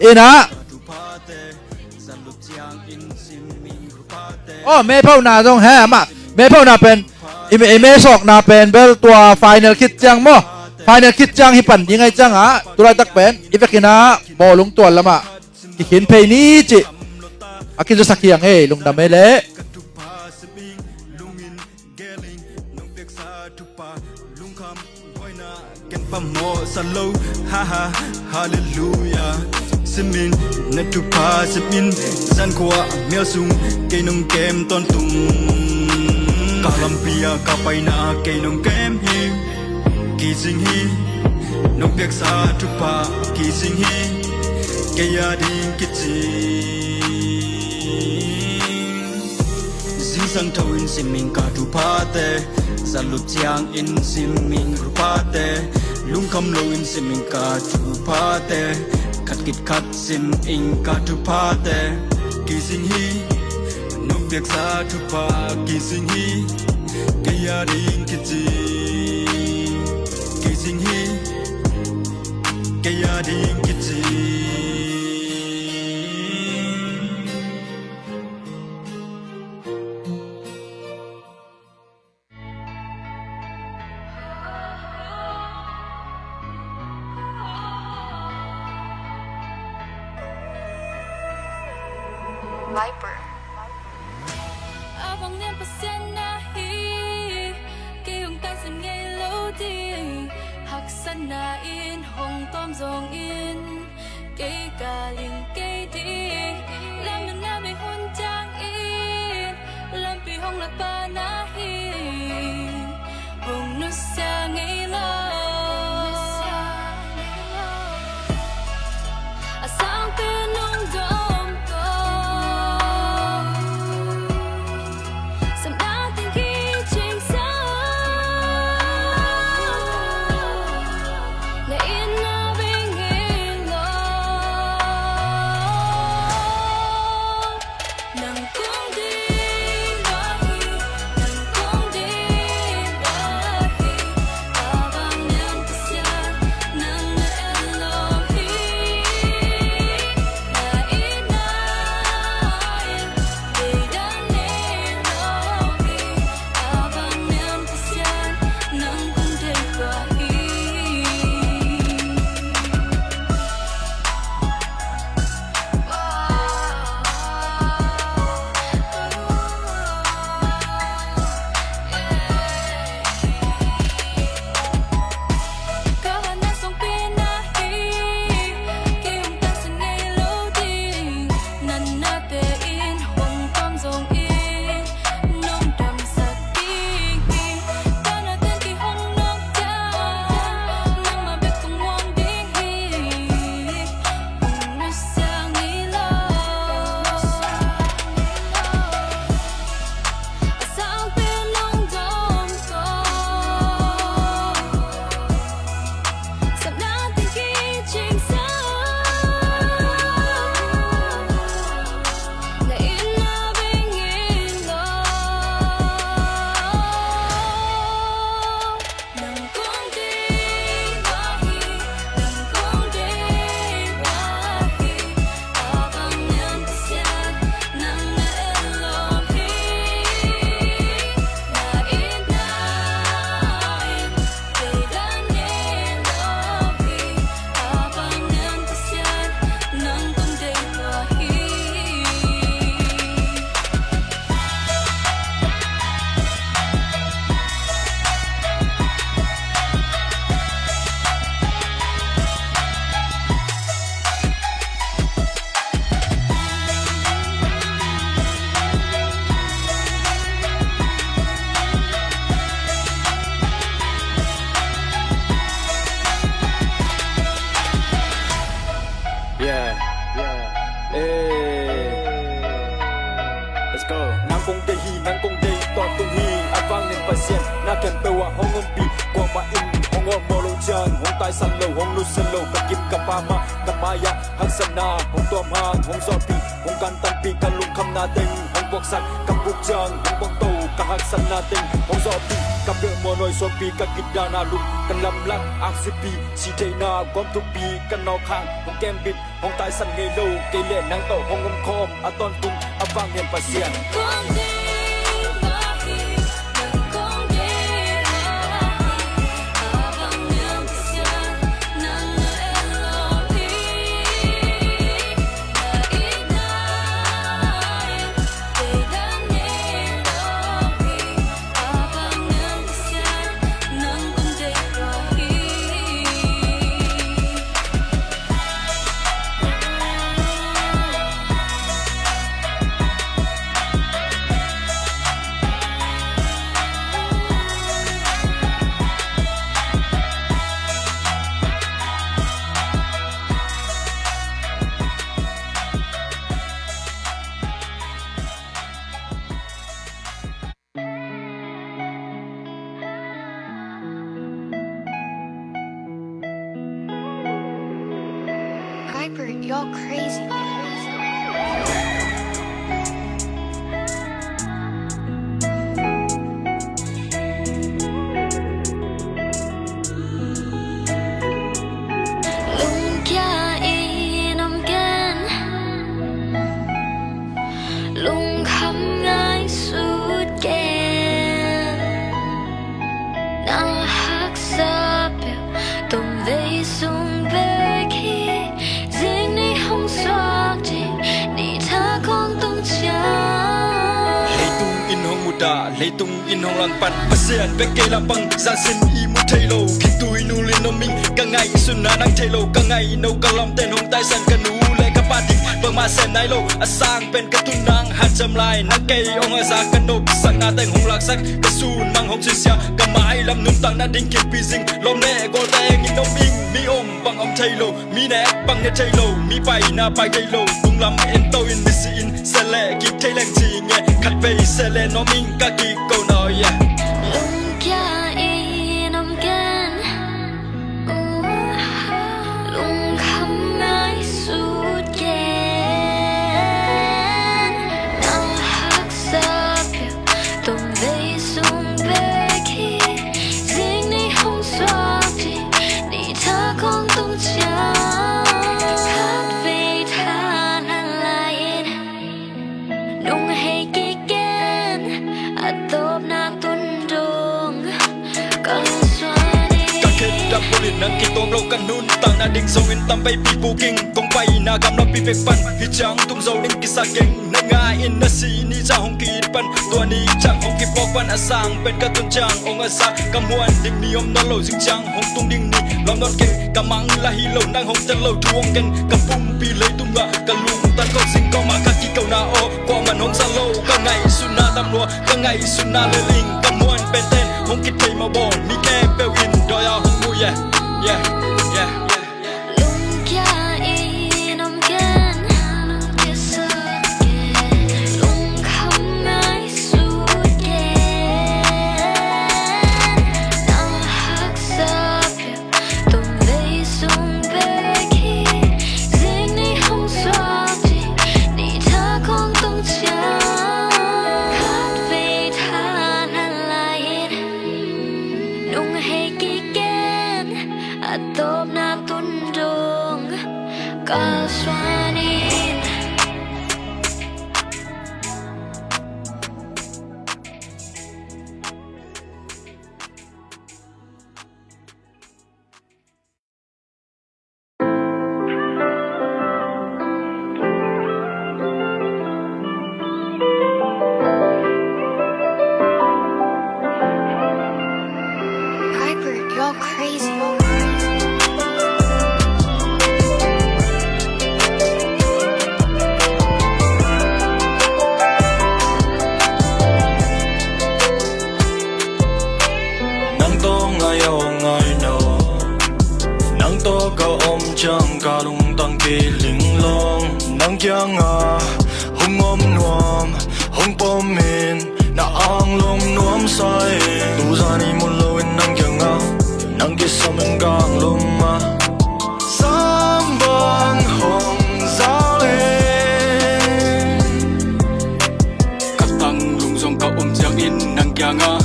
In ah, oh, mephona zong he, amah mephona pen, i, i mesawkna pen bel tua final khit ciang maw, final khit ciang hi pan ding ahih ciangah tu laitak pen i vekin ah bawlung tual lamah kikhin phei ni cih a kizasak hi hang ei, lungdam ei leh. Ken pamawh sa lo, ha ha, halleluiah. Sim in na thupha sim in, zan khua mial sung kei nong kem tawntung. Ka lampi ah ka paina kei nong kem hi, kizing hi. Nong piaksa thupha kizing hi, kei a ding kicing. Zingsang tho in sim ing ka thuphate, zan lup ciang in sim ing thuphate, lungkham lo in sim ing ka thuphate, khat khit khat sim ing ka thuphate. Kizing hi, nong piaksa thupha kizing hi, kei a ding kicing. Kizing hi, kei a ding kicing. Viper. A vang lian Pasian na hi, kei hong taisan ngei lo ding. Haksatna in hong tawm zongin, kei ka ling kei ding. Lametna bei hun ciangin lampi hong lakpa na hi, hong nusia ngei lo. A sangpen hong dawm ko, samdang teng kicing sa. Na in na bei ngei lo. Nang kong ding mah hi, nang kong ding mah hi. Tua hong ompih kuamah in hong awlmawh loh ciang, hong taisan lo, hong nusia lo, ka kim ka pam ah ka mai-ah haksatna hong tuam hang, hong zawhpih, hong kantanpih, ka lungkhamna teng hong puaksak, ka puk ciang hong puakto, ka haksatna teng hong zawhpih, ka pelhmuan nuai suakpi, ka kitdahna lum, ka lamlak aksitpi, sihtheihna guam thukpi, ka nawk hang hong kembit, hong taisan ngei lo, kei le nang tawh hong omkhawm a tawntung a vanglian Pasian. Viper, you're crazy. Lungkia in om ken, lungkham ngaihsut ken. Na haksa peuh tomvei sung bek hi. Zing ni hong suak ding, ni thak hong tung ciang. Leitung in hong mudah, leitung in hong langpan, Pasian bek kei lampang zangsin i mu thei lo. Khitui nul in om ing, ka ngaihsutna nang thei lo. Ka ngaihno ka lawmten hong taisan, ka nu le ka pa ding bangmah sem nai lo. A sang pen ka tun nang hanciam lai, nang kei hong a za, ka nopsakna teng hong laksak, ka sun mang hong suisia, ka mailam nuntakna ding kipi zing. Lawm le gol teng in om ing, mi om bang om thei lo, mi nek bang ne thei lo, mi paina pai thei lo. Tunglam en to in, misi in se le kik thei leng ci nge, khatvei se le nuam ing ka kik ko na, oh yeah. Lungkia in om ken, lungkham ngaihsut ken. Na haksa peuh tomvei sung bek hi. Zing ni hong suak ding, ni thak hong tung ciang. Khatvei tha na lai in, nung hei kik ken, a tawpna tun dong ka suan in. Ka khedap bul in nang kituak lo, ka nuntakna ding zong in tam veipi puk ing. Kong paina gamlapi pek pan hi ciang tung zo ding kisa keng. Na ngai in na si ni ciang hong ki-it pan, tua ni ciang hong kiphawk pan, a sang pen ka tun ciang hong a za, ka muan ding ni om nawn lo. Zing ciang hong tung ding ni lawm nawn keng. Ka mang la hi lo, nang hong tel lo thu hong ken. Ka pumpi leitung ah ka lungtang ko zing, ko mah ka kiko na aw, kuaman hong za lo. Ka ngaihsutna tam lua, ka ngaihsutna le ling, ka muan penten hong kithei mah bawn, mi khempeuh in dawi a hong mu, yeah, yeah, yeah. Lungkia in om ken, lungkham ngaihsut ken. Na haksa peuh tomvei sung bek hi. Zing ni hong suak ding, ni thak hong tung ciang. Khatvei tha na lai in, nung hei kik ken, a tawpna tun dong ka suan in. Viper, you're crazy. Nang tawh ngai a hong ngai nawn, nang tawh ka om ciang ka lungtang kei linglawng. Nang kiangah hong om nuam, hong pom in, Na anglum nuam sa in, tuzan i mu loin nang kiangah nang kisam in ka anglum a, sam bang hong za le. Ka tang lungzong ka um ciangin nang kiangah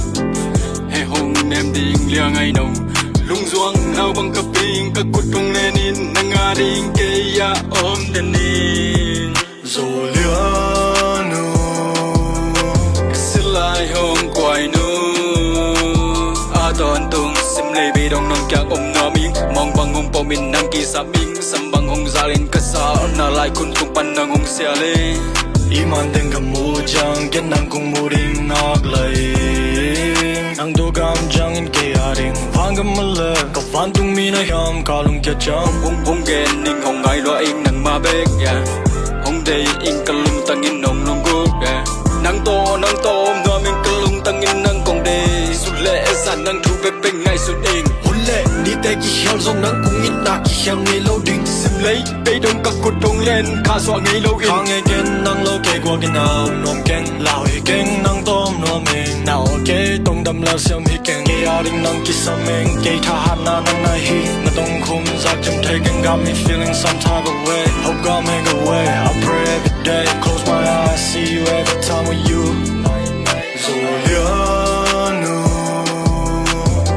he hong nem ding liang ai nong, lungzuang nau bang ka ping, ka kut hong len in nang a ding kei a om den in. Zo lian uh, ka silai hong kuai nu a, tawntung sim lei bei dong nong kiang om nuam ing. Mawng bang hong pom in nang kisam ing, sam bang hong zal in ka sa na lai khun tung pan nang hong sia le. I man teng ka mu ciang ken nang kong mu ding nak lai. Nang tu kam ciangin kei a ding van ka ma le, ka vantungmi na hiam ka lungkia ciang. Hong, hong gen ning hong ngai lua ing nangmah bek, yeah. Hong dei ing ka lungtang in hong lunggulh, yeah. Nang tawh, nang tawh om nuam ing ka lungtang in nang kong dei. Sun le zan nang thu pekpek ngaihsun ing. Hun le nite kikhial zong nang kong itna kikhial ngei lo ding. Sim lei bei dong ka kut hong len ka suah ngei lo in. Kha ngei ken nang lo kei guak in a om nuam keng. Lau hi keng nang tawh om nuam ing. Na aw kei tong dam le siam hi keng. Kei a ding nang kisam ing. Kei thahatna nang na hi. Na tong khum zak cem thei keng, got me feeling some type of way. Hope got me the way. I pray every day. Close my eyes, see you every time with you. Zo lian uh,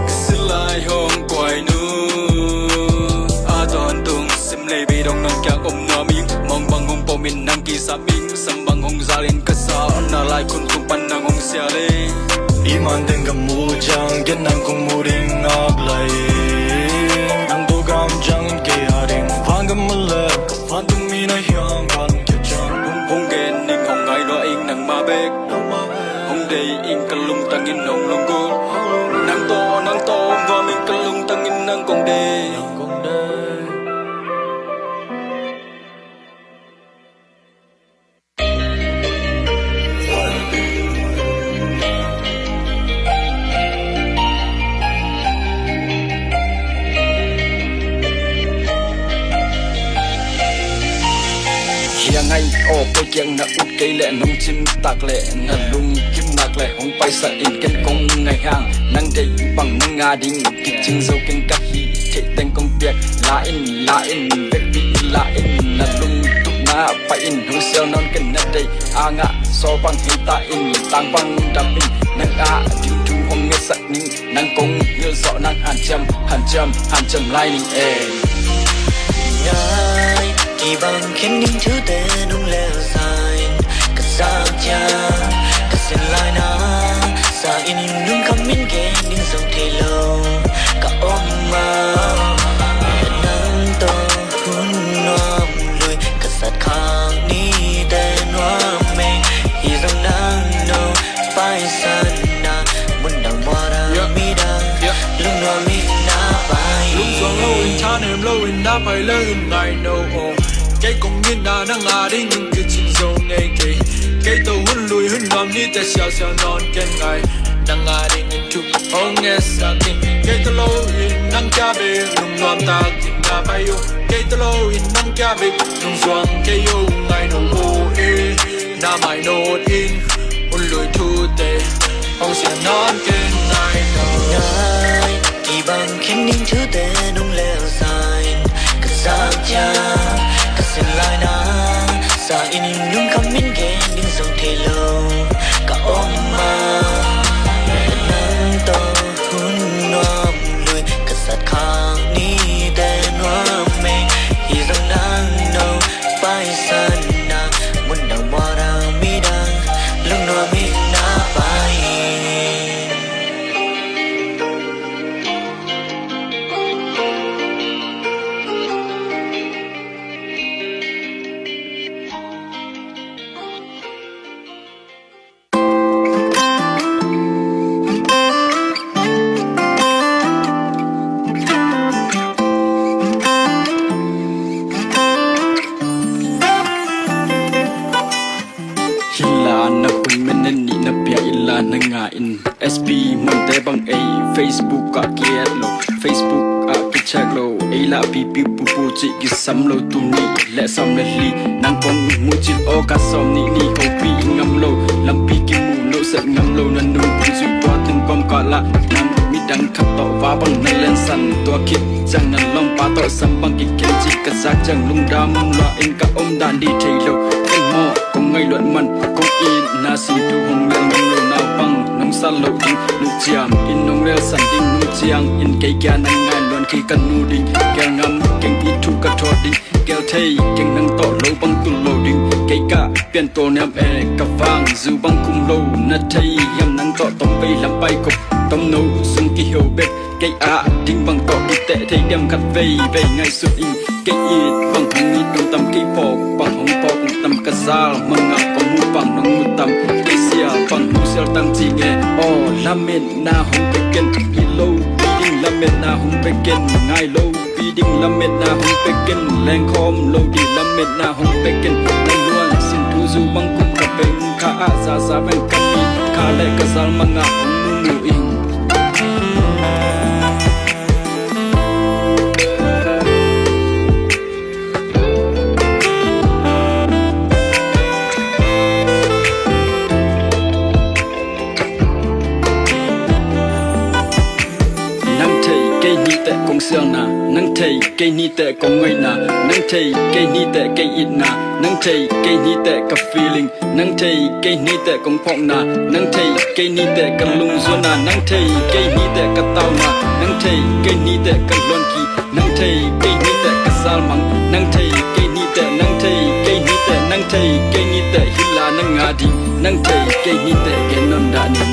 ka silai hong kuai nu a, tawntung sim lei bei dong nong kiang om nuam ing. Mawng bang hong pom in nang kisam ing, sam bang hong zal in ka sa na lai khun tung pan nang hong sia le. I man teng ka mu ciang ken nang kong mu ding nak lai. Nang tu kam ciangin kei a ding van ka ma le, ka vantungmi na hiam ka lungkia ciang. Hong, hong gen ning hong ngai lua ing nangmah bek. Hong dei ing ka lungtang in hong lunggulh. Nang tawh, nang tawh om nuam ing ka lungtang in nang kong dei. Hiang ai aw, poi kiang na ut kei leh nong cim tak leh na lungkim nak leh hong paisak in, ken kong ngai hang nang deih bang nang a ding. Kicing zo keng ka hih theih teng kong piak. La in, la in, vekpi la in, na lungtupna pai in. Hong sial nawn ken na deih a ngah sawl bang hei ta in, tang bang dam in. Nang a ding thu hong ngetsak ning, nang kong hilh zawh nang hanciam, hanciam, hanciam lai ning e. Ngai kibang khin ding thute nong lel sa in, ka zak ciang ka sin lai na, sa in lungkham in gen ding zong thei lo ka om a. Nang tawh hun nuam lui, ka sat khak nite nuam e. Hi zong nang no paisan na, mun dang mual dang, yeah, mi dang, yeah, lungnuam in na pai. Lungzuang lo in, thanem lo in na pai leng in ngai no aw. Kei kong itna nang a ding in kicing zo ngei kei. Kei tawh hun lui hun nuam nite sialsial nawn ken ngai. Nang a ding in thu hong ngetsak in. Kei tawh lo in nang kia bek lungnuam tak in na pai uh. Kei tawh lo in nang kia bek lungzuang kei uh ngai no aw e. Na mai nawt in hun lui thute hong sial nawn ken ngai no. Ngai kibang khin ding thute nong lel sa in, ka zak ciang ka sin lai na, sa in lungkham in gen ding zong thei lo ka om a. Nang tawh hun nuam lui, ka sat khak nite nuam e. Hi zong nang no paisan na, mun dang mual dang, mi dang lungnuam in na pai. Hi la na hun men nen nih na pia in la na nga in. S P munte bang ei Facebook ah ki-et lo. Facebook ah ki-check lo. Ei lah pipiu pupu cih kisam lo. Tuni leh sawm leh li nang kong muh cil aw ka sawm nih ni hopi ngam lo. Lampi kimu lo Sep ngam lo na nungzui tua tun pam kala, nang midang khat tawh va bang na lensan, tua khit ciang na lawmpa tawh sam bang kikhen ci ka zak ciang lungdam lua in ka om dan di thei lo. Kong mawh kong ngaih luat man, kong itna sin thu hong lel ngam lo, naupang nong sal loh ding, nu ciam in nong relsan ding, nu ciang in kei kia nang ngai luan khi ka nu ding, kel ngam keng, it thu ka thawt ding, kel thei keng, nang tawh lo bang tul lo ding, kei ka pian tawh niam e, ka vang zu bang kum lo na thei hiam, nang tawh tom vei lam pai kop, tom no sung kiheu bek, kei a ding bang tawh i teh thei diam, khat vei vei ngaihsut ing, kei it bang hong it dong tam, kei phawk bang hong phawk tam, ka zal manga kong mu bang nong mu tam, kei sial bang hong sial tam ci nge. Aw, lametna hong pe ken, i lo pi ding lametna hong pe ken, ngai lo pi ding lametna hong pe ken, lengkhawm lo ding lametna hong pe ken, na luan sin thu zu bang kum ka peng kha a, za za beng ka mi kha le ka zal manga hong mu mu ing. Nang thei kei ni teh kong sialna, nang thei kei ni teh kong ngaihna, nang thei kei ni teh kei itna, nang thei kei ni teh ka feeling, nang thei kei ni teh kong phawkna, nang thei kei ni teh ka lungzuanna, nang thei kei ni teh ka tauna, nang thei kei ni teh ka luanki, nang thei kei ni teh ka salmang, nang thei kei ni teh, nang thei kei ni teh, nang thei kei ni teh, hila nang a ding, nang thei kei ni teh, gen non dah ning.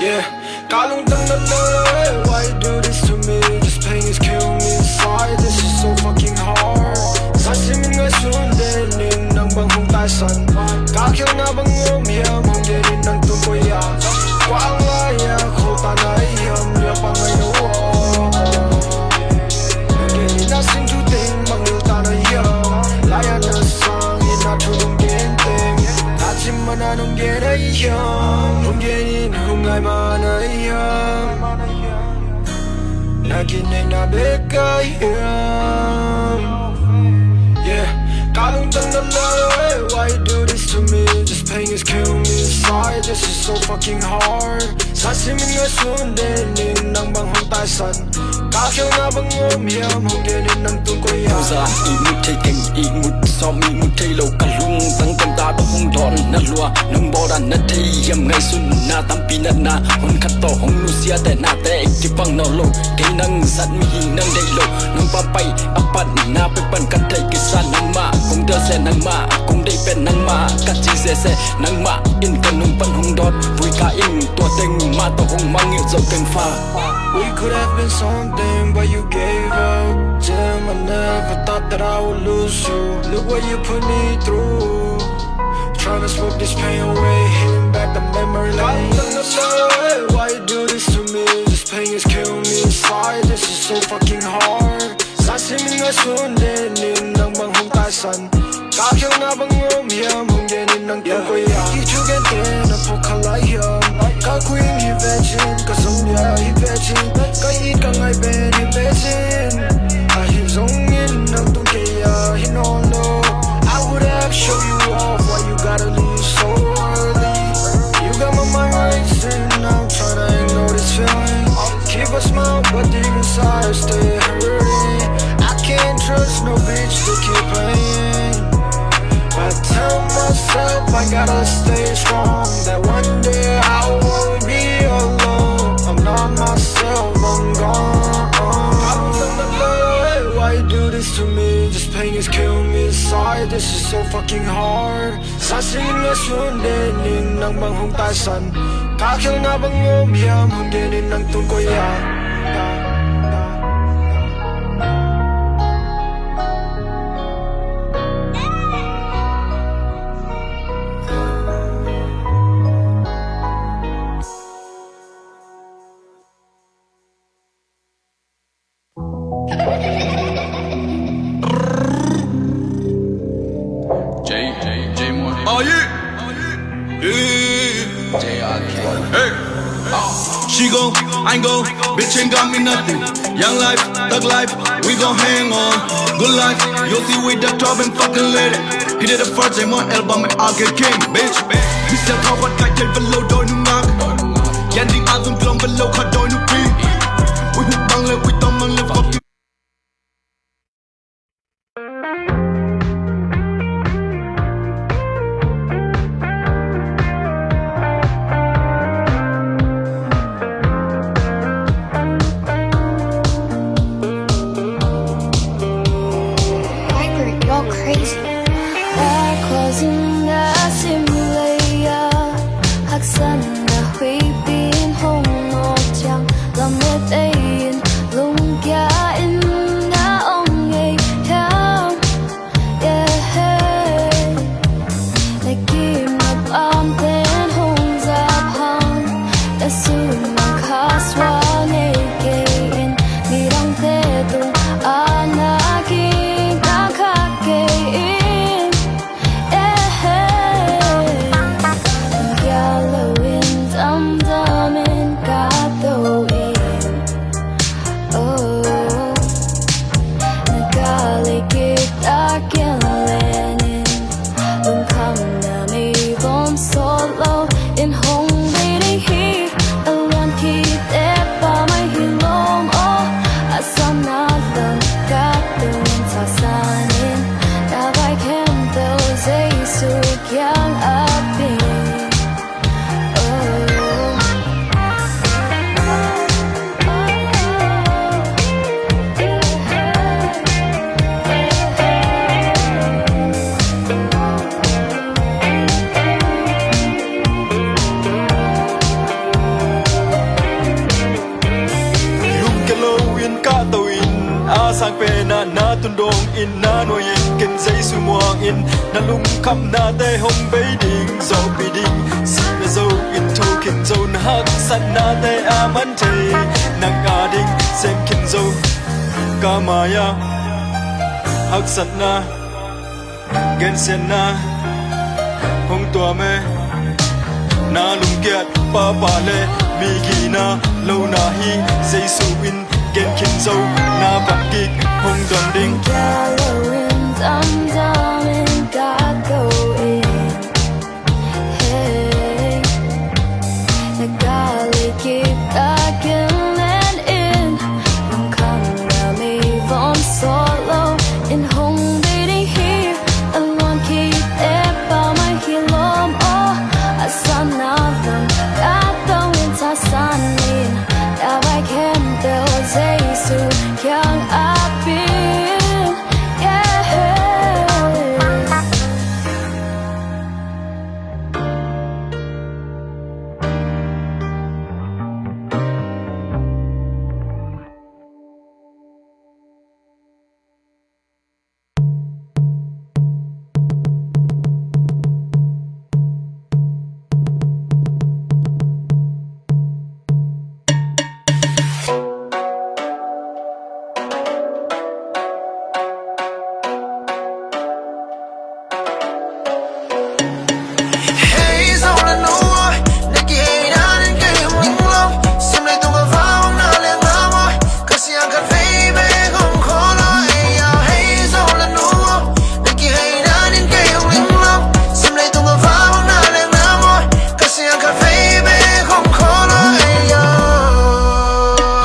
Yeah, ka lungtang na lo, eh, why you do this to me? This pain is killing me inside. This is so fucking hard. Sa simin ngai sun de ning nang bang hong taisan. Ka khial na bang om hiam hong de ning nang tung ko ya. Kuang lai ya kho ta na hiam ya pa ngai lo. Hong de ning na sin tu ting bang lo ta na hiam. Lai ya na sang in na tu dong gen teng. Na chim ma na nong gen na hiam. Hong de ning hong lai ma na hiam. Na kin nei na bek ka hiam. Yeah, ka lungtang na lo, eh, why you do this to me? This pain is killing me inside. This is so fucking hard. Sa simin ngai sun de ning nang bang hong taisan. Ka khial na bang om hiam hong de ning nang tung ko ya. Uza i mut thei keng i mut sawm i mut thei lo ka lungtang tam ta tawh hong dawn na lua. Nong bawl dan na thei hiam ngai sun na tampi natna. Hun khat tawh hong nusia te na te kipang nawn lo. Kei nang zat mihing nang deih lo. Nong pampai a patna pek pan ka theih kisa nangmah. Kong tel se nangmah, kong deih pen nangmah. Ka ci zese nangmah in ka nung pan hong dawt. Vui ka in tua teng mah tawh hong mangngilh zo teng fa. We could have been something, but you gave up. Damn, I never thought that I would lose you. Look what you put me through. Tryna smoke this pain away, hitting back the memory lane. Why you do this to me? This pain is killing me inside. This is so fucking hard. Sa simin ngai sun de ning nang bang hong taisan. Ka khial na bang om hiam hong de ning nang tung ko ya. Ki thu gen te na phawk kha lai hiam. Ka kuim hi ve cin, ka zong ya hi ve cin. Ka it ka ngai pen hi ve cin. A hi zong in nang tung kei a hi nawn lo. I would have show you off, why you gotta leave so early? You got my mind racing, now I'm tryna ignore this feeling. Keep a smile, but deep inside I stay hurting. I can't trust no bitch to keep playing. I tell myself I gotta stay strong, that one day I won't be alone. I'm not myself, I'm gone. Why you do this to me? This pain is killing me inside. This is so fucking hard. Sa simin ngai sun de ning nang bang hong taisan. Ka khial na bang om hiam hong de ning nang tung ko ya. She gon', I ain't gon', bitch ain't got me nothing. Young life, thug life, we gon' hang on. Good life, you'll see we the top and fucking lit it. Hit it the first time on album and I get king, bitch. Mister Robert, I tell below, don't you knock. Yanding azun glom below, ka don't you pee. We hook bang le, we don't man le, fuck you. Viper, you're crazy. That wasn't a simulator. Haksan na huipin hong no chang. Lam le tein lungkia in na ong ei chang. Yeah, hey. Na kim na pam ten hong zap hang. Na sum na khaswa nei kei in. Midang te tung a na king na kha kei in. Yeah, hey. Kia lo in tam tam in ka to in. Oh, na ka le kip a kian len in. Lungkham na mi vom sawt lo in hong bei ding hi. A luan khit e pa mai hi lom aw. A sam na lam ka tung in sa san in. Na vai khem to Jesu kiang a pin. Lungkia lo in kahto in, a sang pen ah na tun dong in, na nuai in ken Jesu muang in, na lungkhamnate hong bei ding, zohpih ding. Sihna zo in, thukhin zo, na haksatnate a man thei, nang a ding sem khin zo. Ka mai-ah haksatna, gensiatna hong tuam e. Na lungkiat pahpah le mi gina lo na hi. Jesu in gen khin zo, na van kik hong don ding. Kia lo in tamtam in ka ko in. Hey, na ka le kip a kian len in. Lungkham na mi vom sawt lo in hong bei ding hi. A luan khit e pa mai hi lom aw. A san na lam ka to in sa san in. Na vai khem to Jesu kiang a pin. Yeah.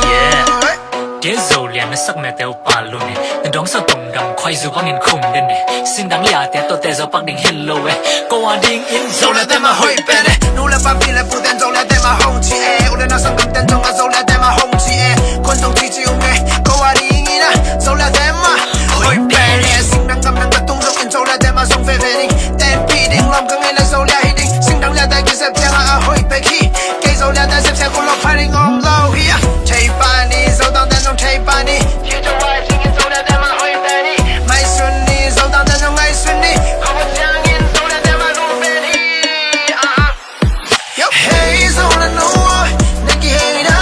Yeah. Tua Zo lian na sak mete uh pa lun e. Na dong sa tong dam khuai zu bangin khum den e. Sing dang lia te to te zo pak ding hin lo e. Ko a ding in Zo le te ma hoih pen e. Nu le pa pi le pu ten Zo le te ma hong ci e. U le na sang kam ten zong a Zo le te ma hong ci e. Kon tong ci ci um e. Ko a ding in a Zo le te ma hoih pen e. Sing dang kam dang ka tung zong in Zo le te ma zong ve ve ding. Ten pi ding lam ka ngei le Zo le hi ding. Sing dang le te ki sep ciang a a hoih pek hi. Kei Zo le te sep sep ko lo pha ding om lo hi a. Thei pa ni Zo dang ten zong thei pa ni. Ki to wai sing in Zo le te ma hoih pen hi. Ngai sun ni Zo dang ten zong ngai sun ni. Ko ciang in Zo le te ma lu pen hi. Ah. Hey, Zo le nu, na ki hei na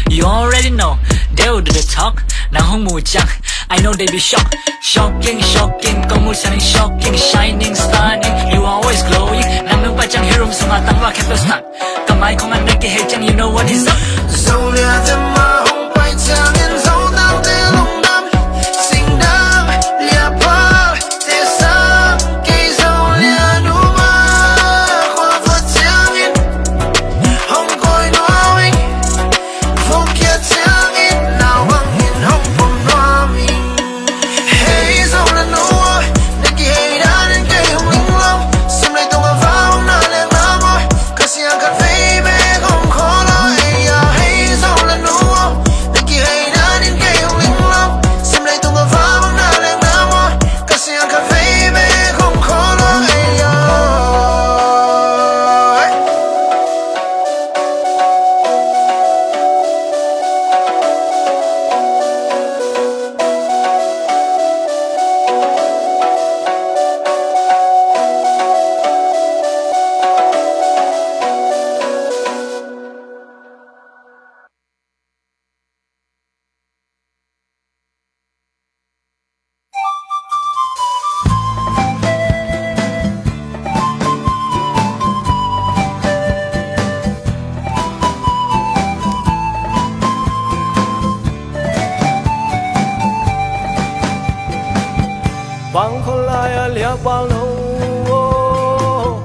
You already know, they will do the talk. Nang hong mu ciang, I know they be shocked. Shocking, shocking, kong mu ciang shocking, shining, stunning. You are always glowing. Nang nung pai ciang hi room sung a tangval khempeuh stuck. Ka mai khong a na kihei ciang, you know what is up. Zo liate mah hong pai ciangin Zotaute lungdam, singdam, liaphal te sang kei Zolia nu mah khua va ciangin hong kawi nuam ing. Vok kia ciangin nau bangin hong pom nuam ing. Hei Zolia nu, na kihei danin kei hong ling lo. Sim leitung a vang na leng na maw, ka siang khat vei bek hong khawl lo. Ei ya, hei Zolia nu, na kihei danin kei hong ling lo. Sim leitung a vang na leng na maw, ka siang khat vei bek hong khawl lo. Ei ya. Bang khol lai a liakpal no aw,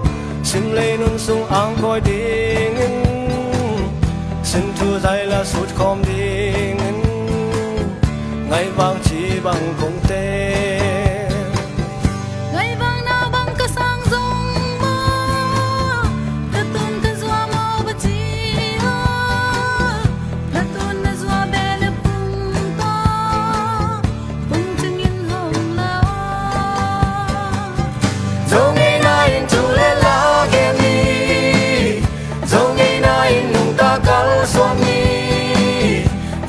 sim lei nun sung ang kawi dingin, sin thu zai la sut khawm dingin, ngaih vang ci bang kong te. Ngaih vang na bang ka sang zong maw, ka tun ka zuam aw ba ci aw, na tun na zuam beh le pung tawh, pung cingin hong la aw. Zo ngeina in thu le la gen ni, Zo ngeina in nungta kalsuan ni,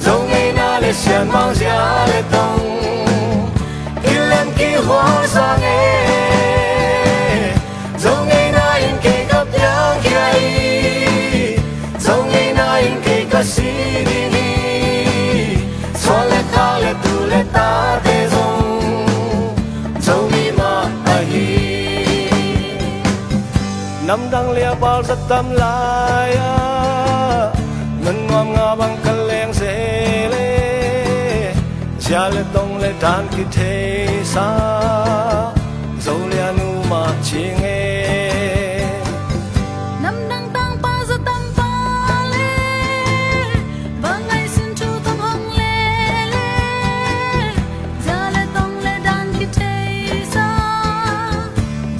Zo ngeina le sianmang zia le tong, kilem kihhual sang e. Zo ngeina in kei ka piang khia hi, Zo ngeina in kei ka si ding hi. Suan le khak le tu le tate zong Zomi mah ahi. Namdang liakpal za tam lai-ah, nunnuam nga bang ka leng se le, zia le tong le dan kitheisa, Zolia nu mah ci nge. Namdang tangpa za tam pa le, bang ngaihsun thu tawh hong lele, zia le tong le dan kitheisa,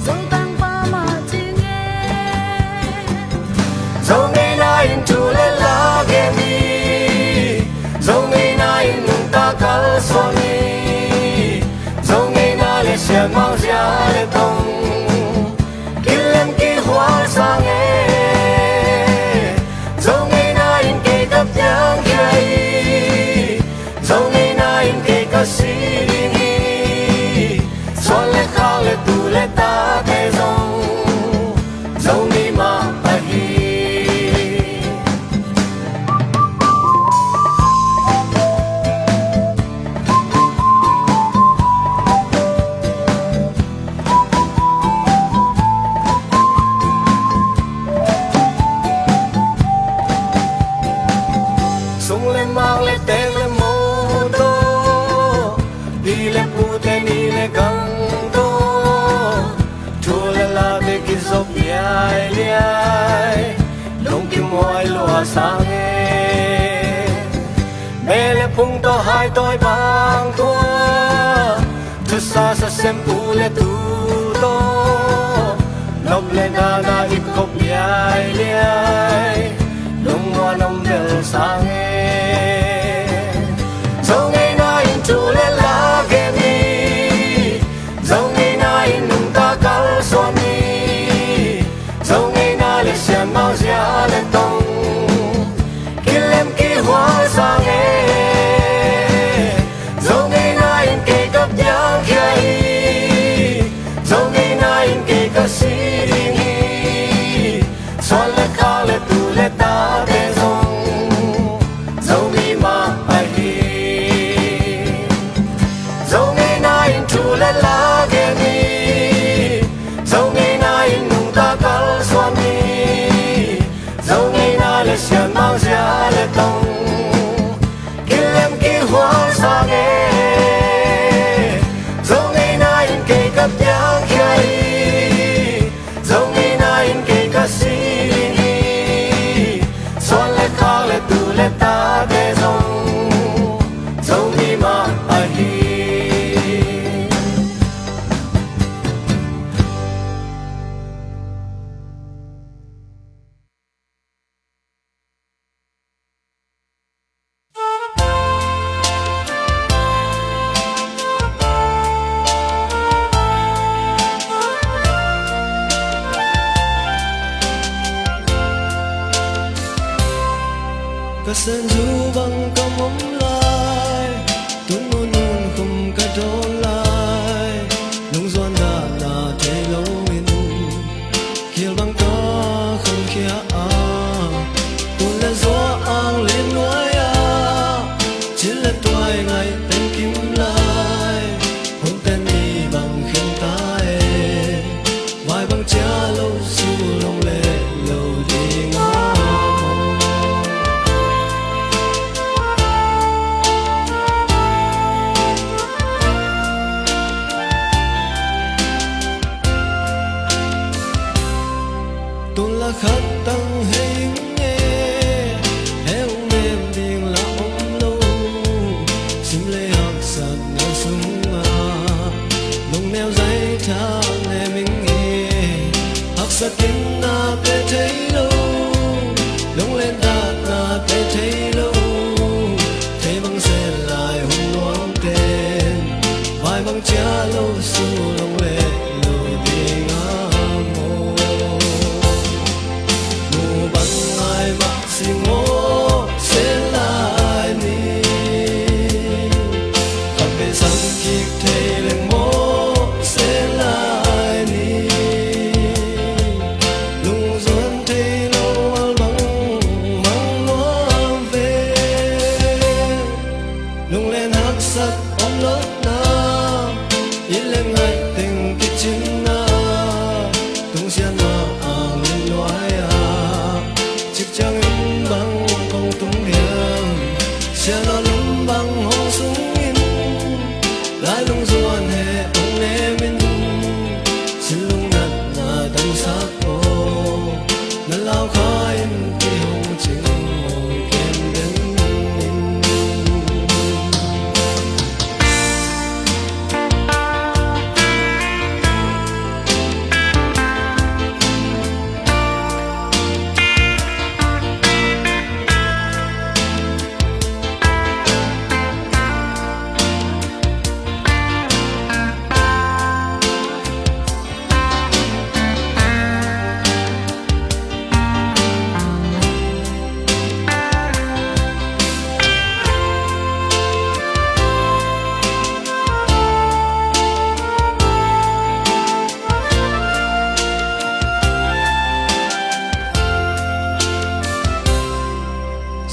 Zotangpa mah ci nge. Zo ngeina in thu le la gen ni, Zo ngeina in nungta kalsuan ni, Zo ngeina le sianmang zia le tong, kilem kihhual sang e. Zo ngeina in kei ka piang khia hi, Zo ngeina in kei ka si ding hi. Suan le khak le tu le tate zong Zomi mah ahi. Sung le mang le teng le mo tawh, pi le pute ni le gang tawh, thu le late kizop liailiai, lungkim huai lua sang e. Me le phung tawh hai tawi bang tua, thusa sa sem pu le tu tawh, nop le dana i kop liailiai, lungmuan om bel sang e. Zo ngeina in thu le la gen ni, Zo ngeina in nungta kalsuan ni, Zo ngeina le sianmang zia le tong, kilem kihhual sang e. Zo ngeina in kei ka piang khia hi, Zo ngeina in kei ka si ding hi. Suan le khak le tu le tate zong Tu le la gen ni, Zo ngeina in nungta kalsuan ni, Zo ngeina le sianmang zia le tong, kilem kihual sa nge. Zo ngeina in kei ka piangkhia hi, Zo ngeina in kei ka si ding hi. Suan le khak le tu le tate zong Zomi mah ahi. Ka senzu bang ka mom lai, tun nunun khum ka dawn lai, lungzuan dahna thei loin, khial bang ka khangkhia a, tun le zua ang len nuai a, cil le tuai ngaih teng kim lai, hun ten ni bang khen ta e, vai bang cia lo su long le lo ding a maw. Tun la khat tang hei ung e, he ung nem ding la om lo. Sim le haksatna sungah lungneu zai tha nem ing e, haksa kinna pe thei lo, lunglen dahna pe thei lo. Thei bang se lai hun luang ten, vai bang cia lo su long le lo ding a maw. Mu bang ngai mah sing aw se lai ni, khat vei sam kik thei leng maw se lai ni. Lungzuan thei lo al bang mang nuam ve. Lunglen haksat om lohna, it le ngaih teng kicinna, tungsian mah ang len nuai ah, cik ciangin bang kong tung hiam, sian a lum bang hong sungin, lai lungzuan he hong nemin, sin lungnatna damsak aw, na lau kha in kei hong cing hong kem den in.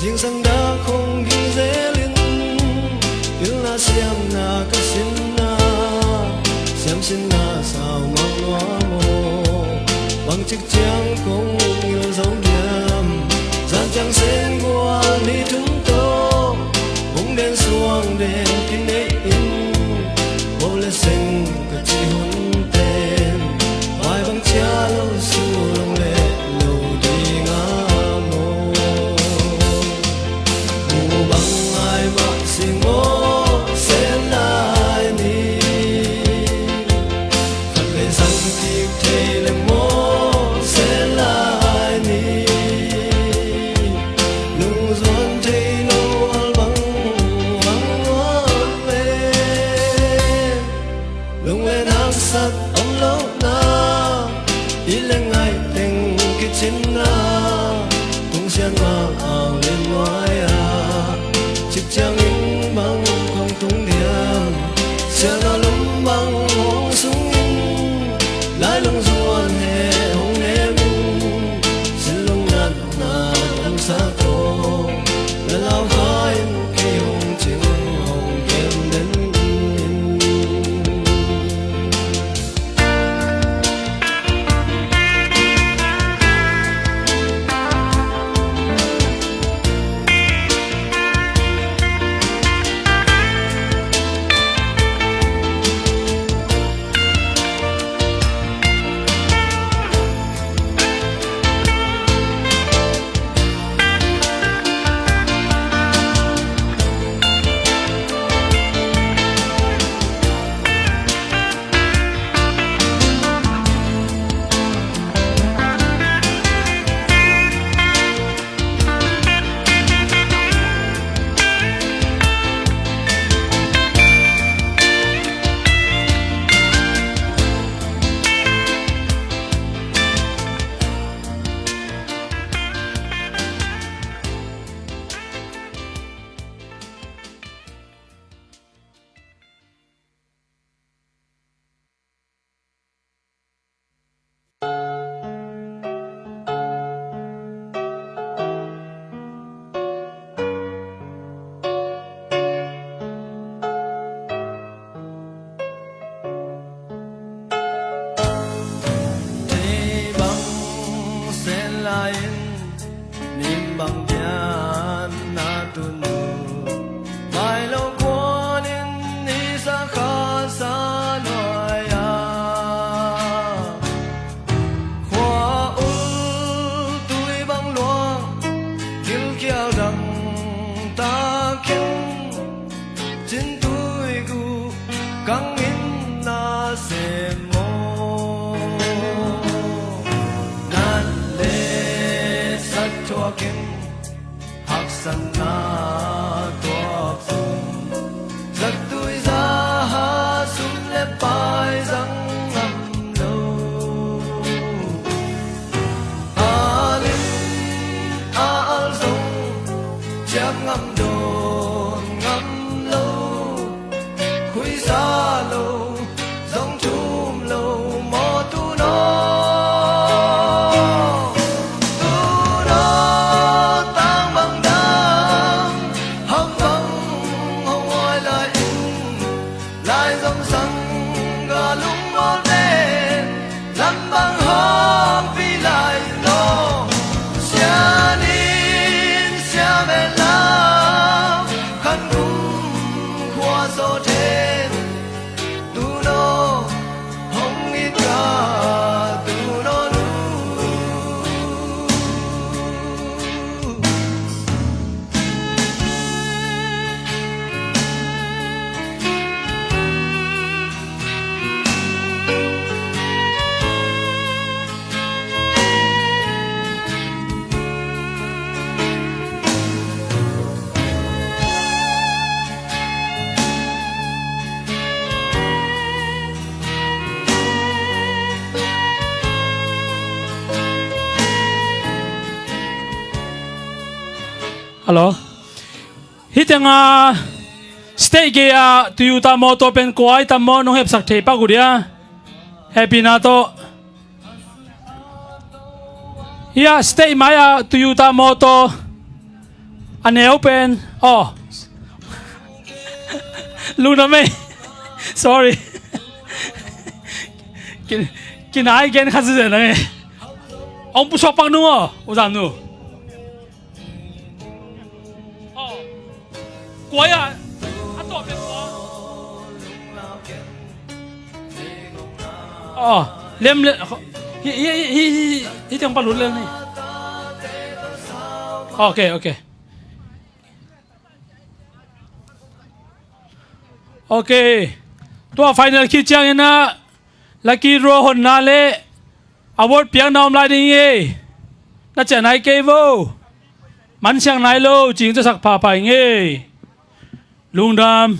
Zingsang dah khong ging zelin, pilna siamna ka sinna, siam sinna sau mang nuam aw. Bangcik ciang kong ngil zo diam, zan ciang seng gual ni thum tawh, bung den suang den kinei in, bo le seng ka ci hun ten, vai bang cia lo su long le lo ding a maw. Mu bang ngai mah sing aw se lai ni, khat le sang kik thei leng maw se lai ni. Lungzuan thei lo al bang mang nuam ve. Lunglen haksat om lohna, it le ngaih teng kicinna, tungsian mah ang len nuai ah, cik ciangin bang kong tung diam, sian a lum bang hong sungin, lai lungzuan he hong nemin, sin lungnatna damsak aw, na lau kha in kei hong cing hong kem den in. Pai zang ngam lo, a lim a al zong ciam ngam, dawn ngam lo, khuisa lo zong thum lo maw tuunaw. Tuunaw tang bang dang, ham bang hong huai lai in, lai zong sang ga lungmawl ten, lam bang hong pi lai lo. Sia nin sia mel la, khan kum khua zaw ten, tuunaw hong it ka, tuunaw nu. Hello. Hih tengah stage gei-ah Toyota motor pen kua i tam maw, nong hepsak thei pak uh dia? Hehpihna tawh. Hih ah stage mai-ah Toyota motor a neu pen, aw. Lungdam ei. Sorry. Kin, kinai gen khat zizia na ei. Hong pusuak pak nu aw, u zam nu. Aw. Kua ia, a tawh pen kua. Aw, lem le, hi, hi, hi, hi, hi teng pa lut le ni. Ok, ok. Ok. Tua final khit ciangin ah lucky draw honna le award piakna om lai ding hi ei. Na ciah nai kei vo. Mansiang nai lo, cing ciasak phapha ing ei. Lungdam.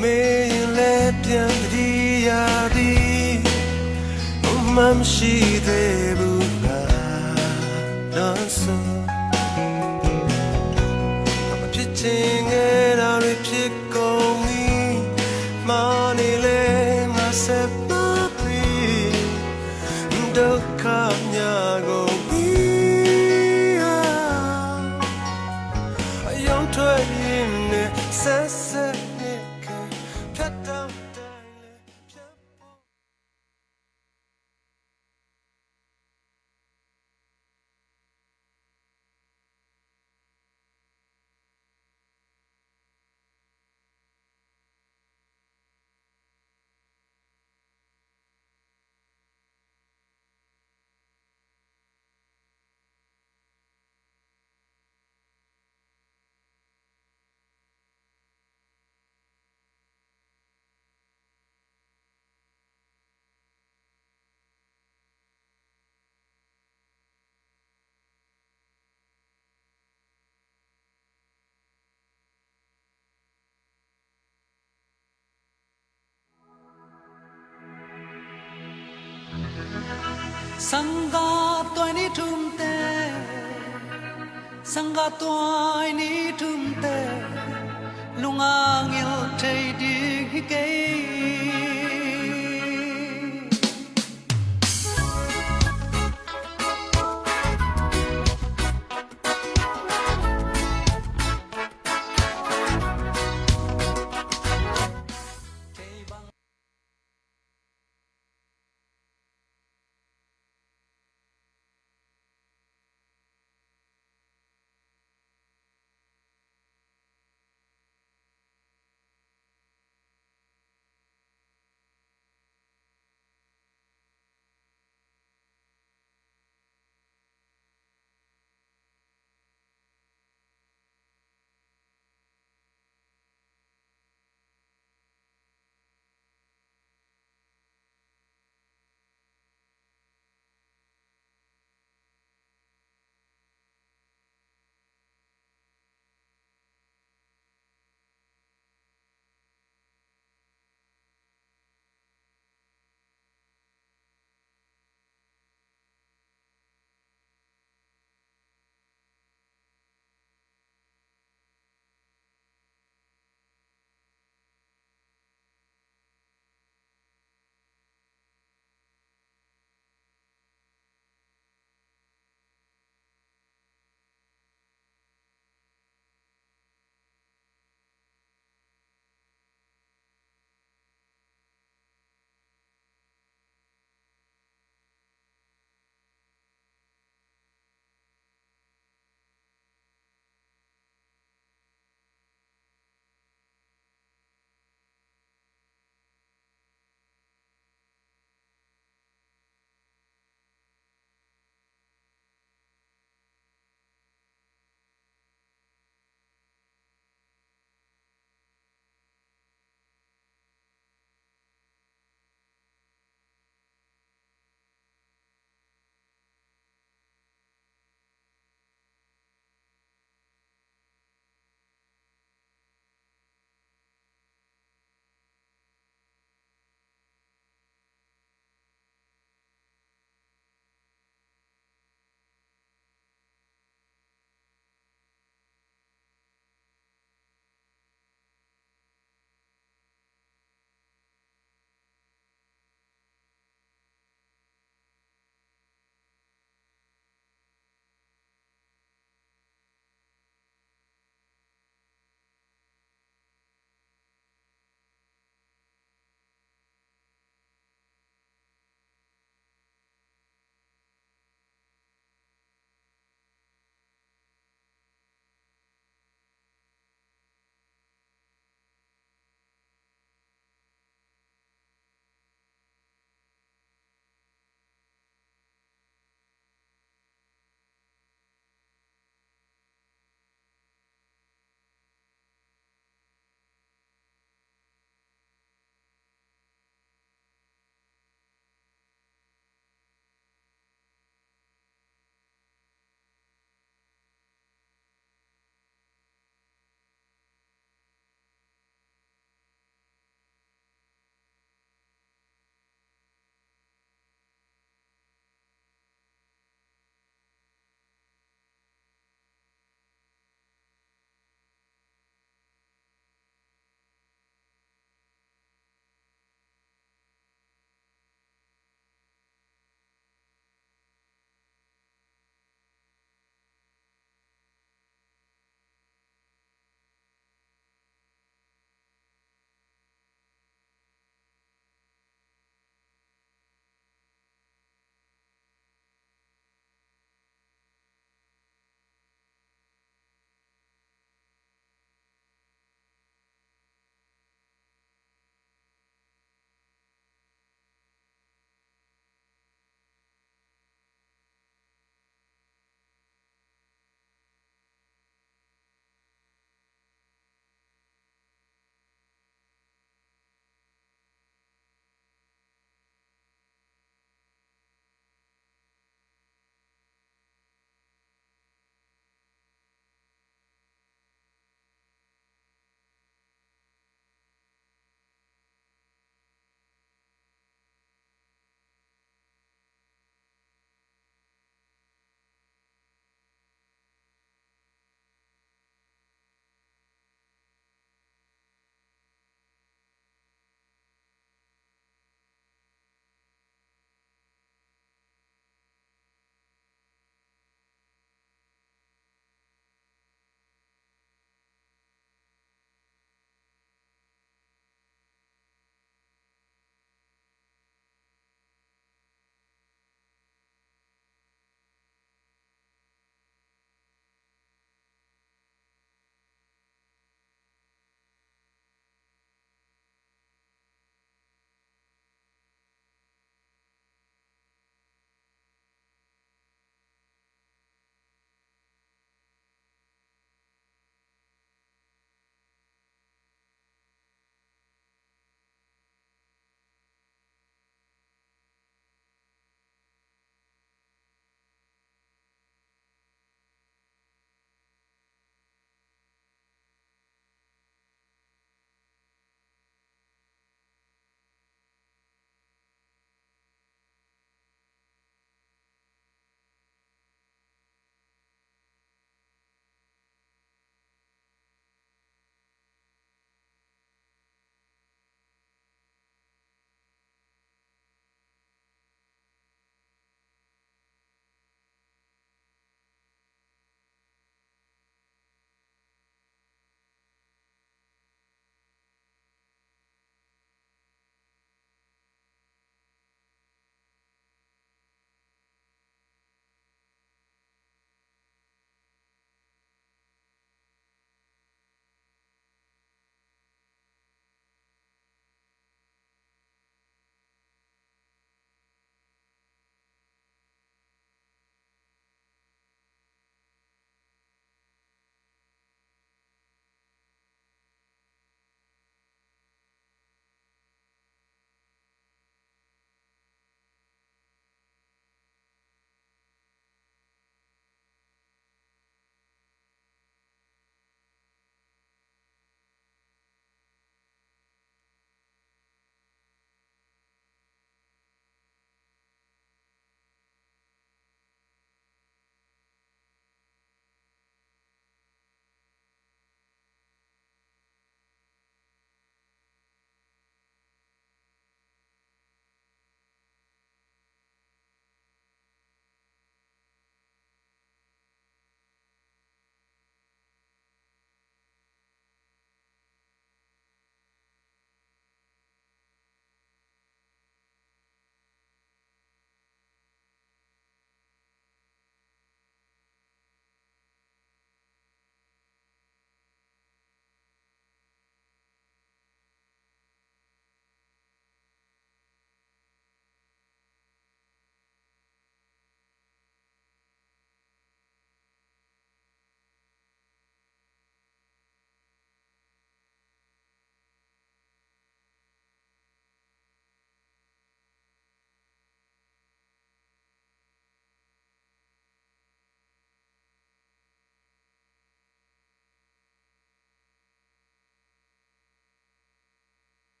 Mei le piang di ya di, um mam shi de bu na na so. Piting e na ri piting kong i, ma ni le ma se ma pi, do ka nya go i a. A yong tue in ne se se. Sangga tuai ni thumte, sangga tuai ni thumte, lungangil thei ding hi kei.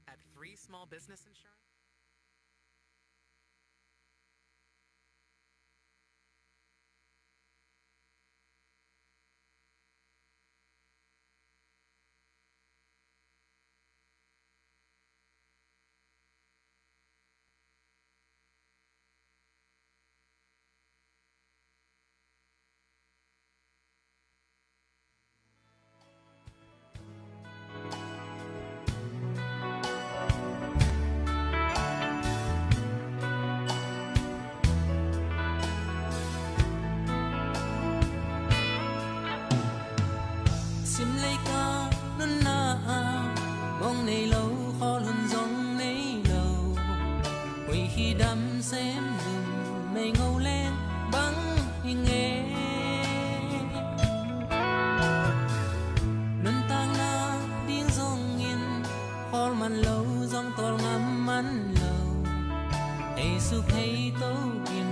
at Three Small Business Insurance. Simleika nunna ah mong nei lo, khawl hun zong nei lo, huih hi dam sem lum, mei ngo leng bang hi nge. Nuntakna ding zongin khawl man lo, zong tawl ngam man lo, ei suk hei to in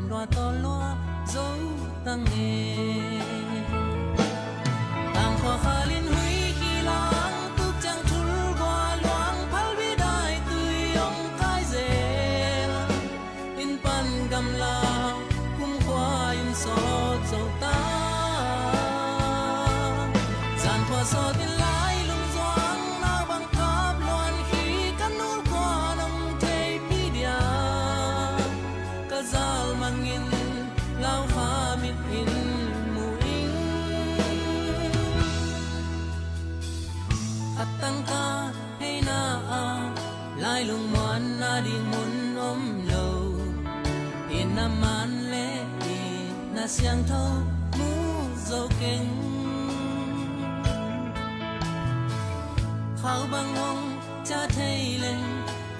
lua tawl lua zo tang e. Tangkhua khalin huih hi lang, tuk ciang thul gua luang, phalbi dai tui ong kai zel, inn pan gamla, kumkhua in sawt zo ta. Zankhua sawt in lailung zuang, nau bang kap luan hi, ka nulkua nong theipih dia, ka zal mangin laukha mit in mu ing. Khat tangka heina ah lailung muanna ding mun om lo, inn a man le inn a siangtho mu zo keng. Khau bang hong ciah thei leng,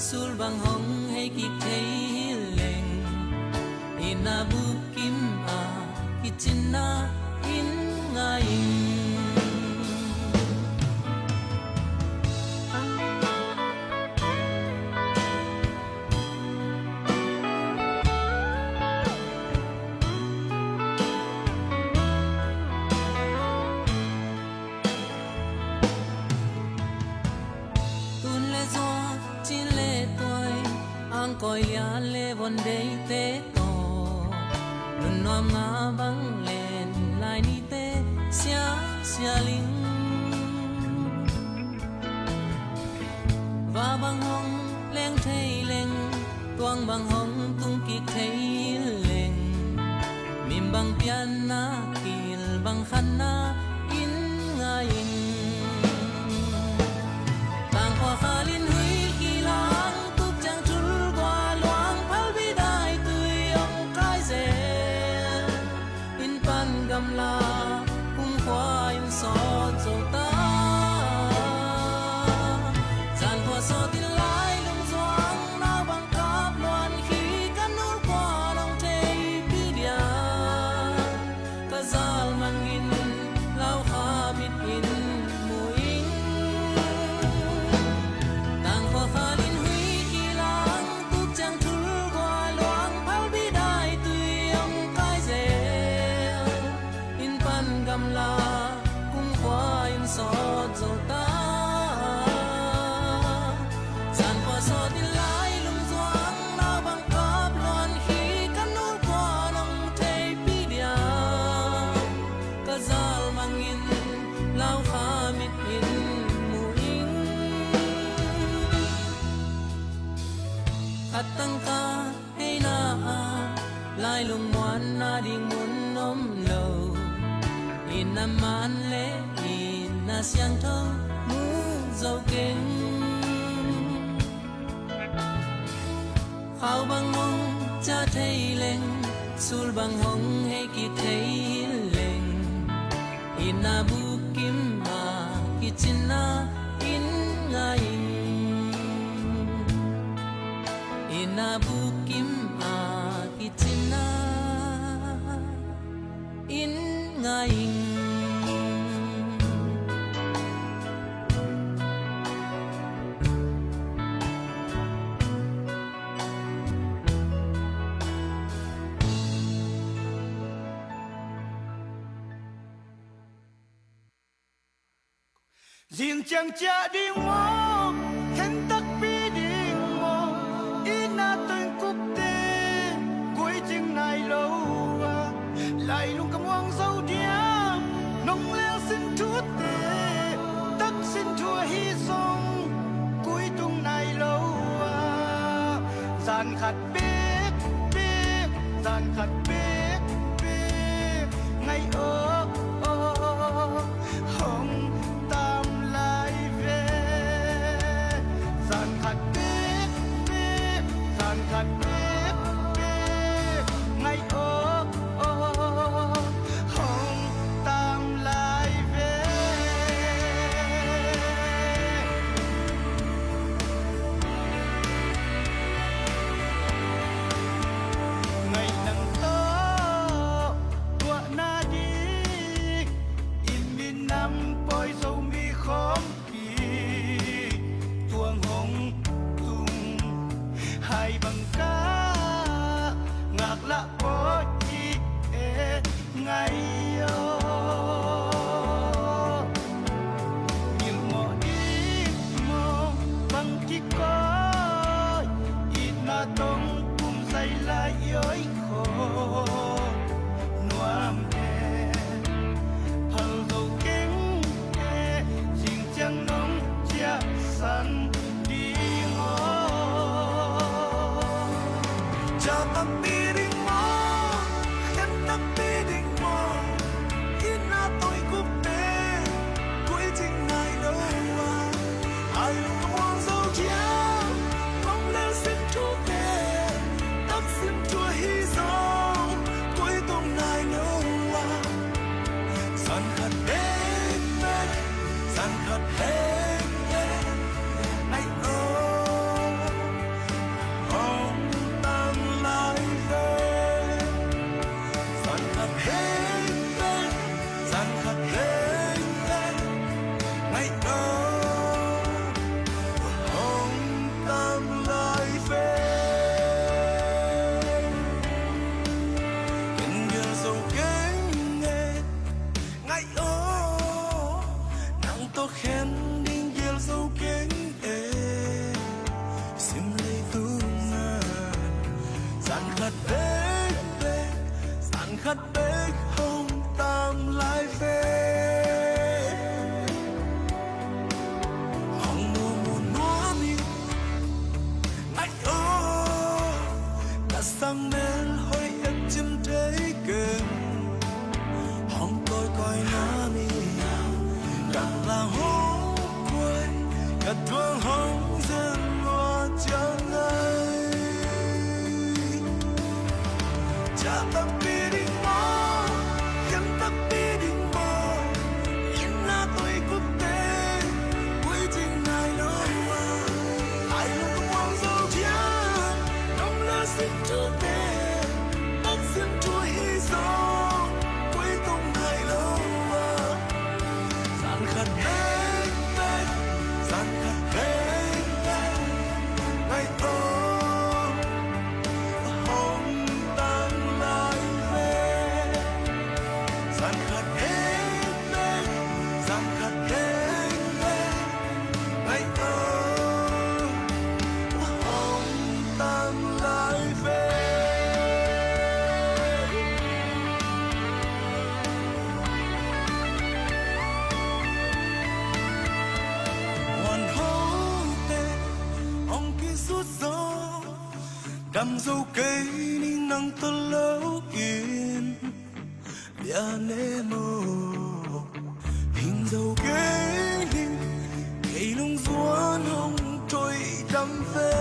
sul bang hong hei kik thei hi leng, inn a bukim a kicinna inn ngai ing. Tun le zua, cin le tuai, angkawi lian le von deite tawh, nun nuam nga bang len lai nite sia sia ling. Va bang hong leng thei leng, tuang bang hong tung kik thei leng, mim bang pianna, kil bang khanna inn ngai ing. Tangkhua khalin huih hi lang, tuk ciang thul gua luang, phalbi dai tui ong kai zel, inn pan gamla, kumkhua in sawt zo ta. Zankhua sawt in lailung zuang, nau bang kap luan hi, ka nulkua nong theipih dia, ka zal mangin laukha mit in mu ing. Tangkhua khalin huih hi lang, tuk ciang thul gua luang, phalbi dai tui ong kai zel, inn pan gamla, kumkhua in sawt zo ta. Zankhua sawt in lailung zuang, nau bang kap luan hi, ka nulkua nong theipih dia, ka zal mangin laukha mit in mu ing. Khat tangka heina ah lailung muanna ding mun om lo, inn a man le inn a siangtho mu zo keng. Khau bang hong ciah thei leng, sul bang hong hei kik thei leng, inn a bukim a kicinna inn ngai ing. Inn a bukim a kicinna inn ngai ing. Zing ciang ciah ding maw, khentak Zan khat bek bek, zan khat bek bek, ngaih aw, aw, hong tam lai ve. Zan khat bek bek, zan khat bek bek, ngaih aw, aw, hong tam lai ve. Ngaih nang tawh tuahna ding in minam pawi Zomi khawmpi tuang hong tung hai bang ka ngaklah pawi hi e. Ngaih aw, ngilh mawh it mawh bang kikawi, itna tawng pum zai lai i oih khawm nuam e. Phal zo keng e, cing ciang nong ciahsan ding aw. Ca tampi ding maw, khen tampi ding maw, itna tawi gupte, koi cing nai lo a. Ai lung ka muang zo ciang, kong lel sin thute, tak sin thua hi zong, koi tong nai lo a. Zan khat bek bek, zan khat bek bek, ngaih aw, hong tam lai ve. Zan khat bek bek, zan khat bek bek, ngaih aw, hong tam lai ve. Ken gel zo keng e, ngaih aw, nang tawh khen ding gel zo keng e. Sim leitung ah zan khat bek bek, zan khat bek hong tam lai ve. Hong mu mu nuam ing, ngaih aw, ka sang mel hoih et cin thei keng. Hong kawikawi nuam ing, ka la hong kuai, ka tuang hong zen lua ciang ai. Ca tampi ding maw, khen tampi ding maw, itna tawi gupte, koi cing nai lo a. Ai lung ka muang zo ciang, nong lel sin thute, tak sin thua hi zong, koi tong nai lo a. Zan khat bek bek, zan khat bek bek, ngaih aw, hong tam lai ve. Zan khat bek bek, zan khat bek bek, ngaih aw, hong tam lai ve. Wan hote hong kisut zo, dam zo kei ning nang tawh lo in. Lian e maw, hing zo kei ning, kei lungzuan hong thoih dam ve.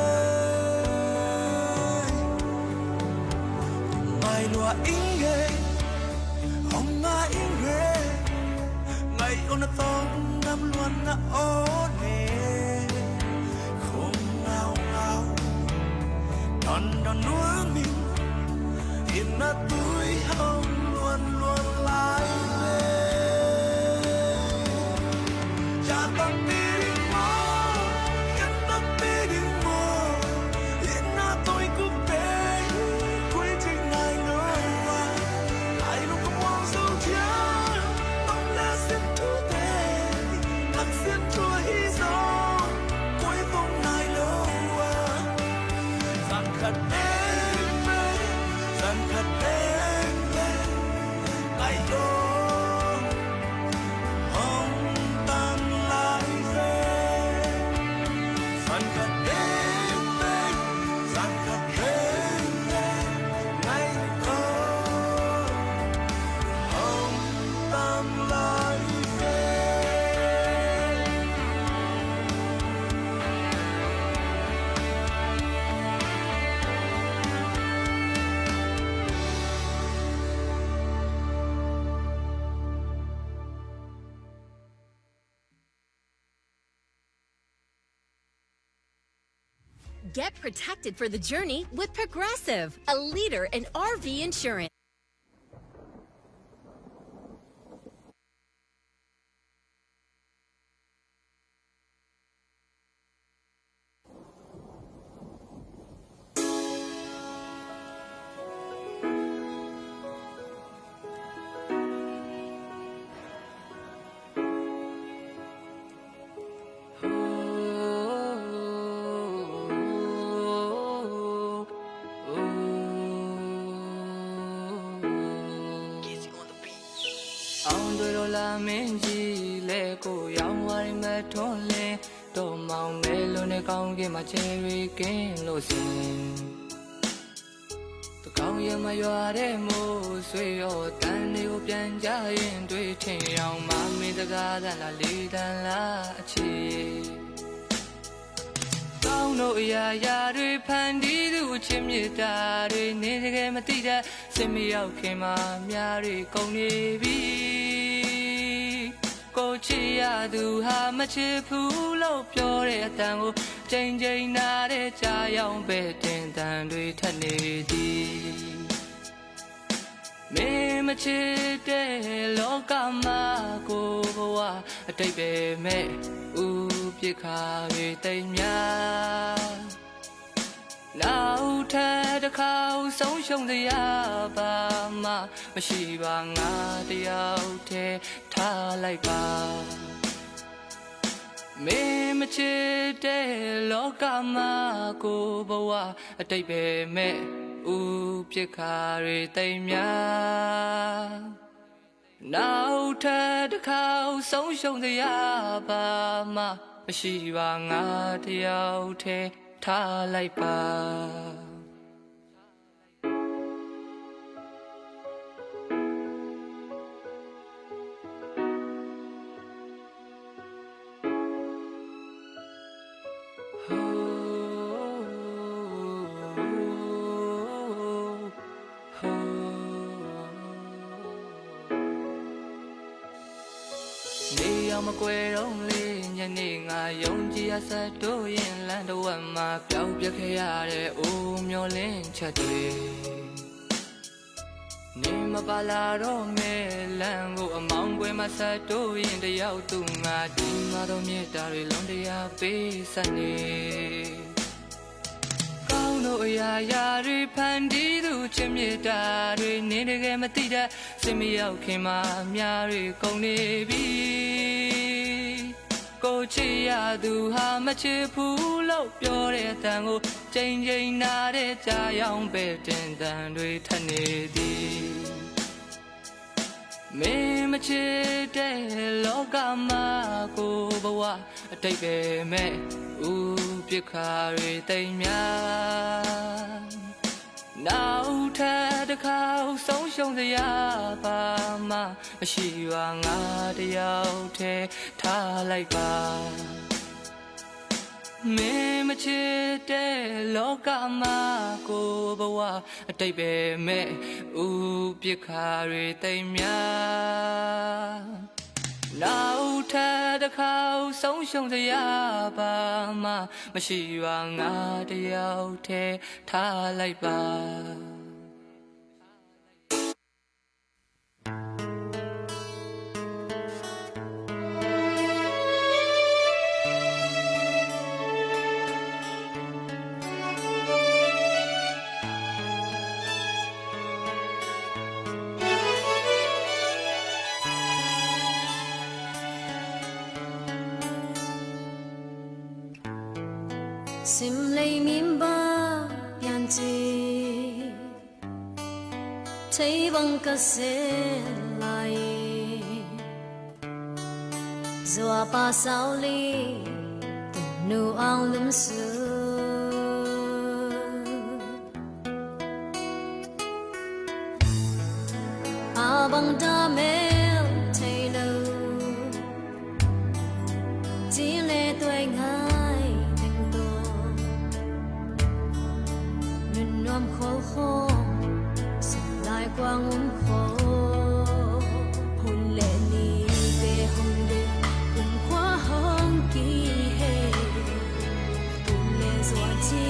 Ngai lua ing e, hong ngai ing e, ngai aw na tawng dam luan na aw ne. Khong ngau ngau, don don nuam ing, itna tui hong luan luan lai le. Ca tampi ding maw, khen tampi ding maw, itna tawi gupte, koi cing nai lo a. Ai lung ka muang zo ciang, tong le sin thute, tak sin thua hi zong, koi tong nai lo a. Zan khat bek bek, zan khat bek bek, ngai aw, hong tam lai ve. Zan khat bek bek, zan khat Get protected for the journey with Progressive, a leader in R V insurance. Kizzy on the beat. အောင်သွေးတော်လာမင်းကြီး လဲ့ကိုရောင်ဝါရီမထွန်းလင်း တောင်မောင်မဲလိုနဲ့ ကောင်းကင်မှာ ချယ်ရီကင်းလို့စင် သန်းခေါင်ယံမှာ ရွာတဲ့မိုး ဆွေရော်သံတွေကို ပြန်ကြားရင် တွေ့ထင်ယောင် မမင်းစကားသံလား လေသံလား အချစ် ကောင်းတို့အရာရာတွေ ဖန်တီးသူ အချစ်မေတ္တာတွေ နင်တကယ်မသိတတ် စိတ်မရောက်ခင်မှာ မြားတွေကုန်နေပြီ။ ကိုချစ်ရသူဟာ မချစ်ဘူးလို့ ပြောတဲ့အသံကို ချိန်ချိန်နားတဲ့ ကြားယောင် ပဲ့တင်သံတွေ ထပ်နေသည်။ မင်းမချစ်တဲ့ လောကမှာ ကိုယ့်ဘဝ အဓိပ္ပာယ်မဲ့ ဥပက္ခာတွေ သိပ်များ နောက်ထပ်တစ်ခေါက် ဆုံးရှုံးစရာ ဘာမှမရှိပါ။ ငါတစ်ယောက်ထဲ ထားလိုက်ပါ။ မင်းမချစ်တဲ့ လောကမှာ ကိုယ့်ဘဝ အဓိပ္ပာယ်မဲ့ ဥပက္ခာတွေ သိပ်များ။ နောက်ထပ်တစ်ခေါက် ဆုံးရှုံးစရာ ဘာမှမရှိပါ။ ငါတစ်ယောက်ထဲ ထားလိုက်ပါ။ နေရောင်မကွယ်တော့လေ ညနေ ငါယုံကြည်ရာ စက်တိုးရင် လမ်းတစ်ဝက်မှာ ပျောက်ပျက်ခဲ့ရတဲ့ အိုမျောလင်းချက်တွေ နေမပါလာတော့မဲ့ လမ်းကို အမှောင်ကွယ်မှာ စက်တိုးရင် တစ်ယောက်သူငါ ဒီမှာတော့ မေတ္တာတွေ လွန်တရားပေးစနေ။ ကောင်းတို့အရာရာတွေ ဖန်တီးသူ ချစ်မေတ္တာတွေ နင်တကယ်မသိတတ် စိတ်မရောက်ခင်မှာ မြားတွေကုန်နေပြီ။ ကိုချစ်ရသူဟာ မချစ်ဘူးလို့ ပြောတဲ့အသံကို ချိန်ချိန်နားတဲ့ ကြားယောင် ပဲ့တင်သံတွေ ထပ်နေသည်။ မင်းမချစ်တဲ့ လောကမှာ ကိုယ့်ဘဝ အဓိပ္ပာယ်မဲ့ ဥပက္ခာတွေ သိပ်များ။ နောက်ထပ်တစ်ခေါက် ဆုံးရှုံးစရာ ဘာမှမရှိပါ။ ငါတစ်ယောက်ထဲ ထားလိုက်ပါ။ မင်းမချစ်တဲ့ လောကမှာ ကိုယ့်ဘဝ အဓိပ္ပာယ်မဲ့ ဥပက္ခာတွေ သိပ်များ။ နောက်ထပ်တစ်ခေါက် ဆုံးရှုံးစရာ ဘာမှမရှိပါ။ ငါတစ်ယောက်ထဲ ထားလိုက်ပါ။ Simlei mimba pian ci. Thei bang ka sel lai. Zua pa sau li, tu nu ang lim su. A bang da mel thei lo. Ci le tuai ngai teng to. Nun nuam khol khol, sim lai kuang um khol. Hun le ni te hong de, hun khua hong ki he. Hun le zua ci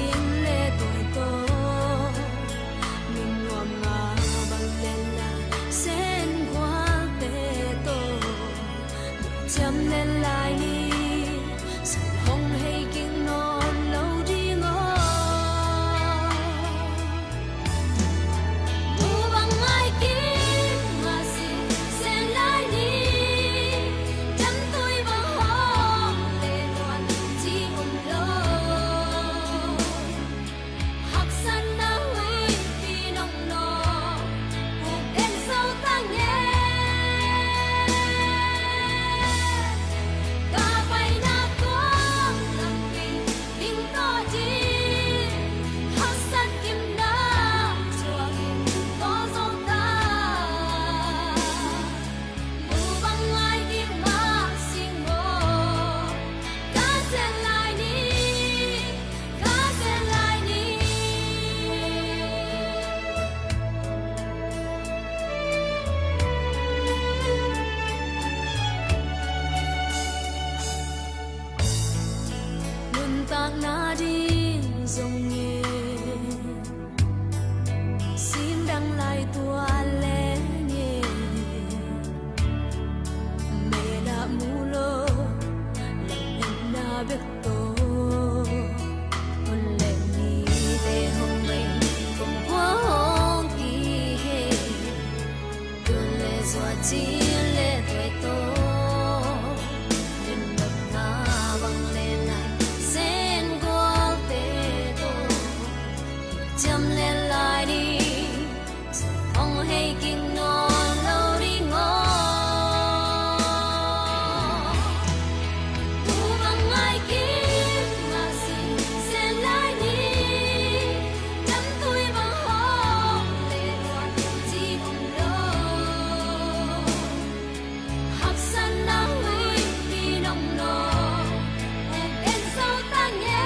Takna ding zongin simdang lai tua lengin mena mulo langhenna bek to. Hun le nite hong bei kumkhua hong kihei. Tun le zua cin le tuai to. Limdamna bang le lai sen gualte to. Ciam le lai ni hong hei kik nawn lo ding aw. Tu bang ngai kim mah sing sen lai ni. Damtui bang hong le tuan ci om lo. Haksatna huihpi nong nong hong en zo ta nge.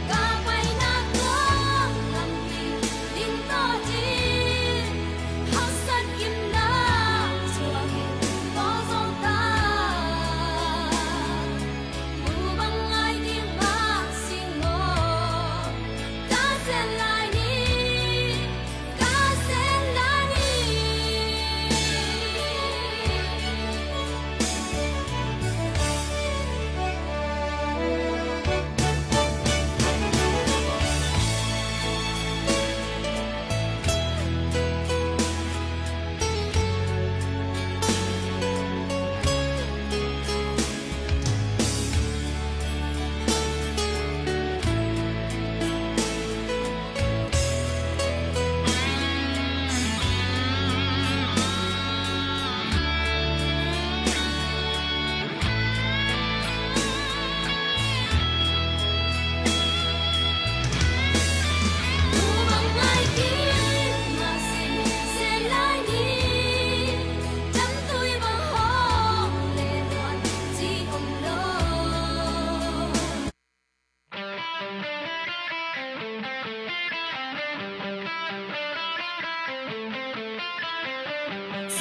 Ka paina tuang lampi ding tawh ding haksat gimna suak in tawng zo ta. Mu bang ngai ding mah sing maw. Ka sen lai ni.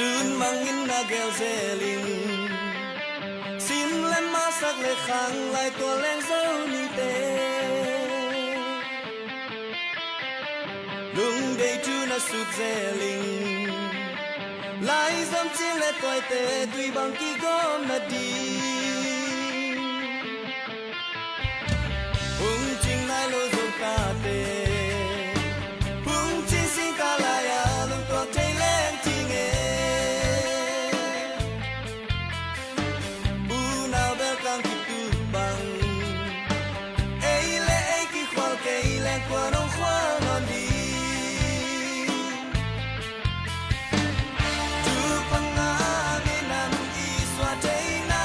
Sun mangin na gel zeling, sim le masak le khang lai tua leng zo nite. Lungdei tu na sut zeling, lai zam cin le tuaite tui bang kigawm na ding. Hung cing nai lo zo kate, hung cing sing ka lai a lungtuak thei leng cing e. Unau bel kang kitu bang, ei le ei kikhual kei leng kua nong khual nawn ding. Tu pang a minam i suah thei na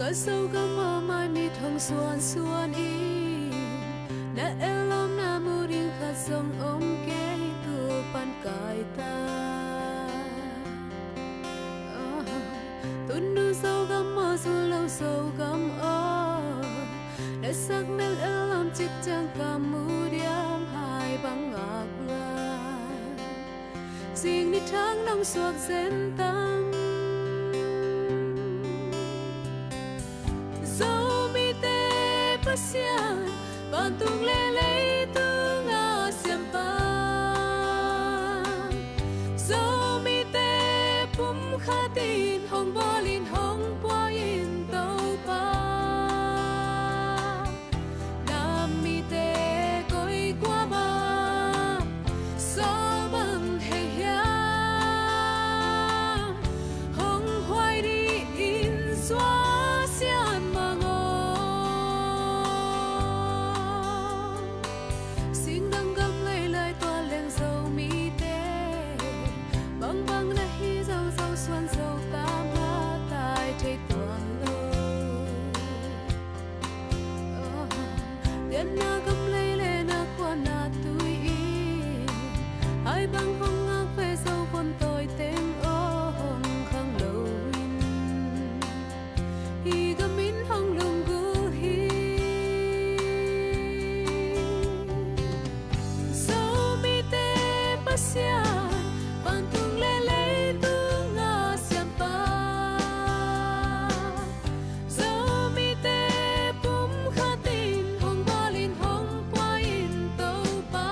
Ka Zogam aw, mai mit hong suansuan in, na ellawmna mu ding khat zong om kei, tua pan kai ta. Tunu Zogam aw, zu lo Zogam aw, na sak mel ellawm cik ciang ka mu diam, hai bang ngak lai. Zing ni thak nong suak zen tam. Zomite Pasian, vantung le leitung a siampa. Zomite pumkhat in hong bawl in hong pua in Topa. Na mite koi kuamah sawl bang hei hiam, hong huai dih in Zuasian Mang aw. Singdang gam lei lai tua leng Zomite, bangbang na hi zo, Zo suan Zo tama tai thei tuan lo. Lianna gam lei le na khuana tui in, hai bang hong ngak ve, Zo vun tawi teng aw hong khang lo in. Hih gam in hong lunggulh hi. Zomite Pasian, vantung le leitung a siampa. Zomite pumkhat in hong bawl in hong pua in Topa.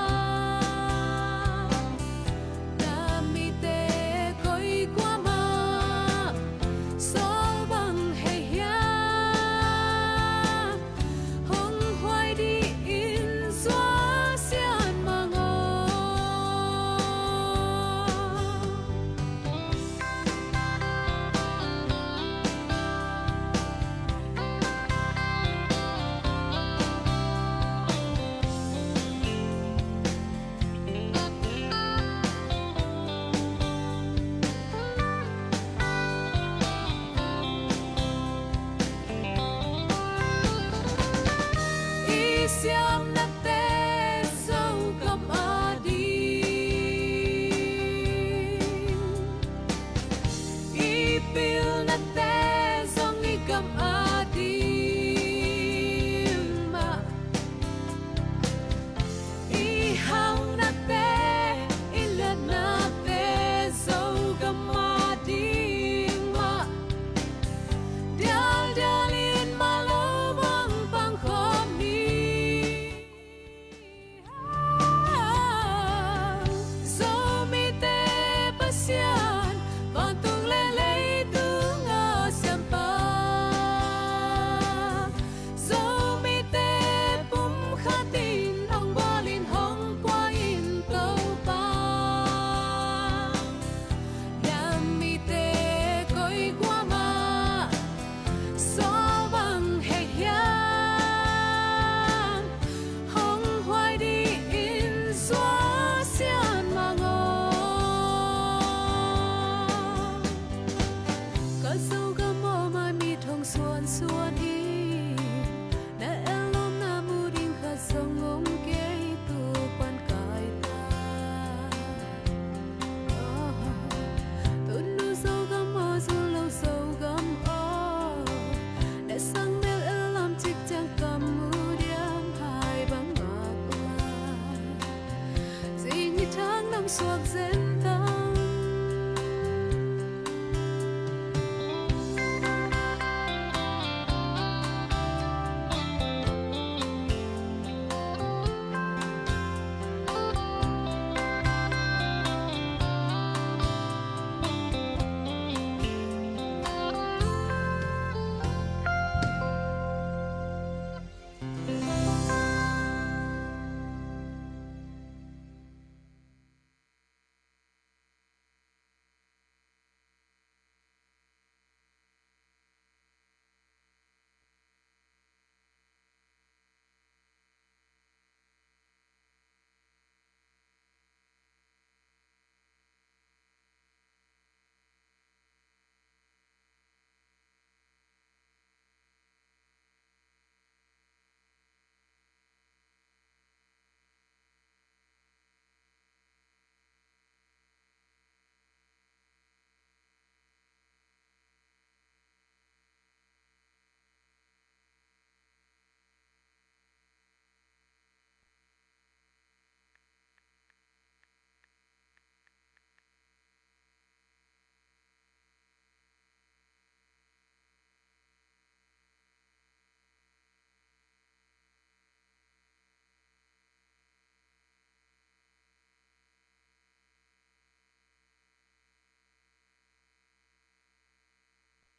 Na mite koi kuamah sawl bang hei hiam, hong huai dih in Zuasian Mang aw. I siamnate Zogam ading, i pilnate zong i gam ading mah. I haunate, i liatnate Zogam ading mah. Dialdial in mah lo bang pangkhawm ni. Zomite Pasian, vantung le leitung a siampa. Zomite pumkhat in hong bawl in hong pua in Topa. Na mite koi kuamah sawl bang hei hiam, hong huai dih in Zuasian Mang aw. Ka Zogam aw, mai mit hong suansuan in, na ellawmna mu ding khat zong om kei, tua pan kai ta. Tunu Zogam aw, zu lo Zogam aw, na sang mel ellawm cik ciang ka mu diam, hai bang ngak lai. Zing ni thak nong suak zen tam.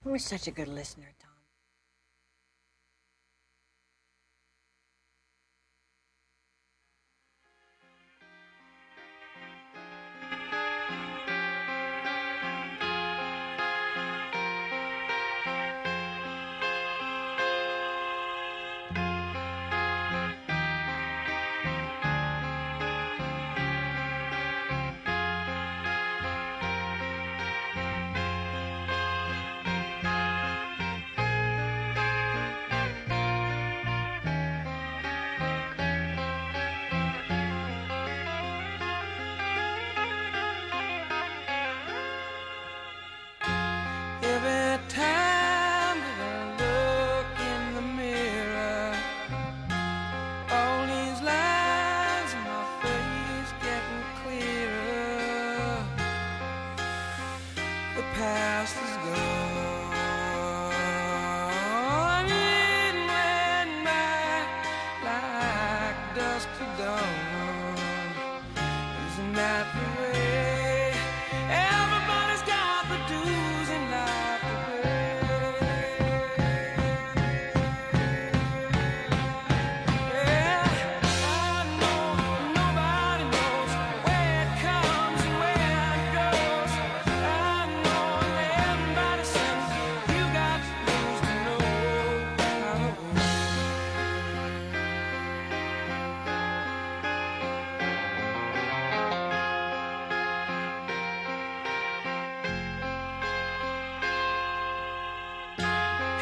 You were such a good listener, Tom. Every time that I look in the mirror, all these lines in my face getting clearer. The past is gone. It went by like dusk to dawn. Isn't that the way? Everybody's got the dues in life to pay. Yeah, I know nobody knows where it comes and where it goes. I know that everybody sings, you got dues to know.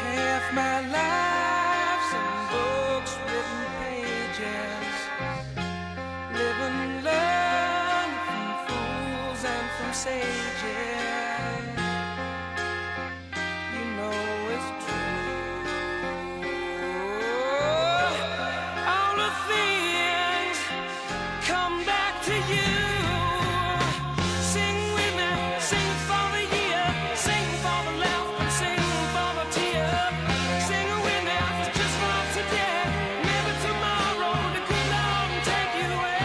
Half my life's in books, written pages, living, learn from fools and from sages. You know it's true. All the things come back to you. Sing with me, sing for the year, sing for the laugh and sing for the tear. Sing with me, just for today, maybe tomorrow the good Lord will take you away.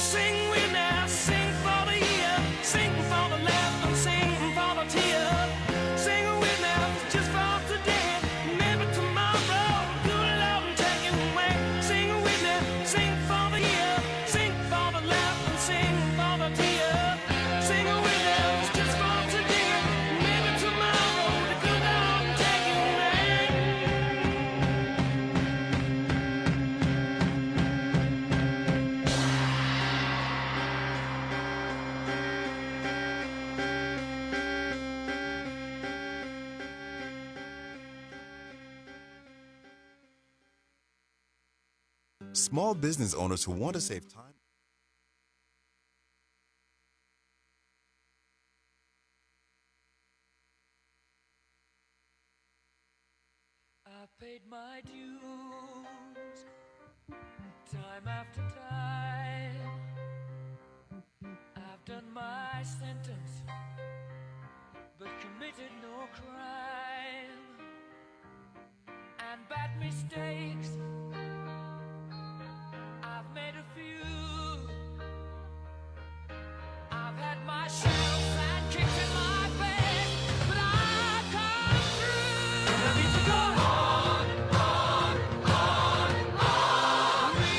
Sing with me, sing for the year, sing for the laugh and sing for the tear. Sing with me, just for today, maybe tomorrow, good Lord will take you away. Sing with me, sing for the year, sing for the laugh and sing for the tear. Sing with me, just for today, maybe tomorrow, the good Lord will take you away. Small business owners who want to save time. I've paid my dues, time after time. I've done my sentence, but committed no crime. And bad Mistakes. I've made a few. I've had my shells and kicks in my face, but I've come through. And I need to go on, on, on, on. We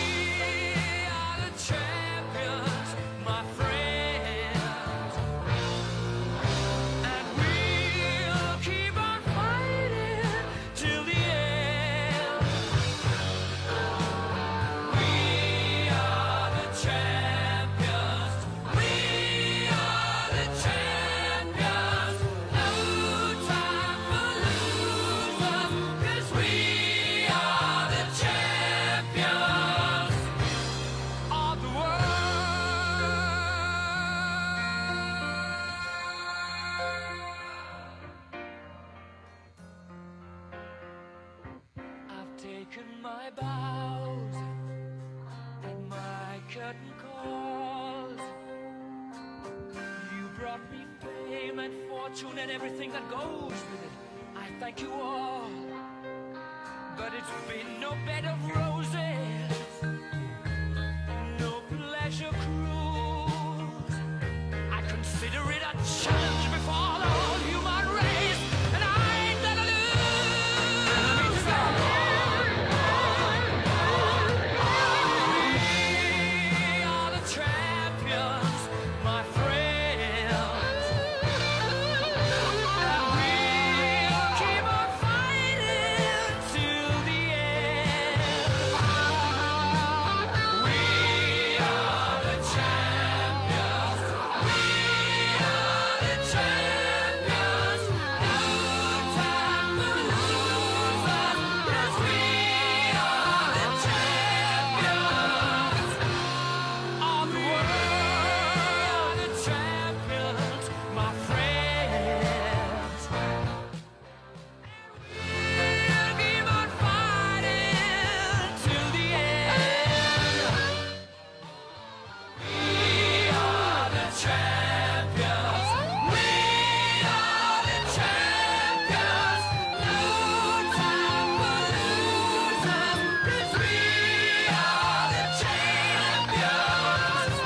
are the champions, my friends, and we'll keep on fighting till the end. We are the champions. We are the champions. No time for losers, 'cause we are the champions of the world. I've taken my bows and my curtain calls. You brought me fame and fortune and everything that goes with it. I thank you all, but it's been no bed of roses, no pleasure cruise. I consider it a challenge before the whole human race, and I ain't gonna lose. We are the champions, my friends. And we'll keep on fighting till the end. We are the champions. We are the champions. No time for losers, 'cause we are the champions of the world. We are the champions, my friends. We'll keep on fighting till the end. We are the champions. We are the champions. No time for losers, 'cause we are the champions.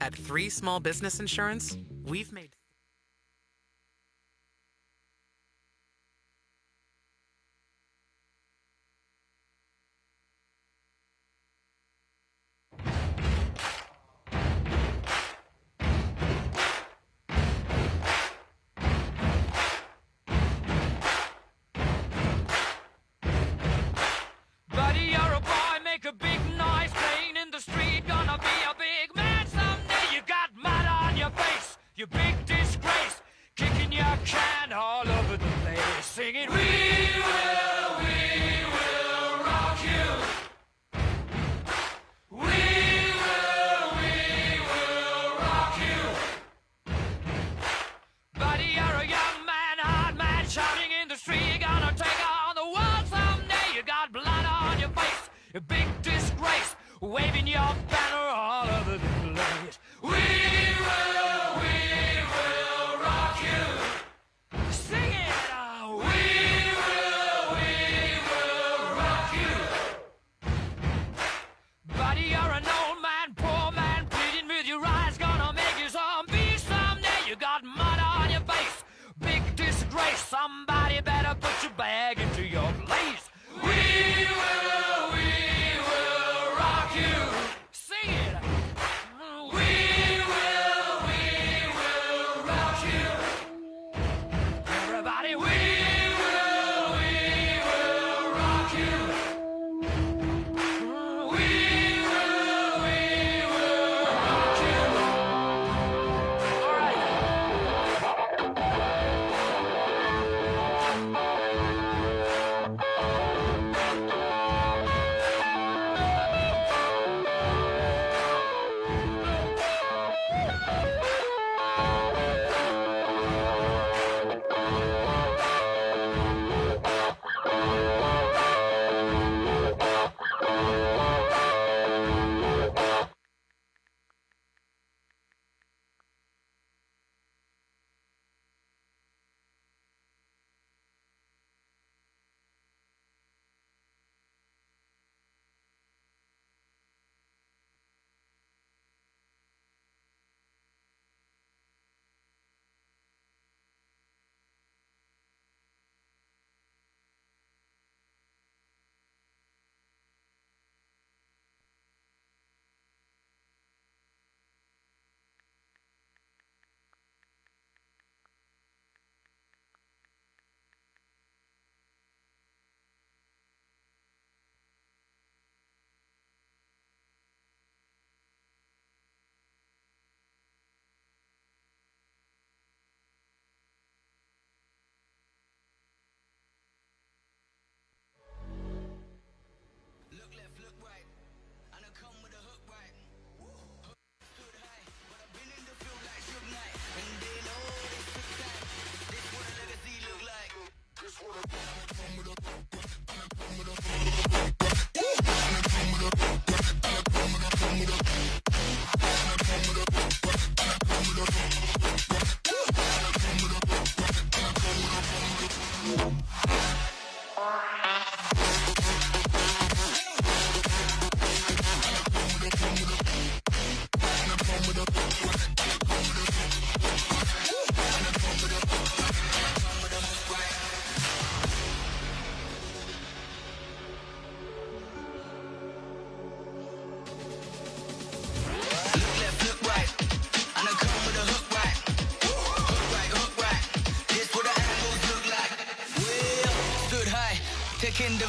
At Three Small Business Insurance, we've made Buddy, you're a boy, make a big noise, playing in the street, gonna be a big man someday. You got mud on your face, you big disgrace, kicking your can all over the place, singing, "We will, we will rock you." We will, we will rock you. Buddy, you're a young man, hard man, shouting in the street, gonna take on the world someday. You got blood on your face, a big disgrace, waving your banner all over the place. We will, we will rock you. Sing it out. We will, we will rock you. Buddy, you're an old man, poor man, pleading with your eyes, gonna make you zombie someday. You got mud on your face, big disgrace. Somebody better put your bag into your place. We will, we will rock you. Sing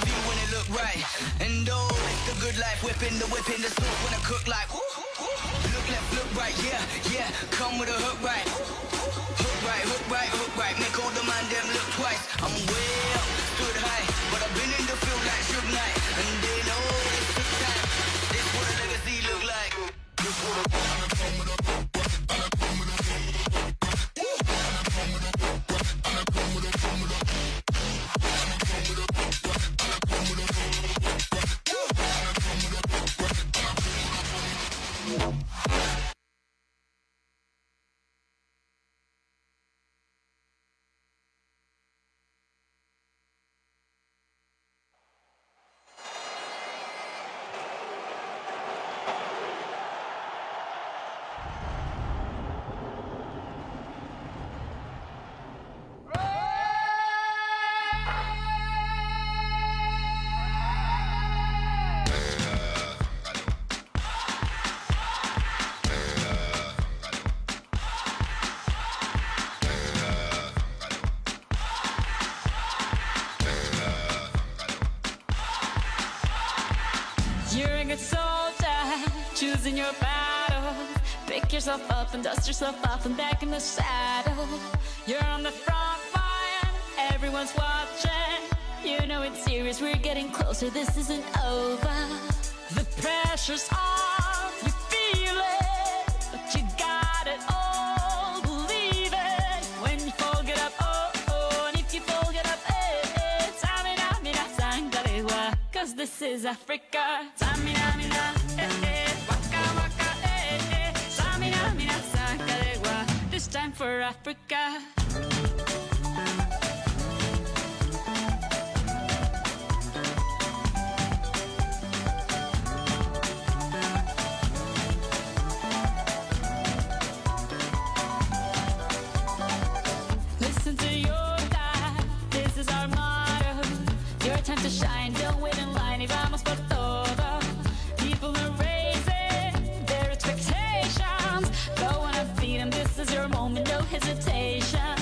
Feel when it look right. And oh, it's the good life, whipping the whip in the soup when I cook like. Look left, look right, yeah, yeah. Come with a hook right. Hook right, hook right, hook right. Make all the man them look twice. I'm way up, stood high, but I've been in the field like Suge Knight. And they know this took time. This what a legacy look like. You're a good soldier, choosing your battles. Pick yourself up and dust yourself off and back in the saddle. You're on the front line, everyone's watching. You know it's serious, we're getting closer, this isn't over. The pressure's on, you feel it, but you got it all, believe it. When you fall, get up, oh, oh, and if you fall, get up, eh, eh. Tamina, mina, sangalewa, 'cause this is Africa. Tamina, mina, eh, eh, waka, waka, eh, eh. Tamina, mina, sangalewa, this time for Africa. Listen to your God, this is our motto. Your time to shine, don't wait in line, y vamos por todo. People are raising their expectations. Go on and feed 'em, this is your moment, no hesitation.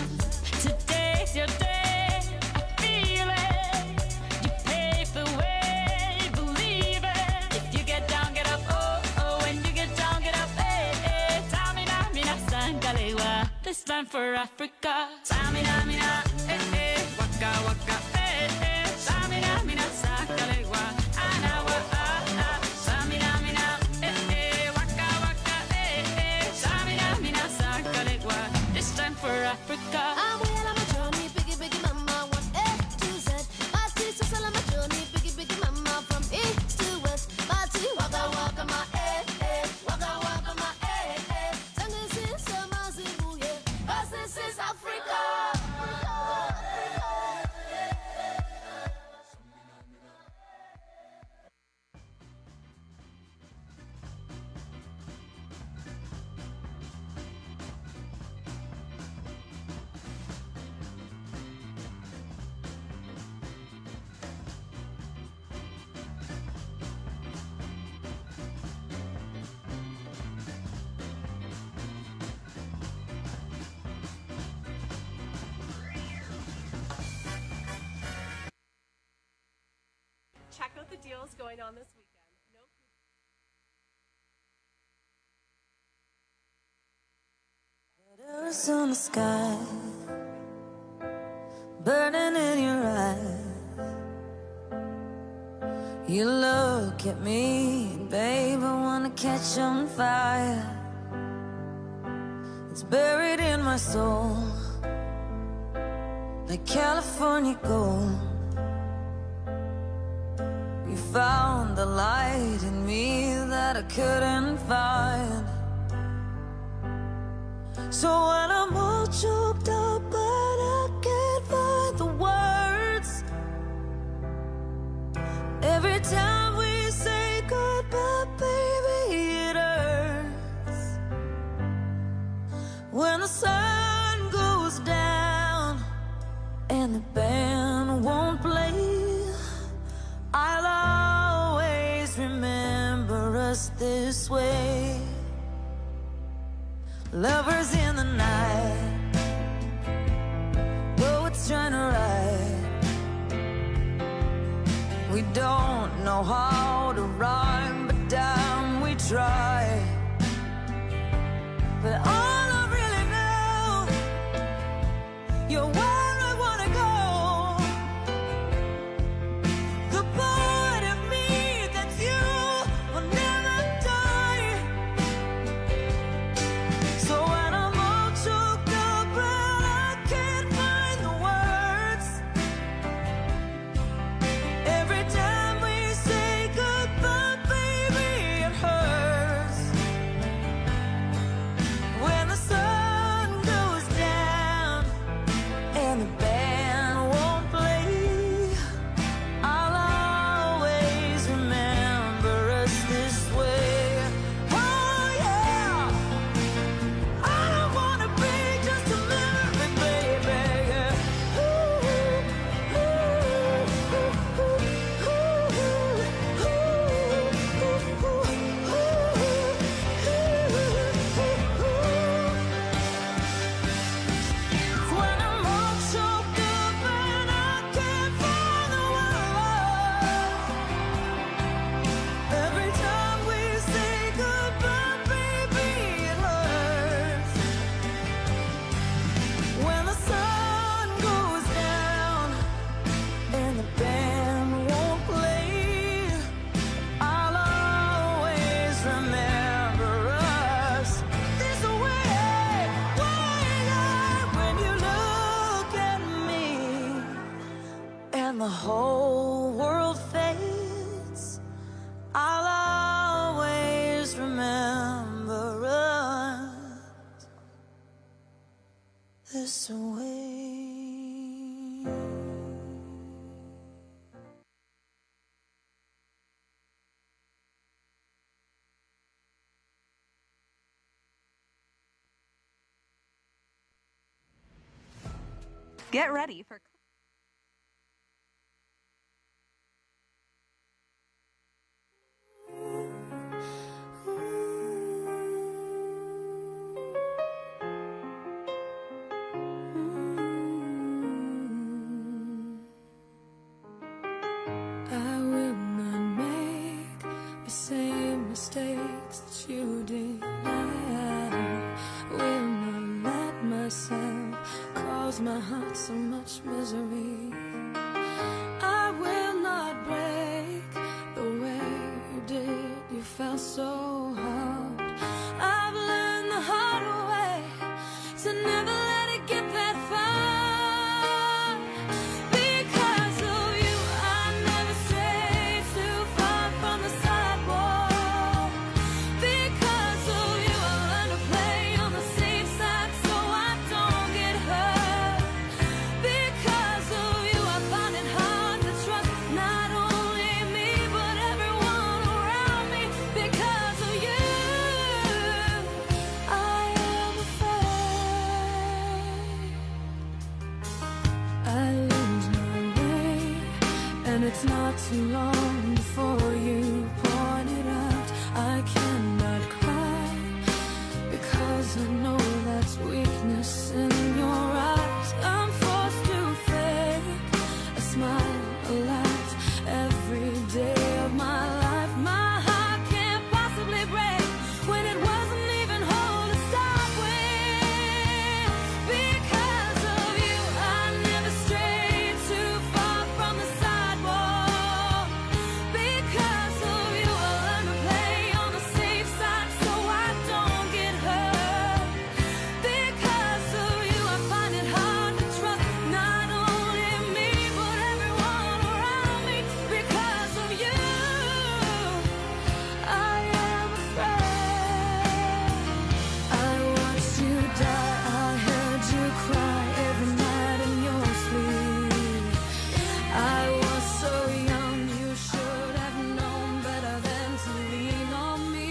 Today's your day, I feel it. You pave the way, believe it. If you get down, get up, oh, oh. When you get down, get up, eh, eh. Tamina, mina, sangalewa, this time for Africa. Samina, mina, eh, eh, waka, waka, eh, eh. Samina, mina, sangalewa, anawa, ah, ah. Samina, mina, eh, eh, waka, waka, eh, eh. Samina, mina, sangalewa, this time for Africa. I'm way out on my journey, biggie, biggie, mama, one A to Z. My sister's all on my journey, biggie, biggie, mama, from east to west. My tea, waka, waka, my, eh, eh, waka, waka, my, eh, eh. Sangisi, samazi, muye, 'cause this is Africa. Check out the deals going on this weekend. No Letters on the sky, burning in your eyes. You look at me, babe, I wanna catch on fire. It's buried in my soul like California gold. You found the light in me that I couldn't find. So when I'm all choked up but I can't find the words, every time we say goodbye, baby, it hurts. When the sun goes down and the band won't play, I'll always remember us this way. Lovers in the night, poets trying to write. We don't know how to rhyme, but damn, we try. But all I really know, you're where I wanna go. The part of me that's you will never die. So when I'm all choked up and I can't find the words, every time we say goodbye, baby, it hurts. When the sun goes down and the band won't play, I'll always remember us this way. Oh yeah, I don't wanna be just a memory, baby. Yeah. Ooh, ooh, ooh, ooh, ooh, ooh, ooh, ooh, ooh. When I'm all choked up and I can't find the words, every time we say goodbye, baby, it hurts. When the sun goes down and the band won't play, I'll always remember us this way. When you look at me and the whole world fades, I'll always remember us this way. Get ready for I will not make the same mistakes that you did. I will not let myself cause my heart so much misery. I will not break the way you did. You fell so hard. I've learned the hard way to never let it get that far. Because of you, I never stray too far from the sidewalk. Because of you, I learned to play on the safe side so I don't get hurt. Because of you, I find it hard to trust not only me, but everyone around me. Because of you, I am afraid I lose my way, and it's not too long before you point it out. I cannot cry because I know that's weakness in your eyes. I'm forced to fake a smile, a laugh every day of my life. My heart can't possibly break when it wasn't even whole to start with. Because of you, I never strayed too far from the sidewalk. Because of you, I learned to play on the safe side so I don't get hurt. Because of you, I find it hard to trust not only me, but everyone around me. Because of you, I am afraid. I watched you die, I heard you cry every night in your sleep. I was so young, you should have known better than to lean on me.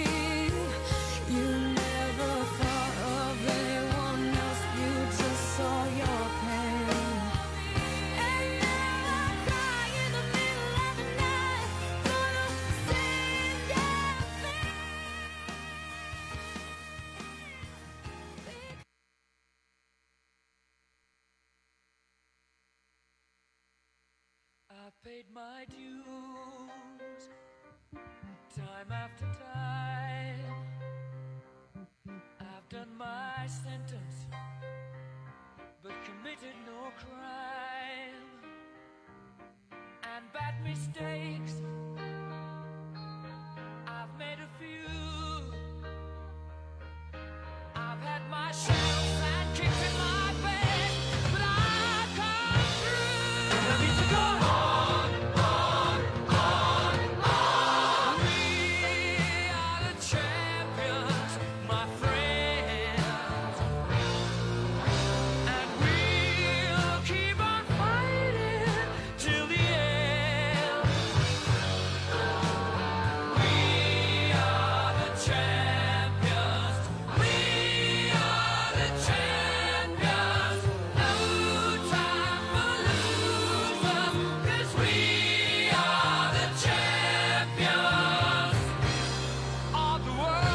You never thought of anyone else, you just saw your pain. And now I cry in the middle of the night for the same damn thing. I paid my dues. Mistakes. I've made a few. I've had my shells and kicks in my face, but I've come through. Let me to go on, on, on, on. We are the champions, my friends, and we'll keep on fighting till the end. We are the champions. We are the champions. No time for losers, 'cause we are the champions of the world.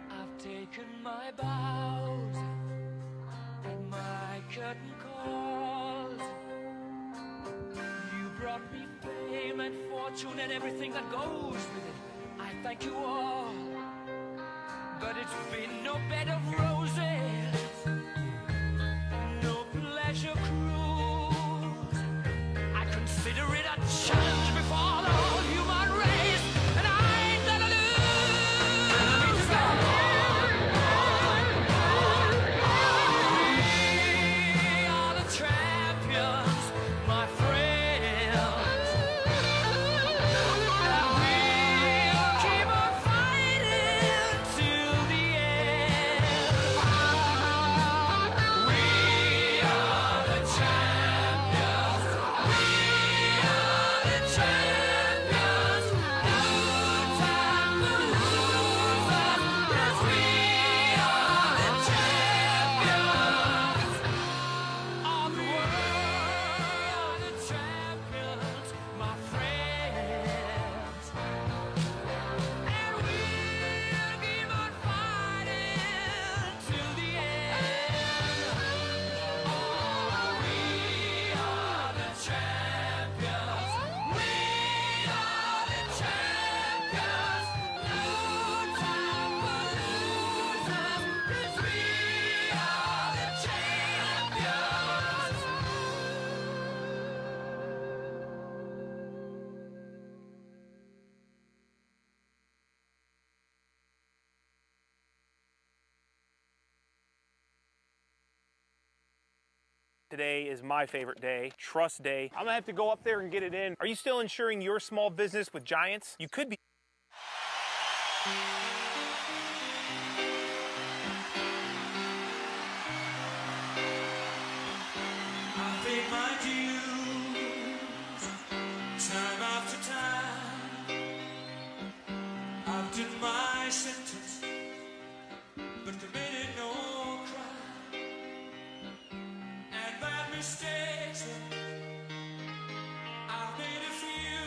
I've taken my bows and my curtain calls. You brought me fame and fortune and everything that goes with it. I thank you all, but it's been no bed of roses, no pleasure cruise. I consider it a challenge before the whole human race, and I ain't gonna lose. We are the champions, my friends. And we'll keep on fighting till the end. We are the champions. We are the champions. No time for losers, 'cause we are the champions of the world. We are the champions, my friends. And we'll keep on fighting till the end. Oh, we are the champions. We are the champions. No time for losers, 'cause we are the champions. Today is my favorite day, trust day. I'm gonna have to go up there and get it in. Are you still insuring your small business with Giants? You could be. I've paid my dues, time after time. I've done my sentence, but committed no crime. And bad mistakes, I've made a few.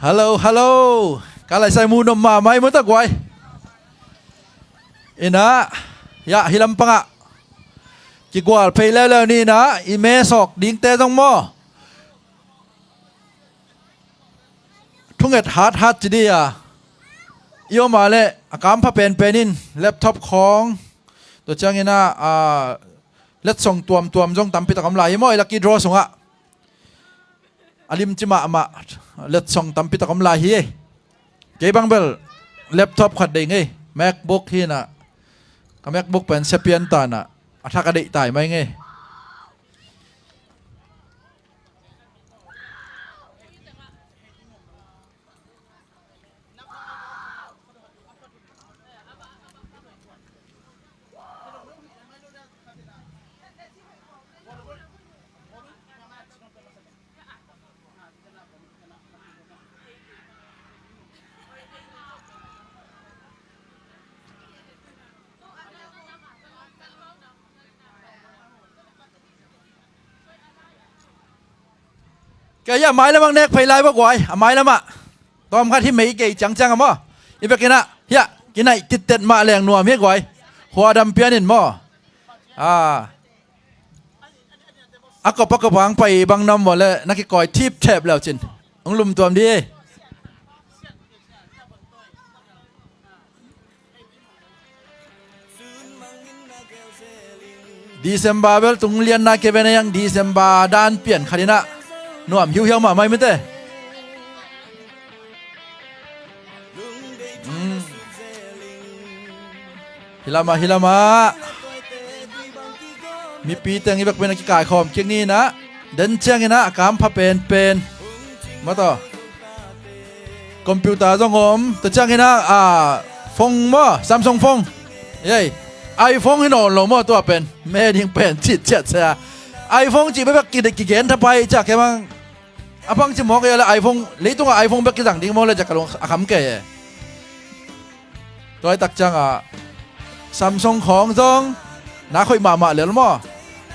Hello, hello. Ka lai sai mu nuam mahmah hi maw ta guai. Inah, ya, hi lampangah kigual phei leuleu ni inah, i mesawk dingte zong maw, thunget hathat ci di a, i om a leh a kampha penpen in laptop khawng, tua ciang inah, a, letsong tuamtuam zong tampi tak om lai hi maw, i lucky draw sungah. A limci mahmah letsong tampi tak om lai hi. Kei bang bel laptop khat deih ngei, MacBook hi inah, ka MacBook pen sia pian ta inah, a thak a deih tai mai ngei. Kei a mailam ang nek phei lai bawk guai, a mailamah tawm khat hi mei kei ciangciang a maw. I bek inah, hiah, kinaih tittet mah leng nuam hi guai. Huadam pian in maw. A, a kop a kop ang pai bang nam maw le, na kikawi thip thep leu cin. Hong lumtuam di. December bel tung lianna kei ve na iang, December dan pian khat inah nuam hiuhiau mahmah hi mite. Mm. Hi lamah, hi lamah. Mipi teng i bek pen a kikaikhawm kik ni inah, den ciang inah a kampha penpen. Maw taw. Computer zong om, tua ciang inah, a, phone maw, Samsung phone. Ei, iPhone hi nawn lo maw tua pen. Me ding pen citciat sia. iPhone cih bekbek ki, kigen thapai ciah kei bang. A bang ci mawk ei a le iPhone, leitungah iPhone bek kizang ding maw le ciah ka lung a kham kei e. Tua i tak ciangah Samsung khawng zong na khoih mahmah lel maw.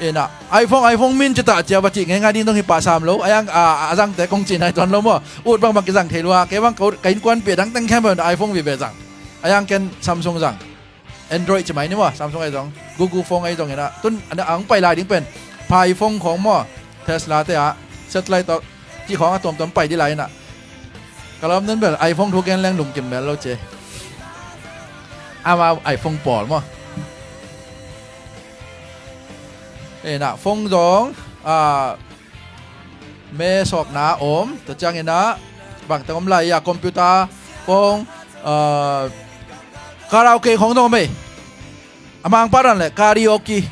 Inah iPhone, iPhone min ci tah cia va cih ngeingai ding dong hi pah sam lo. A iang, a, a zangte kong cih nai tuan lo maw. Ut bangbang kizang thei lua. Kei bang ka ut, ka innkuanpih a dang teng khempeuh in iPhone vive zang. A iang ken Samsung zang. Android ci mai ni maw. Samsung ahi zong, Google phone ahi zong inah, tun a hong pai lai ding pen Pi phone khawng maw, Tesla te ah, satellite tawh cih khawng a tuamtuam pai di lai inah. Ka lawm nun bel iPhone thu gen leng lungkim mel lo ci. Amau iPhone pawl maw. Inah phone zong, a, mesawkna om, tua ciang inah bangteng om lai a, computer, phone, a, karaoke khawng zong om ei. A Mangpau dan le karaoke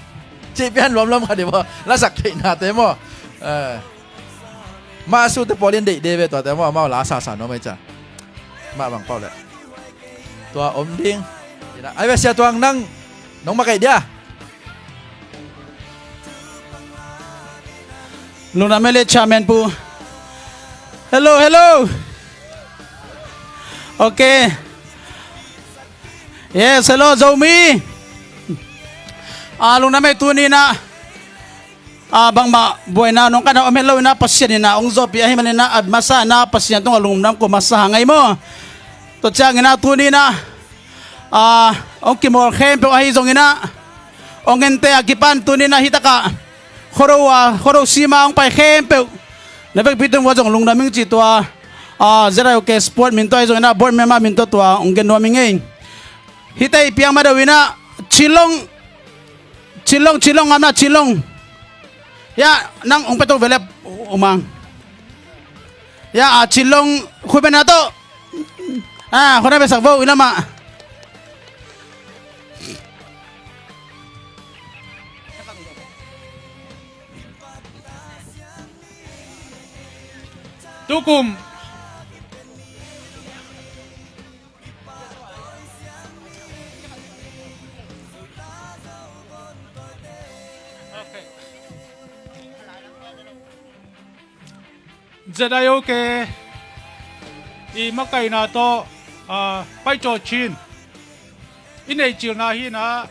cih pian luamluam khat hi maw, lasak theihnate maw. Eh, Mah Sute pawl in deih de ve tuate maw, amau la sasa nuam ei cia. Mah Mangpau le tua om ding. Ai ve Sia Tuang, nang nong makaih dia. Lungdam ei le Chairman Pu. Hello, hello. Okay. Yes, hello Zomi. A, lungdam ei, tuni inah, a, bangmah buaina nong kana om het lo inah, Pasian inah hong zawhpih ahih man inah, a masa inah Pasian tungah lungdam ko masa hang ei maw. Tua ciang inah tuni inah, a, hong kimawl khempeuh ahi zong inah, hong ente a kipan tuni inah hi takah Khuado a, Khuado sima hong pai khempeuh na vekpi tung vua zong lungdam ing ci tua, a, Z I O K sport min tawh ahi zong inah, board member min tawh tua hong gen nuam ing ei. Hih tei piang ma deuh inah, Cilong, Cilong, Cilong, amna Cilong. Ya, nang hong peto velep umang. Ya, a, Cilong, khui bena to. A, khui na besak vo, ilamah. Tukum. Z I O K i makaihna tawh, a, paicawh cin i neih cilna hi inah,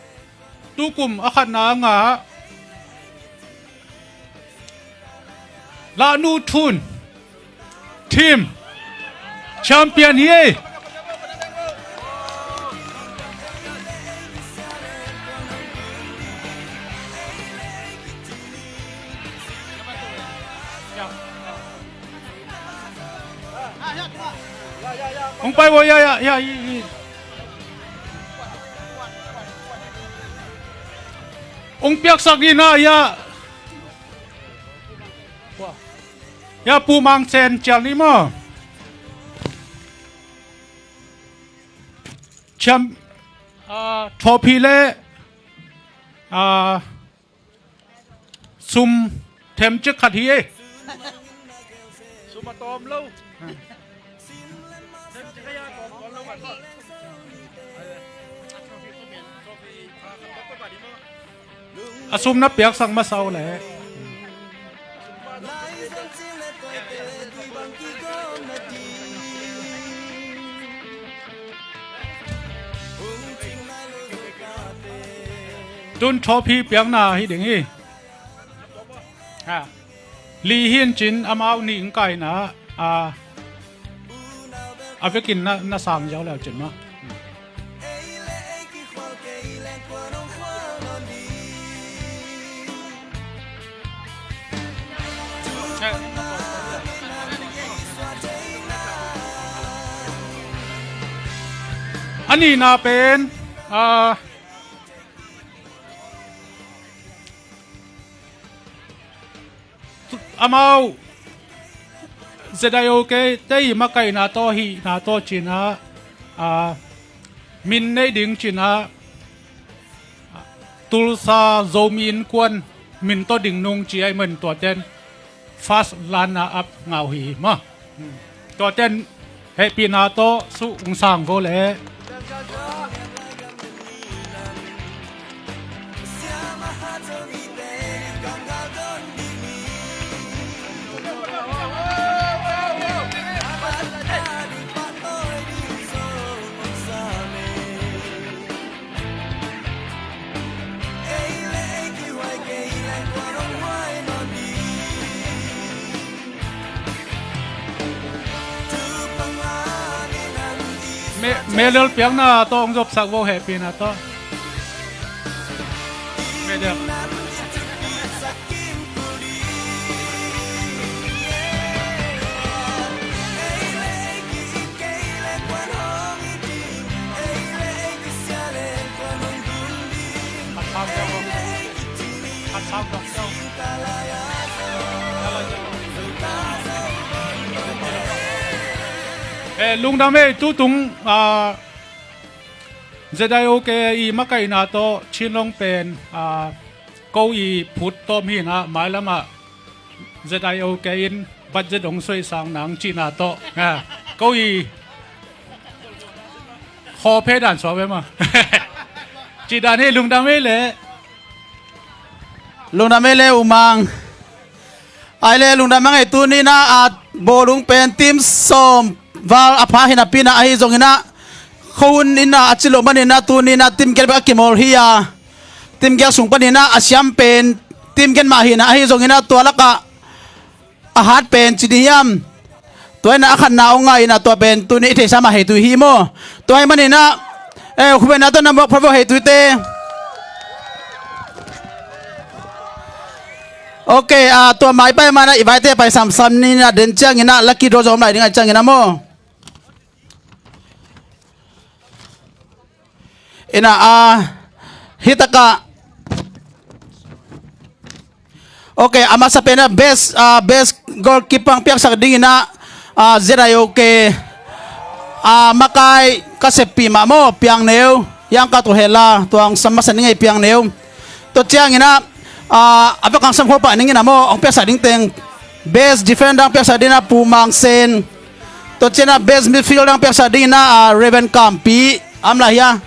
tukum a khatna a ngah Lahnu Thun team. Champion hi ei. Hong pai ua, ya, ya, ya, i, i. Hong piaksak ding na, ya. Ya, Pu Mang Sen cial ni maw. Champ, ah, trophy le, ah, sum themcik khat hi ei. Sum a tawm lo. A sum na piaksak masa uh leh. Tun trophy piakna hi ding hi. Ha. Li hi in cin amau nih in kaina, a, a vekin na, na sang ziau leu cin mah. A nihna pen, a, amau Z I O K te i makaihna tawh hihna tawh cin ah, a, min nei ding cin ah, Tulsa Zomi Innkuan min tawh ding nung ci ahih manin tuaten first runner up ngah uh hi maw. Tuaten hehpihna tawh suh ung sang vo leh. Me-, medal piakna tawh hong zopsak vo, hehpihna tawh. Medal. Eh, lungdam ei, tutung, ah, Z I O K i makaihna tawh Chin Long pen, ah, ko i phut tawm hi in ah, mailam ah Z I O K in budget hong suaisang nang cihna tawh, ah, ko i khaw phe dan suak ve maw. Cih dan hi, lungdam ei leh. Lungdam ei leh U Mang. Ai leh lungdam ei, tuni in ah a bawlung pen team sawm val a pha hi napi in ah, ahi zongin ah khuahun in ah a ci loh manin ah tuni in ah team giat bek a kimawl hi a, team giat sung panin ah a siam pen team giat mah hi in ah, ahi zongin ah tua lakah a hat pen ci ding hiam? Tua in ah a khatna hong ngah in ah, tua pen tuni i theihsa mah Heitui hi maw. Tua ahih manin ah, eh, khuabenna tawh na muak pha vo Heituite. Ok, ah, tua mai pai ma in ah i vaite pai samsam ni in ah, den ciangin ah lucky draw zong om lai ding ahih ciangin ah maw. In ah, ah, hi takah. Ok, a masa pen ah best, ah, best goalkeeper hong piaksak ding in ah, ah, Z I O K, ah, makai ka seppih mah maw, Piang Neu, hiang kah to hel a, tua hong sam masa ning ei, Piang Neu. Tua ciangin ah, ah, a vak hong sam kho pah ning in ah maw, hong piaksak ding teng, best defender hong piaksak ding in ah Pu Mang Sen. Tua ciangin ah best midfielder hong piaksak ding in ah, ah, Reverend Kampi, a om lai hia?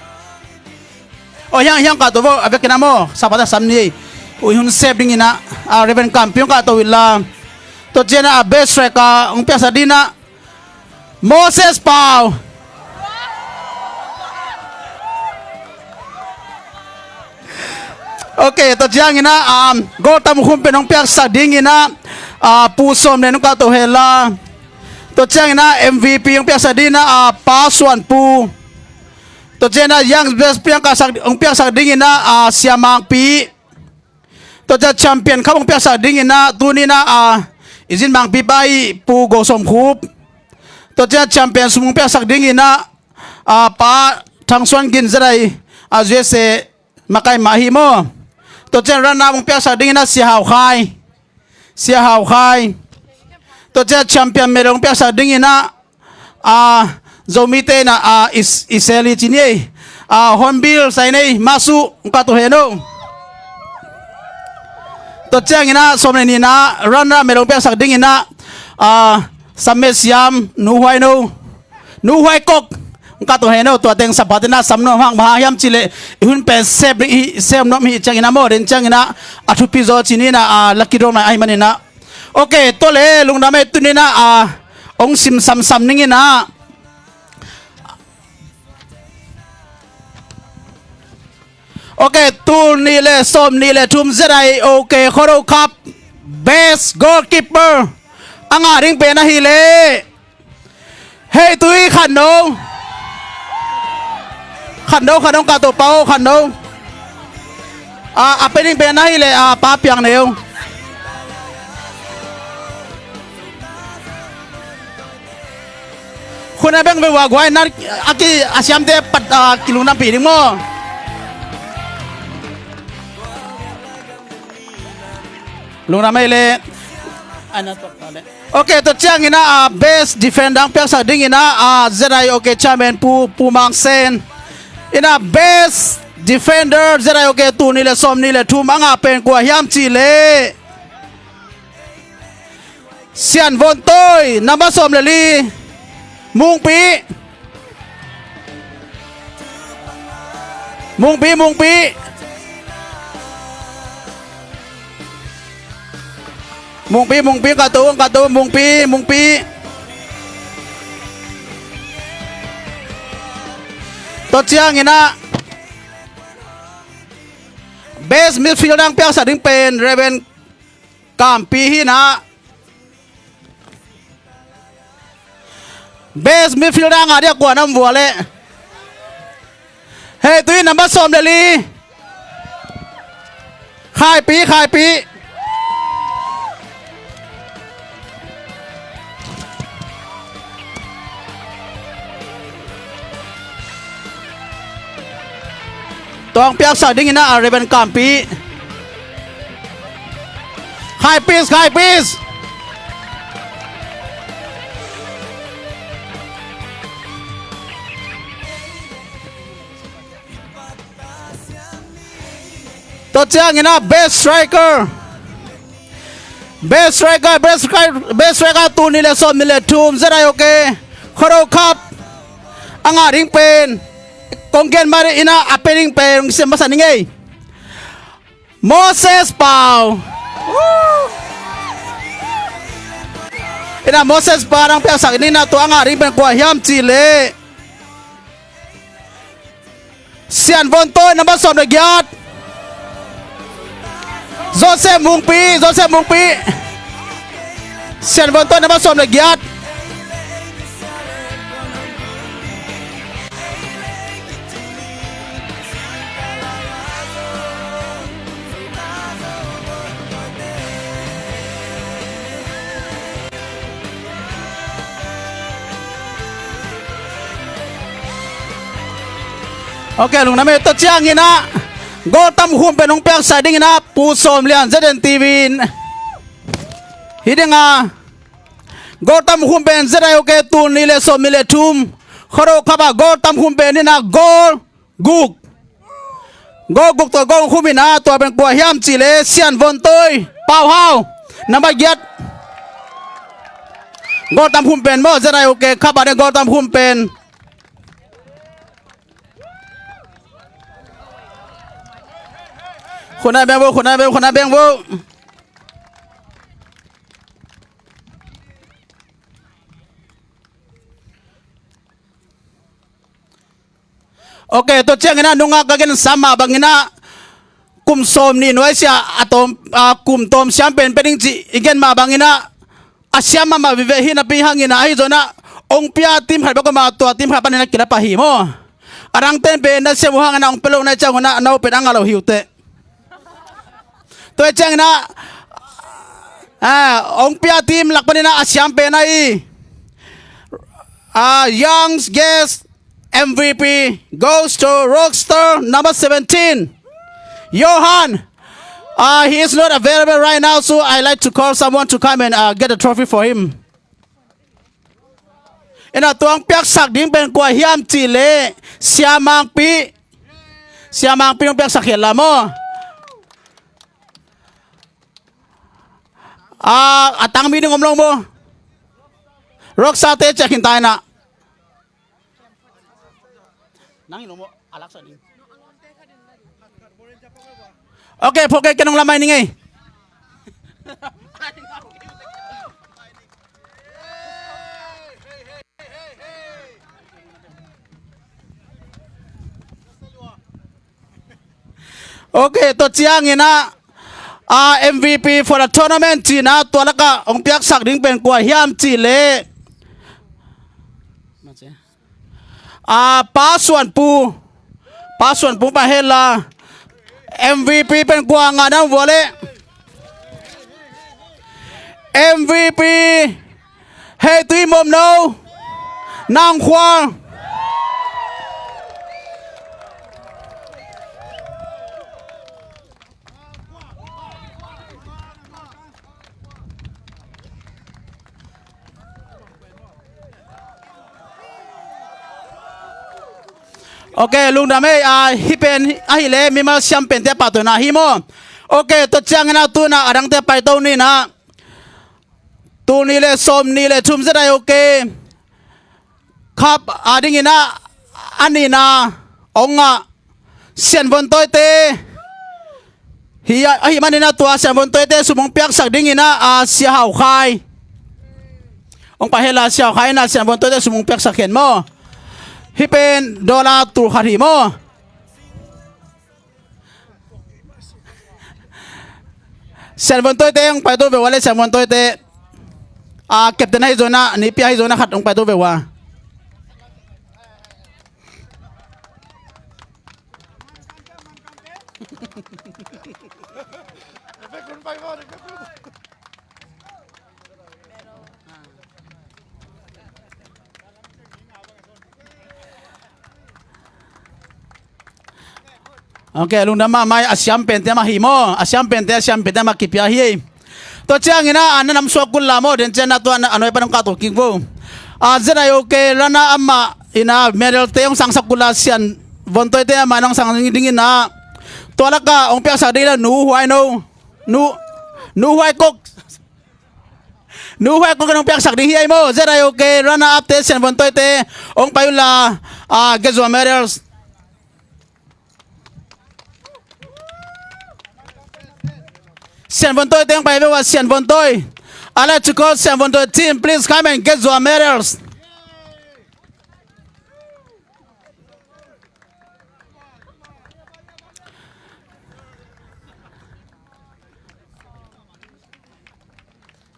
Oh, hiang, hiang kah to vo, a vekin ah maw, sapa ta sam ni ei. Ui, hun sep ding in ah, ah, Reverend Kampi hong kah to in la. Tua ciangin ah best striker hong piaksak ding in ah Moses Pau. Ok, tua ciangin ah, um, goal tam khum pen hong piaksak ding in ah, ah, Pu Sawm Nen hong kah to hel a. Tua ciangin ah M V P hong piaksak dingin ah, a, Pa Suan Pu. Tua ciangin ah Young Best piangkaksak, hong piaksak dingin ah, a, Sia Mangpi. Tua ciang champion cup hong piaksak dingin ah, tuni in ah, a, i zin Mangpi pa i Pu Go Sawm Khup. Tua ciang champion sum hong piaksak dingin ah, a, Pa Thang Suan Gin Zedai, a, U S A makai mah ahi maw. Tua ciang runner up hong piaksak dingin ah Sia Hau Khai. Sia Hau Khai. Tua ciang champion medal hong piaksak dingin ah, a, Zomite in ah, a, i, i seli ci ni ei. A, Hornbill Sainei Masu, hong kah to hen o. Tua ciangin ah sawm le nih in ah runner up medal hong piaksak dingin ah, a, Samme Siam, Nu Huai No. Nu Huai Kok, hong kah to hen o, tua teng sapatin ah sam nuam hang, bang hang hiam cih leh i hun pen sep ding hi, sep nuam hi ciangin ah maw, den ciangin ah a thupi zaw ci ni in ah, a, lucky draw mah ahih manin ah. Ok, tua leh lungdam ei, tuni in ah, a, hong sim samsam ning in ah. Ok, tul nih le sawm nih le thum Z I O K Khuado Cup Best Goalkeeper a ngah ding pen ahih leh, hei tui khan no. Khan no, khan no, kah to Pa aw, khan no. A, a pia ding pen ahih leh, a, Pa Piang Neu. Khun a beng ve ua guai na, a ki, a siamte pat, a, kilungdampih ding maw. Lungdam ei leh. Ai, na tuak ta leh. Ok, tua ciangin ah, a, best defender hong piaksak dingin ah, a, Z I O K chairman Pu, Pu Mang Sen in ah, best defender Z I O K tul nih le sawm nih le thum a ngah pen kua hiam cih leh, Sian Von Toi, number sawm le li, Mungpi. Mungpi, Mungpi. Mungpi, Mungpi, kah to, kah to, Mungpi, Mungpi. Tua ciangin ah, best midfielder hong piaksak ding pen Reven Kampi hi in ah. Best midfielder ngah dia kua na om vua leh. Hei tui number sawm le li. Khaipi, Khaipi. Tua hong piaksak dingin ah, a, Reven Kampi. Khaipis, Khaipis. Tua ciangin ah best striker. Best striker, best striker, best striker tul nih le sawm nih le thum Z I O K Khuado Cup a ngah ding pen, kong gen mah in ah, a pia ding pen kong sim masa ning ei. Moses Pau. In ah Moses Pau hong piaksak in ah, tua a ngah ding pen kua hiam cih leh, Sian Von Toi number sawm le giat. Joseph Mungpi, Joseph Mungpi. Sian Von Toi number sawm le giat. Ok, lungdam ei. Tua ciangin ah, goal tam khum pen hong piaksak dingin ah, Pu Sawm Lian, Z N T V in. Hi ding a, goal tam khum pen Z I O K tul nih le sawm nih le thum Khuado Cup ah goal tam khum pen in ah, goal guk. Goal guk tawh goal khum in ah, tua pen kua hiam cih leh Sian Von Toi, Pau Hau, number giat. Goal tam khum pen maw, Z I O K Cup ah ding goal tam khum pen. Khut nai beng vo, khut nai beng, khut nai beng vo. Ok, tua ciangin ah nungak ka gen sam mah bangin ah, kum sawm nih nuai sia a tawm, a, kum tawm siam pen pia ding cih i gen mah bangin ah, a siam mahmah vive hi napi hangin ah, ahi zongin ah hong pia team khat bek om a, tua team khat panin ah kilap ahi maw. A dangte'n pen na siam uh hangin ah hong pia lo na hih ciangun ah na hoih pen a ngah lo hi uh teh. Tua hih ciangin ah, ah, hong pia team lak panin ah a siam pen ahi, ah, Young's Guest M V P goes to Rockstar number seventeen, Johan. Uh, he is not available right now, so I like to call someone to come and, uh, get the trophy for him. Ina, tua hong piaksak ding pen kua hiam cih leh Sia Mangpi. Sia Mangpi hong piaksak hi a la maw. Ah, a tang mi ding om lo maw. Rockstar te ciah khin ta ina. Nang in om maw, a laksak ding. Ok, phawk kei, ken hong lamai ning ei. Ok, tua ciangin ah, ah, M V P for the tournament ci-in ah tua lakah hong piaksak ding pen kua hiam cih leh, ah, Pa Suan Pu. Pa Suan Pu, pa hen la. M V P pen kua ngah na vua leh. M V P, Hei Tui Mom No, Nang Khual. Ok, lungdam ei, ah, hih pen ahih leh mimal siam pente a pahtawina hi maw. Ok, tua ciangin ah tu-in ah a dangte paito ni in ah. Tul nih le sawmnih le thum Z I O K Cup a dingin ah a nihna hong ngah Sian Von Toite hi a, ahih manin ah tua Sian Von Toite sum hong piaksak dingin ah, ah, Sia Hau Khai. Hong pai hen la, Sia Hau Khai in ah Sian Von Toite sum hong piaksak hen maw. Hih pen dollar tul khat hi maw. Sian Von Toite hong paito ve ua leh, Sian Von Toite. Ah, captain ahi zongin ah, Nipi ahi zongin ah khat hong paito ve ua. Ok, lungdam mahmah ei, a siam pente mah hi maw. A siam pente, a siam pente mah kipia hi ei. Tua ciangin ah, a na nam suak kul la maw, den ciang ah tua a nuai pan hong kahto kik vo. A Z I O K runner up mah in ah medal te hong sangsak kul la, Sian Von Toite amah in hong sang dingin ah, tua lakah hong piaksak ding la Nu Huai No, Nu, Nu Huai Kok. Nu Huai Kok in hong piaksak ding hi ei maw. Z I O K runner up te, Sian Von Toite hong pai un la, ah, Gezua Medals. Sian Von Toite hong pai ve ua, Sian Von Toi. I'd like to call Sian Von Toi team, please come and get your medals.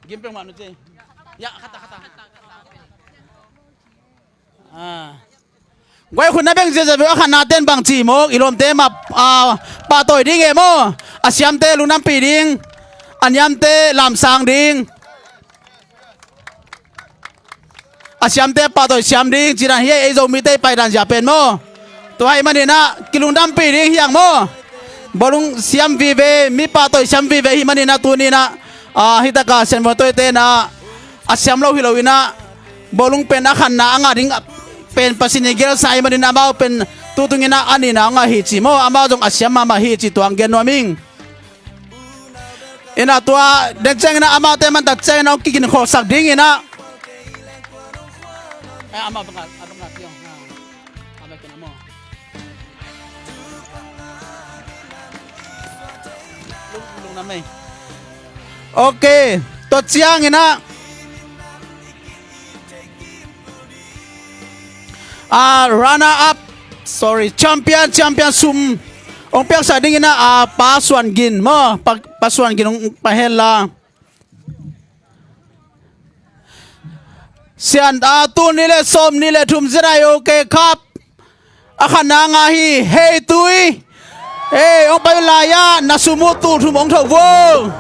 Game peng mah nu ce. Ya, khat ta, khat ta. Ah. Guai khut na beng ziahziah ve, a khanna ten bang ci mawk, i lawmte mah, ah, pahtawi ding e maw. A siamte lungdampih ding, a niamte lamsang ding. A siamte pahtawi siam ding, ci dan hi ei, ei Zomite i paidan zia pen maw. Tua ahih manin ah, kilungdampih ding hi hang maw. Bawlung siam vive, mi pahtawi siam vive ahih manin ah, tuni in ah, ah, hih takah Sian Von Toite in ah, a siam lo hi lo in ah, bawlung pen a khanna a ngah ding pen Pasian in gelsa ahih manin amau pen tutung in ah a nihna a ngah hi ci maw, amau zong a siam mahmah hi ci tua hong gen nuam ing. In ah tua, den ciangin ah amaute mantak ciangin ah hong kiginkhawlsak ding in ah. Eh, amau bang a, a bang a piang. Ha. Amau bang a maw. Lung, lung na mei. Ok, tua ciangin ah, ah, runner up, sorry, champion, champion sum hong piaksak dingin ah, ah, Pa Suan Gin maw, Pa, Pa Suan Gin hong pai hen la. Sian a, tul nih le sawm nih le thum ZIOK Cup a khatna ngah hi. Hei Tui, ei, hong pai lai-ah na sum uh tul thum hong tho vo.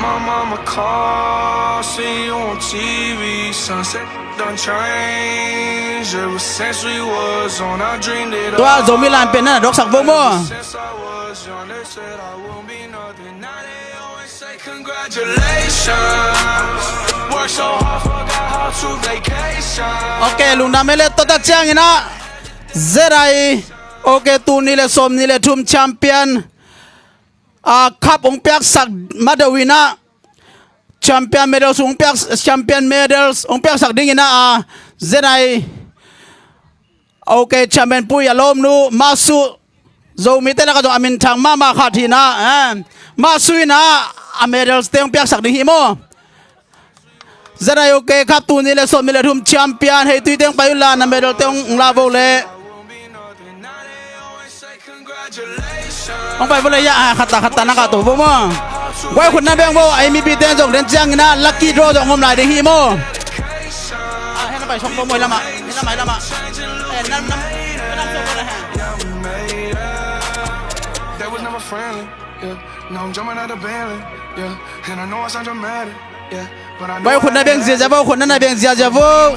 My mama call, see you on T V, sunset done changed. Ever since we was on, I dreamed it all. Tua Zomi line pen na doksak vo maw? Ever since I was young, they said I won't be nothing. Now they always say congratulations. Work so hard, forgot how to vacation. Ok, lungdam ei le. Tua tak ciangin ah ZIOK tul nih le sawm nih le thum champion a, cup hong piaksak ma deuh in ah, champion medals hong piak, champion medals hong piaksak dingin ah, a, ZIOK champion pui a lawmnu Masu, Zomite lakah zong a minthang mahmah khat hi in ah, eh, Masu in ah a medals te hong piaksak ding hi maw? ZIOK Cup tul nih le sawm nih le thum champion Hei Tui te hong pai un la, na medal te hong la vo le. Hong pai vo le, ya, ah, khatta khatta na kah to vo maw? Guai khut na beng vo, a M V P te zong den ciangin ah lucky draw zong om lai ding hi maw? Ah, hei na pai sawk vo maw, hei lamah, hei lamah, hei lamah. Eh, nam, nam, nam sawk vo le, ha. That was never friendly, yeah. Now I'm jumping out the Bentley, yeah. And I know I sound dramatic. Bai khut na beng ziazia vo, khut na na beng ziazia vo.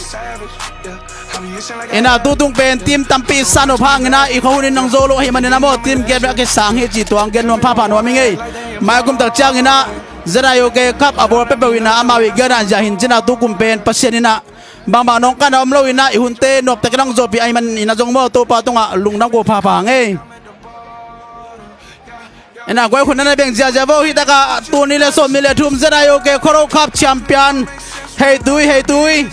Ina tutung pen team tampi sa nop hangina i khuahun in nang zo lo ahih manin a maw, team gen a kisang hi ci tuang gen nuam phapha nuam hi ngei. Mai kum tak ciangina ZIOK Cup a bawl peuhpeuh ina amau i gen a zia hin cina tukum pen Pasian ina bangbang nong kana om lo ina i hunte nuamte kinang zawpi ahih manin a zong maw Topa tungah lungdam ko phapha ngei. Ina guai khut na na beng ziazia vo, hih taka tul nih le sawm nih le thum ZIOK Khuado Cup champion Hei Tui, Hei Tui.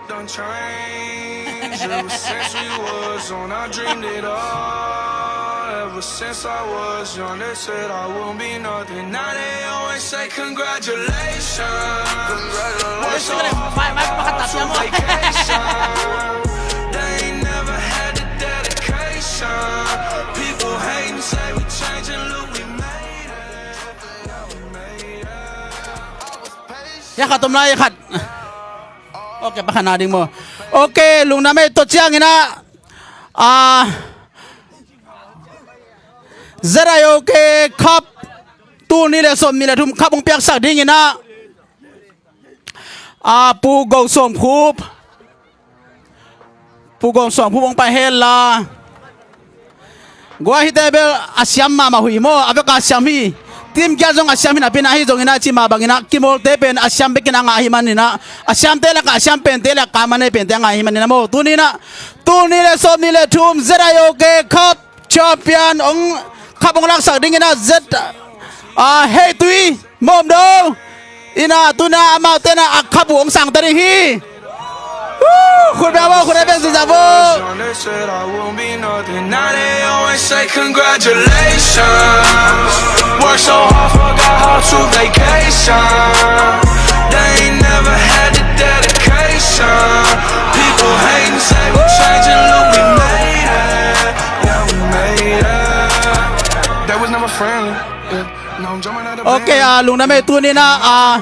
Done changed. Ever since we was on, I dreamed it all. Ever since I was young, they said I won't be nothing. Now they always say congratulations. Congratulations. Work so hard, forgot how to vacation. They ain't never had the dedication. People hating, say we changing, look, we made it. We made it. Ya khat om lai, ya khat. Ok, pakhat na ding maw? Ok, lungdam ei. Tua ciangin ah, ah, ZIOK Cup tul nih le sawm nih le thum cup hong piaksak dingin ah, ah, Pu Go Sawm Khup, Pu Go Sawm Khup hong pai hen la. Guai, hihte bel a siam mahmah uh hi maw, a vek a siam hi. Team giat zong a siam hi napi-in ahi zongin ah cih mah bangin ah kimawlte pen a siam bekin a ngah ahih manin ah, a siamte lakah a siam pente le a kaman nei pente a ngah ahih manin ah maw, tuni-in ah tul nih le sawm nih le thum ZIOK Cup champion hong, cup hong laksak dingin ah Z, ah, Hei Tui. Mawm do. Ina tuna amaute na a cup uh hong sang ta ding hi. Woo! Khut beng vo, khut beng ziazia vo. They said I won't be nothing. Now they always say congratulations. Work so hard, forgot how to vacation. They ain't never had the dedication. People hating, say we changing, look, we made it. Yeah, we made it. That was never friendly. Ok, ah, lungdam ei. Tuni-in ah, ah,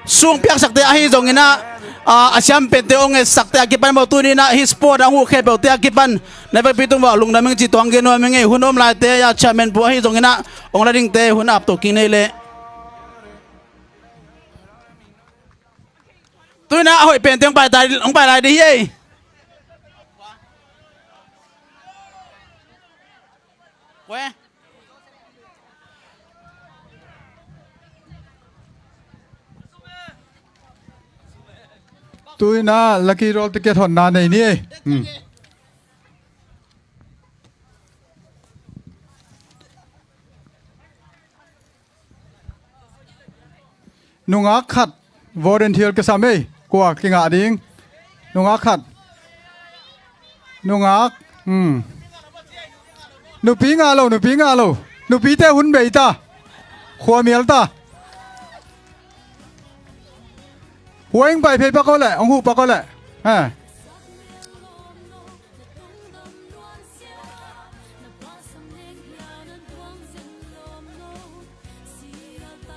sung piaksakte ahi zongin ah, ah, a siam pente hong etsakte a kipan maw, tuni-in ah hih sport a hong huh khempeuhte a kipan na vekpi tung uah lungdam ing ci tuang gen nuam ing ei. Hun om laite ah chairman pu ahi zongin ah hong la dingte hun ap to kik ni leh. Tuni-in ah a hoih pente hong pai ta, hong pai lai ding hi ei. Tuni-in ah lucky draw ticket honna nei ni ei. Hmm. Nungak khat volunteer kisam ei, kua kingah ding. Nungak khat. Nungak. Hmm. Nupi ngah lo, nupi ngah lo. Nupite hun bei ta. Khua mial ta. Hua ing pai phei pak aw leh, ong huh pak aw leh. Ha.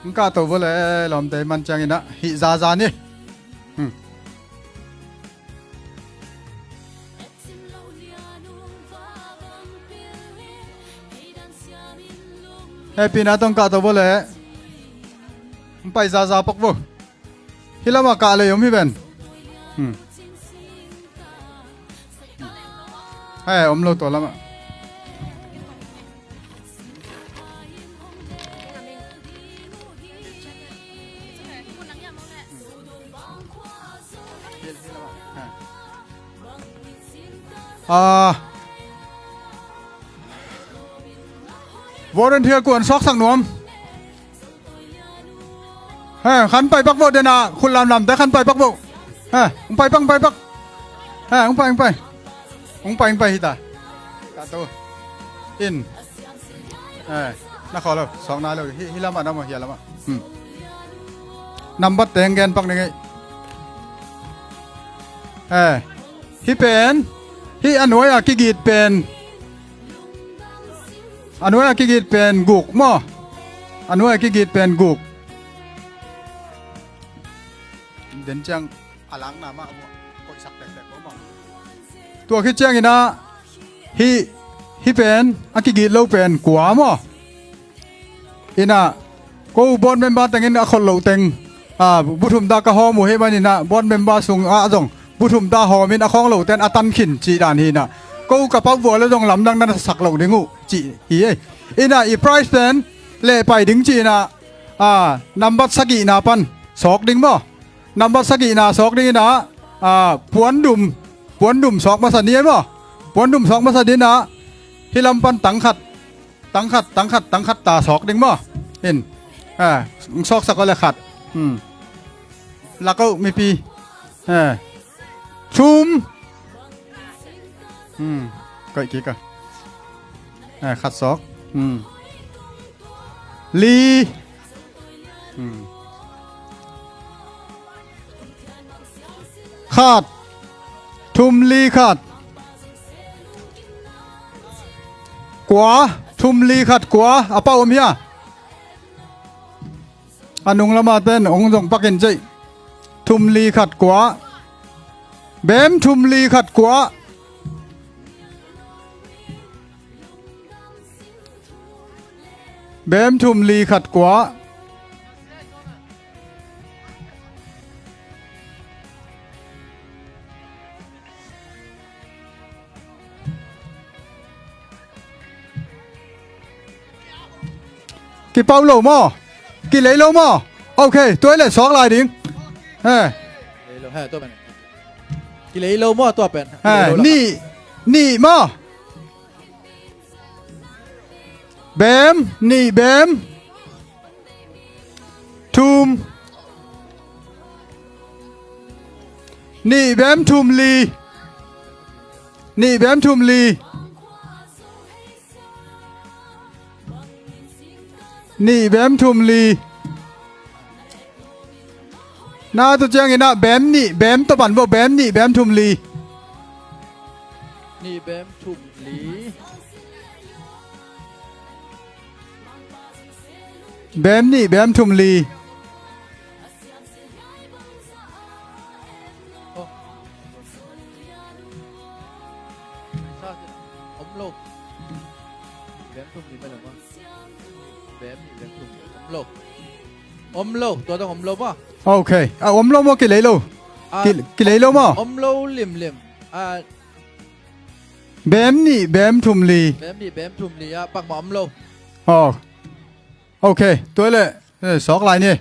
Ong kahto vo leh, lawmte man ciangin ah hih zaza ni. Hmm. Hehpihna tawh ong kahto vo leh. Ong pai zaza pak vo. Hih lamah kah lei om hi ven. Hmm. He, om lo tua lamah. Ah, volunteer kuan sawksak nuam. He, khan pai pak vo dena, khut lamlamte khan pai pak vo. He, ong pai pak, ong pai pak. He, ong pai, ong pai. Ong pai, ong pai hita. Kahto. In. He, na khaw lo, sawk nai lo. Hih, hih lamah na maw, hih lamah. Hmm. Nambat teng gen pak ning ei. He, hih pen, hih a nuai a kigit pen. A nuai a kigit pen guk maw? A nuai a kigit pen guk. Den ciang a lakna mah koihsak tektek maw? Tua khit ciangin ah hih, hih pen a kigit lo pen kua maw? Inah ko board member tengin a khol loh teng, a, bu thumta ka hawm uh hih maninah board member sungah zong bu thumta hawmin a khawng loten a tan khin cih dan hinah ko ka pau vua le zong lamdang na sak loh ding uh cih hi ei. Inah i prize pen lehpai ding cihinah, a, nambat sagihna pan sawk ding maw? Nambat sagihna sawk dinginah, a, puandum, puandum sawk masa ni ei maw? Puandum sawk masa dinah hih lam pan tangkhat, tangkhat, tangkhat, tangkhat ta sawk ding maw? In, a, sawksak aw le khat. Hmm. Lak oh mipi. A, thum. Hmm. Koih kik a. A, khat sawk. Hmm. Li. Hmm. Khat. Thum li khat. Kua. Thum li khat kua. A pau om hia? A nung lama ten ong zong pakin ceih. Thum li khat kua. Bem thum li khat kua. Bem thum li khat kua. Kipau lo maw? Kilei lo maw? Ok, tua i le sawk lai ding. He. Kilei lo, he, tua pen. Kilei lo maw, tua pen? He, kilei lo la. Nih, nih maw? Bem, nih bem. Thum. Nih bem thum li. Nih bem thum li. Nih bem thum li. Na tu ciangin ah bem nih bem tawh pan vo, bem nih bem thum li. Nih bem thum li. Bem nih bem thum li. Oh. Om lo. Bem thum li mai lo maw? Bem nih bem thum li. Om lo. Om lo. Tua dong om lo maw? Ok. A, om lo maw kilei lo? A, ki, kilei lo maw? Om lo limlim. A, bem nih bem thum li. Bem nih bem thum li a pak mah om lo. Oh. Ok. Tua le, eh, sawk lai ni.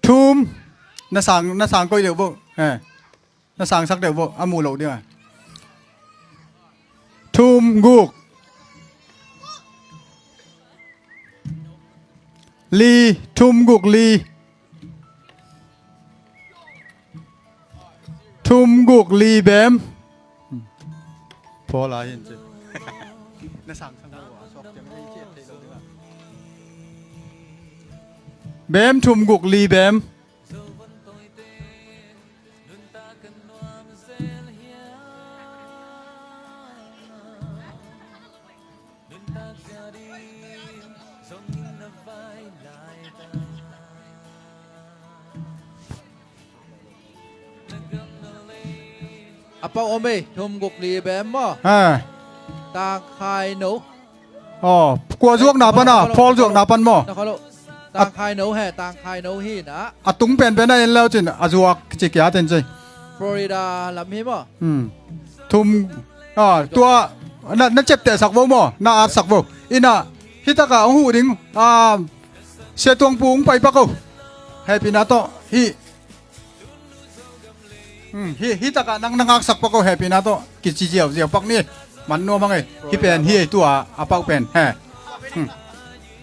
Thum. Na sang, na sang koih deuh vo. Eh. Na sangsak deuh vo. A muh loh ding a. Thum guk. Li. Thum guk li. Thum guk li bem. Paul a hin ci. Na sang sang lo a, suak ciang ei ci et thei lo ding a. Bem thum guk li bem. A pau om ei, thum guk li bem maw? Ha. Tangkhai no. Aw, kua zuakna pan a, Paul zuakna pan maw? Na khaw lo. Tangkhai no he, tangkhai no hi na. A tung penpen a en leu cin, a zuak ci kia ten ci. Florida lam hi maw? Hmm. Thum, a, tua, na, na ciaptehsak vo maw? Na atsak vo. Ina, hi taka hong huh ding, a, Sia Tuang Pu hong pai pak o. Hehpihna tawh, hi. Hmm, hi, hi takah nang na ngaksak pak o, hehpihna tawh kici ziauziau pak ni. Man nuam hang ei. Hi pen hi ei, tua a pau pen he. Hmm.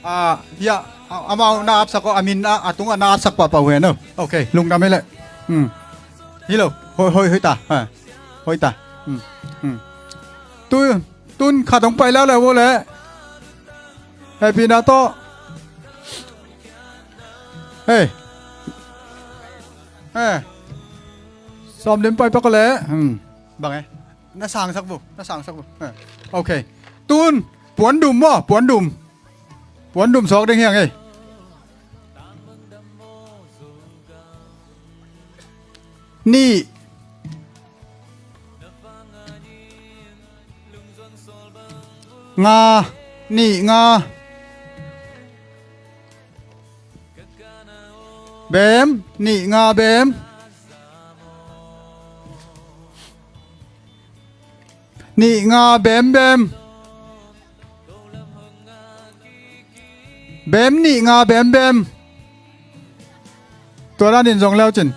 A, hi a, a, amau na apsak o, a min a, a tungah na atsak pahpah uh hen o. Ok, lungdam ei leh. Hmm. Hi lo, hoi, hoi, hoi ta. Ha. Hoi ta. Hmm. Hmm. Tu, tun khat hong pai leuleu vo leh. Hehpihna tawh. Hei. Eh. Sawm lim pai pak leh. Hmm. Bang e. Na sangsak vo. Na sangsak vo. Eh. Ok. Tun. Puan dum maw. Puan dum. Puan dum sawk ding hiang e. Nih. Nga. Nih nga. Bem, nih nga bem. Nih nga bem bem. Bem nih nga bem bem. Tua danin zong leu cin.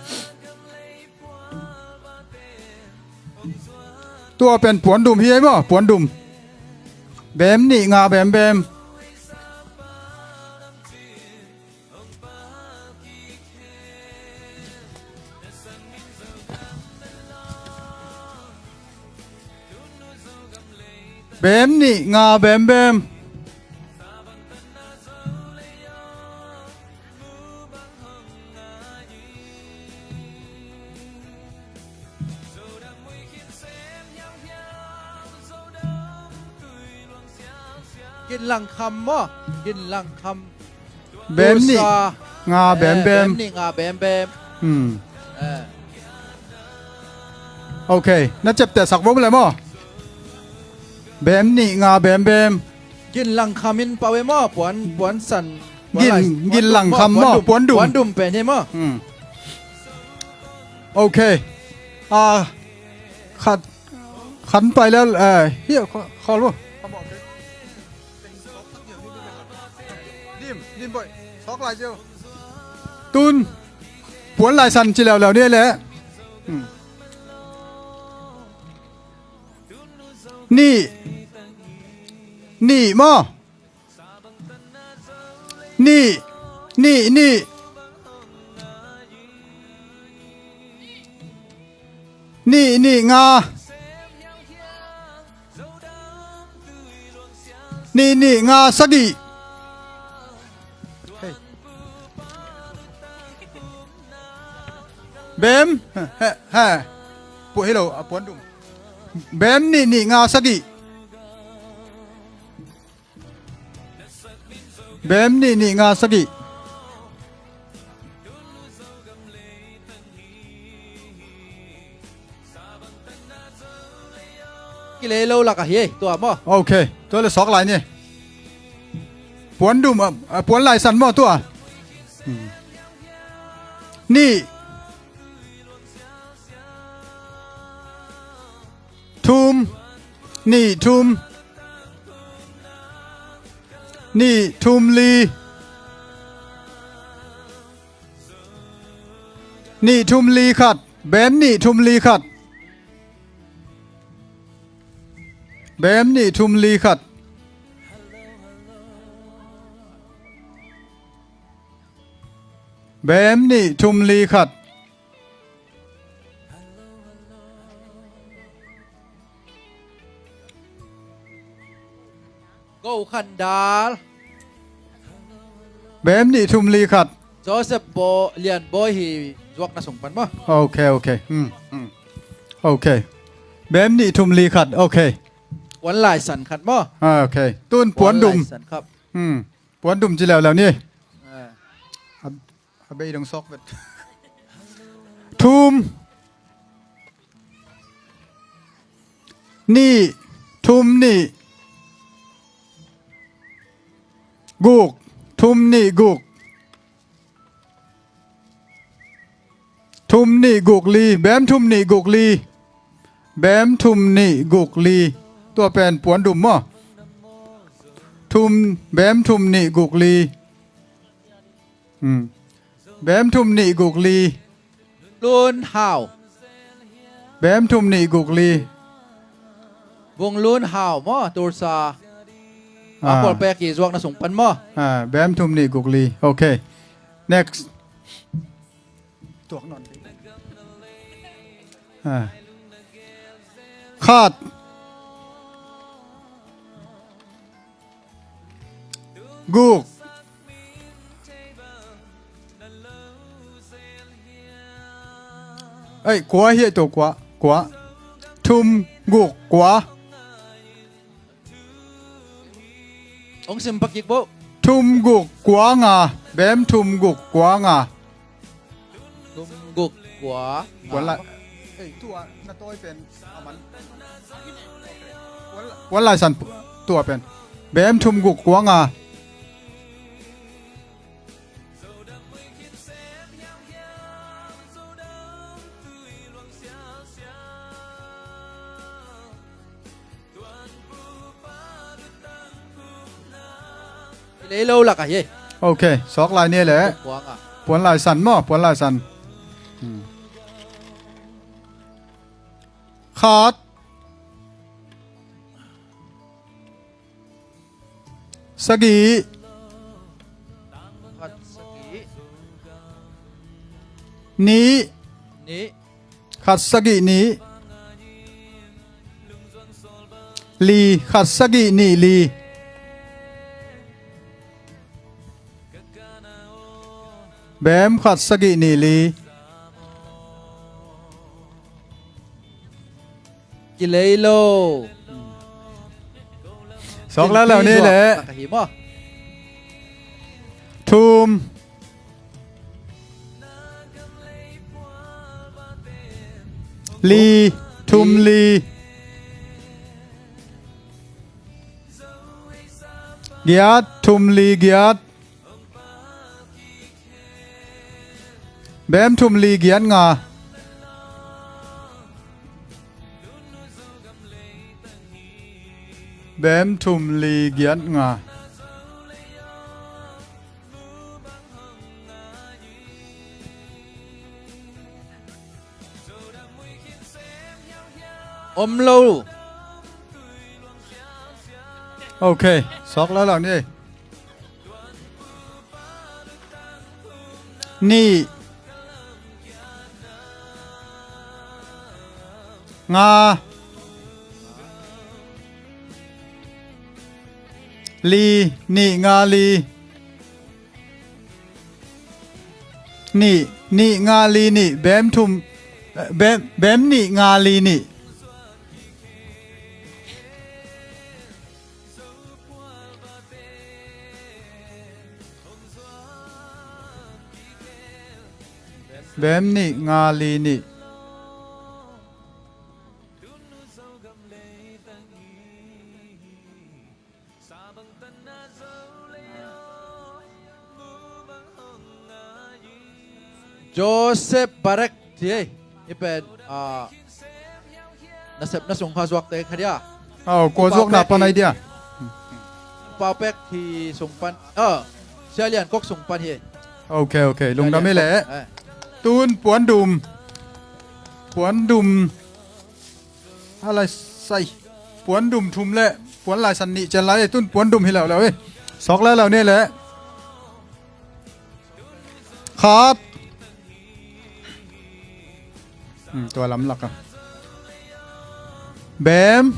Tua pen puan dum hi ei maw, puan dum. Bem nih nga bem bem. Bem nih nga bem bem. Gin Lang Kham maw? Gin Lang Kham. Bem nih nga bem bem. Bem nih nga bem bem. Hmm. Eh. Ok, na ciaptehsak vo leh maw? Bem nih nga bem bem. Gin Lang Kham in pau e maw? Puan, puan san. Gin, Gin Lang Kham maw? Puan dum. Puan dum pen hi maw? Hmm. Ok. A, khat, khat pai leh, eh, hi, khawl vo. Dim, dim boih. Sawk lai ziau. Tun. Puan lai san ci leuleu ni leh. Hmm. Nih. Nih maw. Nih. Nih, nih. Nih, nih, nga. Nih, nih, nga, sagih. Bem. He, he. Pu, hello, a puan dum. Bem nih, nih, nga, sagih. Bem nih, nih, nga, sagih. Kilei lo lak ahi ei, tua maw? Ok, tua leh sawk lai ni. Puan dum, a, a, puan lai san maw tua? Hmm. Nih. Thum. Nih thum. Nih thum li. Nih thum li khat. Bem nih thum li khat. Bem nih thum li khat. Bem nih thum li khat. Go Khan Dal. Bem nih thum li khat. Joseph Baw, Lian Bawi hi zuakna sung pan maw? Ok, ok. Hmm, hmm. Ok. Bem nih thum li khat. Ok. Puan Lai San khat maw? Ah, ok. Tun Puan Dum. Puan Lai San khat. Hmm. Puan Dum ci leuleu ni. Ah. A, a bei dong sawk vet. Thum. Nih, thum nih. Guk, thum nih guk. Thum nih guk li, bem thum nih guk li. Bem thum nih guk li. Tua pen Puan Dum maw? Thum, bem thum nih guk li. Hmm. Bem thum nih guk li. Lun Hau. Bem thum nih guk li. Vung Lun Hau maw, Tulsa. Ah. A khualpek hi zuakna sung pan maw? Ah, bem thum nih guk li. Ok. Next. Tuak non. Ah. Khat. Guk. Ei, kua hi ei, tua kua, kua. Thum, guk, kua. Hong sim pakik bo. Thum, guk, kua, nga. Bem thum, guk, kua, nga. Thum, guk, kua, nga. Puan Lai, ei, tua na tawi pen a man. Puan Lai, Puan Lai San tua pen. Bem thum, guk, kua, nga. Lei lo lak a hi. Ok, sawk lai ni le. Puang a. Puan Lai San maw, Puan Lai San. Hmm. Khat. Sagih. Khat sagih. Nih. Nih. Khat sagih nih. Li, khat sagih nih li. Bem khat sagih nih li. Kilei lo. Sawk lalo ni le. Thum. Li, thum li. Giat, thum li giat. Bem thum li giat nga. Bem thum li giat nga. Om lo. Ok, sawk lalo ni. Nih. Nga. Li, nih nga li. Nih, nih nga li nih, bem thum, eh, bem, bem nih nga li nih. Bem nih nga li nih. Joseph Barek ci ei. Hih pen, ah, nasepna sung kha zuakte kha dia. Aw, kua zuakna pan ai dia. Pau Pek hi sung pan. Ah, Sia Lian Kok sung pan hi. Ok, ok. Lungdam hi leh. Eh. Tun Puan Dum. Puan Dum. A lai sai. Puan Dum thum le Puan Lai San nih cian lai, tun Puan Dum hi leuleu hi. Sawk leuleu ni le. Khat. Hmm, tua lam lak a. Bem.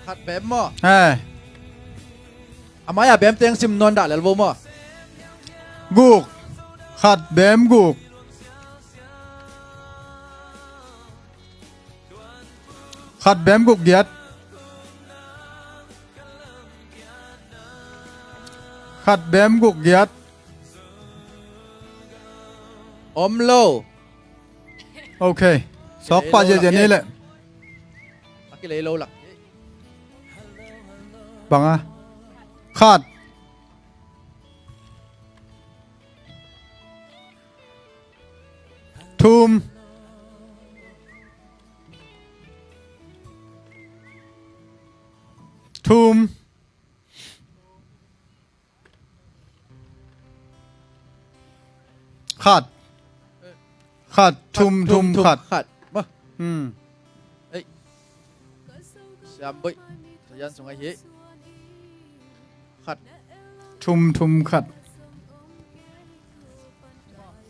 Khat bem maw? Eh. A mai-a bem teng sim nawn dah lel vo maw. Guk. Khat bem guk. Khat bem guk giat. Khat bem guk giat. Om lo. Ok. Sawk pah ziahziah ni leh. A kilei lo lak. Bang a. Khat. Thum. Thum. Khat. Khat. Thum, thum, khat. Khat. Mah. Hmm. Ei. Siam boih. Sayan sung ahi. Khat. Thum, thum, khat.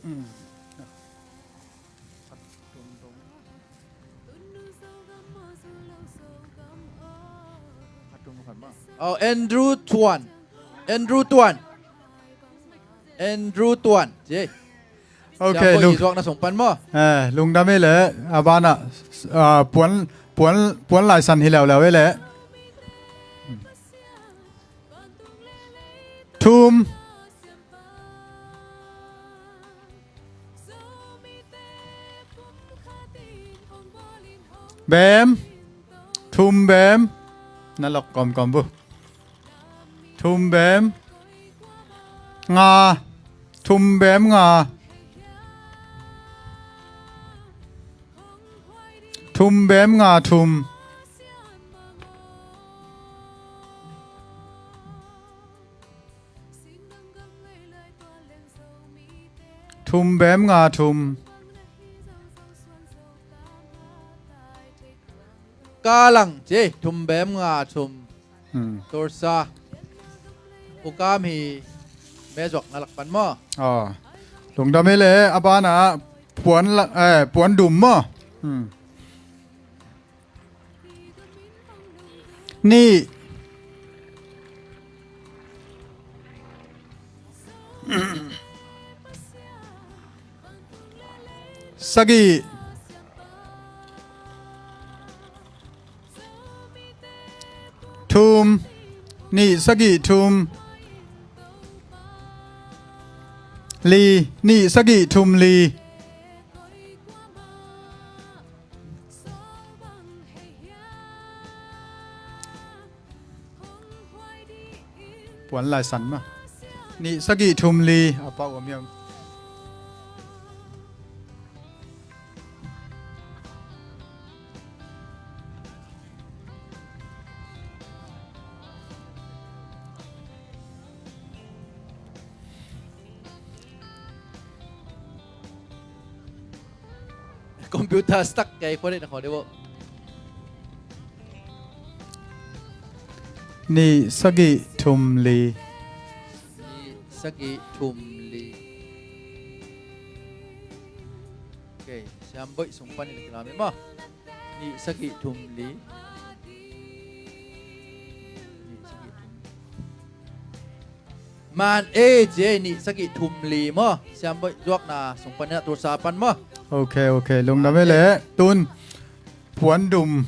Hmm. Oh, Andrew Tuan. Andrew Tuan. Andrew Tuan. Ci. Ok, siam boih lung. Zuakna sung pan maw. Eh, lungdam ei leh, a banah, ah, puan, puan, puan laisan hi leuleu ei leh. Thum. Bem. Thum bem. Na lok kawmkawm bu. Thum bem. Nga. Thum bem nga. Thum bem nga thum. Thum bem nga thum. Kalang ci, thum bem nga thum. Hmm. Tulsa. Ukam hi, me zuak na lak pan maw. Ah. Lungdam ei leh, a banah puan la, eh, puan dum maw. Hmm. Nih. Sagih. Thum. Nih sagih thum. Li. Nih sagih thum li. Puan laisan mah. Nih sagih thum li a pau a miam. Computer stuck kei khua deih na khua deih bo. Nih sagih thum li. Nih sagih thum li. Ok, siam boih sung panin a kilam hi maw. Nih sagih thum li. Nih sagih thum. Man e je nih sagih thum li maw. Siam boih zuakna sung panin a tulsa pan maw. Ok, ok. Lungdam ei leh. Tun. Puan dum.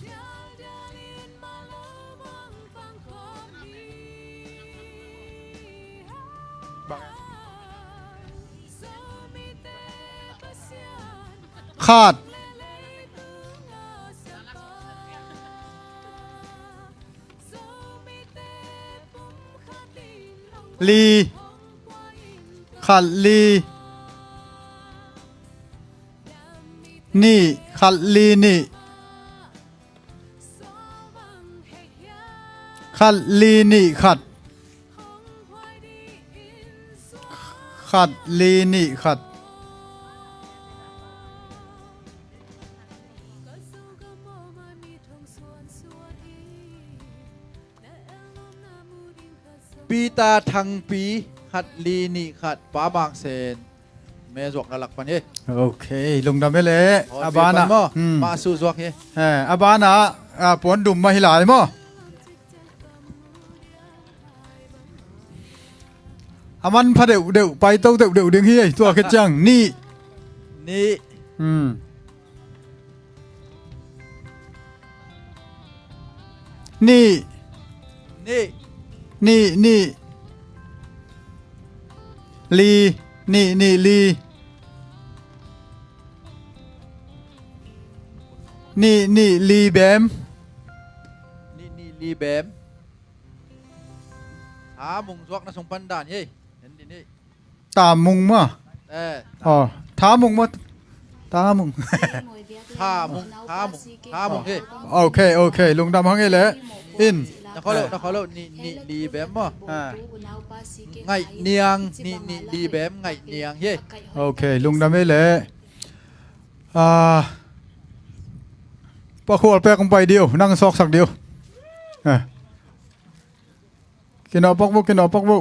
Khat. Li. Khat li. Nih. Khat li nih. Khat li nih khat. Khat li nih khat. Peter Thangpi, khat li nih khat, Pa Mang Sen. Me zuak na lak pan hi. Ok, lungdam ei leh. A banah. Hmm. Mah su zuak hi. Eh, a banah, ah, puan dum mah hi lai maw. A manpha deuhdeuh, paito deuhdeuh ding hi ei, tua khit ciang. Nih. Nih. Hmm. Nih. Nih. Nih, nih. Li. Nih, nih, li. Nih, nih, li bem. Nih, nih, li bem. Tha mung zuak na sung pan dan ei. En din ei. Tha mung maw? Eh. Oh, tha mung maw? Tha mung. Tha mung, tha mung, tha mung ei. Ok, ok, lungdam hang ei le. In. Na kholo, na kholo, nih, nih, li bem maw? Ah. Ngaih niang, nih, nih, li bem, ngaih niang ei. Ok, lungdam ei le. Ah, Pa Khualpek hong pai ding uh, nang sawksak ding uh. Ah. Kinawhpak vo, kinawhpak vo.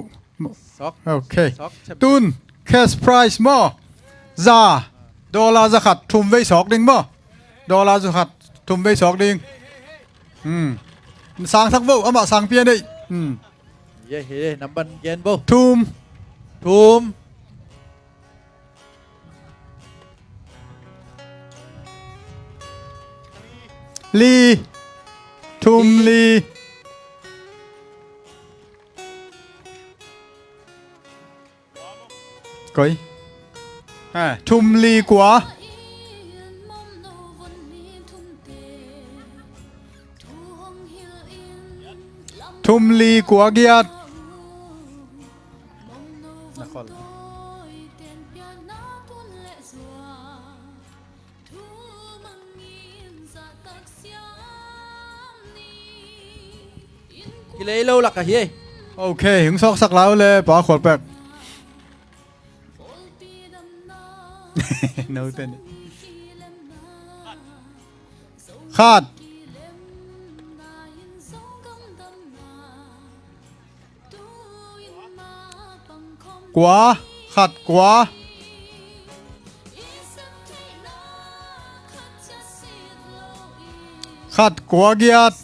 Sawk. Ok. Sawk, cem. Tun, cash prize maw? Za. Dollar za khat, thum vei sawk ding maw? Dollar za khat, thum vei sawk ding. Hmm. Sangsak vo, amah sang pian ei. Hmm. Ye, ye, namban gen vo. Thum. Thum. Li. Thum li. Koi. Ha, thum li kua. Thum li kua giat. Na khol. Kilei lo lak ahi ei. Ok, hong sawksak lai uh le, Pa Khualpek. No ten. Khat. Kua, khat kua. Khat kua giat.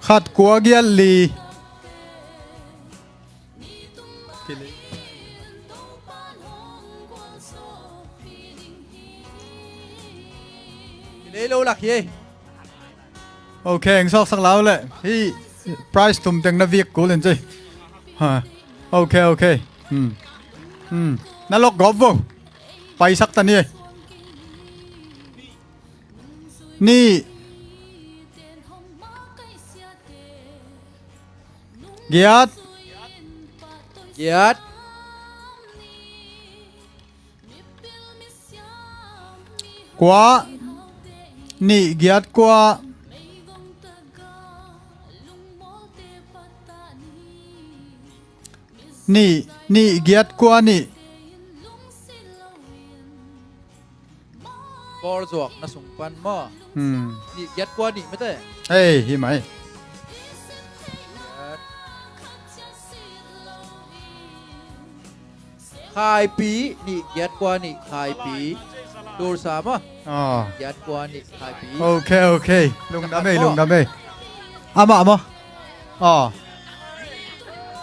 Khat kua giat li. Kilei lo lak hi ei. Ok, hong sawksak lai uh le. Hih prize thum teng na vik kul in ci. Ha. Ok, ok. Hmm. Hmm. Na lok gawp vo. Paisak ta ni ei. Nih. Giat. Giat. Kua. Nih giat kua. Nih, nih giat kua nih. Bawlzuak na sung pan maw? Hmm. Nih giat kua nih mete. Hei, hi mai. Khaipi, nih giat kua nih Khaipi. Tulsa maw? Ah. Giat kua nih Khaipi. Ok, ok. Lungdam ei, lungdam ei. Amah maw? Ah.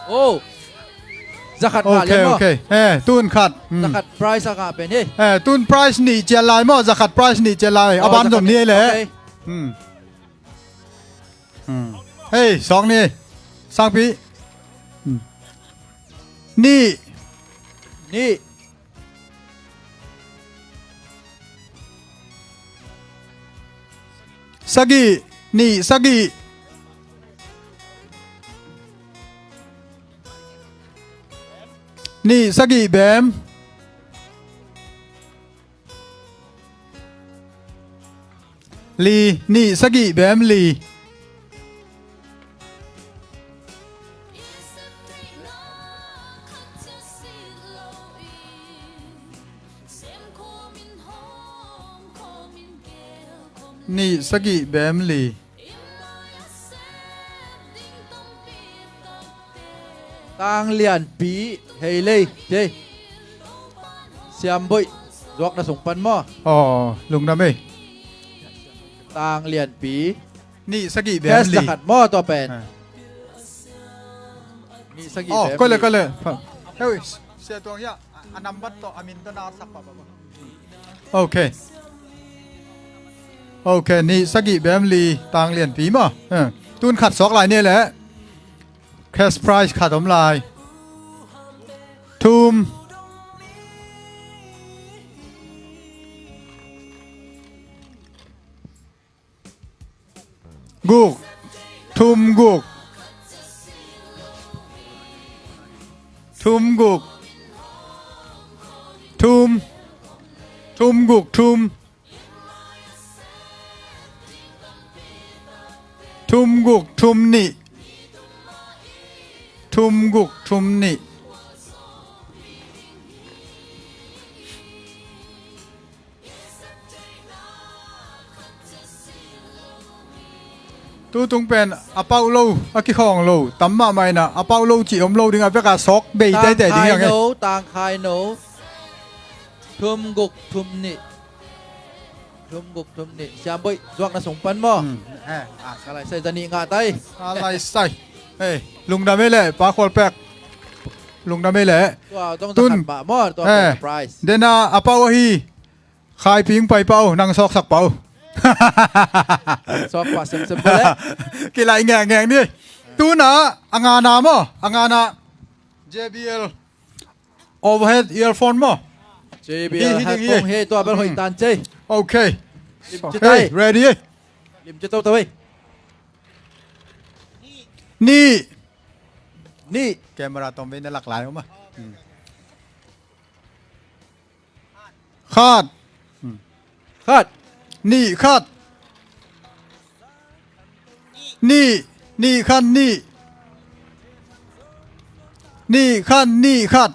Oh. Zakhat ngah lian maw? Ok, ok. Eh, tun khat. Hmm. Zakhat prize a ngah pen hi. Eh, tun prize nih ciat lai maw? Zakhat prize nih ciat lai. Oh, a ban zom ni ei le. Ok. Hmm. Hmm. Hei, sawk ni. Sangpi. Hmm. Nih. Nih. Sagih, nih sagih. Nih sagih bem. Li, nih sagih bem li. Nih sagih bem li. Tang Lianpi, hei lei, hei. Siamboih, zuak na sung pan maw? Aw, lungdam ei. Tang Lianpi. Nih sagih bem li. Cash zakhat maw tua pen. Ah. Nih sagih bem li. Oh, koi le, koi le. Hei, Sia Tuang hiah a nambat tawh a min tawh na sak pah pah. Ok. Ok, nih sagih bem li Tang Lianpi maw. Eh, tun khat sawk lai ni leh. Cash prize khat om lai. Thum. Guk. Thum guk. Thum guk. Thum. Thum guk thum. Thum guk thum nih. Thum guk thum nih. Tu tung pen a pauh lo, a kikhawng lo, tam mahmah in a, a pauh lo cih om lo ding a, bek a sawk bei teitei ding hi hang e. Tang Khai No, Tang Khai No. Thum guk thum nih. Thum guk thum nih. Siam Boih, zuakna sung pan maw? Hmm, eh, ah. Ka lai sai za nih ngah tai. Ka lai sai. Eh, lungdam ei leh, Pa Khual Pek. Lungdam ei leh. Tua tong tun zakhat mah maw, tua eh, pen prize. Dena a pauh ahi. Khai Ping Pai Pau, nang sawksak pau. Sawk pah semsem bo leh. Kilaih ngekngek ni. Tuna, a ngana maw? A ngana J B L overhead earphone maw? J B L hi, hi ding hi. Headphone hi, tua bel hoih tan cei. Ok. Lim ci tai. Hey, ready? Lim ci toto ei. Nih. Nih. Camera tom vei na lak lai om a. Hmm. Khat. Khat. Nih khat. Nih, nih khat nih. Nih khat nih khat.